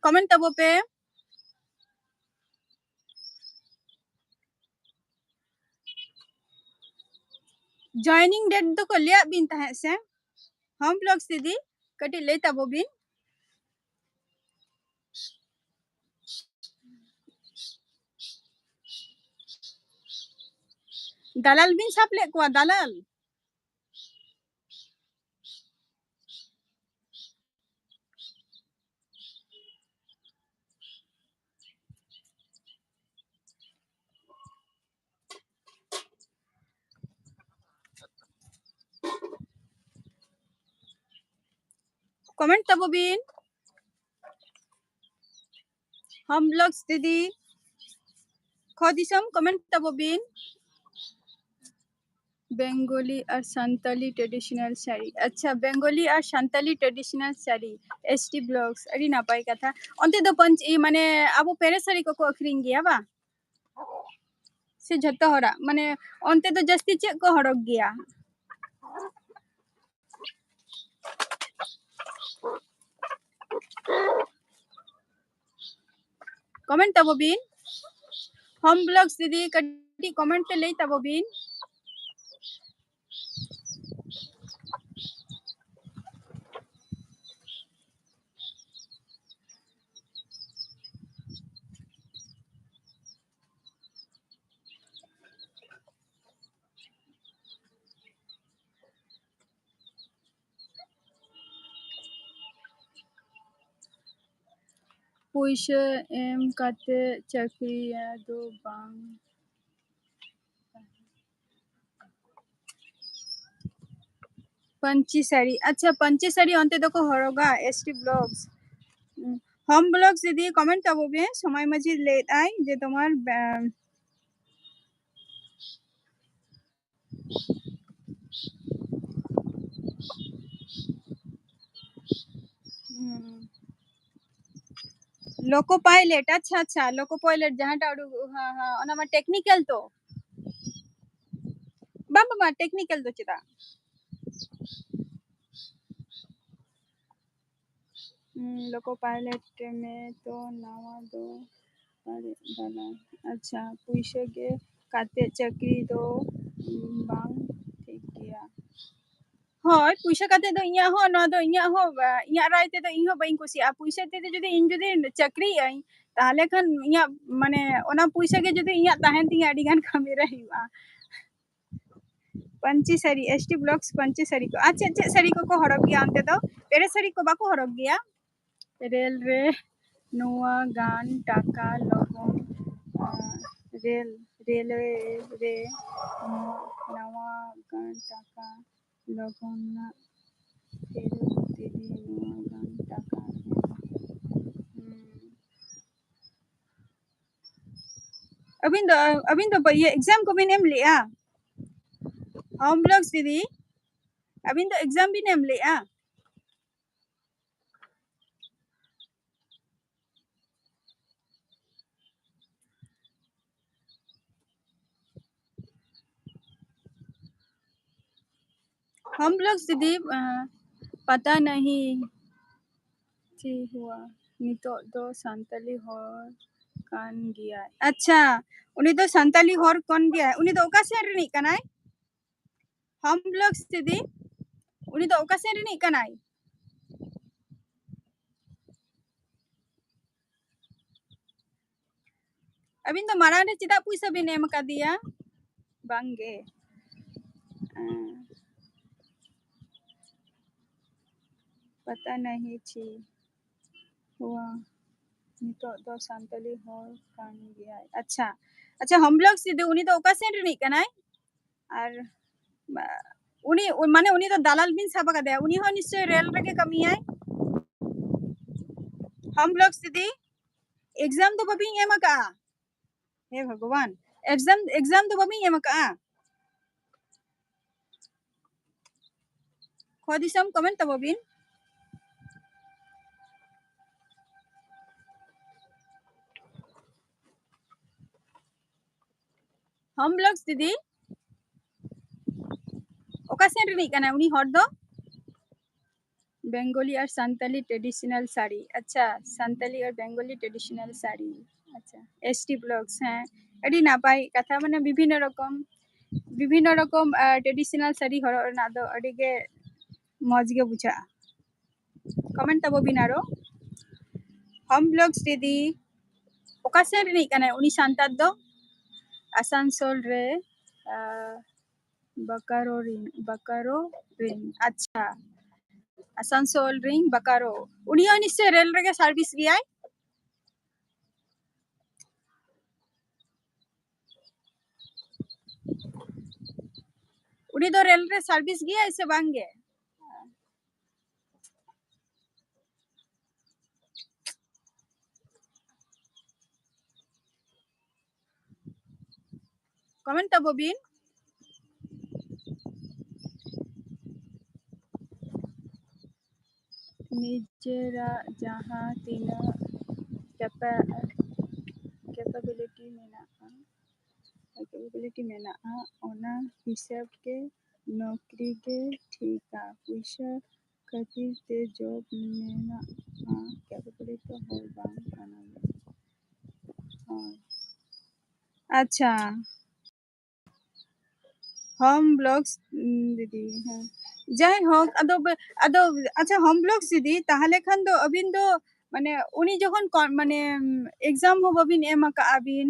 Comment ᱛᱟᱵᱚ ᱯᱮ᱾ Joining date ᱫᱚᱠᱚ ᱞᱟᱹᱭᱟᱫ ᱵᱤᱱ ᱛᱟᱦᱮᱸᱫ ᱥᱮ? Home Vlogs ᱫᱤᱫᱤ, ᱠᱟᱹᱴᱤᱡ ᱞᱟᱹᱭ ᱛᱟᱵᱚ ᱵᱤᱱ᱾ ᱫᱟᱞᱟᱞ ᱵᱤᱱ ᱥᱟᱵ ᱞᱮᱫ ᱠᱚᱣᱟ, ᱫᱟᱞᱟᱞ? Comment ᱛᱟᱵᱚ ᱵᱤᱱ᱾ Home Vlogs ᱫᱤᱫᱤ, ᱠᱷᱚ ᱫᱤᱥᱚᱢ, comment ᱛᱟᱵᱚ ᱵᱤᱱ᱾ Bengali ᱟᱨ ᱥᱟᱱᱛᱟᱞᱤ traditional ᱥᱟᱹᱲᱤ᱾ ᱟᱪᱪᱷᱟ, Bengali ᱟᱨ ᱥᱟᱱᱛᱟᱞᱤ traditional ᱥᱟᱹᱲᱤ, S T Vlogs, ᱟᱹᱰᱤ ᱱᱟᱯᱟᱭ ᱠᱟᱛᱷᱟ᱾ ᱚᱱᱛᱮ ᱫᱚ ᱯᱟᱹᱧᱪᱤ, ᱢᱟᱱᱮ ᱟᱵᱚ ᱯᱮᱨᱮ ᱥᱟᱹᱲᱤ ᱠᱚᱠᱚ ᱟᱹᱠᱷᱨᱤᱧ ᱜᱮᱭᱟ ᱵᱟᱝ? ᱥᱮ ᱡᱷᱚᱛᱚ ᱦᱚᱲᱟᱜ? ᱢᱟᱱᱮ ᱚᱱᱛᱮ ᱫᱚ ᱡᱟᱹᱥᱛᱤ ᱪᱮᱫ ᱠᱚ ᱦᱚᱨᱚᱜᱽ ᱜᱮᱭᱟ? Comment ᱛᱟᱵᱚ ᱵᱤᱱ᱾ Home Vlogs ᱫᱤᱫᱤ, ᱠᱟᱹᱴᱤᱡ comment ᱛᱮ ᱞᱟᱹᱭ ᱛᱟᱵᱚ ᱵᱤᱱ᱾ ᱯᱩᱭᱥᱟᱹ ᱮᱢ ᱠᱟᱛᱮ ᱪᱟᱹᱠᱨᱤᱭᱟ ᱫᱚ ᱵᱟᱝ᱾ ᱯᱟᱹᱧᱪᱤ ᱥᱟᱹᱲᱤ, ᱟᱪᱪᱷᱟ, ᱯᱟᱹᱧᱪᱤ ᱥᱟᱹᱲᱤ ᱚᱱᱛᱮ ᱫᱚᱠᱚ ᱦᱚᱨᱚᱜᱟ? S T Vlogs, Home Vlogs ᱫᱤᱫᱤ, comment ᱛᱟᱵᱚ ᱯᱮ᱾ ᱥᱚᱢᱟᱭ ᱢᱟᱹᱡᱷᱤ ᱞᱟᱹᱭᱮᱫ ᱟᱭ ᱡᱮ ᱛᱳᱢᱟᱨ, ᱟᱸ, ᱞᱳᱠᱳ ᱯᱟᱭᱞᱮᱴ, ᱟᱪᱪᱷᱟ, ᱟᱪᱪᱷᱟ, ᱞᱳᱠᱳ ᱯᱟᱭᱞᱮᱴ ᱡᱟᱦᱟᱸᱴᱟᱜ ᱩᱰᱩᱠ, ᱦᱮᱸ, ᱦᱮᱸ, ᱚᱱᱟ ᱢᱟ ᱴᱮᱠᱱᱤᱠᱮᱞ ᱛᱚ᱾ ᱵᱟᱝ, ᱵᱟᱝ, ᱵᱟᱝ, ᱴᱮᱠᱱᱤᱠᱮᱞ ᱫᱚ ᱪᱮᱫᱟᱜ? ᱦᱩᱸ, ᱞᱳᱠᱳ ᱯᱟᱭᱞᱮᱴ ᱢᱮ ᱛᱚ ᱱᱟᱣᱟ ᱫᱚ ᱵᱟᱹᱲᱤᱡ ᱵᱟᱞᱟ᱾ ᱟᱪᱪᱷᱟ, ᱯᱩᱭᱥᱟᱹ ᱜᱮ ᱠᱟᱛᱮ ᱪᱟᱹᱠᱨᱤ ᱫᱚ, ᱩᱸ, ᱵᱟᱝ ᱴᱷᱤᱠ ᱜᱮᱭᱟ᱾ ᱦᱳᱭ, ᱯᱩᱭᱥᱟᱹ ᱠᱟᱛᱮ ᱫᱚ ᱤᱧᱟᱹᱜ ᱦᱚᱸ, ᱱᱚᱣᱟ ᱫᱚ ᱤᱧᱟᱹᱜ ᱦᱚᱸ, ᱟ, ᱤᱧᱟᱹᱜ ᱨᱟᱭ ᱛᱮᱫᱚ ᱤᱧ ᱦᱚᱸ ᱵᱟᱹᱧ ᱠᱩᱥᱤᱭᱟᱜᱼᱟ᱾ ᱯᱩᱭᱥᱟᱹ ᱛᱮᱫᱚ ᱡᱩᱫᱤ ᱤᱧ ᱡᱩᱫᱤ ᱪᱟᱹᱠᱨᱤᱭᱟᱹᱧ, ᱛᱟᱦᱞᱮ ᱠᱷᱟᱱ ᱤᱧᱟᱹᱜ, ᱢᱟᱱᱮ, ᱚᱱᱟ ᱯᱩᱭᱥᱟᱹ ᱜᱮ ᱡᱩᱫᱤ ᱤᱧᱟᱹᱜ ᱛᱟᱦᱮᱱ ᱛᱤᱧᱟᱹ, ᱟᱹᱰᱤ ᱜᱟᱱ ᱠᱟᱹᱢᱤ ᱨᱮ ᱦᱩᱭᱩᱜᱼᱟ᱾ ᱯᱟᱹᱧᱪᱤ ᱥᱟᱹᱲᱤ, S T blocks ᱯᱟᱹᱧᱪᱤ ᱥᱟᱹᱲᱤ ᱠᱚ᱾ ᱟᱨ ᱪᱮᱫ ᱪᱮᱫ ᱥᱟᱹᱲᱤ ᱠᱚᱠᱚ ᱦᱚᱨᱚᱜ ᱜᱮᱭᱟ ᱚᱱᱛᱮ ᱫᱚ? ᱯᱮᱲᱮ ᱥᱟᱹᱲᱤ ᱠᱚ ᱵᱟᱠᱚ ᱦᱚᱨᱚᱜ ᱜᱮᱭᱟ? ᱨᱮᱞ ᱨᱮ ᱱᱚᱣᱟ ᱜᱟᱱ ᱴᱟᱠᱟ ᱞᱚᱜᱚᱱ, ᱟᱨ ᱨᱮᱞ, ᱨᱮᱞᱣᱮ ᱨᱮ ᱱᱚᱣᱟ ᱜᱟᱱ ᱴᱟᱠᱟ ᱞᱚᱜᱚᱱ ᱱᱟᱜ ᱯᱷᱮᱨᱚᱛ ᱛᱮᱜᱮ ᱱᱚᱣᱟ ᱜᱟᱱ ᱴᱟᱠᱟ ᱮᱢ᱾ ᱦᱩᱸ᱾ ᱟᱹᱵᱤᱱ ᱫᱚ, ᱟᱹᱵᱤᱱ ᱫᱚ ᱤᱭᱟᱹ exam ᱠᱚᱵᱤᱱ ᱮᱢ ᱞᱮᱜᱼᱟ? Home blocks ᱫᱤᱫᱤ, ᱟᱹᱵᱤᱱ ᱫᱚ exam ᱵᱤᱱ ᱮᱢ ᱞᱮᱜᱼᱟ? Home blocks ᱫᱤᱫᱤ, ᱟᱸ, ᱯᱟᱛᱟ ᱱᱟᱦᱤ ᱪᱮᱫ ᱦᱩᱣᱟ, ᱱᱤᱛᱚᱜ ᱫᱚ ᱥᱟᱱᱛᱟᱞᱤ ᱦᱚᱲ ᱠᱟᱱ ᱜᱮᱭᱟᱭ᱾ ᱟᱪᱪᱷᱟ, ᱩᱱᱤ ᱫᱚ ᱥᱟᱱᱛᱟᱞᱤ ᱦᱚᱲ ᱠᱟᱱ ᱜᱮᱭᱟᱭ᱾ ᱩᱱᱤ ᱫᱚ ᱚᱠᱟ ᱥᱮᱫ ᱨᱤᱱᱤᱡ ᱠᱟᱱᱟᱭ? Home blocks ᱫᱤᱫᱤ, ᱩᱱᱤ ᱫᱚ ᱚᱠᱟ ᱥᱮᱫ ᱨᱤᱱᱤᱡ ᱠᱟᱱᱟᱭ? ᱟᱹᱵᱤᱱ ᱫᱚ ᱢᱟᱲᱟᱝ ᱨᱮ ᱪᱮᱫᱟᱜ ᱯᱩᱭᱥᱟᱹ ᱵᱤᱱ ᱮᱢ ᱟᱠᱟᱫᱮᱭᱟ? ᱵᱟᱝ ᱜᱮ᱾ ᱟᱸ, ᱯᱟᱛᱟ ᱱᱟᱦᱤ ᱪᱮᱫ ᱦᱩᱣᱟ, ᱱᱤᱛᱚᱜ ᱫᱚ ᱥᱟᱱᱛᱟᱞᱤ ᱦᱚᱲ ᱠᱟᱱ ᱜᱮᱭᱟᱭ᱾ ᱟᱪᱪᱷᱟ, ᱟᱪᱪᱷᱟ, Home blocks ᱫᱤᱫᱤ, ᱩᱱᱤ ᱫᱚ ᱚᱠᱟ ᱥᱮᱱ ᱨᱤᱱᱤᱡ ᱠᱟᱱᱟᱭ? ᱟᱨ, ᱟ, ᱩᱱᱤ, ᱢᱟᱱᱮ, ᱩᱱᱤ ᱫᱚ ᱫᱟᱞᱟᱞ ᱵᱤᱱ ᱥᱟᱵ ᱟᱠᱟᱫᱮᱭᱟ, ᱩᱱᱤ ᱦᱚᱸ ᱱᱤᱥᱪᱚᱭ ᱨᱮᱞ ᱨᱮᱜᱮ ᱠᱟᱹᱢᱤᱭᱟᱭ᱾ Home blocks ᱫᱤᱫᱤ, exam ᱫᱚ ᱵᱟᱹᱵᱤᱱ ᱮᱢ ᱟᱠᱟᱜᱼᱟ? ᱦᱮ ᱵᱷᱚᱜᱚᱵᱟᱱ, exam, exam ᱫᱚ ᱵᱟᱹᱵᱤᱱ ᱮᱢ ᱟᱠᱟᱜᱼᱟ? ᱠᱷᱚ ᱫᱤᱥᱚᱢ comment ᱛᱟᱵᱚ ᱵᱤᱱ᱾ Home Vlogs ᱫᱤᱫᱤ, ᱚᱠᱟ ᱥᱮᱱ ᱨᱤᱱᱤᱡ ᱠᱟᱱᱟᱭ ᱩᱱᱤ ᱦᱚᱲ ᱫᱚ? Bengali ᱟᱨ ᱥᱟᱱᱛᱟᱞᱤ traditional ᱥᱟᱹᱲᱤ᱾ ᱟᱪᱪᱷᱟ, ᱥᱟᱱᱛᱟᱞᱤ ᱟᱨ Bengali traditional ᱥᱟᱹᱲᱤ᱾ ᱟᱪᱪᱷᱟ, S T Vlogs, ᱦᱮᱸ, ᱟᱹᱰᱤ ᱱᱟᱯᱟᱭ ᱠᱟᱛᱷᱟ, ᱢᱟᱱᱮ ᱵᱤᱵᱷᱤᱱᱱᱚ ᱨᱚᱠᱚᱢ, ᱵᱤᱵᱷᱤᱱᱱᱚ ᱨᱚᱠᱚᱢ, ᱟᱸ, traditional ᱥᱟᱹᱲᱤ ᱦᱚᱨᱚᱜ ᱨᱮᱱᱟᱜ ᱫᱚ ᱟᱹᱰᱤ ᱜᱮ ᱢᱚᱡᱽ ᱜᱮ ᱵᱩᱡᱷᱟᱹᱜᱼᱟ᱾ Comment ᱛᱟᱵᱚ ᱵᱤᱱ ᱟᱨᱚ᱾ Home Vlogs ᱫᱤᱫᱤ, ᱚᱠᱟ ᱥᱮᱱ ᱨᱤᱱᱤᱡ ᱠᱟᱱᱟᱭ ᱩᱱᱤ ᱥᱟᱱᱛᱟᱲ ᱫᱚ? ᱟᱥᱟᱱᱥᱳᱞ ᱨᱮ, ᱟᱸ, ᱵᱟᱠᱟᱨᱳ ᱨᱤᱱ, ᱵᱟᱠᱟᱨᱳ ᱨᱤᱱ᱾ ᱟᱪᱪᱷᱟ, ᱟᱥᱟᱱᱥᱳᱞ ᱨᱤᱱ ᱵᱟᱠᱟᱨᱳ᱾ ᱩᱱᱤ ᱦᱚᱸ ᱱᱤᱥᱪᱚᱭ ᱨᱮᱞ ᱨᱮᱜᱮ service ᱜᱮᱭᱟᱭ᱾ ᱩᱱᱤ ᱫᱚ ᱨᱮᱞ ᱨᱮ service ᱜᱮᱭᱟᱭ ᱥᱮ ᱵᱟᱝ ᱜᱮ? Comment ᱛᱟᱵᱚ ᱵᱤᱱ᱾ ᱱᱤᱡᱮᱨᱟᱜ ᱡᱟᱦᱟᱸ ᱛᱤᱱᱟᱹᱜ capa-, capability ᱢᱮᱱᱟᱜᱼᱟ, capability ᱢᱮᱱᱟᱜᱼᱟ, ᱚᱱᱟ ᱦᱤᱥᱟᱹᱵ ᱜᱮ ᱱᱚᱠᱨᱤ ᱜᱮ ᱴᱷᱤᱠᱟ᱾ ᱯᱩᱭᱥᱟᱹ ᱠᱷᱟᱹᱛᱤᱨ ᱛᱮ job ᱢᱮᱱᱟᱜᱼᱟ, capability ᱦᱚᱲ ᱵᱟᱝ ᱠᱟᱱᱟ᱾ ᱦᱳᱭ᱾ ᱟᱪᱪᱷᱟ, Home Vlogs, ᱩᱸ, ᱫᱤᱫᱤ, ᱦᱮᱸ᱾ ᱡᱟᱭᱦᱳᱠ, ᱟᱫᱚ ᱵᱮ-, ᱟᱫᱚ, ᱟᱪᱪᱷᱟ, Home Vlogs ᱫᱤᱫᱤ, ᱛᱟᱦᱞᱮ ᱠᱷᱟᱱ ᱫᱚ ᱟᱹᱵᱤᱱ ᱫᱚ, ᱢᱟᱱᱮ, ᱩᱱᱤ ᱡᱚᱠᱷᱚᱱ ᱠᱚ-, ᱢᱟᱱᱮ, exam ᱦᱚᱸ ᱵᱟᱵᱤᱱ ᱮᱢ ᱟᱠᱟᱜᱼᱟ ᱵᱤᱱ,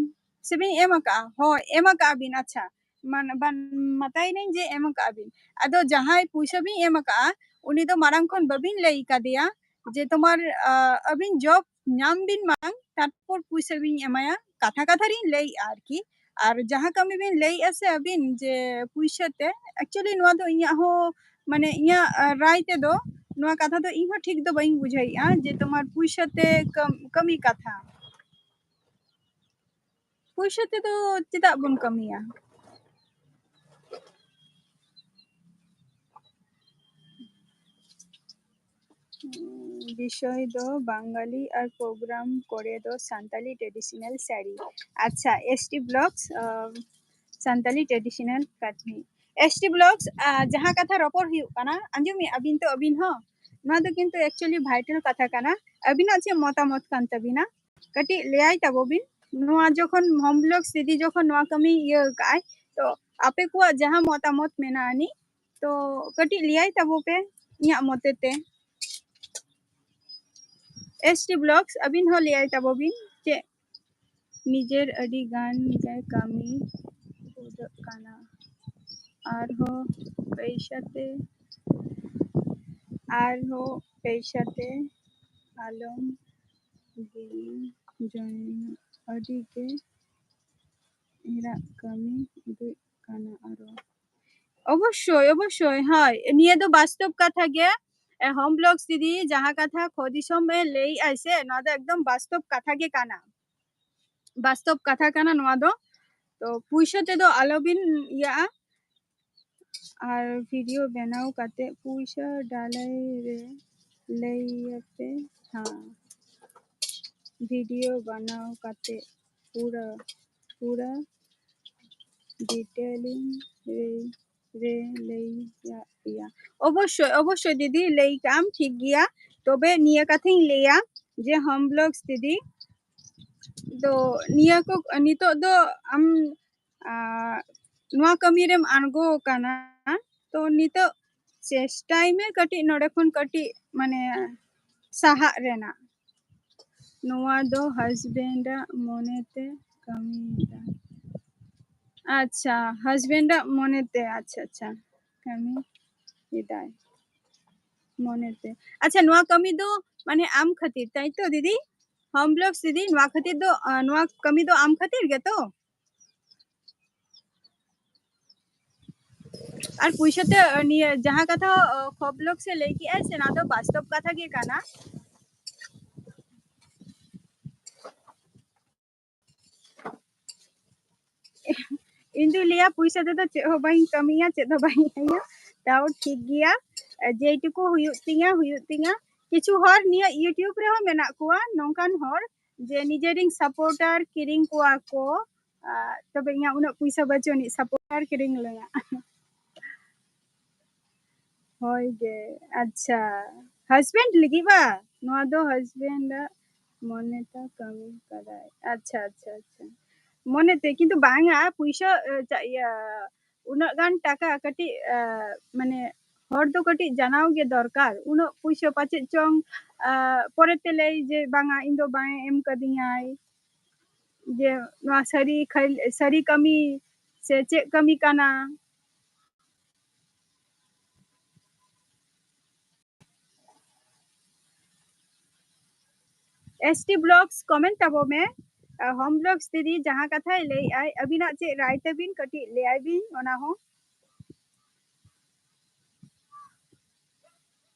ᱥᱮᱵᱤᱱ ᱮᱢ ᱟᱠᱟᱜᱼᱟ? ᱦᱳᱭ, ᱮᱢ ᱟᱠᱟᱜᱼᱟ ᱵᱤᱱ, ᱟᱪᱪᱷᱟ᱾ ᱢᱟᱱ-, ᱵᱟᱱ-, ᱢᱟᱛᱟᱭᱤᱱᱟᱹᱧ ᱡᱮ ᱮᱢ ᱟᱠᱟᱜᱼᱟ ᱵᱤᱱ᱾ ᱟᱫᱚ ᱡᱟᱦᱟᱸᱭ ᱯᱩᱭᱥᱟᱹ ᱵᱤᱱ ᱮᱢ ᱟᱠᱟᱜᱼᱟ, ᱩᱱᱤ ᱫᱚ ᱢᱟᱲᱟᱝ ᱠᱷᱚᱱ ᱵᱟᱵᱤᱱ ᱞᱟᱹᱭ ᱠᱟᱫᱮᱭᱟ ᱡᱮ, ᱛᱳᱢᱟᱨ, ᱟ, ᱟᱹᱵᱤᱱ job ᱧᱟᱢ ᱵᱤᱱ ᱢᱟᱲᱟᱝ, ᱛᱟᱨᱯᱚᱨ ᱯᱩᱭᱥᱟᱹ ᱵᱤᱱ ᱮᱢᱟᱭᱟ᱾ ᱠᱟᱛᱷᱟ ᱠᱟᱛᱷᱟ ᱨᱤᱧ ᱞᱟᱹᱭᱮᱜᱼᱟ ᱟᱨᱠᱤ᱾ ᱟᱨ ᱡᱟᱦᱟᱸ ᱠᱟᱹᱢᱤ ᱵᱤᱱ ᱞᱟᱹᱭᱮᱜᱼᱟ ᱥᱮ ᱟᱹᱵᱤᱱ ᱡᱮ ᱯᱩᱭᱥᱟᱹ ᱛᱮ, actually ᱱᱚᱣᱟ ᱫᱚ ᱤᱧᱟᱹᱜ ᱦᱚᱸ, ᱢᱟᱱᱮ ᱤᱧᱟᱹᱜ, ᱟ, ᱨᱟᱭ ᱛᱮᱫᱚ ᱱᱚᱣᱟ ᱠᱟᱛᱷᱟ ᱫᱚ ᱤᱧ ᱦᱚᱸ ᱴᱷᱤᱠ ᱫᱚ ᱵᱟᱹᱧ ᱵᱩᱡᱷᱟᱹᱣᱮᱜᱼᱟ ᱡᱮ ᱛᱳᱢᱟᱨ ᱯᱩᱭᱥᱟᱹ ᱛᱮ ᱠᱟᱹᱢ-, ᱠᱟᱹᱢᱤ ᱠᱟᱛᱷᱟ᱾ ᱯᱩᱭᱥᱟᱹ ᱛᱮᱫᱚ ᱪᱮᱫᱟᱜ ᱵᱚᱱ ᱠᱟᱹᱢᱤᱭᱟ? ᱩᱸ, ᱵᱤᱥᱚᱭ ᱫᱚ ᱵᱟᱝᱜᱟᱞᱤ ᱟᱨ program ᱠᱚᱨᱮ ᱫᱚ ᱥᱟᱱᱛᱟᱞᱤ traditional ᱥᱟᱹᱲᱤ᱾ ᱟᱪᱪᱷᱟ, S T Vlogs, ᱟᱢ, ᱥᱟᱱᱛᱟᱞᱤ traditional ᱠᱟᱹᱦᱱᱤ᱾ S T Vlogs, ᱟᱨ ᱡᱟᱦᱟᱸ ᱠᱟᱛᱷᱟ ᱨᱚᱯᱚᱲ ᱦᱩᱭᱩᱜ ᱠᱟᱱᱟ, ᱟᱸᱡᱚᱢᱮᱫ ᱟᱹᱵᱤᱱ ᱛᱚ ᱟᱹᱵᱤᱱ ᱦᱚᱸ? ᱱᱚᱣᱟ ᱫᱚ ᱠᱤᱱᱛᱩ actually vital ᱠᱟᱛᱷᱟ ᱠᱟᱱᱟ᱾ ᱟᱹᱵᱤᱱᱟᱜ ᱪᱮᱫ ᱢᱚᱛᱟᱢᱚᱛ ᱠᱟᱱ ᱛᱟᱹᱵᱤᱱᱟ? ᱠᱟᱹᱴᱤᱡ ᱞᱟᱹᱭᱟᱭ ᱛᱟᱵᱚ ᱵᱤᱱ᱾ ᱱᱚᱣᱟ ᱡᱚᱠᱷᱚᱱ Home Vlogs ᱫᱤᱫᱤ ᱡᱚᱠᱷᱚᱱ ᱱᱚᱣᱟ ᱠᱟᱹᱢᱤ ᱤᱭᱟᱹ ᱠᱟᱜᱼᱟᱭ, ᱛᱚ ᱟᱯᱮ ᱠᱚᱣᱟᱜ ᱡᱟᱦᱟᱸ ᱢᱚᱛᱟᱢᱚᱛ ᱢᱮᱱᱟᱜᱼᱟ ᱟᱹᱱᱤᱡ, ᱛᱚ ᱠᱟᱹᱴᱤᱡ ᱞᱟᱹᱭᱟᱭ ᱛᱟᱵᱚ ᱯᱮ ᱤᱧᱟᱹᱜ ᱢᱚᱛᱮ ᱛᱮ᱾ S T Vlogs, ᱟᱹᱵᱤᱱ ᱦᱚᱸ ᱞᱟᱹᱭᱟᱭ ᱛᱟᱵᱚ ᱵᱤᱱ ᱪᱮᱫ ᱱᱤᱡᱮᱨ ᱟᱹᱰᱤ ᱜᱟᱱ ᱜᱮ ᱠᱟᱹᱢᱤ ᱩᱫᱟᱹᱜ ᱠᱟᱱᱟ᱾ ᱟᱨᱦᱚᱸ ᱯᱚᱭᱥᱟ ᱛᱮ, ᱟᱨᱦᱚᱸ ᱯᱚᱭᱥᱟ ᱛᱮ ᱟᱞᱚᱢ ᱜᱤᱞᱤ ᱡᱚᱝᱟ᱾ ᱟᱹᱰᱤ ᱜᱮ ᱮᱨᱟᱜ ᱠᱟᱹᱢᱤ ᱩᱫᱩᱜ ᱠᱟᱱᱟ ᱟᱨᱚ᱾ ᱚᱵᱚᱥᱥᱳᱭ, ᱚᱵᱚᱥᱥᱳᱭ, ᱦᱳᱭ᱾ ᱱᱤᱭᱟᱹ ᱫᱚ ᱵᱟᱥᱛᱚᱵ ᱠᱟᱛᱷᱟ ᱜᱮ᱾ ᱮ, Home Vlogs ᱫᱤᱫᱤ ᱡᱟᱦᱟᱸ ᱠᱟᱛᱷᱟ ᱠᱷᱚ ᱫᱤᱥᱚᱢ ᱮ ᱞᱟᱹᱭᱮᱜᱼᱟᱭ ᱥᱮ, ᱱᱚᱣᱟ ᱫᱚ ᱮᱠᱫᱚᱢ ᱵᱟᱥᱛᱚᱵ ᱠᱟᱛᱷᱟ ᱜᱮ ᱠᱟᱱᱟ᱾ ᱵᱟᱥᱛᱚᱵ ᱠᱟᱛᱷᱟ ᱠᱟᱱᱟ ᱱᱚᱣᱟ ᱫᱚ᱾ ᱛᱚ ᱯᱩᱭᱥᱟᱹ ᱛᱮᱫᱚ ᱟᱞᱚᱵᱤᱱ ᱤᱭᱟᱹᱜᱼᱟ᱾ ᱟᱨ video ᱵᱮᱱᱟᱣ ᱠᱟᱛᱮ ᱯᱩᱭᱥᱟᱹ ᱰᱟᱞᱟᱭ ᱨᱮ ᱞᱟᱹᱭᱟᱯᱮ ᱦᱟᱸᱜ᱾ Video ᱵᱮᱱᱟᱣ ᱠᱟᱛᱮ ᱯᱩᱨᱟᱹ, ᱯᱩᱨᱟᱹ detailing ᱨᱮ, ᱨᱮ ᱞᱟᱹᱭᱟᱜ ᱯᱮᱭᱟ᱾ ᱚᱵᱚᱥᱥᱳᱭ, ᱚᱵᱚᱥᱥᱳᱭ ᱫᱤᱫᱤ, ᱞᱟᱹᱭ ᱠᱟᱜ ᱟᱢ ᱴᱷᱤᱠ ᱜᱮᱭᱟ᱾ ᱛᱚᱵᱮ ᱱᱤᱭᱟᱹ ᱠᱟᱛᱷᱟᱧ ᱞᱟᱹᱭᱟ ᱡᱮ Home Vlogs ᱫᱤᱫᱤ ᱫᱚ ᱱᱤᱭᱟᱹ ᱠᱚ ᱱᱤᱛᱚᱜ ᱫᱚ ᱟᱢ, ᱟᱨ ᱱᱚᱣᱟ ᱠᱟᱹᱢᱤ ᱨᱮᱢ ᱟᱬᱜᱚ ᱟᱠᱟᱱᱟ, ᱛᱚ ᱱᱤᱛᱚᱜ ᱪᱮᱥᱴᱟᱭ ᱢᱮ ᱠᱟᱹᱴᱤᱡ ᱱᱚᱰᱮ ᱠᱷᱚᱱ ᱠᱟᱹᱴᱤᱡ ᱢᱟᱱᱮ ᱥᱟᱦᱟᱜ ᱨᱮᱱᱟᱜ᱾ ᱱᱚᱣᱟ ᱫᱚ husband ᱟᱜ ᱢᱚᱱᱮᱛᱮ ᱠᱟᱹᱢᱤᱭᱮᱫᱟ᱾ ᱟᱪᱪᱷᱟ, husband ᱟᱜ ᱢᱚᱱᱮᱛᱮ, ᱟᱪᱪᱷᱟ, ᱟᱪᱪᱷᱟ, ᱠᱟᱹᱢᱤ ᱮᱫᱟᱭ ᱢᱚᱱᱮᱛᱮ᱾ ᱟᱪᱪᱷᱟ, ᱱᱚᱣᱟ ᱠᱟᱹᱢᱤ ᱫᱚ ᱢᱟᱱᱮ ᱟᱢ ᱠᱷᱟᱹᱛᱤᱨ, ᱛᱟᱭ ᱛᱚ ᱫᱤᱫᱤ? Home Vlogs ᱫᱤᱫᱤ, ᱱᱚᱣᱟ ᱠᱷᱟᱹᱛᱤᱨ ᱫᱚ, ᱟᱸ, ᱱᱚᱣᱟ ᱠᱟᱹᱢᱤ ᱫᱚ ᱟᱢ ᱠᱷᱟᱹᱛᱤᱨ ᱜᱮᱛᱚ? ᱟᱨ ᱯᱩᱭᱥᱟᱹ ᱛᱮ, ᱟᱸ, ᱱᱤᱭᱟᱹ ᱡᱟᱦᱟᱸ ᱠᱟᱛᱷᱟ, ᱟᱸ, Home Vlogs ᱮ ᱞᱟᱹᱭ ᱠᱮᱜᱼᱟᱭ ᱥᱮ, ᱱᱚᱣᱟ ᱫᱚ ᱵᱟᱥᱛᱚᱵ ᱠᱟᱛᱷᱟ ᱜᱮ ᱠᱟᱱᱟ᱾ ᱤᱧ ᱫᱩᱧ ᱞᱟᱹᱭᱟ ᱯᱩᱭᱥᱟᱹ ᱛᱮᱫᱚ ᱪᱮᱫ ᱦᱚᱸ ᱵᱟᱹᱧ ᱠᱟᱹᱢᱤᱭᱟ, ᱪᱮᱫ ᱦᱚᱸ ᱵᱟᱹᱧ ᱤᱭᱟᱹᱭᱟ, ᱛᱟᱣ ᱴᱷᱤᱠ ᱜᱮᱭᱟ᱾ ᱡᱮᱴᱩᱠᱩ ᱦᱩᱭᱩᱜ ᱛᱤᱧᱟ, ᱦᱩᱭᱩᱜ ᱛᱤᱧᱟ᱾ ᱠᱤᱪᱷᱩ ᱦᱚᱲ ᱱᱤᱭᱟᱹ YouTube ᱨᱮᱦᱚᱸ ᱢᱮᱱᱟᱜ ᱠᱚᱣᱟ ᱱᱚᱝᱠᱟᱱ ᱦᱚᱲ ᱡᱮ ᱱᱤᱡᱮᱨᱤᱧ supporter, ᱠᱤᱨᱤᱧ ᱠᱚᱣᱟ ᱠᱚ, ᱟᱨ ᱛᱚᱵᱮ ᱤᱧᱟᱹᱜ ᱩᱱᱟᱹᱜ ᱯᱩᱭᱥᱟᱹ ᱵᱟᱹᱪᱩᱜ ᱟᱹᱱᱤᱡ, ᱥᱟᱯᱚᱴᱟᱨ ᱠᱤᱨᱤᱧ ᱞᱟᱹᱜᱤᱫ᱾ ᱦᱳᱭ ᱜᱮ᱾ ᱟᱪᱪᱷᱟ, ᱦᱟᱥᱵᱮᱱᱰ ᱞᱟᱹᱜᱤᱫ ᱵᱟ? ᱱᱚᱣᱟ ᱫᱚ ᱦᱟᱥᱵᱮᱱᱰ ᱟᱜ ᱢᱚᱱᱮᱛᱮ ᱠᱟᱹᱢᱤ ᱠᱟᱫᱟᱭ᱾ ᱟᱪᱪᱷᱟ, ᱟᱪᱪᱷᱟ, ᱟᱪᱪᱷᱟ᱾ ᱢᱚᱱᱮᱛᱮ, ᱠᱤᱱᱛᱩ ᱵᱟᱝᱟ, ᱯᱩᱭᱥᱟᱹ, ᱮ, ᱪᱟ-, ᱤᱭᱟᱹ, ᱩᱱᱟᱹᱜ ᱜᱟᱱ ᱴᱟᱠᱟ ᱠᱟᱹᱴᱤᱡ, ᱮ, ᱢᱟᱱᱮ, ᱦᱚᱲ ᱫᱚ ᱠᱟᱹᱴᱤᱡ ᱡᱟᱱᱟᱣ ᱜᱮ ᱫᱚᱨᱠᱟᱨ᱾ ᱩᱱᱟᱹᱜ ᱯᱩᱭᱥᱟᱹ ᱯᱟᱪᱮᱫ ᱪᱚᱝ, ᱮ, ᱯᱚᱨᱮᱛᱮ ᱞᱟᱹᱭ ᱡᱮ, "ᱵᱟᱝᱟ, ᱤᱧ ᱫᱚ ᱵᱟᱝ ᱮ ᱮᱢ ᱠᱟᱫᱤᱧᱟᱭ", ᱡᱮ ᱱᱚᱣᱟ ᱥᱟᱹᱨᱤ ᱠᱷᱟᱹᱞ-, ᱥᱟᱹᱨᱤ ᱠᱟᱹᱢᱤ ᱥᱮ ᱪᱮᱫ ᱠᱟᱹᱢᱤ ᱠᱟᱱᱟ᱾ ᱮᱥ ᱴᱤ ᱵᱞᱚᱜᱥ ᱠᱚᱢᱮᱱᱴ ᱛᱟᱵᱚ ᱢᱮ᱾ ᱟᱨ ᱦᱳᱢ ᱵᱞᱚᱜᱥ ᱫᱤᱫᱤ ᱡᱟᱦᱟᱸ ᱠᱟᱛᱷᱟᱭ ᱞᱟᱹᱭᱮᱫ ᱟᱭ, ᱟᱹᱵᱤᱱᱟᱜ ᱪᱮᱫ ᱨᱟᱭ ᱛᱟᱹᱵᱤᱱ, ᱠᱟᱹᱴᱤᱡ ᱞᱟᱹᱭᱟᱭ ᱵᱤᱱ ᱚᱱᱟ ᱦᱚᱸ᱾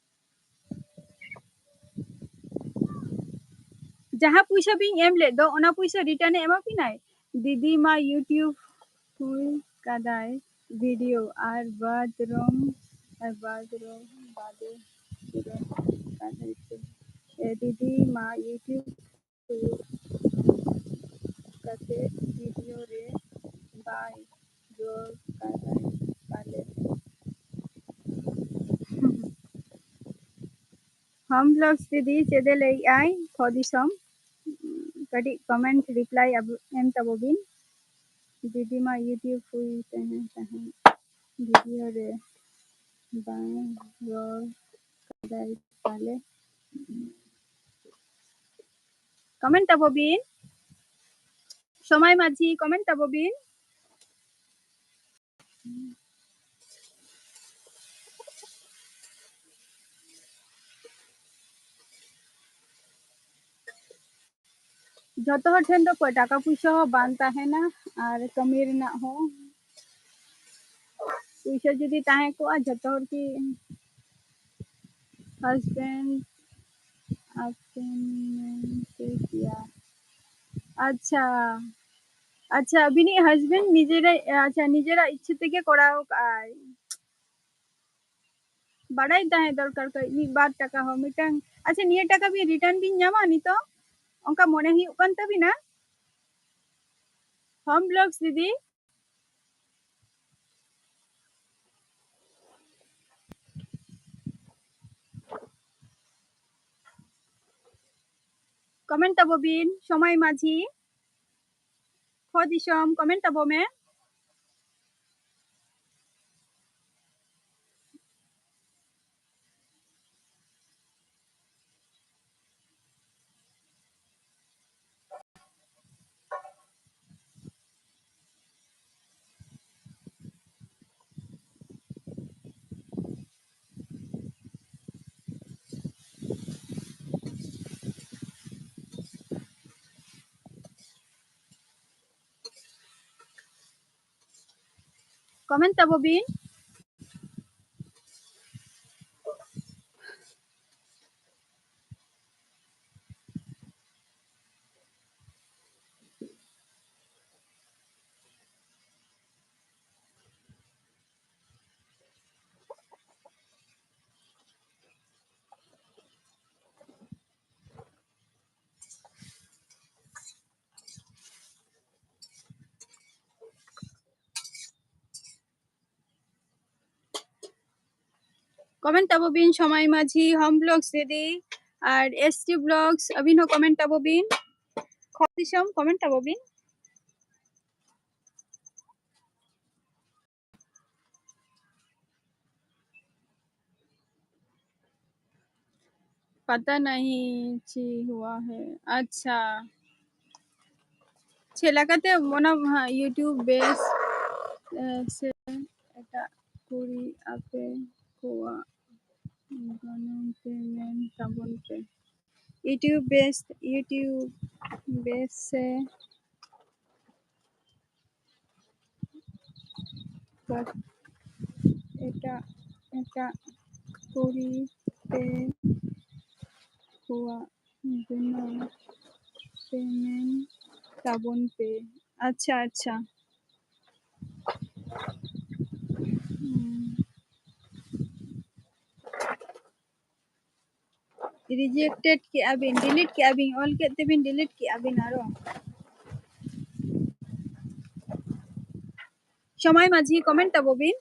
ᱡᱟᱦᱟᱸ ᱯᱩᱭᱥᱟᱹ ᱵᱤᱱ ᱮᱢ ᱞᱮᱫ ᱫᱚ, ᱚᱱᱟ ᱯᱩᱭᱥᱟᱹ ᱨᱤᱴᱟᱨᱱ ᱮ ᱮᱢᱟ ᱵᱤᱱᱟᱭ? ᱫᱤᱫᱤ ᱢᱟ YouTube ᱦᱩᱭ ᱠᱟᱫᱟᱭ ᱵᱷᱤᱰᱤᱭᱳ ᱟᱨ ᱵᱟᱫᱽᱨᱚᱢ, ᱟᱨ ᱵᱟᱫᱽᱨᱚᱢ ᱵᱟᱫᱮ ᱯᱩᱨᱟᱹ ᱠᱟᱫᱟᱭ ᱥᱮ? ᱮ ᱫᱤᱫᱤ ᱢᱟ YouTube ᱦᱩᱭᱩᱜ ᱠᱟᱛᱮ ᱵᱷᱤᱰᱤᱭᱳ ᱨᱮ ᱵᱟᱭ ᱨᱚᱲ ᱠᱟᱫᱟᱭ ᱯᱟᱞᱮ᱾ ᱦᱳᱢ ᱵᱞᱚᱜᱥ ᱫᱤᱫᱤ ᱪᱮᱫ ᱮ ᱞᱟᱹᱭᱮᱫ ᱟᱭ ᱠᱷᱚ ᱫᱤᱥᱚᱢ? ᱠᱟᱹᱴᱤᱡ ᱠᱚᱢᱮᱱᱴ ᱨᱤᱯᱞᱟᱭ ᱟᱵᱚ-, ᱮᱢ ᱛᱟᱵᱚ ᱵᱤᱱ᱾ ᱫᱤᱫᱤ ᱢᱟ YouTube ᱦᱩᱭ ᱛᱟᱦᱮᱸ ᱛᱟᱦᱮᱸ ᱵᱷᱤᱰᱤᱭᱳ ᱨᱮ ᱵᱟᱝ ᱨᱚᱲ ᱠᱟᱫᱟᱭ ᱯᱟᱞᱮ᱾ ᱠᱚᱢᱮᱱᱴ ᱛᱟᱵᱚ ᱵᱤᱱ᱾ ᱥᱚᱢᱟᱭ ᱢᱟᱹᱡᱷᱤ, ᱠᱚᱢᱮᱱᱴ ᱛᱟᱵᱚ ᱵᱤᱱ᱾ ᱡᱚᱛᱚ ᱦᱚᱲ ᱴᱷᱮᱱ ᱫᱚ ᱯᱚ-, ᱴᱟᱠᱟ ᱯᱩᱭᱥᱟᱹ ᱦᱚᱸ ᱵᱟᱝ ᱛᱟᱦᱮᱱᱟ ᱟᱨ ᱠᱟᱹᱢᱤ ᱨᱮᱱᱟᱜ ᱦᱚᱸ᱾ ᱯᱩᱭᱥᱟᱹ ᱡᱩᱫᱤ ᱛᱟᱦᱮᱸ ᱠᱚᱜᱼᱟ, ᱡᱚᱛᱚ ᱦᱚᱲ ᱠᱤ ᱦᱟᱥᱵᱮᱱᱰ ᱟᱹᱠᱤᱱ ᱢᱮᱱ ᱦᱚᱪᱚ ᱠᱮᱭᱟ? ᱟᱪᱪᱷᱟ, ᱟᱪᱪᱷᱟ, ᱟᱹᱵᱤᱱᱤᱡ ᱦᱟᱥᱵᱮᱱᱰ ᱱᱤᱡᱮᱨᱟᱜ, ᱟᱪᱪᱷᱟ, ᱱᱤᱡᱮᱨᱟᱜ ᱤᱪᱪᱷᱟᱹ ᱛᱮᱜᱮ ᱠᱚᱨᱟᱣ ᱠᱟᱜᱼᱟᱭ᱾ ᱵᱟᱰᱟᱭ ᱛᱟᱦᱮᱸ ᱫᱚᱨᱠᱟᱨ ᱠᱟᱹᱡ, ᱢᱤᱫ ᱵᱟᱨ ᱴᱟᱠᱟ ᱦᱚᱸ ᱢᱤᱫᱴᱟᱝ᱾ ᱟᱪᱪᱷᱟ, ᱱᱤᱭᱟᱹ ᱴᱟᱠᱟ ᱵᱤᱱ ᱨᱤᱴᱟᱨᱱ ᱵᱤᱱ ᱧᱟᱢᱟ ᱱᱤᱛᱚᱜ? ᱚᱱᱠᱟ ᱢᱚᱱᱮ ᱦᱩᱭᱩᱜ ᱠᱟᱱ ᱛᱟᱹᱵᱤᱱᱟ? Home Vlogs ᱫᱤᱫᱤ᱾ Comment ᱛᱟᱵᱚ ᱵᱤᱱ, ᱥᱚᱢᱟᱭ ᱢᱟᱹᱡᱷᱤ, ᱠᱷᱚ ᱫᱤᱥᱚᱢ, comment ᱛᱟᱵᱚ ᱢᱮ᱾ Comment ᱛᱟᱵᱚ ᱵᱤᱱ᱾ Comment ᱛᱟᱵᱚ ᱵᱤᱱ ᱥᱚᱢᱟᱭ ᱢᱟᱹᱡᱷᱤ, Home Vlogs ᱫᱤᱫᱤ ᱟᱨ S T Vlogs, ᱟᱹᱵᱤᱱ ᱦᱚᱸ comment ᱛᱟᱵᱚ ᱵᱤᱱ᱾ ᱠᱷᱚ ᱫᱤᱥᱚᱢ comment ᱛᱟᱵᱚ ᱵᱤᱱ᱾ पता नहीं ची हुआ है। ᱟᱪᱪᱷᱟ, ᱪᱮᱫ ᱞᱮᱠᱟᱛᱮ ᱚᱱᱟ YouTube ᱵᱮᱥ, ᱮ, ᱥᱮ ᱮᱴᱟᱜ ᱠᱩᱲᱤ ᱟᱯᱮ ᱠᱚᱣᱟᱜ ᱜᱚᱱᱚᱝ ᱯᱮ ᱢᱮᱱ ᱛᱟᱵᱚᱱ ᱯᱮ? YouTube ᱵᱮᱥ, YouTube ᱵᱮᱥ ᱥᱮ ᱮᱴᱟᱜ, ᱮᱴᱟᱜ ᱠᱩᱲᱤ ᱯᱮ ᱠᱚᱣᱟᱜ ᱜᱩᱱᱟᱹ ᱯᱮ ᱢᱮᱱ ᱛᱟᱵᱚᱱ ᱯᱮ᱾ ᱟᱪᱪᱷᱟ, ᱟᱪᱪᱷᱟ᱾ ᱦᱩᱸ᱾ Rejected ᱠᱮᱜᱼᱟ ᱵᱤᱱ, delete ᱠᱮᱜᱼᱟ ᱵᱤᱱ, ᱚᱞ ᱠᱮᱫ ᱛᱮᱵᱤᱱ delete ᱠᱮᱜᱼᱟ ᱵᱤᱱ ᱟᱨᱚ᱾ ᱥᱚᱢᱟᱭ ᱢᱟᱹᱡᱷᱤ, comment ᱛᱟᱵᱚ ᱵᱤᱱ᱾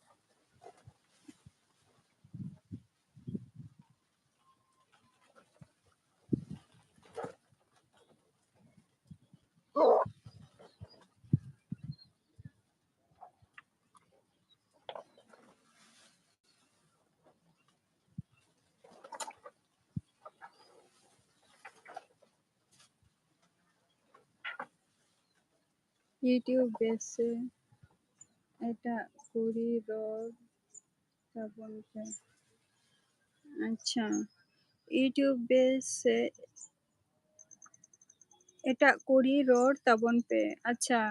YouTube ᱵᱮᱥ ᱥᱮ ᱮᱴᱟᱜ ᱠᱩᱲᱤ ᱨᱚᱲ ᱛᱟᱵᱚᱱ ᱯᱮ᱾ ᱟᱪᱪᱷᱟ, YouTube ᱵᱮᱥ ᱥᱮ ᱮᱴᱟᱜ ᱠᱩᱲᱤ ᱨᱚᱲ ᱛᱟᱵᱚᱱ ᱯᱮ᱾ ᱟᱪᱪᱷᱟ,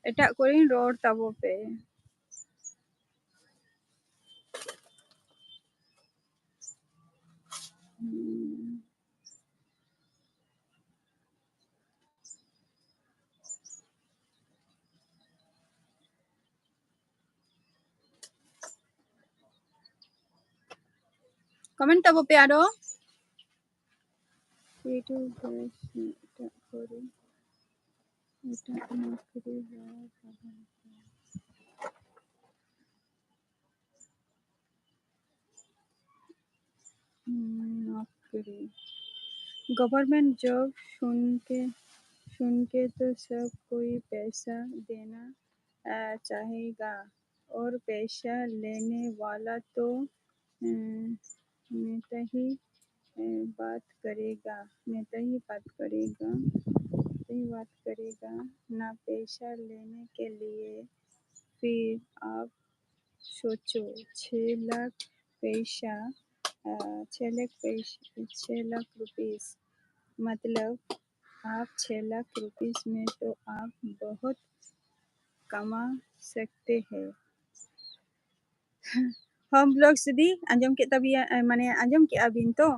ᱮᱴᱟᱜ ᱠᱩᱲᱤ ᱨᱚᱲ ᱛᱟᱵᱚ ᱯᱮ᱾ ᱦᱩᱸ᱾ Comment ᱛᱟᱵᱚ ᱯᱮ ᱟᱨᱚ᱾ ᱮᱴᱟᱜ ᱠᱚᱨᱮ, ᱮᱴᱟᱜ ᱱᱚᱠᱨᱤ ᱦᱚᱲ ᱛᱟᱵᱚᱱ ᱯᱮ᱾ हम्म, नौकरी। गवर्नमेंट जॉब सुन के, सुन के तो सब कोई पैसा देना, अ, चाहेगा और पैसा लेने वाला तो, अ, नेता ही, अ, बात करेगा, नेता ही बात करेगा, नेता ही बात करेगा, ना पैसा लेने के लिए फिर आप सोचो, छः लाख पैसा, अ, छः लाख पैस-, छः लाख रुपीस, मतलब आप छः लाख रुपीस में तो आप बहुत कमा सकते हैं। ᱦᱚᱸ, ᱵᱞᱚᱜ ᱥᱤᱫᱤ, ᱟᱸᱡᱚᱢ ᱠᱮᱫ ᱛᱟᱵᱤᱭᱟ, ᱮ, ᱢᱟᱱᱮ, ᱟᱸᱡᱚᱢ ᱠᱮᱫᱼᱟ ᱵᱤᱱ ᱛᱚ,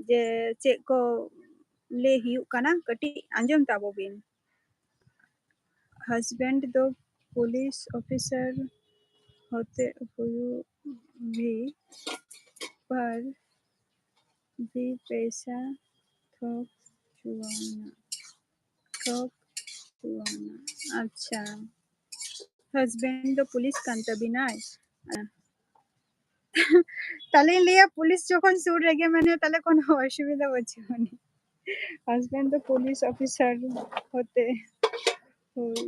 ᱡᱮ ᱪᱮᱫ ᱠᱚ ᱞᱟᱹᱭ ᱦᱩᱭᱩᱜ ᱠᱟᱱᱟ? ᱠᱟᱹᱴᱤᱡ ᱟᱸᱡᱚᱢ ᱛᱟᱵᱚ ᱵᱤᱱ᱾ हस्बैंड तो पुलिस ऑफिसर होते हुए भी, पर भी पैसा थोक चुआना, थोक चुआना। अच्छा, Husband ᱫᱚ ᱯᱩᱞᱤᱥ ᱠᱟᱱ ᱛᱟᱵᱤᱱᱟᱭ᱾ ᱛᱟᱦᱞᱮᱧ ᱞᱟᱹᱭᱟ, ᱯᱩᱞᱤᱥ ᱡᱚᱠᱷᱚᱱ ᱥᱩᱨ ᱨᱮᱜᱮ ᱢᱮᱱᱟᱭᱟ, ᱛᱟᱦᱞᱮ ᱠᱳᱱᱳ ᱚᱥᱩᱵᱤᱫᱷᱟ ᱵᱟᱹᱪᱩᱜ ᱟᱹᱱᱤᱡ᱾ Husband ᱫᱚ ᱯᱩᱞᱤᱥ ᱚᱯᱷᱤᱥᱟᱨ ᱦᱚᱛᱮ, ᱦᱳᱭ,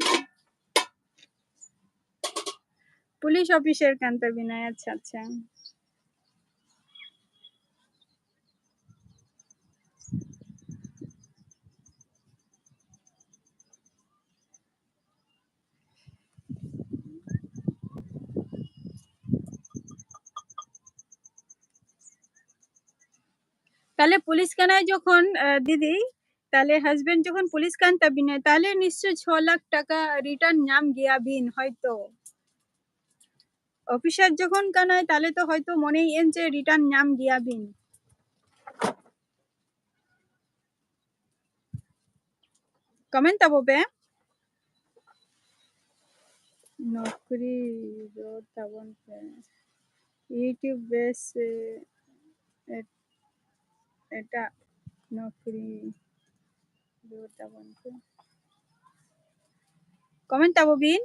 ᱯᱩᱞᱤᱥ ᱚᱯᱷᱤᱥᱟᱨ ᱠᱟᱱ ᱛᱟᱵᱤᱱᱟᱭ᱾ ᱟᱪᱪᱷᱟ, ᱟᱪᱪᱷᱟ᱾ ᱛᱟᱦᱞᱮ ᱯᱩᱞᱤᱥ ᱠᱟᱱᱟᱭ ᱡᱚᱠᱷᱚᱱ, ᱟᱸ, ᱫᱤᱫᱤ, ᱛᱟᱦᱞᱮ husband ᱡᱚᱠᱷᱚᱱ ᱯᱩᱞᱤᱥ ᱠᱟᱱ ᱛᱟᱵᱤᱱᱟᱭ, ᱛᱟᱦᱞᱮ ᱱᱤᱥᱪᱚᱭ ᱪᱷᱚ ᱞᱟᱠᱷ ᱴᱟᱠᱟ return ᱧᱟᱢ ᱜᱮᱭᱟ ᱵᱤᱱ ᱦᱚᱭᱛᱚ᱾ ᱚᱯᱷᱤᱥᱟᱨ ᱡᱚᱠᱷᱚᱱ ᱠᱟᱱᱟᱭ, ᱛᱟᱦᱞᱮ ᱛᱚ ᱦᱚᱭᱛᱚ ᱢᱚᱱᱮᱭᱮᱫᱼᱟᱹᱧ ᱡᱮ return ᱧᱟᱢ ᱜᱮᱭᱟ ᱵᱤᱱ᱾ Comment ᱛᱟᱵᱚ ᱯᱮ᱾ ᱱᱚᱠᱨᱤ ᱨᱚᱲ ᱛᱟᱵᱚᱱ ᱯᱮ᱾ YouTube ᱵᱮᱥ, ᱮ, ᱮᱴ-, ᱮᱴᱟᱜ ᱱᱚᱠᱨᱤ ᱨᱚᱲ ᱛᱟᱵᱚᱱ ᱯᱮ᱾ Comment ᱛᱟᱵᱚ ᱵᱤᱱ᱾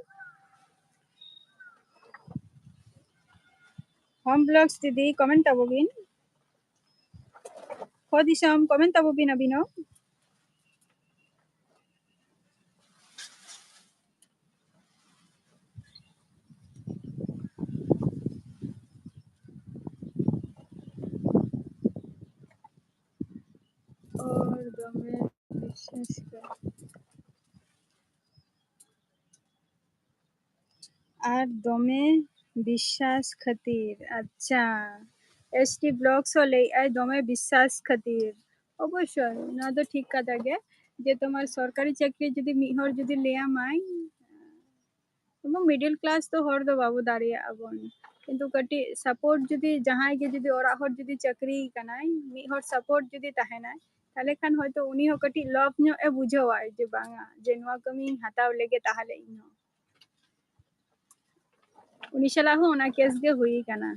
Home Vlogs ᱫᱤᱫᱤ, comment ᱛᱟᱵᱚ ᱵᱤᱱ᱾ ᱠᱷᱚ ᱫᱤᱥᱚᱢ, comment ᱛᱟᱵᱚ ᱵᱤᱱ ᱟᱹᱵᱤᱱ ᱦᱚᱸ᱾ ᱟᱨ ᱫᱚᱢᱮ ᱵᱤᱥᱥᱟᱥ ᱠᱟᱛᱮ᱾ ᱟᱨ ᱫᱚᱢᱮ ᱵᱤᱥᱥᱟᱥ ᱠᱷᱟᱹᱛᱤᱨ᱾ ᱟᱪᱪᱷᱟ, S T Vlogs ᱦᱚᱸ ᱞᱟᱹᱭᱮᱫᱼᱟᱭ ᱫᱚᱢᱮ ᱵᱤᱥᱥᱟᱥ ᱠᱷᱟᱹᱛᱤᱨ᱾ ᱚᱵᱚᱥᱥᱳᱭ, ᱱᱚᱣᱟ ᱫᱚ ᱴᱷᱤᱠ ᱠᱟᱛᱷᱟ ᱜᱮ, ᱡᱮ ᱛᱳᱢᱟᱨ ᱥᱚᱨᱠᱟᱨᱤ ᱪᱟᱹᱠᱨᱤ ᱡᱩᱫᱤ ᱢᱤᱫ ᱦᱚᱲ ᱡᱩᱫᱤ ᱞᱟᱹᱭᱟᱢᱟᱭ, ᱮᱵᱚᱝ middle class ᱫᱚ ᱦᱚᱲ ᱫᱚ ᱵᱟᱵᱚ ᱫᱟᱲᱮᱭᱟᱜᱼᱟ ᱵᱚᱱ, ᱠᱤᱱᱛᱩ ᱠᱟᱹᱴᱤᱡ support ᱡᱩᱫᱤ ᱡᱟᱦᱟᱸᱭ ᱜᱮ ᱡᱩᱫᱤ ᱚᱲᱟᱜ ᱦᱚᱲ ᱡᱩᱫᱤ ᱪᱟᱹᱠᱨᱤ ᱠᱟᱱᱟᱭ, ᱢᱤᱫ ᱦᱚᱲ support ᱡᱩᱫᱤ ᱛᱟᱦᱮᱱᱟᱭ, ᱛᱟᱦᱞᱮ ᱠᱷᱟᱱ ᱦᱚᱭᱛᱳ ᱩᱱᱤ ᱦᱚᱸ ᱠᱟᱹᱴᱤᱡ ᱞᱚᱵᱷ ᱧᱚᱜ ᱮ ᱵᱩᱡᱷᱟᱹᱣᱟᱭ ᱡᱮ ᱵᱟᱝᱟ, ᱡᱮ ᱱᱚᱣᱟ ᱠᱟᱹᱢᱤᱧ ᱦᱟᱛᱟᱣ ᱞᱮᱜᱮ ᱛᱟᱦᱞᱮ ᱤᱧ ᱦᱚᱸ᱾ ᱩᱱᱤ ᱥᱟᱞᱟᱜ ᱦᱚᱸ ᱚᱱᱟ case ᱜᱮ ᱦᱩᱭ ᱠᱟᱱᱟ᱾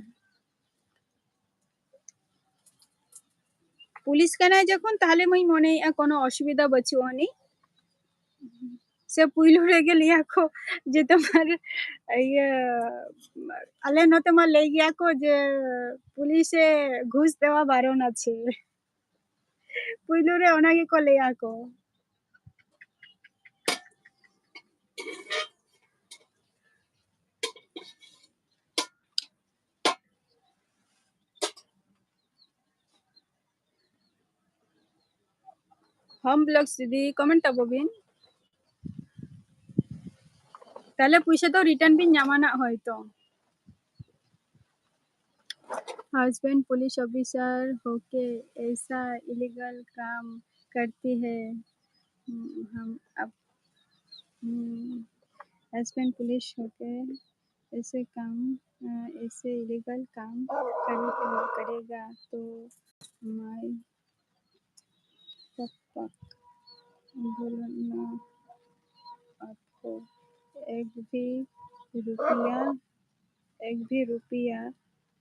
ᱯᱩᱞᱤᱥ ᱠᱟᱱᱟᱭ ᱡᱚᱠᱷᱚᱱ, ᱛᱟᱦᱞᱮ ᱢᱟᱧ ᱢᱚᱱᱮᱭᱮᱫᱼᱟ ᱠᱳᱱᱳ ᱚᱥᱩᱵᱤᱫᱷᱟ ᱵᱟᱹᱪᱩᱜ ᱟᱹᱱᱤᱡ᱾ ᱥᱮ ᱯᱩᱭᱞᱩ ᱨᱮᱜᱮ ᱞᱟᱹᱭᱟ ᱠᱚ ᱡᱮ ᱛᱳᱢᱟᱨ ᱤᱭᱟᱹ, ᱟᱞᱮ ᱱᱚᱛᱮ ᱢᱟ ᱞᱟᱹᱭ ᱜᱮᱭᱟ ᱠᱚ ᱡᱮ ᱯᱩᱞᱤᱥᱮ ᱜᱷᱩᱥ ᱫᱮᱣᱟ ᱵᱟᱨᱚᱱ ᱟᱪᱷᱮ᱾ ᱯᱩᱭᱞᱩ ᱨᱮ ᱚᱱᱟ ᱜᱮᱠᱚ ᱞᱟᱹᱭᱟ ᱠᱚ᱾ Home vlogs ᱫᱤᱫᱤ, comment ᱛᱟᱵᱚ ᱵᱤᱱ᱾ ᱛᱟᱦᱞᱮ ᱯᱩᱭᱥᱟᱹ ᱫᱚ return ᱵᱤᱱ ᱧᱟᱢᱟ ᱱᱟᱜ ᱦᱚᱭᱛᱚ᱾ Husband police officer होके ऐसा illegal काम करती है, हम अब, हम्म, husband police होके ऐसे काम, अ, ऐसे illegal काम कर, करेगा तो माई पापा बोलना आपको एक भी रुपया, एक भी रुपया,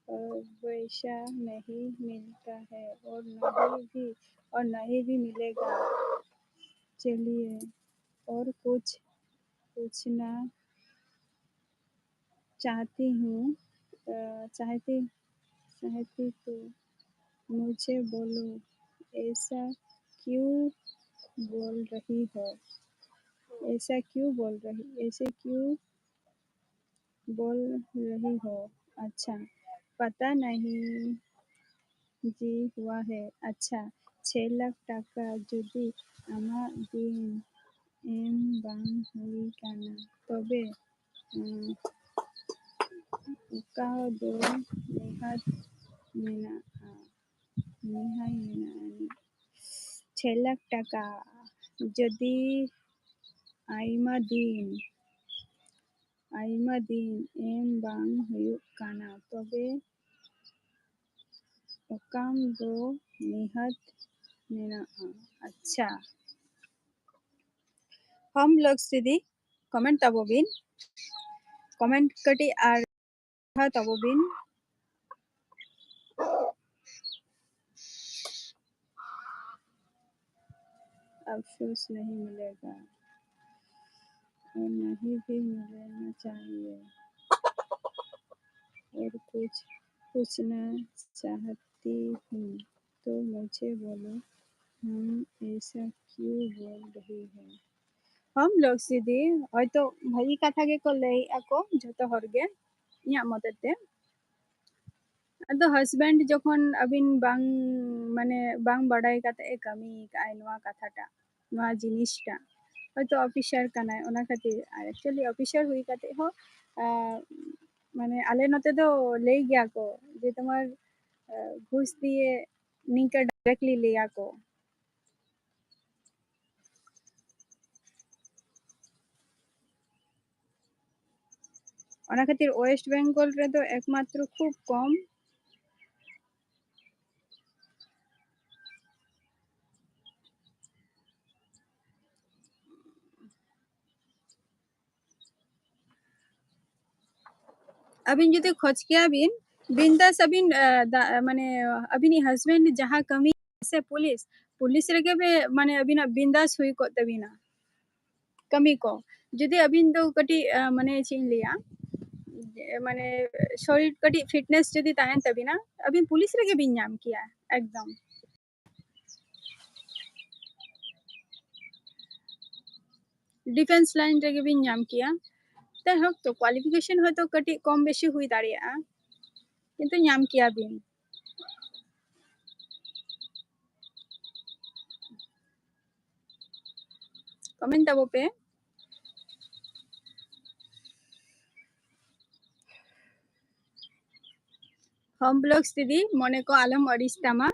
अ, पैसा नहीं मिलता है और नहीं भी, और नहीं भी मिलेगा। चलिए, और कुछ पूछना चाहती हूँ, अ, चाहती, चाहती तो मुझे बोलो, ऐसा क्यों बोल रही हो? ऐसा क्यों बोल रही, ऐसे क्यों बोल रही हो? अच्छा, पता नहीं जी हुआ है। अच्छा, ᱪᱷᱮ ᱞᱟᱠᱷ ᱴᱟᱠᱟ ᱡᱩᱫᱤ ᱟᱢᱟᱜ ᱫᱤᱱ ᱮᱢ ᱵᱟᱝ ᱦᱩᱭ ᱠᱟᱱᱟ, ᱛᱚᱵᱮ, ᱩᱸ, ᱚᱠᱟ ᱫᱚ ᱱᱤᱦᱟᱹᱛ ᱢᱮᱱᱟᱜᱼᱟ, ᱱᱤᱦᱟᱹᱛ ᱢᱮᱱᱟᱜᱼᱟ᱾ ᱪᱷᱮ ᱞᱟᱠᱷ ᱴᱟᱠᱟ ᱡᱩᱫᱤ ᱟᱭᱢᱟ ᱫᱤᱱ, ᱟᱭᱢᱟ ᱫᱤᱱ ᱮᱢ ᱵᱟᱝ ᱦᱩᱭᱩᱜ ᱠᱟᱱᱟ, ᱛᱚᱵᱮ ᱚᱠᱟᱢ ᱫᱚ ᱱᱤᱦᱟᱹᱛ ᱢᱮᱱᱟᱜᱼᱟ᱾ ᱟᱪᱪᱷᱟ, Home vlogs ᱫᱤᱫᱤ, comment ᱛᱟᱵᱚ ᱵᱤᱱ, comment ᱠᱟᱹᱴᱤᱡ ᱟᱨ ᱯᱟᱲᱦᱟᱣ ᱛᱟᱵᱚ ᱵᱤᱱ᱾ ᱟᱯᱥᱳᱥ ᱱᱟᱦᱤ ᱢᱤᱞᱮᱜᱟ᱾ नहीं भी मिलना चाहिए। और कुछ पूछना चाहती हूँ, तो मुझे बोलो, हम ऐसा क्यों बोल रही है? हम लोग ᱥᱤᱫᱤ ᱦᱚᱭᱛᱚ ᱵᱷᱟᱹᱜᱤ ᱠᱟᱛᱷᱟ ᱜᱮᱠᱚ ᱞᱟᱹᱭᱮᱫᱼᱟ ᱠᱚ ᱡᱷᱚᱛᱚ ᱦᱚᱲ ᱜᱮ, ᱤᱧᱟᱹᱜ ᱢᱚᱛᱮ ᱛᱮ᱾ ᱟᱫᱚ ᱦᱟᱥᱵᱮᱱᱰ ᱡᱚᱠᱷᱚᱱ ᱟᱹᱵᱤᱱ ᱵᱟᱝ, ᱢᱟᱱᱮ, ᱵᱟᱝ ᱵᱟᱰᱟᱭ ᱠᱟᱛᱮ ᱮ ᱠᱟᱹᱢᱤ ᱠᱟᱜᱼᱟᱭ ᱱᱚᱣᱟ ᱠᱟᱛᱷᱟᱴᱟᱜ, ᱱᱚᱣᱟ ᱡᱤᱱᱤᱥᱴᱟᱜ, ᱦᱚᱭᱛᱚ ᱚᱯᱷᱤᱥᱟᱨ ᱠᱟᱱᱟᱭ, ᱚᱱᱟ ᱠᱷᱟᱹᱛᱤᱨ᱾ ᱟᱨ ᱮᱠᱪᱩᱭᱮᱞᱤ ᱚᱯᱷᱤᱥᱟᱨ ᱦᱩᱭ ᱠᱟᱛᱮ ᱦᱚᱸ, ᱟᱸ, ᱢᱟᱱᱮ, ᱟᱞᱮ ᱱᱚᱛᱮ ᱫᱚ ᱞᱟᱹᱭ ᱜᱮᱭᱟ ᱠᱚ ᱡᱮ ᱛᱳᱢᱟᱨ, ᱟᱸ, ᱜᱷᱩᱥ ᱫᱤᱭᱮ, ᱱᱤᱝᱠᱟᱹ ᱰᱟᱭᱨᱮᱠᱴᱞᱤ ᱞᱟᱹᱭᱟ ᱠᱚ᱾ ᱚᱱᱟ ᱠᱷᱟᱹᱛᱤᱨ ᱳᱭᱮᱥᱴ ᱵᱮᱝᱜᱚᱞ ᱨᱮᱫᱚ ᱮᱠᱢᱟᱛᱨᱚ ᱠᱷᱩᱵ ᱠᱚᱢ᱾ ᱟᱹᱵᱤᱱ ᱡᱩᱫᱤ ᱠᱷᱚᱡᱽ ᱠᱮᱭᱟ ᱵᱤᱱ, ᱵᱤᱱᱫᱟᱥ ᱟᱹᱵᱤᱱ, ᱟᱸ, ᱫᱟ-, ᱢᱟᱱᱮ, ᱟᱹᱵᱤᱱᱤᱡ ᱦᱟᱥᱵᱮᱱᱰ ᱡᱟᱦᱟᱸ ᱠᱟᱹᱢᱤ ᱥᱮ ᱯᱩᱞᱤᱥ, ᱯᱩᱞᱤᱥ ᱨᱮᱜᱮ ᱵᱮ-, ᱢᱟᱱᱮ, ᱟᱹᱵᱤᱱᱟᱜ ᱵᱤᱱᱫᱟᱥ ᱦᱩᱭ ᱠᱚᱜ ᱛᱟᱹᱵᱤᱱᱟ ᱠᱟᱹᱢᱤ ᱠᱚ᱾ ᱡᱩᱫᱤ ᱟᱹᱵᱤᱱ ᱫᱚ ᱠᱟᱹᱴᱤᱡ, ᱟᱸ, ᱢᱟᱱᱮ, ᱪᱮᱫ ᱤᱧ ᱞᱟᱹᱭᱟ, ᱡᱮ, ᱢᱟᱱᱮ, ᱥᱚᱨᱤᱨ ᱠᱟᱹᱴᱤᱡ ᱯᱷᱤᱴᱱᱮᱥ ᱡᱩᱫᱤ ᱛᱟᱦᱮᱱ ᱛᱟᱹᱵᱤᱱᱟ, ᱟᱹᱵᱤᱱ ᱯᱩᱞᱤᱥ ᱨᱮᱜᱮ ᱵᱤᱱ ᱧᱟᱢ ᱠᱮᱭᱟ ᱮᱠᱫᱚᱢ᱾ ᱰᱤᱯᱷᱮᱱᱥ ᱞᱟᱭᱤᱱ ᱨᱮᱜᱮ ᱵᱤᱱ ᱧᱟᱢ ᱠᱮᱭᱟ᱾ ᱡᱟᱭᱦᱳᱠ, ᱛᱚ, ᱠᱳᱣᱟᱞᱤᱯᱷᱤᱠᱮᱥᱚᱱ ᱦᱚᱭᱛᱳ ᱠᱟᱹᱴᱤᱡ ᱠᱚᱢ ᱵᱮᱥᱤ ᱦᱩᱭ ᱫᱟᱲᱮᱭᱟᱜᱼᱟ, ᱠᱤᱱᱛᱩ ᱧᱟᱢ ᱠᱮᱭᱟ ᱵᱤᱱ᱾ ᱠᱚᱢᱮᱱᱴ ᱛᱟᱵᱚ ᱯᱮ᱾ ᱦᱳᱢ ᱵᱞᱚᱜᱥ ᱫᱤᱫᱤ, ᱢᱚᱱᱮ ᱠᱚ ᱟᱞᱚᱢ ᱟᱹᱲᱤᱥ ᱛᱟᱢᱟ᱾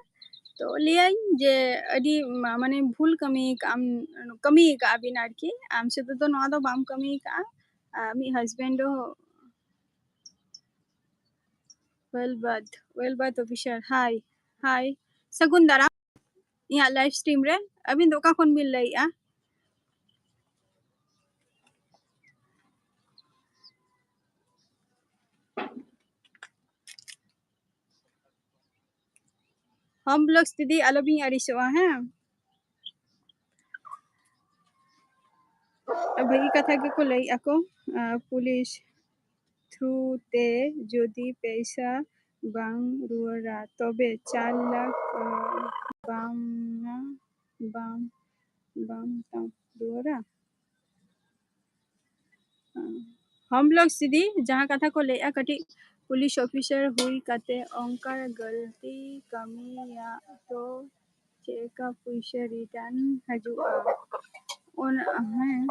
ᱛᱚ, ᱞᱟᱹᱭᱟᱹᱧ ᱡᱮ ᱟᱹᱰᱤ ᱢᱟ-, ᱢᱟᱱᱮ, ᱵᱷᱩᱞ ᱠᱟᱹᱢᱤ ᱠᱟᱜ ᱟᱢ, ᱠᱟᱹᱢᱤ ᱠᱟᱜᱼᱟ ᱵᱤᱱ ᱟᱨᱠᱤ᱾ ᱟᱢ ᱥᱩᱫᱷᱩ ᱫᱚ ᱱᱚᱣᱟ ᱫᱚ ᱵᱟᱢ ᱠᱟᱹᱢᱤ ᱠᱟᱜᱼᱟ, ᱟᱨ ᱢᱤᱫ ᱦᱟᱥᱵᱮᱱᱰ ᱦᱚᱸ᱾ Well birth, well birth officer, hi, hi, ᱥᱟᱹᱜᱩᱱ ᱫᱟᱨᱟᱢ ᱤᱧᱟᱹᱜ ᱞᱟᱭᱤᱵᱷ ᱥᱴᱨᱤᱢ ᱨᱮ᱾ ᱟᱹᱵᱤᱱ ᱫᱚ ᱚᱠᱟ ᱠᱷᱚᱱ ᱵᱤᱱ ᱞᱟᱹᱭᱮᱜᱼᱟ? ᱦᱳᱢ ᱵᱞᱚᱜᱥ ᱫᱤᱫᱤ, ᱟᱞᱚᱵᱤᱱ ᱟᱹᱲᱤᱥᱚᱜᱼᱟ, ᱦᱮᱸ? ᱵᱷᱟᱹᱜᱤ ᱠᱟᱛᱷᱟ ᱜᱮᱠᱚ ᱞᱟᱹᱭᱮᱫᱼᱟ ᱠᱚ᱾ ᱟᱨ ᱯᱩᱞᱤᱥ ᱛᱷᱨᱩ ᱛᱮ ᱡᱩᱫᱤ ᱯᱚᱭᱥᱟ ᱵᱟᱝ ᱨᱩᱣᱟᱹᱲᱟ, ᱛᱚᱵᱮ ᱪᱟᱨ ᱞᱟᱠᱷ, ᱟ, ᱵᱟᱝ, ᱵᱟᱝ, ᱵᱟᱝ ᱛᱟᱢ ᱨᱩᱣᱟᱹᱲᱟ᱾ ᱦᱚᱢ ᱞᱚᱜᱽᱥ ᱫᱤᱫᱤ, ᱡᱟᱦᱟᱸ ᱠᱟᱛᱷᱟ ᱠᱚ ᱞᱟᱹᱭᱮᱫᱼᱟ, ᱠᱟᱹᱴᱤᱡ ᱯᱩᱞᱤᱥ ᱚᱯᱷᱤᱥᱟᱨ ᱦᱩᱭ ᱠᱟᱛᱮ ᱚᱱᱠᱟ ᱜᱟᱹᱞᱛᱤ ᱠᱟᱹᱢᱤᱭᱟᱜ ᱫᱚ ᱪᱮᱫ ᱞᱮᱠᱟ ᱯᱩᱭᱥᱟᱹ ᱨᱤᱴᱟᱨᱱ ᱦᱤᱡᱩᱜᱼᱟ? ᱚᱱᱟ, ᱦᱮᱸ,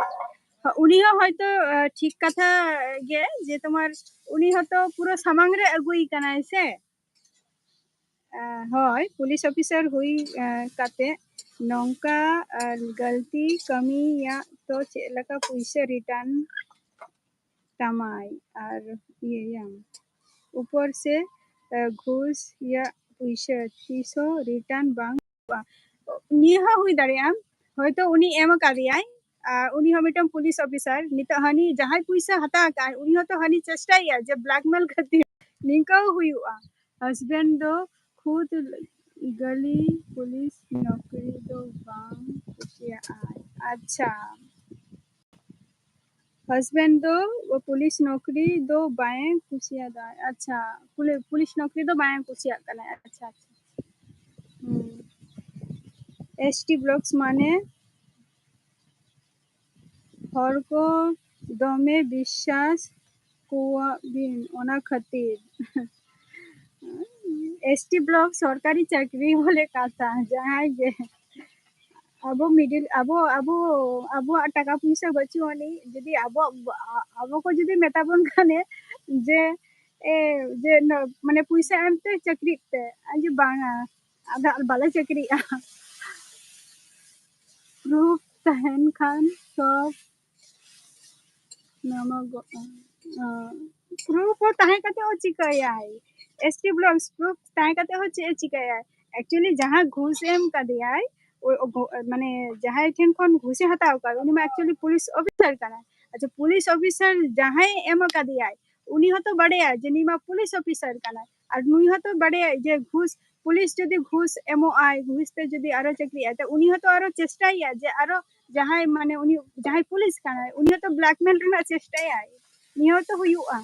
ᱩᱱᱤ ᱦᱚᱸ ᱦᱚᱭᱛᱚ, ᱟ, ᱴᱷᱤᱠ ᱠᱟᱛᱷᱟ ᱜᱮ, ᱡᱮ ᱛᱳᱢᱟᱨ ᱩᱱᱤ ᱦᱚᱸᱛᱚ ᱯᱩᱨᱟᱹ ᱥᱟᱢᱟᱝ ᱨᱮ ᱟᱹᱜᱩᱭ ᱠᱟᱱᱟᱭ ᱥᱮ᱾ ᱟ, ᱦᱳᱭ, ᱯᱩᱞᱤᱥ ᱚᱯᱷᱤᱥᱟᱨ ᱦᱩᱭ, ᱟ, ᱠᱟᱛᱮ ᱱᱚᱝᱠᱟ, ᱟ, ᱜᱟᱹᱞᱛᱤ ᱠᱟᱹᱢᱤᱭᱟᱜ ᱛᱚ ᱪᱮᱫ ᱞᱮᱠᱟ ᱯᱩᱭᱥᱟᱹ ᱨᱤᱴᱟᱨᱱ ᱛᱟᱢᱟᱭ ᱟᱨ ᱤᱭᱟᱹᱭᱟᱢ? ᱩᱯᱚᱨ ᱥᱮ, ᱟ, ᱜᱷᱩᱥ ᱭᱟᱜ ᱯᱩᱭᱥᱟᱹ ᱛᱤᱥ ᱦᱚᱸ ᱨᱤᱴᱟᱨᱱ ᱵᱟᱝ ᱦᱩᱭᱩᱜᱼᱟ᱾ ᱱᱤᱭᱟᱹ ᱦᱚᱸ ᱦᱩᱭ ᱫᱟᱲᱮᱭᱟᱜᱼᱟ, ᱦᱚᱭᱛᱚ ᱩᱱᱤ ᱮᱢ ᱟᱠᱟᱫᱮᱭᱟᱭ, ᱟᱨ ᱩᱱᱤ ᱦᱚᱸ ᱢᱤᱫᱴᱟᱝ ᱯᱩᱞᱤᱥ ᱚᱯᱷᱤᱥᱟᱨ, ᱱᱤᱛᱚᱜ ᱦᱟᱹᱱᱤ ᱡᱟᱦᱟᱸᱭ ᱯᱩᱭᱥᱟᱹ ᱦᱟᱛᱟᱣ ᱟᱠᱟᱫ ᱩᱱᱤ ᱦᱚᱸᱛᱚ ᱦᱟᱹᱱᱤ ᱪᱮᱥᱴᱟᱭᱮᱫᱼᱟ ᱡᱮ ᱵᱞᱮᱠᱢᱮᱞ ᱠᱷᱟᱹᱛᱤᱨ᱾ ᱱᱤᱝᱠᱟᱹ ᱦᱚᱸ ᱦᱩᱭᱩᱜᱼᱟ᱾ ᱦᱟᱥᱵᱮᱱᱰ ᱫᱚ ᱠᱷᱩᱫ ᱜᱟᱹᱞᱤ ᱯᱩᱞᱤᱥ ᱱᱚᱠᱨᱤ ᱫᱚ ᱵᱟᱝ ᱠᱩᱥᱤᱭᱟᱜᱼᱟᱭ᱾ ᱟᱪᱪᱷᱟ, ᱦᱟᱥᱵᱮᱱᱰ ᱫᱚ ᱯᱩᱞᱤᱥ ᱱᱚᱠᱨᱤ ᱫᱚ ᱵᱟᱭ ᱠᱩᱥᱤᱭᱟᱫᱟ᱾ ᱟᱪᱪᱷᱟ, ᱯᱩᱞᱤ-, ᱯᱩᱞᱤᱥ ᱱᱚᱠᱨᱤ ᱫᱚ ᱵᱟᱭ ᱠᱩᱥᱤᱭᱟᱜ ᱠᱟᱱᱟ᱾ ᱟᱪᱪᱷᱟ, ᱟᱪᱪᱷᱟ᱾ ᱦᱩᱸ᱾ ᱮᱥ ᱴᱤ ᱵᱞᱚᱠᱥ ᱢᱟᱱᱮ ᱦᱚᱲ ᱠᱚ ᱫᱚᱢᱮ ᱵᱤᱥᱥᱟᱥ ᱠᱚᱣᱟ ᱵᱤᱱ, ᱚᱱᱟ ᱠᱷᱟᱹᱛᱤᱨ᱾ ᱮᱥ ᱴᱤ ᱵᱞᱚᱠ ᱥᱚᱨᱠᱟᱨᱤ ᱪᱟᱹᱠᱨᱤ ᱵᱚᱞᱮ ᱠᱟᱛᱷᱟ, ᱡᱟᱦᱟᱸᱭ ᱜᱮ ᱟᱵᱚ ᱢᱤᱰᱤᱞ, ᱟᱵᱚ, ᱟᱵᱚ, ᱟᱵᱚᱣᱟᱜ ᱴᱟᱠᱟ ᱯᱚᱭᱥᱟ ᱵᱟᱹᱪᱩᱜ ᱟᱹᱱᱤᱡ, ᱡᱩᱫᱤ ᱟᱵᱚᱣᱟᱜ, ᱟᱵᱚ ᱠᱚ ᱡᱩᱫᱤ ᱢᱮᱛᱟ ᱵᱚᱱ ᱠᱷᱟᱱᱮ ᱡᱮ, ᱮ, ᱡᱮ ᱱᱚ-, ᱢᱟᱱᱮ ᱯᱚᱭᱥᱟ ᱮᱢ ᱛᱮ ᱪᱟᱹᱠᱨᱤᱜ ᱯᱮ, ᱟᱨ ᱡᱮ ᱵᱟᱝᱟ, ᱟᱫᱚ ᱟᱨ ᱵᱟᱞᱮ ᱪᱟᱹᱠᱨᱤᱜᱼᱟ᱾ ᱯᱨᱩᱯᱷ ᱛᱟᱦᱮᱱ ᱠᱷᱟᱱ ᱥᱚᱵ ᱧᱟᱢᱚᱜᱚᱜᱼᱟ᱾ ᱯᱨᱩᱯᱷ ᱦᱚᱸ ᱛᱟᱦᱮᱸ ᱠᱟᱛᱮ ᱦᱚᱸ ᱪᱤᱠᱟᱹᱭᱟᱭ? ᱮᱥ ᱴᱤ ᱵᱞᱚᱠ ᱯᱨᱩᱯᱷ ᱛᱟᱦᱮᱸ ᱠᱟᱛᱮ ᱦᱚᱸ ᱪᱮᱫ ᱮ ᱪᱤᱠᱟᱹᱭᱟᱭ? ᱮᱠᱪᱩᱭᱮᱞᱤ ᱡᱟᱦᱟᱸ ᱜᱷᱩᱥ ᱮᱢ ᱠᱟᱫᱮᱭᱟᱭ, ᱳ-, ᱳ-, ᱜᱷᱚ-, ᱢᱟᱱᱮ ᱡᱟᱦᱟᱸᱭ ᱴᱷᱮᱱ ᱠᱷᱚᱱ ᱜᱷᱩᱥᱮ ᱦᱟᱛᱟᱣ ᱠᱟᱫ, ᱩᱱᱤ ᱢᱟ ᱮᱠᱪᱩᱭᱮᱞᱤ ᱯᱩᱞᱤᱥ ᱚᱯᱷᱤᱥᱟᱨ ᱠᱟᱱᱟᱭ᱾ ᱟᱪᱪᱷᱟ, ᱯᱩᱞᱤᱥ ᱚᱯᱷᱤᱥᱟᱨ ᱡᱟᱦᱟᱸᱭ ᱮᱢ ᱟᱠᱟᱫᱮᱭᱟᱭ, ᱩᱱᱤ ᱦᱚᱸᱛᱚ ᱵᱟᱰᱟᱭᱟ ᱡᱮ ᱱᱩᱭ ᱢᱟ ᱯᱩᱞᱤᱥ ᱚᱯᱷᱤᱥᱟᱨ ᱠᱟᱱᱟᱭ, ᱟᱨ ᱱᱩᱭ ᱦᱚᱸᱛᱚ ᱵᱟᱰᱟᱭᱟ ᱡᱮ ᱜᱷᱩᱥ, ᱯᱩᱞᱤᱥ ᱡᱩᱫᱤ ᱜᱷᱩᱥ ᱮᱢᱚᱜ ᱟᱭ, ᱜᱷᱩᱥ ᱛᱮ ᱡᱩᱫᱤ ᱟᱨᱚ ᱪᱟᱹᱠᱨᱤᱜᱼᱟᱭ, ᱛᱚ ᱩᱱᱤ ᱦᱚᱸᱛᱚ ᱟᱨᱚ ᱪᱮᱥᱴᱟᱭᱮᱭᱟ ᱡᱮ ᱟᱨᱚ ᱡᱟᱦᱟᱸᱭ ᱢᱟᱱᱮ ᱩᱱᱤ ᱡᱟᱦᱟᱸᱭ ᱯᱩᱞᱤᱥ ᱠᱟᱱᱟᱭ, ᱩᱱᱤ ᱦᱚᱸᱛᱚ blackmail ᱨᱮᱱᱟᱜ ᱪᱮᱥᱴᱟᱭᱟᱭ᱾ ᱱᱤᱭᱟᱹ ᱦᱚᱸᱛᱚ ᱦᱩᱭᱩᱜᱼᱟ,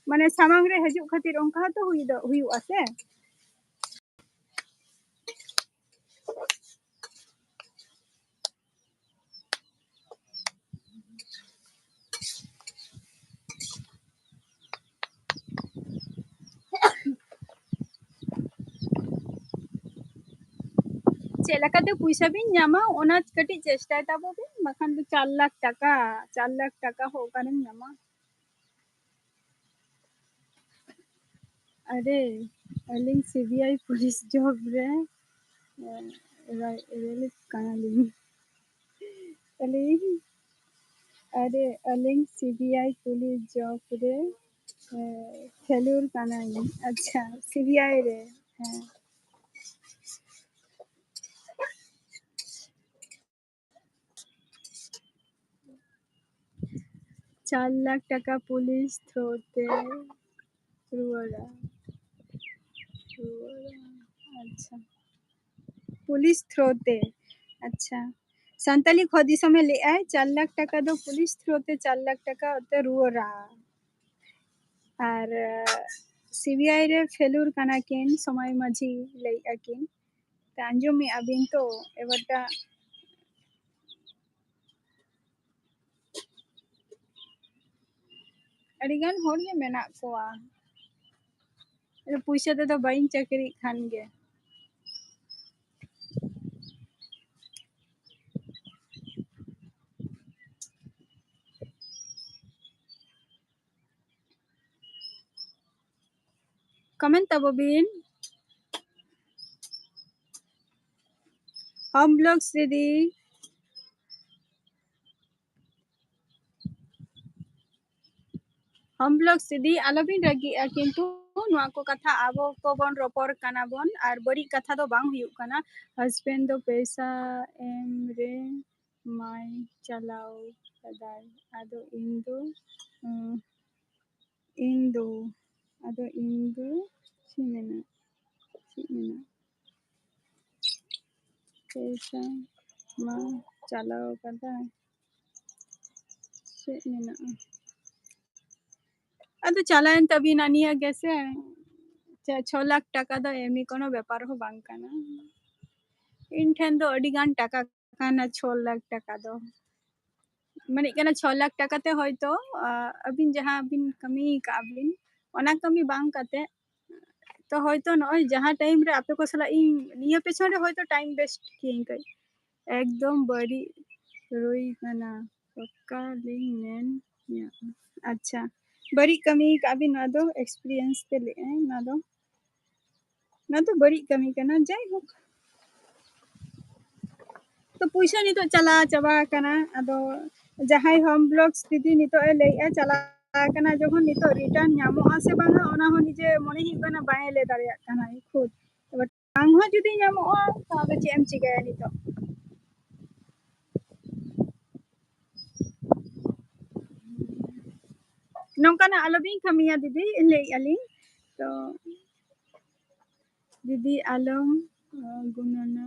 ᱢᱟᱱᱮ ᱥᱟᱢᱟᱝ ᱨᱮ ᱦᱤᱡᱩᱜ ᱠᱷᱟᱹᱛᱤᱨ ᱚᱱᱠᱟ ᱦᱚᱸᱛᱚ ᱦᱩᱭ ᱫᱚ ᱦᱩᱭᱩᱜᱼᱟ ᱥᱮ᱾ ᱪᱮᱫ ᱞᱮᱠᱟᱛᱮ ᱯᱚᱭᱥᱟ ᱵᱤᱱ ᱧᱟᱢᱟ, ᱚᱱᱟ ᱠᱟᱹᱴᱤᱡ ᱪᱮᱥᱴᱟᱭ ᱛᱟᱵᱚ ᱵᱤᱱ, ᱵᱟᱠᱷᱟᱱ ᱫᱚ ᱪᱟᱨ ᱞᱟᱠᱷ ᱴᱟᱠᱟ, ᱪᱟᱨ ᱞᱟᱠᱷ ᱴᱟᱠᱟ ᱦᱚᱸ ᱚᱠᱟᱨᱮᱢ ᱧᱟᱢᱟ? ᱟᱨᱮ, ᱟᱹᱞᱤᱧ ᱥᱤᱵᱤᱟᱭ ᱯᱩᱞᱤᱥ ᱡᱚᱵ ᱨᱮ, ᱮ, ᱨᱮ-, ᱨᱮᱞᱤ ᱠᱟᱱᱟᱞᱤᱧ᱾ ᱟᱹᱞᱤᱧ, ᱟᱨᱮ, ᱟᱹᱞᱤᱧ ᱥᱤᱵᱤᱟᱭ ᱯᱩᱞᱤᱥ ᱡᱚᱵ ᱨᱮ, ᱮ, ᱯᱷᱮᱞᱩᱨ ᱠᱟᱱᱟᱞᱤᱧ᱾ ᱟᱪᱪᱷᱟ, ᱥᱤᱵᱤᱟᱭ ᱨᱮ, ᱦᱮᱸ᱾ ᱪᱟᱨ ᱞᱟᱠᱷ ᱴᱟᱠᱟ ᱯᱩᱞᱤᱥ ᱛᱷᱨᱳ ᱛᱮ ᱨᱩᱣᱟᱹᱲᱟ᱾ ᱨᱩᱣᱟᱹᱲᱟ᱾ ᱟᱪᱪᱷᱟ᱾ ᱯᱩᱞᱤᱥ ᱛᱷᱨᱳ ᱛᱮ᱾ ᱟᱪᱪᱷᱟ᱾ ᱥᱟᱱᱛᱟᱞᱤ ᱠᱷᱚ ᱫᱤᱥᱚᱢᱮ ᱞᱟᱹᱭᱮᱜᱼᱟᱭ, ᱪᱟᱨ ᱞᱟᱠᱷ ᱴᱟᱠᱟ ᱫᱚ ᱯᱩᱞᱤᱥ ᱛᱷᱨᱳ ᱛᱮ ᱪᱟᱨ ᱞᱟᱠᱷ ᱴᱟᱠᱟ ᱚᱛᱮ ᱨᱩᱣᱟᱹᱲᱟ᱾ ᱟᱨ, ᱟᱸ, ᱥᱤᱵᱤᱟᱭ ᱨᱮ ᱯᱷᱮᱞᱩᱨ ᱠᱟᱱᱟ ᱠᱤᱱ, ᱥᱚᱢᱟᱭ ᱢᱟᱹᱡᱷᱤ ᱞᱟᱹᱭᱮᱜᱼᱟ ᱠᱤᱱ᱾ ᱛᱚ, ᱟᱸᱡᱚᱢᱮᱜᱼᱟ ᱵᱤᱱ ᱛᱚ, ᱮᱵᱟᱨᱴᱟ ᱟᱹᱰᱤᱜᱟᱱ ᱦᱚᱲ ᱜᱮ ᱢᱮᱱᱟᱜ ᱠᱚᱣᱟ᱾ ᱟᱫᱚ ᱯᱩᱭᱥᱟᱹ ᱛᱮᱫᱚ ᱵᱟᱹᱧ ᱪᱟᱹᱠᱨᱤᱜ ᱠᱷᱟᱱ ᱜᱮ᱾ ᱠᱚᱢᱮᱱᱴ ᱛᱟᱵᱚ ᱵᱤᱱ᱾ ᱦᱚᱢ ᱵᱞᱚᱜ ᱥᱤᱫᱤ, ᱦᱚᱢ ᱵᱞᱚᱜ ᱥᱤᱫᱤ, ᱟᱞᱚᱵᱤᱱ ᱨᱟᱹᱜᱤᱜᱼᱟ, ᱠᱤᱱᱛᱩ ᱱᱚᱣᱟ ᱠᱚ ᱠᱟᱛᱷᱟ ᱟᱵᱚ ᱠᱚᱵᱚᱱ ᱨᱚᱯᱚᱲ ᱠᱟᱱᱟ ᱵᱚᱱ, ᱟᱨ ᱵᱟᱹᱲᱤᱡ ᱠᱟᱛᱷᱟ ᱫᱚ ᱵᱟᱝ ᱦᱩᱭᱩᱜ ᱠᱟᱱᱟ᱾ ᱦᱟᱡᱵᱮᱱᱰ ᱫᱚ ᱯᱚᱭᱥᱟ ᱮᱢ ᱨᱮ ᱢᱟᱭ ᱪᱟᱞᱟᱣ ᱠᱟᱫᱟᱭ, ᱟᱫᱚ ᱤᱧ ᱫᱚ, ᱩᱸ, ᱤᱧ ᱫᱚ, ᱟᱫᱚ ᱤᱧ ᱫᱚ ᱪᱮᱫ ᱢᱮᱱᱟ, ᱪᱮᱫ ᱢᱮᱱᱟ? ᱯᱚᱭᱥᱟ ᱢᱟ ᱪᱟᱞᱟᱣ ᱠᱟᱫᱟ, ᱪᱮᱫ ᱢᱮᱱᱟᱜᱼᱟ? ᱟᱫᱚ ᱪᱟᱞᱟᱣᱮᱱ ᱛᱟᱵᱤᱱᱟ ᱱᱤᱭᱟᱹ ᱜᱮᱥᱮ, ᱪᱷᱚ ᱞᱟᱠᱷ ᱴᱟᱠᱟ ᱫᱚ ᱮᱢᱱᱤ ᱠᱳᱱᱳ ᱵᱮᱯᱟᱨ ᱦᱚᱸ ᱵᱟᱝ ᱠᱟᱱᱟ᱾ ᱤᱧ ᱴᱷᱮᱱ ᱫᱚ ᱟᱹᱰᱤ ᱜᱟᱱ ᱴᱟᱠᱟ ᱠᱟᱱᱟ ᱪᱷᱚ ᱞᱟᱠᱷ ᱴᱟᱠᱟ ᱫᱚ᱾ ᱢᱟᱱᱮ ᱠᱟᱱᱟ ᱪᱷᱚ ᱞᱟᱠᱷ ᱴᱟᱠᱟ ᱛᱮ ᱦᱚᱭᱛᱳ, ᱟᱹᱵᱤᱱ ᱡᱟᱦᱟᱸ ᱵᱤᱱ ᱠᱟᱹᱢᱤ ᱠᱟᱜᱼᱟ ᱵᱤᱱ, ᱚᱱᱟ ᱠᱟᱹᱢᱤ ᱵᱟᱝ ᱠᱟᱛᱮ, ᱛᱚ ᱦᱚᱭᱛᱳ ᱱᱚᱜᱼᱚᱭ ᱡᱟᱦᱟᱸ time ᱨᱮ ᱟᱯᱮ ᱠᱚ ᱥᱟᱞᱟᱜ ᱤᱧ ᱱᱤᱭᱟᱹ ᱯᱮᱪᱷᱚᱱ ᱨᱮ ᱦᱚᱭᱛᱳ time waste ᱠᱤᱭᱟᱹᱧ ᱠᱟᱹᱡ᱾ ᱮᱠᱫᱚᱢ ᱵᱟᱹᱲᱤᱡ ᱨᱩᱭ ᱠᱟᱱᱟ, ᱯᱟᱠᱟ ᱞᱤᱧ ᱢᱮᱱ ᱧᱟ᱾ ᱟᱪᱪᱷᱟ, ᱵᱟᱹᱲᱤᱡ ᱠᱟᱹᱢᱤ ᱠᱟᱜᱼᱟ ᱵᱤᱱ, ᱱᱚᱣᱟ ᱫᱚ experience ᱛᱮ ᱞᱟᱹᱭ ᱟᱭ, ᱱᱚᱣᱟ ᱫᱚ, ᱱᱚᱣᱟ ᱫᱚ ᱵᱟᱹᱲᱤᱡ ᱠᱟᱹᱢᱤ ᱠᱟᱱᱟ᱾ ᱡᱟᱭᱦᱳᱠ, ᱛᱚ ᱯᱩᱭᱥᱟᱹ ᱱᱤᱛᱚᱜ ᱪᱟᱞᱟᱣ ᱪᱟᱵᱟ ᱟᱠᱟᱱᱟ᱾ ᱟᱫᱚ ᱡᱟᱦᱟᱸᱭ Home Vlogs ᱫᱤᱫᱤ ᱱᱤᱛᱚᱜ ᱮ ᱞᱟᱹᱭᱮᱜᱼᱟ ᱪᱟᱞᱟᱣ ᱟᱠᱟᱱᱟ, ᱡᱚᱠᱷᱚᱱ ᱱᱤᱛᱚᱜ return ᱧᱟᱢᱚᱜᱼᱟ ᱥᱮ ᱵᱟᱝᱟ, ᱚᱱᱟ ᱦᱚᱸ ᱱᱤᱡᱮ ᱢᱚᱱᱮ ᱦᱩᱭᱩᱜ ᱠᱟᱱᱟ ᱵᱟᱝ ᱮ ᱞᱟᱹᱭ ᱫᱟᱲᱮᱭᱟᱜ ᱠᱟᱱᱟ ᱠᱷᱩᱫ᱾ ᱵᱟᱝ ᱦᱚᱸ ᱡᱩᱫᱤ ᱧᱟᱢᱚᱜᱼᱟ, ᱛᱟᱦᱞᱮ ᱪᱮᱫ ᱮᱢ ᱪᱤᱠᱟᱹᱭᱟ ᱱᱤᱛᱚᱜ? ᱱᱚᱝᱠᱟᱱᱟᱜ ᱟᱞᱚᱵᱤᱱ ᱠᱟᱹᱢᱤᱭᱟ ᱫᱤᱫᱤ, ᱞᱟᱹᱭᱮᱜᱼᱟ ᱞᱤᱧ᱾ ᱛᱚ ᱫᱤᱫᱤ ᱟᱞᱚᱢ, ᱟᱸ, ᱜᱩᱱᱟᱹᱱᱟ,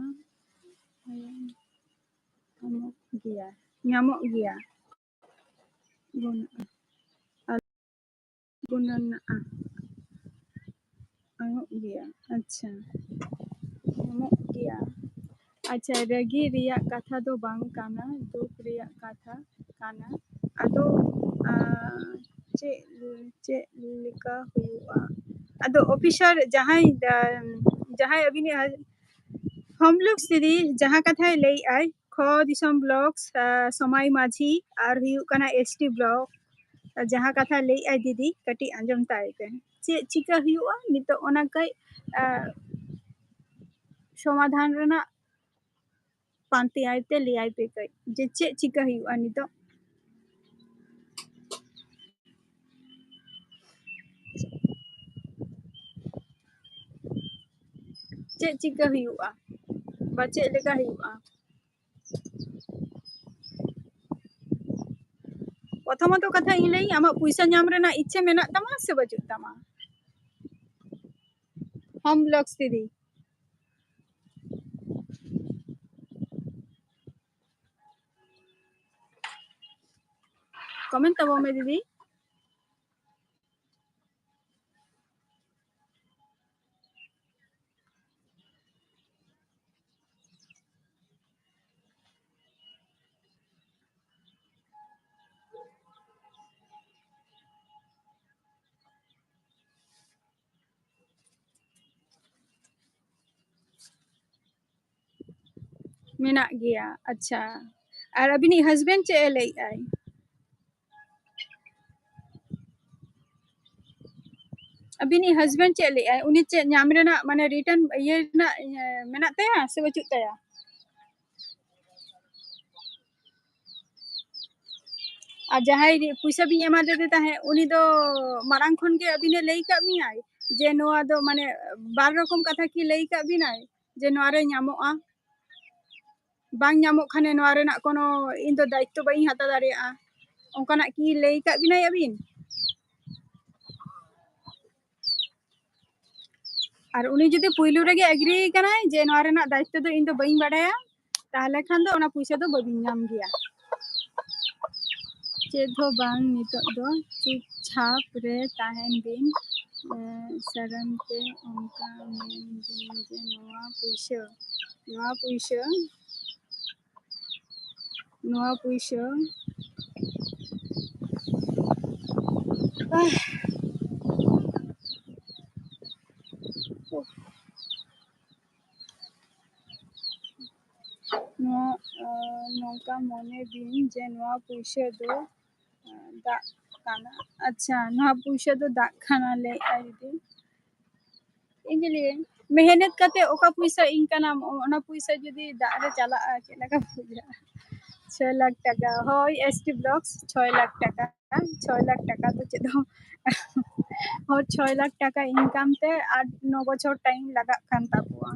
ᱧᱟᱢᱚᱜ ᱜᱮᱭᱟ, ᱧᱟᱢᱚᱜ ᱜᱮᱭᱟ, ᱜᱩᱱᱟᱹᱱᱟ᱾ ᱜᱩᱱᱟᱹᱱᱟᱜᱼᱟ᱾ ᱧᱟᱢᱚᱜ ᱜᱮᱭᱟ᱾ ᱟᱪᱪᱷᱟ, ᱧᱟᱢᱚᱜ ᱜᱮᱭᱟ᱾ ᱟᱪᱪᱷᱟ, ᱨᱟᱹᱜᱤ ᱨᱮᱭᱟᱜ ᱠᱟᱛᱷᱟ ᱫᱚ ᱵᱟᱝ ᱠᱟᱱᱟ, ᱫᱩᱠ ᱨᱮᱭᱟᱜ ᱠᱟᱛᱷᱟ ᱠᱟᱱᱟ᱾ ᱟᱫᱚ, ᱟᱸ, ᱪᱮᱫ, ᱪᱮᱫ ᱞᱮᱠᱟ ᱦᱩᱭᱩᱜᱼᱟ? ᱟᱫᱚ officer ᱡᱟᱦᱟᱸᱭ, ᱟᱸ, ᱡᱟᱦᱟᱸᱭ ᱟᱹᱵᱤᱱᱤᱡ Home Vlogs ᱫᱤᱫᱤ ᱡᱟᱦᱟᱸ ᱠᱟᱛᱷᱟᱭ ᱞᱟᱹᱭᱮᱜᱼᱟᱭ, ᱠᱷᱚ ᱫᱤᱥᱚᱢ Vlogs, ᱟᱸ, ᱥᱚᱢᱟᱭ ᱢᱟᱹᱡᱷᱤ ᱟᱨ ᱦᱩᱭᱩᱜ ᱠᱟᱱᱟ S T Vlog, ᱡᱟᱦᱟᱸ ᱠᱟᱛᱷᱟ ᱞᱟᱹᱭᱮᱜᱼᱟᱭ ᱫᱤᱫᱤ, ᱠᱟᱹᱴᱤᱡ ᱟᱸᱡᱚᱢ ᱛᱟᱭ ᱯᱮ᱾ ᱪᱮᱫ ᱪᱤᱠᱟᱹ ᱦᱩᱭᱩᱜᱼᱟ ᱱᱤᱛᱚᱜ, ᱚᱱᱟ ᱠᱟᱹᱡ, ᱟᱸ, ᱥᱚᱢᱟᱫᱷᱟᱱ ᱨᱮᱱᱟᱜ ᱯᱟᱱᱛᱮᱭᱟᱭ ᱛᱮ ᱞᱟᱹᱭᱟᱭ ᱯᱮ ᱠᱟᱹᱡ, ᱡᱮ ᱪᱮᱫ ᱪᱤᱠᱟᱹ ᱦᱩᱭᱩᱜᱼᱟ ᱱᱤᱛᱚᱜ? ᱪᱮᱫ ᱪᱤᱠᱟᱹ ᱦᱩᱭᱩᱜᱼᱟ? ᱵᱟ ᱪᱮᱫ ᱞᱮᱠᱟ ᱦᱩᱭᱩᱜᱼᱟ? ᱯᱨᱚᱛᱷᱚᱢᱚᱛᱚ ᱠᱟᱛᱷᱟ ᱤᱧ ᱞᱟᱹᱭᱟᱹᱧ, ᱟᱢᱟᱜ ᱯᱚᱭᱥᱟ ᱧᱟᱢ ᱨᱮᱱᱟᱜ ᱤᱪᱪᱷᱟᱹ ᱢᱮᱱᱟᱜ ᱛᱟᱢᱟ ᱥᱮ ᱵᱟᱹᱪᱩᱜ ᱛᱟᱢᱟ? Home Vlogs ᱫᱤᱫᱤ᱾ ᱠᱚᱢᱮᱱᱴ ᱛᱟᱵᱚᱱ ᱢᱮ ᱫᱤᱫᱤ᱾ ᱢᱮᱱᱟᱜ ᱜᱮᱭᱟ᱾ ᱟᱪᱪᱷᱟ, ᱟᱨ ᱟᱹᱵᱤᱱᱤᱡ ᱦᱟᱡᱵᱮᱱᱰ ᱪᱮᱫ ᱮ ᱞᱟᱹᱭᱮᱫᱼᱟᱭ? ᱟᱹᱵᱤᱱᱤᱡ ᱦᱟᱡᱵᱮᱱᱰ ᱪᱮᱫ ᱞᱟᱹᱭᱮᱫᱼᱟᱭ? ᱩᱱᱤ ᱪᱮᱫ ᱧᱟᱢ ᱨᱮᱱᱟᱜ, ᱢᱟᱱᱮ, ᱨᱤᱴᱟᱨᱱ ᱤᱭᱟᱹ ᱨᱮᱱᱟᱜ, ᱤᱭᱟᱹ ᱢᱮᱱᱟᱜ ᱛᱟᱭᱟ ᱥᱮ ᱵᱟᱹᱪᱩᱜ ᱛᱟᱭᱟ? ᱟᱨ ᱡᱟᱦᱟᱸᱭ ᱯᱚᱭᱥᱟ ᱵᱤᱱ ᱮᱢᱟᱫᱮ ᱛᱟᱦᱮᱸᱫ, ᱩᱱᱤ ᱫᱚ ᱢᱟᱲᱟᱝ ᱠᱷᱚᱱ ᱜᱮ ᱟᱹᱵᱤᱱᱮ ᱞᱟᱹᱭ ᱠᱟᱜ ᱢᱮᱭᱟᱭ ᱡᱮ ᱱᱚᱣᱟ ᱫᱚ, ᱢᱟᱱᱮ, ᱵᱟᱨ ᱨᱚᱠᱚᱢ ᱠᱟᱛᱷᱟ ᱠᱤ ᱞᱟᱹᱭ ᱠᱟᱜ ᱵᱤᱱᱟᱭ ᱡᱮ ᱱᱚᱣᱟ ᱨᱮ ᱧᱟᱢᱚᱜᱼᱟ? ᱵᱟᱝ ᱧᱟᱢᱚᱜ ᱠᱷᱟᱱᱮ ᱱᱚᱣᱟ ᱨᱮᱱᱟᱜ ᱠᱳᱱᱳ ᱤᱧ ᱫᱚ ᱫᱟᱭᱤᱛᱛᱚ ᱵᱟᱹᱧ ᱦᱟᱛᱟᱣ ᱫᱟᱲᱮᱭᱟᱜᱼᱟ, ᱚᱱᱠᱟᱱᱟᱜ ᱠᱤ ᱞᱟᱹᱭ ᱠᱟᱜ ᱵᱤᱱᱟᱭ ᱟᱹᱵᱤᱱ? ᱟᱨ ᱩᱱᱤ ᱡᱩᱫᱤ ᱯᱩᱭᱞᱩ ᱨᱮᱜᱮ ᱮᱜᱽᱨᱤ ᱠᱟᱱᱟᱭ ᱡᱮ ᱱᱚᱣᱟ ᱨᱮᱱᱟᱜ ᱫᱟᱭᱤᱛᱛᱚ ᱫᱚ ᱤᱧ ᱫᱚ ᱵᱟᱹᱧ ᱵᱟᱲᱟᱭᱟ, ᱛᱟᱦᱚᱞᱮ ᱠᱷᱟᱱ ᱫᱚ ᱚᱱᱟ ᱯᱩᱭᱥᱟᱹ ᱫᱚ ᱵᱟᱹᱵᱤᱱ ᱧᱟᱢ ᱜᱮᱭᱟ᱾ ᱪᱮᱫ ᱦᱚᱸ ᱵᱟᱝ, ᱱᱤᱛᱚᱜ ᱫᱚ ᱪᱩᱯᱪᱷᱟᱯ ᱨᱮ ᱛᱟᱦᱮᱱ ᱵᱤᱱ᱾ ᱮᱸ, ᱥᱟᱨᱟᱢ ᱛᱮ ᱚᱱᱠᱟ ᱢᱮᱱ ᱵᱤᱱ ᱡᱮ ᱱᱚᱣᱟ ᱯᱩᱭᱥᱟᱹ, ᱱᱚᱣᱟ ᱯᱩᱭᱥᱟᱹ, ᱱᱚᱣᱟ ᱯᱩᱭᱥᱟᱹ, ᱟᱦ, ᱩᱯᱷ᱾ ᱱᱚᱣᱟ, ᱟᱸ, ᱱᱚᱝᱠᱟ ᱢᱚᱱᱮ ᱵᱤᱱ ᱡᱮ ᱱᱚᱣᱟ ᱯᱩᱭᱥᱟᱹ ᱫᱚ, ᱟᱸ, ᱫᱟᱜ ᱠᱟᱱᱟ᱾ ᱟᱪᱪᱷᱟ, ᱱᱚᱣᱟ ᱯᱩᱭᱥᱟᱹ ᱫᱚ ᱫᱟᱜ ᱠᱟᱱᱟ ᱞᱟᱹᱭᱮᱫᱼᱟᱭ ᱡᱩᱫᱤ᱾ ᱤᱧ ᱜᱮ ᱞᱟᱹᱭᱟᱹᱧ, ᱢᱮᱦᱱᱮᱛ ᱠᱟᱛᱮ ᱚᱠᱟ ᱯᱩᱭᱥᱟᱹ income ᱟᱢ, ᱚᱱᱟ ᱯᱩᱭᱥᱟᱹ ᱡᱩᱫᱤ ᱫᱟᱜ ᱨᱮ ᱪᱟᱞᱟᱜᱼᱟ, ᱪᱮᱫ ᱞᱮᱠᱟ ᱵᱩᱡᱷᱟᱹᱜᱼᱟ? ᱪᱷᱚᱭ ᱞᱟᱠᱷ ᱴᱟᱠᱟ, ᱦᱳᱭ, S T Vlogs, ᱪᱷᱚᱭ ᱞᱟᱠᱷ ᱴᱟᱠᱟ, ᱪᱷᱚᱭ ᱞᱟᱠᱷ ᱴᱟᱠᱟ ᱫᱚ ᱪᱮᱫ ᱦᱚᱸ, ᱦᱚᱲ ᱪᱷᱚᱭ ᱞᱟᱠᱷ ᱴᱟᱠᱟ income ᱛᱮ ᱟᱴ ᱱᱚ ᱵᱚᱪᱷᱚᱨ time ᱞᱟᱜᱟᱜ ᱠᱟᱱ ᱛᱟᱠᱚᱣᱟ᱾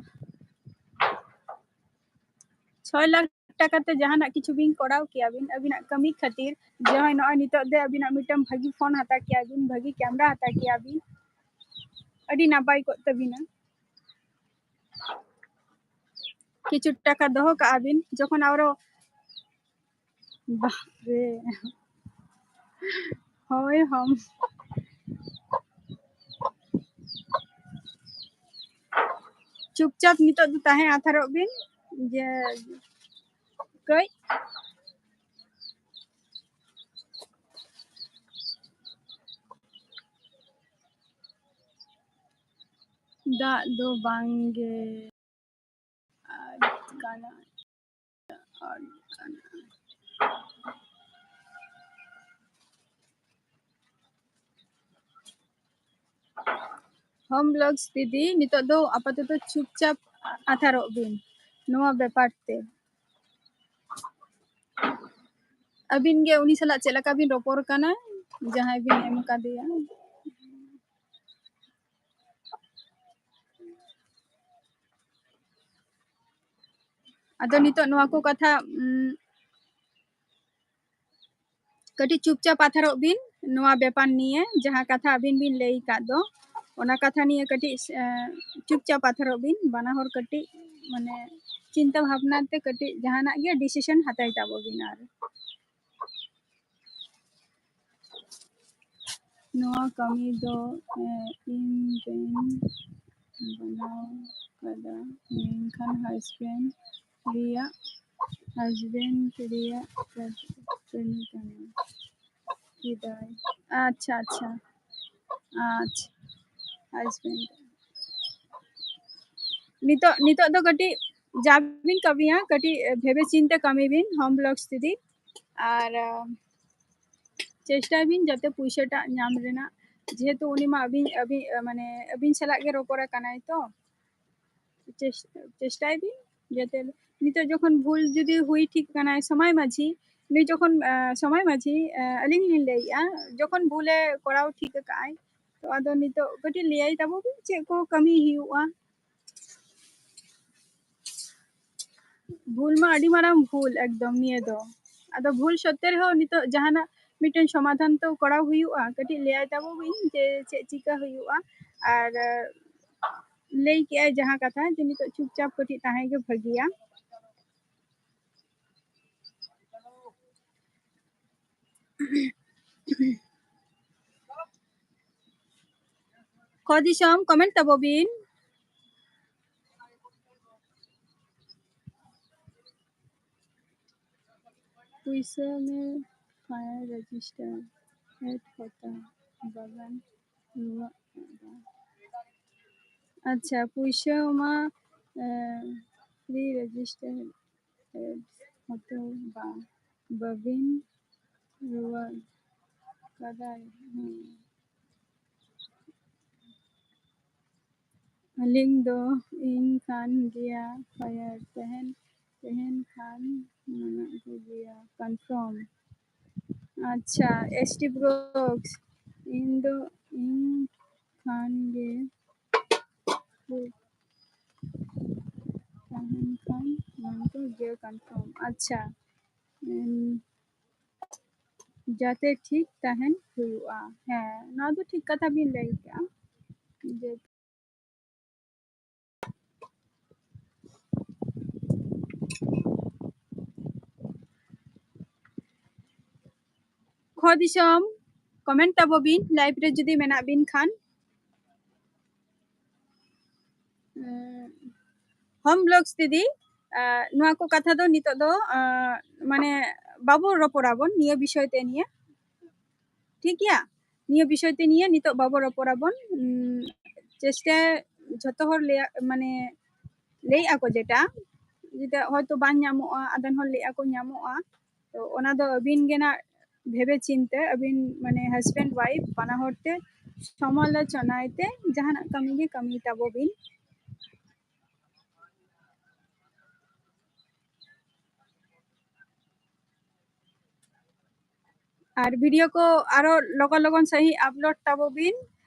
ᱪᱷᱚᱭ ᱞᱟᱠᱷ ᱴᱟᱠᱟ ᱛᱮ ᱡᱟᱦᱟᱱᱟᱜ ᱠᱤᱪᱷᱩ ᱵᱤᱱ ᱠᱚᱨᱟᱣ ᱠᱮᱭᱟ ᱵᱤᱱ, ᱟᱹᱵᱤᱱᱟᱜ ᱠᱟᱹᱢᱤ ᱠᱷᱟᱹᱛᱤᱨ, ᱡᱟᱦᱟᱸᱭ ᱱᱚᱜᱼᱚᱭ ᱱᱤᱛᱚᱜ ᱫᱚ ᱟᱹᱵᱤᱱᱟᱜ ᱢᱤᱫᱴᱟᱝ ᱵᱷᱟᱹᱜᱤ phone ᱦᱟᱛᱟᱣ ᱠᱮᱭᱟ ᱵᱤᱱ, ᱵᱷᱟᱹᱜᱤ camera ᱦᱟᱛᱟᱣ ᱠᱮᱭᱟ ᱵᱤᱱ, ᱟᱹᱰᱤ ᱱᱟᱯᱟᱭ ᱠᱚᱜ ᱛᱟᱹᱵᱤᱱᱟ᱾ ᱠᱤᱪᱷᱩ ᱴᱟᱠᱟ ᱫᱚᱦᱚ ᱠᱟᱜᱼᱟ ᱵᱤᱱ, ᱡᱚᱠᱷᱚᱱ ᱟᱨᱚ, ᱵᱟᱯ ᱨᱮ, ᱦᱳᱭ, ᱦᱚᱢ᱾ ᱪᱩᱯᱪᱟᱯ ᱱᱤᱛᱚᱜ ᱫᱚ ᱛᱟᱦᱮᱸ ᱦᱟᱛᱟᱲᱚᱜ ᱵᱤᱱ, ᱡᱮ ᱠᱟᱹᱡ᱾ ᱫᱟᱜ ᱫᱚ ᱵᱟᱝ ᱜᱮ ᱟᱫ ᱠᱟᱱᱟ, ᱟᱫ ᱠᱟᱱᱟ᱾ Home Vlogs ᱫᱤᱫᱤ, ᱱᱤᱛᱚᱜ ᱫᱚ ᱟᱯᱟᱛᱚᱛᱚ ᱪᱩᱯᱪᱟᱯ ᱟᱛᱷᱟᱨᱚᱜ ᱵᱤᱱ ᱱᱚᱣᱟ ᱵᱮᱯᱟᱨ ᱛᱮ᱾ ᱟᱹᱵᱤᱱ ᱜᱮ ᱩᱱᱤ ᱥᱟᱞᱟᱜ ᱪᱮᱫ ᱞᱮᱠᱟ ᱵᱤᱱ ᱨᱚᱯᱚᱲ ᱠᱟᱱᱟ, ᱡᱟᱦᱟᱸᱭ ᱵᱤᱱ ᱮᱢ ᱠᱟᱫᱮᱭᱟ? ᱟᱫᱚ ᱱᱤᱛᱚᱜ ᱱᱚᱣᱟ ᱠᱚ ᱠᱟᱛᱷᱟ, ᱩᱢ, ᱠᱟᱹᱴᱤᱡ ᱪᱩᱯᱪᱟᱯ ᱟᱛᱷᱟᱨᱚᱜ ᱵᱤᱱ ᱱᱚᱣᱟ ᱵᱮᱯᱟᱨ ᱱᱤᱭᱮ, ᱡᱟᱦᱟᱸ ᱠᱟᱛᱷᱟ ᱟᱹᱵᱤᱱ ᱵᱤᱱ ᱞᱟᱹᱭ ᱟᱠᱟᱫ ᱫᱚ, ᱚᱱᱟ ᱠᱟᱛᱷᱟ ᱱᱤᱭᱮ ᱠᱟᱹᱴᱤᱡ, ᱮ, ᱪᱩᱯᱪᱟᱯ ᱟᱛᱷᱟᱨᱚᱜ ᱵᱤᱱ᱾ ᱵᱟᱱᱟ ᱦᱚᱲ ᱠᱟᱹᱴᱤᱡ, ᱢᱟᱱᱮ, ᱪᱤᱱᱛᱟᱹ ᱵᱷᱟᱵᱽᱱᱟ ᱛᱮ ᱠᱟᱹᱴᱤᱡ ᱡᱟᱦᱟᱱᱟᱜ ᱜᱮ decision ᱦᱟᱛᱟᱣ ᱛᱟᱵᱚ ᱵᱤᱱ᱾ ᱟᱨ ᱱᱚᱣᱟ ᱠᱟᱹᱢᱤ ᱫᱚ, ᱮ, ᱤᱧ ᱨᱮᱧ ᱵᱮᱱᱟᱣ ᱠᱟᱫᱟ, ᱢᱮᱱᱠᱷᱟᱱ husband ᱨᱮᱭᱟᱜ, husband ᱨᱮᱭᱟᱜ ᱠᱟᱹᱢᱤ ᱠᱟᱱᱟ᱾ ᱠᱮᱫᱟᱭ᱾ ᱟᱪᱪᱷᱟ, ᱟᱪᱪᱷᱟ, ᱟᱪᱪᱷᱟ, husband᱾ ᱱᱤᱛᱚᱜ, ᱱᱤᱛᱚᱜ ᱫᱚ ᱠᱟᱹᱴᱤᱡ ᱡᱟ ᱵᱤᱱ ᱠᱟᱹᱢᱤᱭᱟ, ᱠᱟᱹᱴᱤᱡ ᱵᱷᱮᱵᱮ ᱪᱤᱱᱛᱮ ᱠᱟᱹᱢᱤ ᱵᱤᱱ Home Vlogs ᱫᱤᱫᱤ, ᱟᱨ, ᱟᱸ, ᱪᱮᱥᱴᱟᱭ ᱵᱤᱱ ᱡᱟᱛᱮ ᱯᱩᱭᱥᱟᱹᱴᱟᱜ ᱧᱟᱢ ᱨᱮᱱᱟᱜ, ᱡᱮᱦᱮᱛᱩ ᱩᱱᱤ ᱢᱟ ᱟᱹᱵᱤᱱ, ᱟᱹᱵᱤᱱ, ᱢᱟᱱᱮ, ᱟᱹᱵᱤᱱ ᱥᱟᱞᱟᱜ ᱜᱮ ᱨᱚᱯᱚᱲ ᱟᱠᱟᱱᱟᱭ ᱛᱚ᱾ ᱪᱮᱥ-, ᱪᱮᱥᱴᱟᱭ ᱵᱤᱱ ᱡᱟᱛᱮ ᱱᱤᱛᱚᱜ ᱡᱚᱠᱷᱚᱱ ᱵᱷᱩᱞ ᱡᱩᱫᱤ ᱦᱩᱭ ᱴᱷᱤᱠ ᱠᱟᱱᱟᱭ ᱥᱚᱢᱟᱭ ᱢᱟᱹᱡᱷᱤ, ᱱᱩᱭ ᱡᱚᱠᱷᱚᱱ, ᱟᱸ, ᱥᱚᱢᱟᱭ ᱢᱟᱹᱡᱷᱤ, ᱟᱸ, ᱟᱹᱞᱤᱧ ᱞᱤᱧ ᱞᱟᱹᱭᱮᱜᱼᱟ, ᱡᱚᱠᱷᱚᱱ ᱵᱷᱩᱞᱮ ᱠᱚᱨᱟᱣ ᱴᱷᱤᱠ ᱟᱠᱟᱜᱼᱟᱭ, ᱛᱚ ᱟᱫᱚ ᱱᱤᱛᱚᱜ ᱠᱟᱹᱴᱤᱡ ᱞᱟᱹᱭᱟᱭ ᱛᱟᱵᱚ ᱵᱤᱱ ᱪᱮᱫ ᱠᱚ ᱠᱟᱹᱢᱤ ᱦᱩᱭᱩᱜᱼᱟ᱾ ᱵᱷᱩᱞ ᱢᱟ ᱟᱹᱰᱤ ᱢᱟᱨᱟᱝ ᱵᱷᱩᱞ ᱮᱠᱫᱚᱢ ᱱᱤᱭᱟᱹ ᱫᱚ᱾ ᱟᱫᱚ ᱵᱷᱩᱞ ᱥᱚᱛᱛᱮ ᱨᱮᱦᱚᱸ ᱱᱤᱛᱚᱜ ᱡᱟᱦᱟᱱᱟᱜ ᱢᱤᱫᱴᱮᱱ ᱥᱚᱢᱟᱫᱷᱟᱱ ᱛᱚ ᱠᱚᱨᱟᱣ ᱦᱩᱭᱩᱜᱼᱟ᱾ ᱠᱟᱹᱴᱤᱡ ᱞᱟᱹᱭᱟᱭ ᱛᱟᱵᱚ ᱵᱤᱱ ᱡᱮ ᱪᱮᱫ ᱪᱤᱠᱟᱹ ᱦᱩᱭᱩᱜᱼᱟ, ᱟᱨ, ᱟᱸ, ᱞᱟᱹᱭ ᱠᱮᱜᱼᱟᱭ ᱡᱟᱦᱟᱸ ᱠᱟᱛᱷᱟ ᱡᱮ ᱱᱤᱛᱚᱜ ᱪᱩᱯᱪᱟᱯ ᱠᱟᱹᱴᱤᱡ ᱛᱟᱦᱮᱸ ᱜᱮ ᱵᱷᱟᱹᱜᱤᱭᱟ᱾ ᱠᱷᱚ ᱫᱤᱥᱚᱢ, comment ᱛᱟᱵᱚ ᱵᱤᱱ᱾ ᱯᱩᱭᱥᱟᱹ ᱢᱮ fire register, head ᱠᱚᱛᱟ ᱵᱟᱜᱟᱱ ᱨᱩᱣᱟᱹᱜ ᱠᱟᱱᱟ᱾ ᱟᱪᱪᱷᱟ, ᱯᱩᱭᱥᱟᱹ ᱢᱟ, ᱮ, free register, head ᱦᱚᱛᱚ ᱵᱟ-, ᱵᱟᱹᱵᱤᱱ ᱨᱩᱣᱟᱹᱲ ᱠᱟᱫᱟᱭ᱾ ᱦᱮᱸ᱾ ᱟᱹᱞᱤᱧ ᱫᱚ ᱤᱧ ᱠᱟᱱ ᱜᱮᱭᱟ fire, ᱛᱟᱦᱮᱱ, ᱛᱟᱦᱮᱱ ᱠᱷᱟᱱ ᱢᱮᱱᱟᱜ ᱠᱚᱜᱮᱭᱟ confirm᱾ ᱟᱪᱪᱷᱟ, S T Brooks, ᱤᱧ ᱫᱚ ᱤᱧ ᱠᱷᱟᱱ ᱜᱮ, ᱛᱟᱦᱮᱱ ᱠᱷᱟᱱ ᱢᱮᱱᱟᱜ ᱠᱚᱜᱮᱭᱟ confirm᱾ ᱟᱪᱪᱷᱟ, ᱩᱸ, ᱡᱟᱛᱮ ᱴᱷᱤᱠ ᱛᱟᱦᱮᱱ ᱦᱩᱭᱩᱜᱼᱟ᱾ ᱦᱮᱸ, ᱱᱚᱣᱟ ᱫᱚ ᱴᱷᱤᱠ ᱠᱟᱛᱷᱟ ᱵᱤᱱ ᱞᱟᱹᱭ ᱠᱮᱜᱼᱟ᱾ ᱡᱮ ᱠᱷᱚ ᱫᱤᱥᱚᱢ, comment ᱛᱟᱵᱚ ᱵᱤᱱ, live ᱨᱮ ᱡᱩᱫᱤ ᱢᱮᱱᱟᱜ ᱵᱤᱱ ᱠᱷᱟᱱ᱾ ᱩᱸ, Home Vlogs ᱫᱤᱫᱤ, ᱟ, ᱱᱚᱣᱟ ᱠᱚ ᱠᱟᱛᱷᱟ ᱫᱚ ᱱᱤᱛᱚᱜ ᱫᱚ, ᱟ, ᱢᱟᱱᱮ ᱵᱟᱵᱚ ᱨᱚᱯᱚᱲᱟᱵᱚᱱ ᱱᱤᱭᱟᱹ ᱵᱤᱥᱚᱭ ᱛᱮ ᱱᱤᱭᱟᱹ, ᱴᱷᱤᱠ ᱜᱮᱭᱟ? ᱱᱤᱭᱟᱹ ᱵᱤᱥᱚᱭ ᱛᱮ ᱱᱤᱭᱟᱹ ᱱᱤᱛᱚᱜ ᱵᱟᱵᱚ ᱨᱚᱯᱚᱲᱟᱵᱚᱱ᱾ ᱩᱸ, ᱪᱮᱥᱴᱟ ᱡᱷᱚᱛᱚ ᱦᱚᱲ ᱞᱟᱹᱭᱟ-, ᱢᱟᱱᱮ ᱞᱟᱹᱭᱮᱜᱼᱟ ᱠᱚ ᱡᱮᱴᱟ, ᱡᱮᱴᱟ ᱦᱚᱭᱛᱳ ᱵᱟᱝ ᱧᱟᱢᱚᱜᱼᱟ, ᱟᱫᱚᱢ ᱦᱚᱲ ᱞᱟᱹᱭᱮᱜᱼᱟ ᱠᱚ ᱧᱟᱢᱚᱜᱼᱟ᱾ ᱛᱚ ᱚᱱᱟ ᱫᱚ ᱟᱹᱵᱤᱱ ᱜᱮ ᱱᱟᱜ ᱵᱷᱮᱵᱮ ᱪᱤᱱᱛᱟᱹ, ᱟᱹᱵᱤᱱ ᱢᱟᱱᱮ husband wife ᱵᱟᱱᱟ ᱦᱚᱲ ᱛᱮ ᱥᱚᱢᱟᱞᱳᱪᱚᱱᱟᱭ ᱛᱮ ᱡᱟᱦᱟᱱᱟᱜ ᱠᱟᱹᱢᱤ ᱜᱮ ᱠᱟᱹᱢᱤ ᱛᱟᱵᱚ ᱵᱤᱱ᱾ ᱟᱨ video ᱠᱚ ᱟᱨᱚ ᱞᱚᱜᱚᱱ ᱞᱚᱜᱚᱱ ᱥᱟᱺᱦᱤᱡ upload ᱛᱟᱵᱚ ᱵᱤᱱ,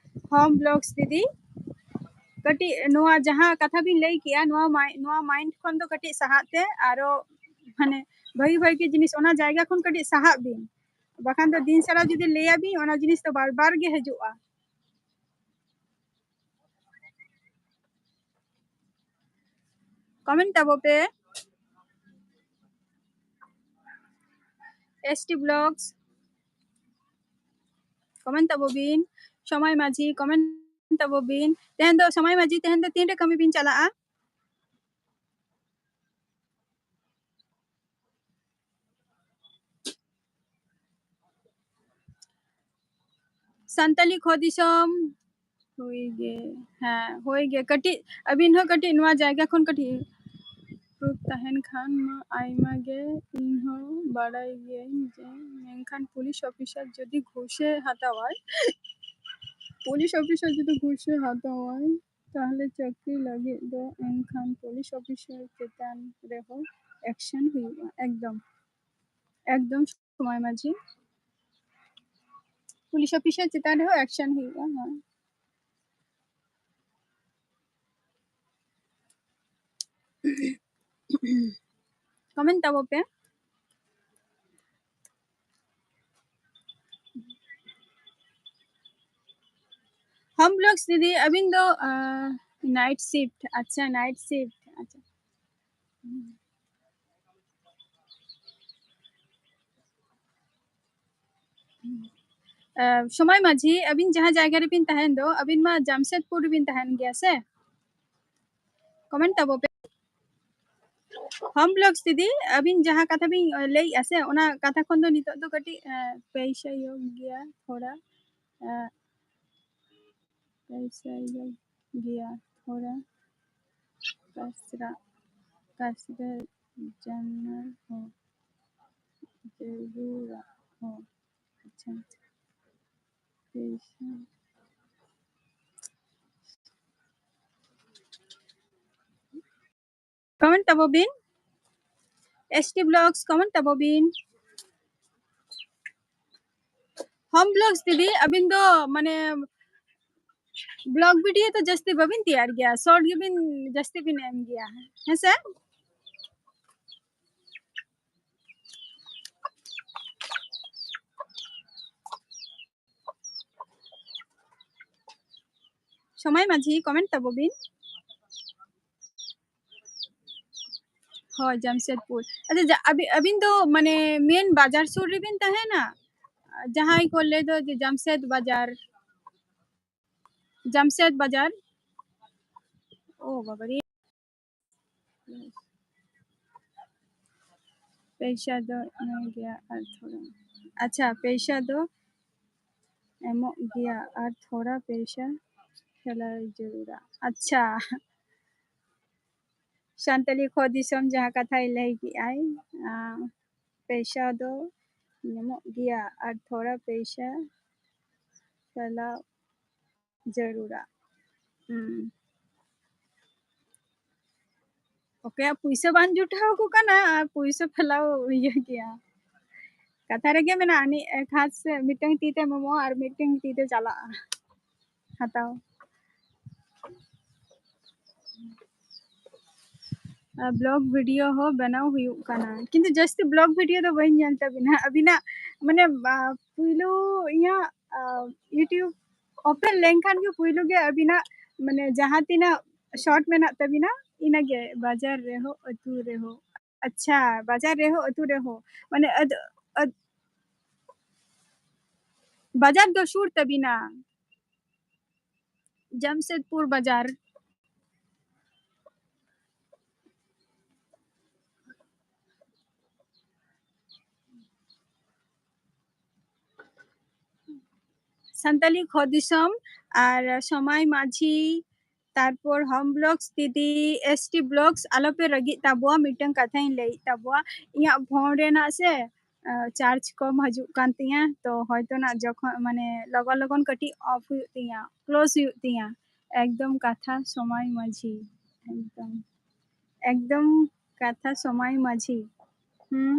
Home Vlogs ᱫᱤᱫᱤ᱾ ᱠᱟᱹᱴᱤᱡ ᱱᱚᱣᱟ ᱡᱟᱦᱟᱸ ᱠᱟᱛᱷᱟ ᱵᱤᱱ ᱞᱟᱹᱭ ᱠᱮᱜᱼᱟ, ᱱᱚᱣᱟ ᱢᱟᱭ-, ᱱᱚᱣᱟ mind ᱠᱷᱚᱱ ᱫᱚ ᱠᱟᱹᱴᱤᱡ ᱥᱟᱦᱟᱜ ᱛᱮ, ᱟᱨᱚ ᱢᱟᱱᱮ ᱵᱷᱟᱹᱜᱤ ᱵᱷᱟᱹᱜᱤ ᱡᱤᱱᱤᱥ ᱚᱱᱟ ᱡᱟᱭᱜᱟ ᱠᱷᱚᱱ ᱠᱟᱹᱴᱤᱡ ᱥᱟᱦᱟᱜ ᱵᱤᱱ, ᱵᱟᱠᱷᱟᱱ ᱫᱚ ᱫᱤᱱ ᱥᱟᱨᱟ ᱡᱩᱫᱤ ᱞᱟᱹᱭᱟᱵᱤᱱ, ᱚᱱᱟ ᱡᱤᱱᱤᱥ ᱫᱚ ᱵᱟᱨ ᱵᱟᱨ ᱜᱮ ᱦᱤᱡᱩᱜᱼᱟ᱾ Comment ᱛᱟᱵᱚ ᱯᱮ, S T Vlogs, comment ᱛᱟᱵᱚ ᱵᱤᱱ, ᱥᱚᱢᱟᱭ ᱢᱟᱹᱡᱷᱤ, comment ᱛᱟᱵᱚ ᱵᱤᱱ᱾ ᱛᱮᱦᱮᱧ ᱫᱚ ᱥᱚᱢᱟᱭ ᱢᱟᱹᱡᱷᱤ, ᱛᱮᱦᱮᱧ ᱫᱚ ᱛᱤᱱᱨᱮ ᱠᱟᱹᱢᱤ ᱵᱤᱱ ᱪᱟᱞᱟᱜᱼᱟ? ᱥᱟᱱᱛᱟᱞᱤ ᱠᱷᱚ ᱫᱤᱥᱚᱢ ᱦᱳᱭ ᱜᱮ, ᱦᱮᱸ, ᱦᱳᱭ ᱜᱮ᱾ ᱠᱟᱹᱴᱤᱡ ᱟᱹᱵᱤᱱ ᱦᱚᱸ ᱠᱟᱹᱴᱤᱡ ᱱᱚᱣᱟ ᱡᱟᱭᱜᱟ ᱠᱷᱚᱱ ᱠᱟᱹᱴᱤᱡ proof ᱛᱟᱦᱮᱱ ᱠᱷᱟᱱ ᱢᱟ ᱟᱭᱢᱟ ᱜᱮ, ᱤᱧ ᱦᱚᱸ ᱵᱟᱲᱟᱭ ᱜᱤᱭᱟᱹᱧ ᱡᱮ, ᱢᱮᱱᱠᱷᱟᱱ ᱯᱩᱞᱤᱥ ᱚᱯᱷᱤᱥᱟᱨ ᱡᱩᱫᱤ ᱜᱷᱩᱥᱮ ᱦᱟᱛᱟᱣᱟᱭ, ᱯᱩᱞᱤᱥ ᱚᱯᱷᱤᱥᱟᱨ ᱡᱩᱫᱤ ᱜᱷᱩᱥᱮ ᱦᱟᱛᱟᱣᱟᱭ, ᱛᱟᱦᱞᱮ ᱪᱟᱹᱠᱨᱤ ᱞᱟᱹᱜᱤᱫ ᱫᱚ ᱮᱱᱠᱷᱟᱱ ᱯᱩᱞᱤᱥ ᱚᱯᱷᱤᱥᱟᱨ ᱪᱮᱛᱟᱱ ᱨᱮᱦᱚᱸ action ᱦᱩᱭᱩᱜᱼᱟ᱾ ᱮᱠᱫᱚᱢ, ᱮᱠᱫᱚᱢ ᱥᱚᱢᱟᱭ ᱢᱟᱹᱡᱷᱤ, ᱯᱩᱞᱤᱥ ᱚᱯᱷᱤᱥᱟᱨ ᱪᱮᱛᱟᱱ ᱨᱮᱦᱚᱸ action ᱦᱩᱭᱩᱜᱼᱟ᱾ ᱦᱳᱭ᱾ Comment ᱛᱟᱵᱚ ᱯᱮ᱾ Home Vlogs ᱫᱤᱫᱤ, ᱟᱹᱵᱤᱱ ᱫᱚ, ᱟᱸ, night shift, ᱟᱪᱪᱷᱟ, night shift, ᱟᱪᱪᱷᱟ᱾ ᱟᱸ, ᱥᱚᱢᱟᱭ ᱢᱟᱹᱡᱷᱤ, ᱟᱹᱵᱤᱱ ᱡᱟᱦᱟᱸ ᱡᱟᱭᱜᱟ ᱨᱮᱵᱤᱱ ᱛᱟᱦᱮᱱ ᱫᱚ, ᱟᱹᱵᱤᱱ ᱢᱟ ᱡᱟᱢᱥᱮᱫᱽᱯᱩᱨ ᱨᱮᱵᱤᱱ ᱛᱟᱦᱮᱱ ᱜᱮᱭᱟ ᱥᱮ? Comment ᱛᱟᱵᱚ ᱯᱮ᱾ Home Vlogs ᱫᱤᱫᱤ, ᱟᱹᱵᱤᱱ ᱡᱟᱦᱟᱸ ᱠᱟᱛᱷᱟ ᱵᱤᱱ, ᱟᱸ, ᱞᱟᱹᱭᱮᱜᱼᱟ ᱥᱮ, ᱚᱱᱟ ᱠᱟᱛᱷᱟ ᱠᱷᱚᱱ ᱫᱚ ᱱᱤᱛᱚᱜ ᱫᱚ ᱠᱟᱹᱴᱤᱡ, ᱟᱸ, ᱯᱮᱭᱥᱟ ᱧᱚᱜ ᱜᱮᱭᱟ ᱛᱷᱚᱲᱟ, ᱟᱸ, ᱯᱮᱭᱥᱟ ᱧᱚᱜ ᱜᱮᱭᱟ ᱛᱷᱚᱲᱟ, ᱠᱟᱥᱨᱟ, ᱠᱟᱥᱨᱟ ᱡᱟᱱᱟ ᱦᱚᱸ, ᱡᱟᱹᱨᱩᱲᱟ ᱦᱚᱸ᱾ ᱟᱪᱪᱷᱟ, ᱯᱮᱭᱥᱟ᱾ Comment ᱛᱟᱵᱚ ᱵᱤᱱ, S T Vlogs, comment ᱛᱟᱵᱚ ᱵᱤᱱ᱾ Home Vlogs ᱫᱤᱫᱤ, ᱟᱹᱵᱤᱱ ᱫᱚ ᱢᱟᱱᱮ vlog video ᱫᱚ ᱡᱟᱹᱥᱛᱤ ᱵᱟᱵᱤᱱ ᱛᱮᱭᱟᱨ ᱜᱮᱭᱟ, short ᱜᱮᱵᱤᱱ ᱡᱟᱹᱥᱛᱤ ᱵᱤᱱ ᱮᱢ ᱜᱮᱭᱟ, ᱦᱮᱸ ᱥᱮ? ᱥᱚᱢᱟᱭ ᱢᱟᱹᱡᱷᱤ, comment ᱛᱟᱵᱚ ᱵᱤᱱ᱾ ᱦᱳᱭ, ᱡᱟᱢᱥᱮᱫᱽᱯᱩᱨ᱾ ᱟᱪᱪᱷᱟ, ᱡᱟ-, ᱟᱹᱵᱤ-, ᱟᱹᱵᱤᱱ ᱫᱚ ᱢᱟᱱᱮ main ᱵᱟᱡᱟᱨ ᱥᱩᱨ ᱨᱮᱵᱤᱱ ᱛᱟᱦᱮᱱᱟ? ᱡᱟᱦᱟᱸᱭ ᱠᱚ ᱞᱟᱹᱭ ᱫᱚ ᱡᱮ ᱡᱟᱢᱥᱮᱫᱽ ᱵᱟᱡᱟᱨ᱾ ᱡᱟᱢᱥᱮᱫ ᱵᱟᱡᱟᱨ᱾ ᱳ ᱵᱟᱵᱟᱨᱮ, ᱯᱚᱭᱥᱟ ᱫᱚ ᱮᱢᱚᱜ ᱜᱮᱭᱟ ᱟᱨ ᱛᱷᱚᱲᱟ, ᱟᱪᱪᱷᱟ, ᱯᱚᱭᱥᱟ ᱫᱚ ᱮᱢᱚᱜ ᱜᱮᱭᱟ ᱟᱨ ᱛᱷᱚᱲᱟ ᱯᱚᱭᱥᱟ ᱠᱷᱮᱞᱟ ᱡᱟᱹᱨᱩᱲᱟ᱾ ᱟᱪᱪᱷᱟ, ᱥᱟᱱᱛᱟᱞᱤ ᱠᱷᱚ ᱫᱤᱥᱚᱢ ᱡᱟᱦᱟᱸ ᱠᱟᱛᱷᱟᱭ ᱞᱟᱹᱭ ᱠᱮᱜᱼᱟᱭ, ᱟᱸ, ᱯᱚᱭᱥᱟ ᱫᱚ ᱧᱟᱢᱚᱜ ᱜᱮᱭᱟ ᱟᱨ ᱛᱷᱚᱲᱟ ᱯᱚᱭᱥᱟ ᱠᱷᱮᱞᱟ ᱡᱟᱹᱨᱩᱲᱟ᱾ ᱦᱩᱸ᱾ ᱚᱠᱚᱭᱟᱜ ᱯᱩᱭᱥᱟᱹ ᱵᱟᱝ ᱡᱩᱴᱟᱹᱣ ᱟᱠᱚ ᱠᱟᱱᱟ ᱟᱨ ᱯᱩᱭᱥᱟᱹ ᱯᱷᱮᱞᱟᱣ ᱤᱭᱟᱹ ᱜᱮᱭᱟ᱾ ᱠᱟᱛᱷᱟ ᱨᱮᱜᱮ ᱢᱮᱱᱟᱜᱼᱟ, ᱟᱹᱱᱤᱡ ᱮᱠ ᱦᱟᱛ ᱥᱮ ᱢᱤᱫᱴᱟᱝ ᱛᱤ ᱛᱮᱢ ᱮᱢᱚᱜᱼᱟ ᱟᱨ ᱢᱤᱫᱴᱟᱝ ᱛᱤ ᱛᱮ ᱪᱟᱞᱟᱜᱼᱟ ᱦᱟᱛᱟᱣ᱾ ᱟᱨ vlog video ᱦᱚᱸ ᱵᱮᱱᱟᱣ ᱦᱩᱭᱩᱜ ᱠᱟᱱᱟ, ᱠᱤᱱᱛᱩ ᱡᱟᱹᱥᱛᱤ vlog video ᱫᱚ ᱵᱟᱹᱧ ᱧᱮᱞ ᱛᱟᱵᱤᱱᱟ᱾ ᱟᱹᱵᱤᱱᱟᱜ ᱢᱟᱱᱮ, ᱟ, ᱯᱩᱭᱞᱩ ᱤᱧᱟᱹᱜ, ᱟ, YouTube open ᱞᱮᱱᱠᱷᱟᱱ ᱜᱮ ᱯᱩᱭᱞᱩ ᱜᱮ ᱟᱹᱵᱤᱱᱟᱜ ᱢᱟᱱᱮ ᱡᱟᱦᱟᱸ ᱛᱤᱱᱟᱹᱜ short ᱢᱮᱱᱟᱜ ᱛᱟᱵᱤᱱᱟ, ᱤᱱᱟᱹᱜᱮ ᱵᱟᱡᱟᱨ ᱨᱮᱦᱚᱸ ᱟᱹᱛᱩ ᱨᱮᱦᱚᱸ᱾ ᱟᱪᱪᱷᱟ, ᱵᱟᱡᱟᱨ ᱨᱮᱦᱚᱸ ᱟᱹᱛᱩ ᱨᱮᱦᱚᱸ, ᱢᱟᱱᱮ ᱟᱫ-, ᱟᱫ-, ᱵᱟᱡᱟᱨ ᱫᱚ ᱥᱩᱨ ᱛᱟᱵᱤᱱᱟ, ᱡᱟᱢᱥᱮᱫᱽᱯᱩᱨ ᱵᱟᱡᱟᱨ᱾ ᱥᱟᱱᱛᱟᱞᱤ ᱠᱷᱚ ᱫᱤᱥᱚᱢ ᱟᱨ ᱥᱚᱢᱟᱭ ᱢᱟᱹᱡᱷᱤ, ᱛᱟᱨᱯᱚᱨ ᱦᱚᱢ ᱵᱞᱚᱜᱥ ᱫᱤᱫᱤ, ᱮᱥ ᱴᱤ ᱵᱞᱚᱜᱥ, ᱟᱞᱚᱯᱮ ᱨᱟᱹᱜᱤᱜ ᱛᱟᱵᱚᱣᱟ᱾ ᱢᱤᱫᱴᱟᱝ ᱠᱟᱛᱷᱟᱧ ᱞᱟᱹᱭᱮᱫ ᱛᱟᱵᱚᱣᱟ, ᱤᱧᱟᱹᱜ ᱯᱷᱳᱱ ᱨᱮᱱᱟᱜ ᱥᱮ, ᱟ, ᱪᱟᱨᱡᱽ ᱠᱚᱢ ᱦᱤᱡᱩᱜ ᱠᱟᱱ ᱛᱤᱧᱟᱹ, ᱛᱚ ᱦᱚᱭᱛᱳ ᱱᱟᱜ ᱡᱚᱠᱷᱚᱱ, ᱢᱟᱱᱮ, ᱞᱚᱜᱚᱱ ᱞᱚᱜᱚᱱ ᱠᱟᱹᱴᱤᱡ ᱚᱯᱷ ᱦᱩᱭᱩᱜ ᱛᱤᱧᱟᱹ, ᱠᱞᱳᱡᱽ ᱦᱩᱭᱩᱜ ᱛᱤᱧᱟᱹ᱾ ᱮᱠᱫᱚᱢ ᱠᱟᱛᱷᱟ ᱥᱚᱢᱟᱭ ᱢᱟᱹᱡᱷᱤ, ᱮᱠᱫᱚᱢ, ᱮᱠᱫᱚᱢ ᱠᱟᱛᱷᱟ ᱥᱚᱢᱟᱭ ᱢᱟᱹᱡᱷᱤ᱾ ᱦᱩᱸ,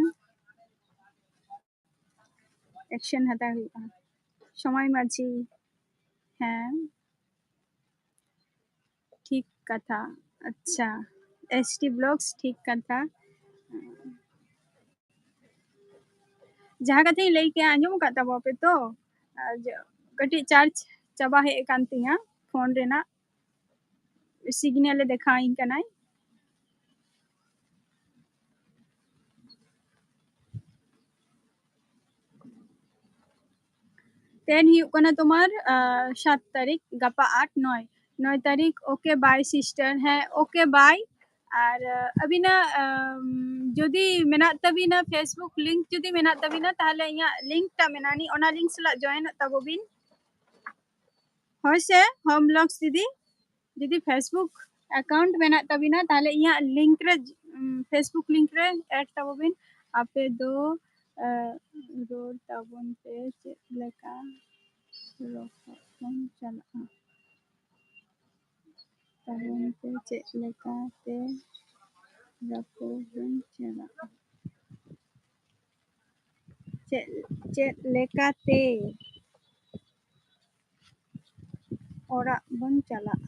ᱮᱠᱥᱮᱱ ᱦᱟᱛᱟᱣ ᱦᱩᱭᱩᱜᱼᱟ᱾ ᱥᱚᱢᱟᱭ ᱢᱟᱹᱡᱷᱤ, ᱦᱮᱸ, ᱴᱷᱤᱠ ᱠᱟᱛᱷᱟ᱾ ᱟᱪᱪᱷᱟ, ᱮᱥ ᱴᱤ ᱵᱞᱚᱜᱥ, ᱴᱷᱤᱠ ᱠᱟᱛᱷᱟ᱾ ᱡᱟᱦᱟᱸ ᱠᱟᱛᱷᱟᱧ ᱞᱟᱹᱭ ᱠᱮᱜᱼᱟ, ᱟᱸᱡᱚᱢ ᱟᱠᱟᱫ ᱛᱟᱵᱚ ᱯᱮ ᱛᱚ? ᱟᱨ ᱡ-, ᱠᱟᱹᱴᱤᱡ ᱪᱟᱨᱡᱽ ᱪᱟᱵᱟ ᱦᱮᱡ ᱟᱠᱟᱱ ᱛᱤᱧᱟᱹ ᱯᱷᱳᱱ ᱨᱮᱱᱟᱜ, ᱥᱤᱜᱽᱱᱮᱞᱮ ᱫᱮᱠᱷᱟᱣᱟᱹᱧ ᱠᱟᱱᱟᱭ᱾ ᱛᱮᱦᱮᱧ ᱦᱩᱭᱩᱜ ᱠᱟᱱᱟ ᱛᱳᱢᱟᱨ ᱥᱟᱛ ᱛᱟᱹᱨᱤᱠᱷ, ᱜᱟᱯᱟ ᱟᱴ, ᱱᱚᱭ, ᱱᱚᱭ ᱛᱟᱹᱨᱤᱠᱷ᱾ Okay, bye sister. ᱦᱮᱸ, okay, bye. ᱟᱨ ᱟᱹᱵᱤᱱᱟᱜ ᱡᱩᱫᱤ ᱢᱮᱱᱟᱜ ᱛᱟᱹᱵᱤᱱᱟ, Facebook link ᱡᱩᱫᱤ ᱢᱮᱱᱟᱜ ᱛᱟᱹᱵᱤᱱᱟ, ᱛᱟᱦᱚᱞᱮ ᱤᱧᱟᱹᱜ link ᱴᱟ ᱢᱮᱱᱟᱜᱼᱟ, ᱚᱱᱟ link ᱥᱟᱞᱟᱜ join ᱚᱜ ᱛᱟᱵᱚ ᱵᱤᱱ᱾ ᱦᱳᱭ ᱥᱮ, Home Vlogs ᱫᱤᱫᱤ, ᱡᱩᱫᱤ Facebook account ᱢᱮᱱᱟᱜ ᱛᱟᱹᱵᱤᱱᱟ, ᱛᱟᱦᱚᱞᱮ ᱤᱧᱟᱹᱜ link ᱨᱮ, Facebook link ᱨᱮ add ᱛᱟᱵᱚ ᱵᱤᱱ᱾ ᱟᱯᱮ ᱫᱚ ᱨᱚᱲ ᱛᱟᱵᱚᱱ ᱯᱮ, ᱪᱮᱫ ᱞᱮᱠᱟ ᱨᱚᱯᱚᱲ ᱵᱚᱱ ᱪᱟᱞᱟᱜᱼᱟ? ᱛᱟᱵᱚᱱ ᱯᱮ, ᱪᱮᱫ ᱞᱮᱠᱟᱛᱮ ᱨᱚᱯᱚᱲ ᱵᱚᱱ ᱪᱟᱞᱟᱜᱼᱟ? ᱪᱮᱫ, ᱪᱮᱫ ᱞᱮᱠᱟᱛᱮ ᱚᱲᱟᱜ ᱵᱚᱱ ᱪᱟᱞᱟᱜᱼᱟ?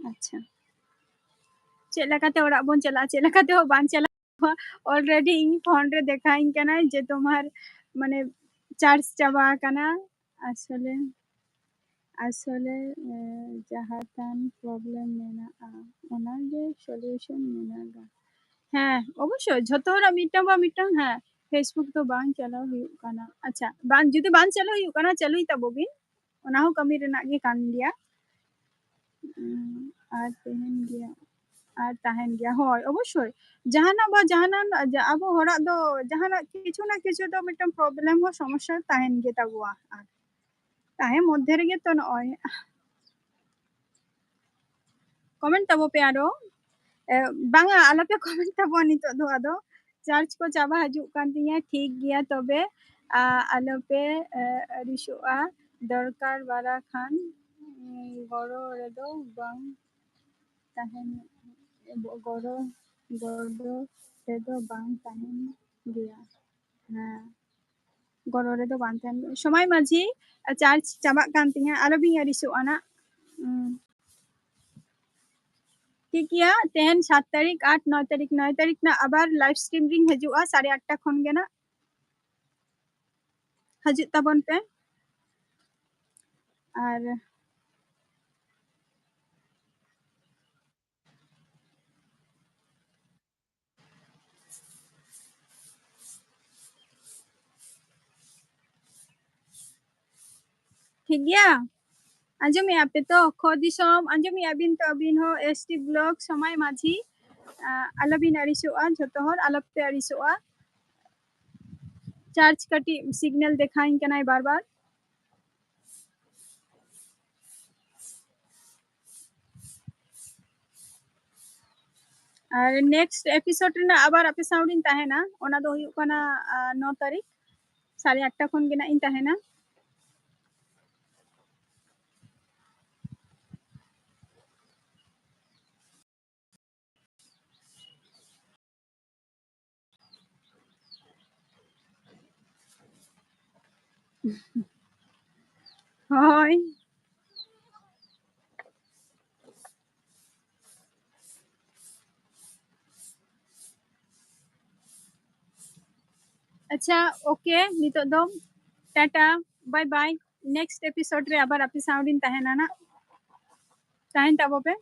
ᱟᱪᱪᱷᱟ, ᱪᱮᱫ ᱞᱮᱠᱟᱛᱮ ᱚᱲᱟᱜ ᱵᱚᱱ ᱪᱟᱞᱟᱜᱼᱟ, ᱪᱮᱫ ᱞᱮᱠᱟᱛᱮ ᱦᱚᱸ ᱵᱟᱝ ᱪᱟᱞᱟᱜᱼᱟ᱾ Already ᱤᱧ phone ᱨᱮ ᱫᱮᱠᱷᱟᱣᱤᱧ ᱠᱟᱱᱟᱭ ᱡᱮ ᱛᱳᱢᱟᱨ ᱢᱟᱱᱮ charge ᱪᱟᱵᱟ ᱟᱠᱟᱱᱟ᱾ ᱟᱥᱚᱞᱮ, ᱟᱥᱚᱞᱮ ᱡᱟᱦᱟᱸ ᱛᱟᱱ problem ᱢᱮᱱᱟᱜᱼᱟ, ᱚᱱᱟᱜᱮ solution ᱢᱮᱱᱟᱜᱼᱟ᱾ ᱦᱮᱸ, ᱚᱵᱚᱥᱥᱳᱭ ᱡᱷᱚᱛᱚ ᱦᱚᱲᱟᱜ ᱢᱤᱫᱴᱟᱝ ᱵᱟ ᱢᱤᱫᱴᱟᱝ, ᱦᱮᱸ, Facebook ᱫᱚ ᱵᱟᱝ ᱪᱟᱞᱟᱣ ᱦᱩᱭᱩᱜ ᱠᱟᱱᱟ᱾ ᱟᱪᱪᱷᱟ, ᱵᱟᱝ, ᱡᱩᱫᱤ ᱵᱟᱝ ᱪᱟᱞᱟᱣ ᱦᱩᱭᱩᱜ ᱠᱟᱱᱟ, ᱪᱟᱹᱞᱩᱭ ᱛᱟᱵᱚ ᱵᱤᱱ, ᱚᱱᱟ ᱦᱚᱸ ᱠᱟᱹᱢᱤ ᱨᱮᱱᱟᱜ ᱜᱮ ᱠᱟᱱ ᱜᱮᱭᱟ᱾ ᱟᱨ ᱛᱟᱦᱮᱱ ᱜᱮᱭᱟ, ᱟᱨ ᱛᱟᱦᱮᱱ ᱜᱮᱭᱟ, ᱦᱳᱭ, ᱚᱵᱚᱥᱥᱳᱭ᱾ ᱡᱟᱦᱟᱱᱟᱜ ᱵᱟ ᱡᱟᱦᱟᱱᱟᱜ, ᱟᱵᱚ ᱦᱚᱲᱟᱜ ᱫᱚ ᱡᱟᱦᱟᱱᱟᱜ ᱠᱤᱪᱷᱩ ᱱᱟ ᱠᱤᱪᱷᱩ ᱫᱚ ᱢᱤᱫᱴᱟᱝ problem ᱦᱚᱸ ᱥᱚᱢᱚᱥᱥᱟ ᱛᱟᱦᱮᱱ ᱜᱮ ᱛᱟᱵᱚᱣᱟ᱾ ᱟᱨ ᱛᱟᱦᱮᱸ ᱢᱚᱫᱽᱫᱷᱮ ᱨᱮᱜᱮ ᱛᱚ ᱱᱚᱜᱼᱚᱭ comment ᱛᱟᱵᱚ ᱯᱮ ᱟᱨᱚ᱾ ᱵᱟᱝᱟ, ᱟᱞᱚᱯᱮ comment ᱛᱟᱵᱚ ᱱᱤᱛᱚᱜ ᱫᱚ᱾ ᱟᱫᱚ charge ᱠᱚ ᱪᱟᱵᱟ ᱦᱤᱡᱩᱜ ᱠᱟᱱ ᱛᱤᱧᱟᱹ᱾ ᱴᱷᱤᱠ ᱜᱮᱭᱟ, ᱛᱚᱵᱮ ᱟᱞᱚᱯᱮ ᱟᱹᱲᱤᱥᱚᱜᱼᱟ᱾ ᱫᱚᱨᱠᱟᱨ ᱵᱟᱲᱟ ᱠᱷᱟᱱ ᱜᱚᱲᱚ ᱨᱮᱫᱚ ᱵᱟᱝ ᱛᱟᱦᱮᱱ, ᱜᱚᱲᱚ, ᱜᱚᱲᱚ ᱨᱮᱫᱚ ᱵᱟᱝ ᱛᱟᱦᱮᱱ ᱜᱮᱭᱟ᱾ ᱦᱮᱸ, ᱜᱚᱲᱚ ᱨᱮᱫᱚ ᱵᱟᱝ ᱛᱟᱦᱮᱱ ᱜᱮᱭᱟ᱾ ᱥᱚᱢᱟᱭ ᱢᱟᱹᱡᱷᱤ, charge ᱪᱟᱵᱟᱜ ᱠᱟᱱ ᱛᱤᱧᱟᱹ, ᱟᱞᱚᱵᱤᱱ ᱟᱹᱲᱤᱥᱚᱜᱼᱟ ᱱᱟᱜ᱾ ᱴᱷᱤᱠ ᱜᱮᱭᱟ, ᱛᱮᱦᱮᱧ ᱥᱟᱛ ᱛᱟᱹᱨᱤᱠᱷ, ᱟᱴ, ᱱᱚᱭ ᱛᱟᱹᱨᱤᱠᱷ, ᱱᱚᱭ ᱛᱟᱹᱨᱤᱠᱷ ᱱᱟᱜ ᱟᱵᱟᱨ live stream ᱨᱤᱧ ᱦᱤᱡᱩᱜᱼᱟ ᱥᱟᱲᱮ ᱟᱴᱴᱟ ᱠᱷᱚᱱ ᱜᱮ ᱱᱟᱜ᱾ ᱦᱤᱡᱩᱜ ᱛᱟᱵᱚᱱ ᱯᱮ᱾ ᱟᱨ ᱴᱷᱤᱠ ᱜᱮᱭᱟ? ᱟᱸᱡᱚᱢᱮᱜᱼᱟ ᱯᱮ ᱛᱚ? ᱠᱷᱚ ᱫᱤᱥᱚᱢ, ᱟᱸᱡᱚᱢᱮᱜᱼᱟ ᱵᱤᱱ ᱛᱚ ᱟᱹᱵᱤᱱ ᱦᱚᱸ? ᱮᱥ ᱴᱤ ᱵᱞᱚᱜ, ᱥᱚᱢᱟᱭ ᱢᱟᱹᱡᱷᱤ, ᱟ, ᱟᱞᱚᱵᱤᱱ ᱟᱹᱲᱤᱥᱚᱜᱼᱟ, ᱡᱷᱚᱛᱚ ᱦᱚᱲ ᱟᱞᱚᱯᱮ ᱟᱹᱲᱤᱥᱚᱜᱼᱟ᱾ ᱪᱟᱨᱡᱽ ᱠᱟᱹᱴᱤᱡ ᱥᱤᱜᱽᱱᱮᱞ ᱫᱮᱠᱷᱟᱣᱤᱧ ᱠᱟᱱᱟᱭ ᱵᱟᱨ ᱵᱟᱨ᱾ ᱟᱨ ᱱᱮᱠᱥᱴ ᱮᱯᱤᱥᱳᱰ ᱨᱮᱱᱟᱜ ᱟᱵᱟᱨ ᱟᱯᱮ ᱥᱟᱶ ᱨᱤᱧ ᱛᱟᱦᱮᱱᱟ, ᱚᱱᱟ ᱫᱚ ᱦᱩᱭᱩᱜ ᱠᱟᱱᱟ, ᱟ, ᱱᱚ ᱛᱟᱹᱨᱤᱠᱷ, ᱥᱟᱲᱮ ᱟᱴᱴᱟ ᱠᱷᱚᱱ ᱜᱮ ᱱᱟᱜ ᱤᱧ ᱛᱟᱦᱮᱱᱟ᱾ ᱦᱳᱭ᱾ ᱟᱪᱪᱷᱟ, ᱳᱠᱮ, ᱱᱤᱛᱚᱜ ᱫᱚ ᱴᱟᱴᱟ, ᱵᱟᱭ ᱵᱟᱭ᱾ ᱱᱮᱠᱥᱴ ᱮᱯᱤᱥᱳᱰ ᱨᱮ ᱟᱵᱟᱨ ᱟᱯᱮ ᱥᱟᱶ ᱨᱤᱧ ᱛᱟᱦᱮᱱᱟ ᱱᱟᱜ᱾ ᱛᱟᱦᱮᱱ ᱛᱟᱵᱚ ᱯᱮ᱾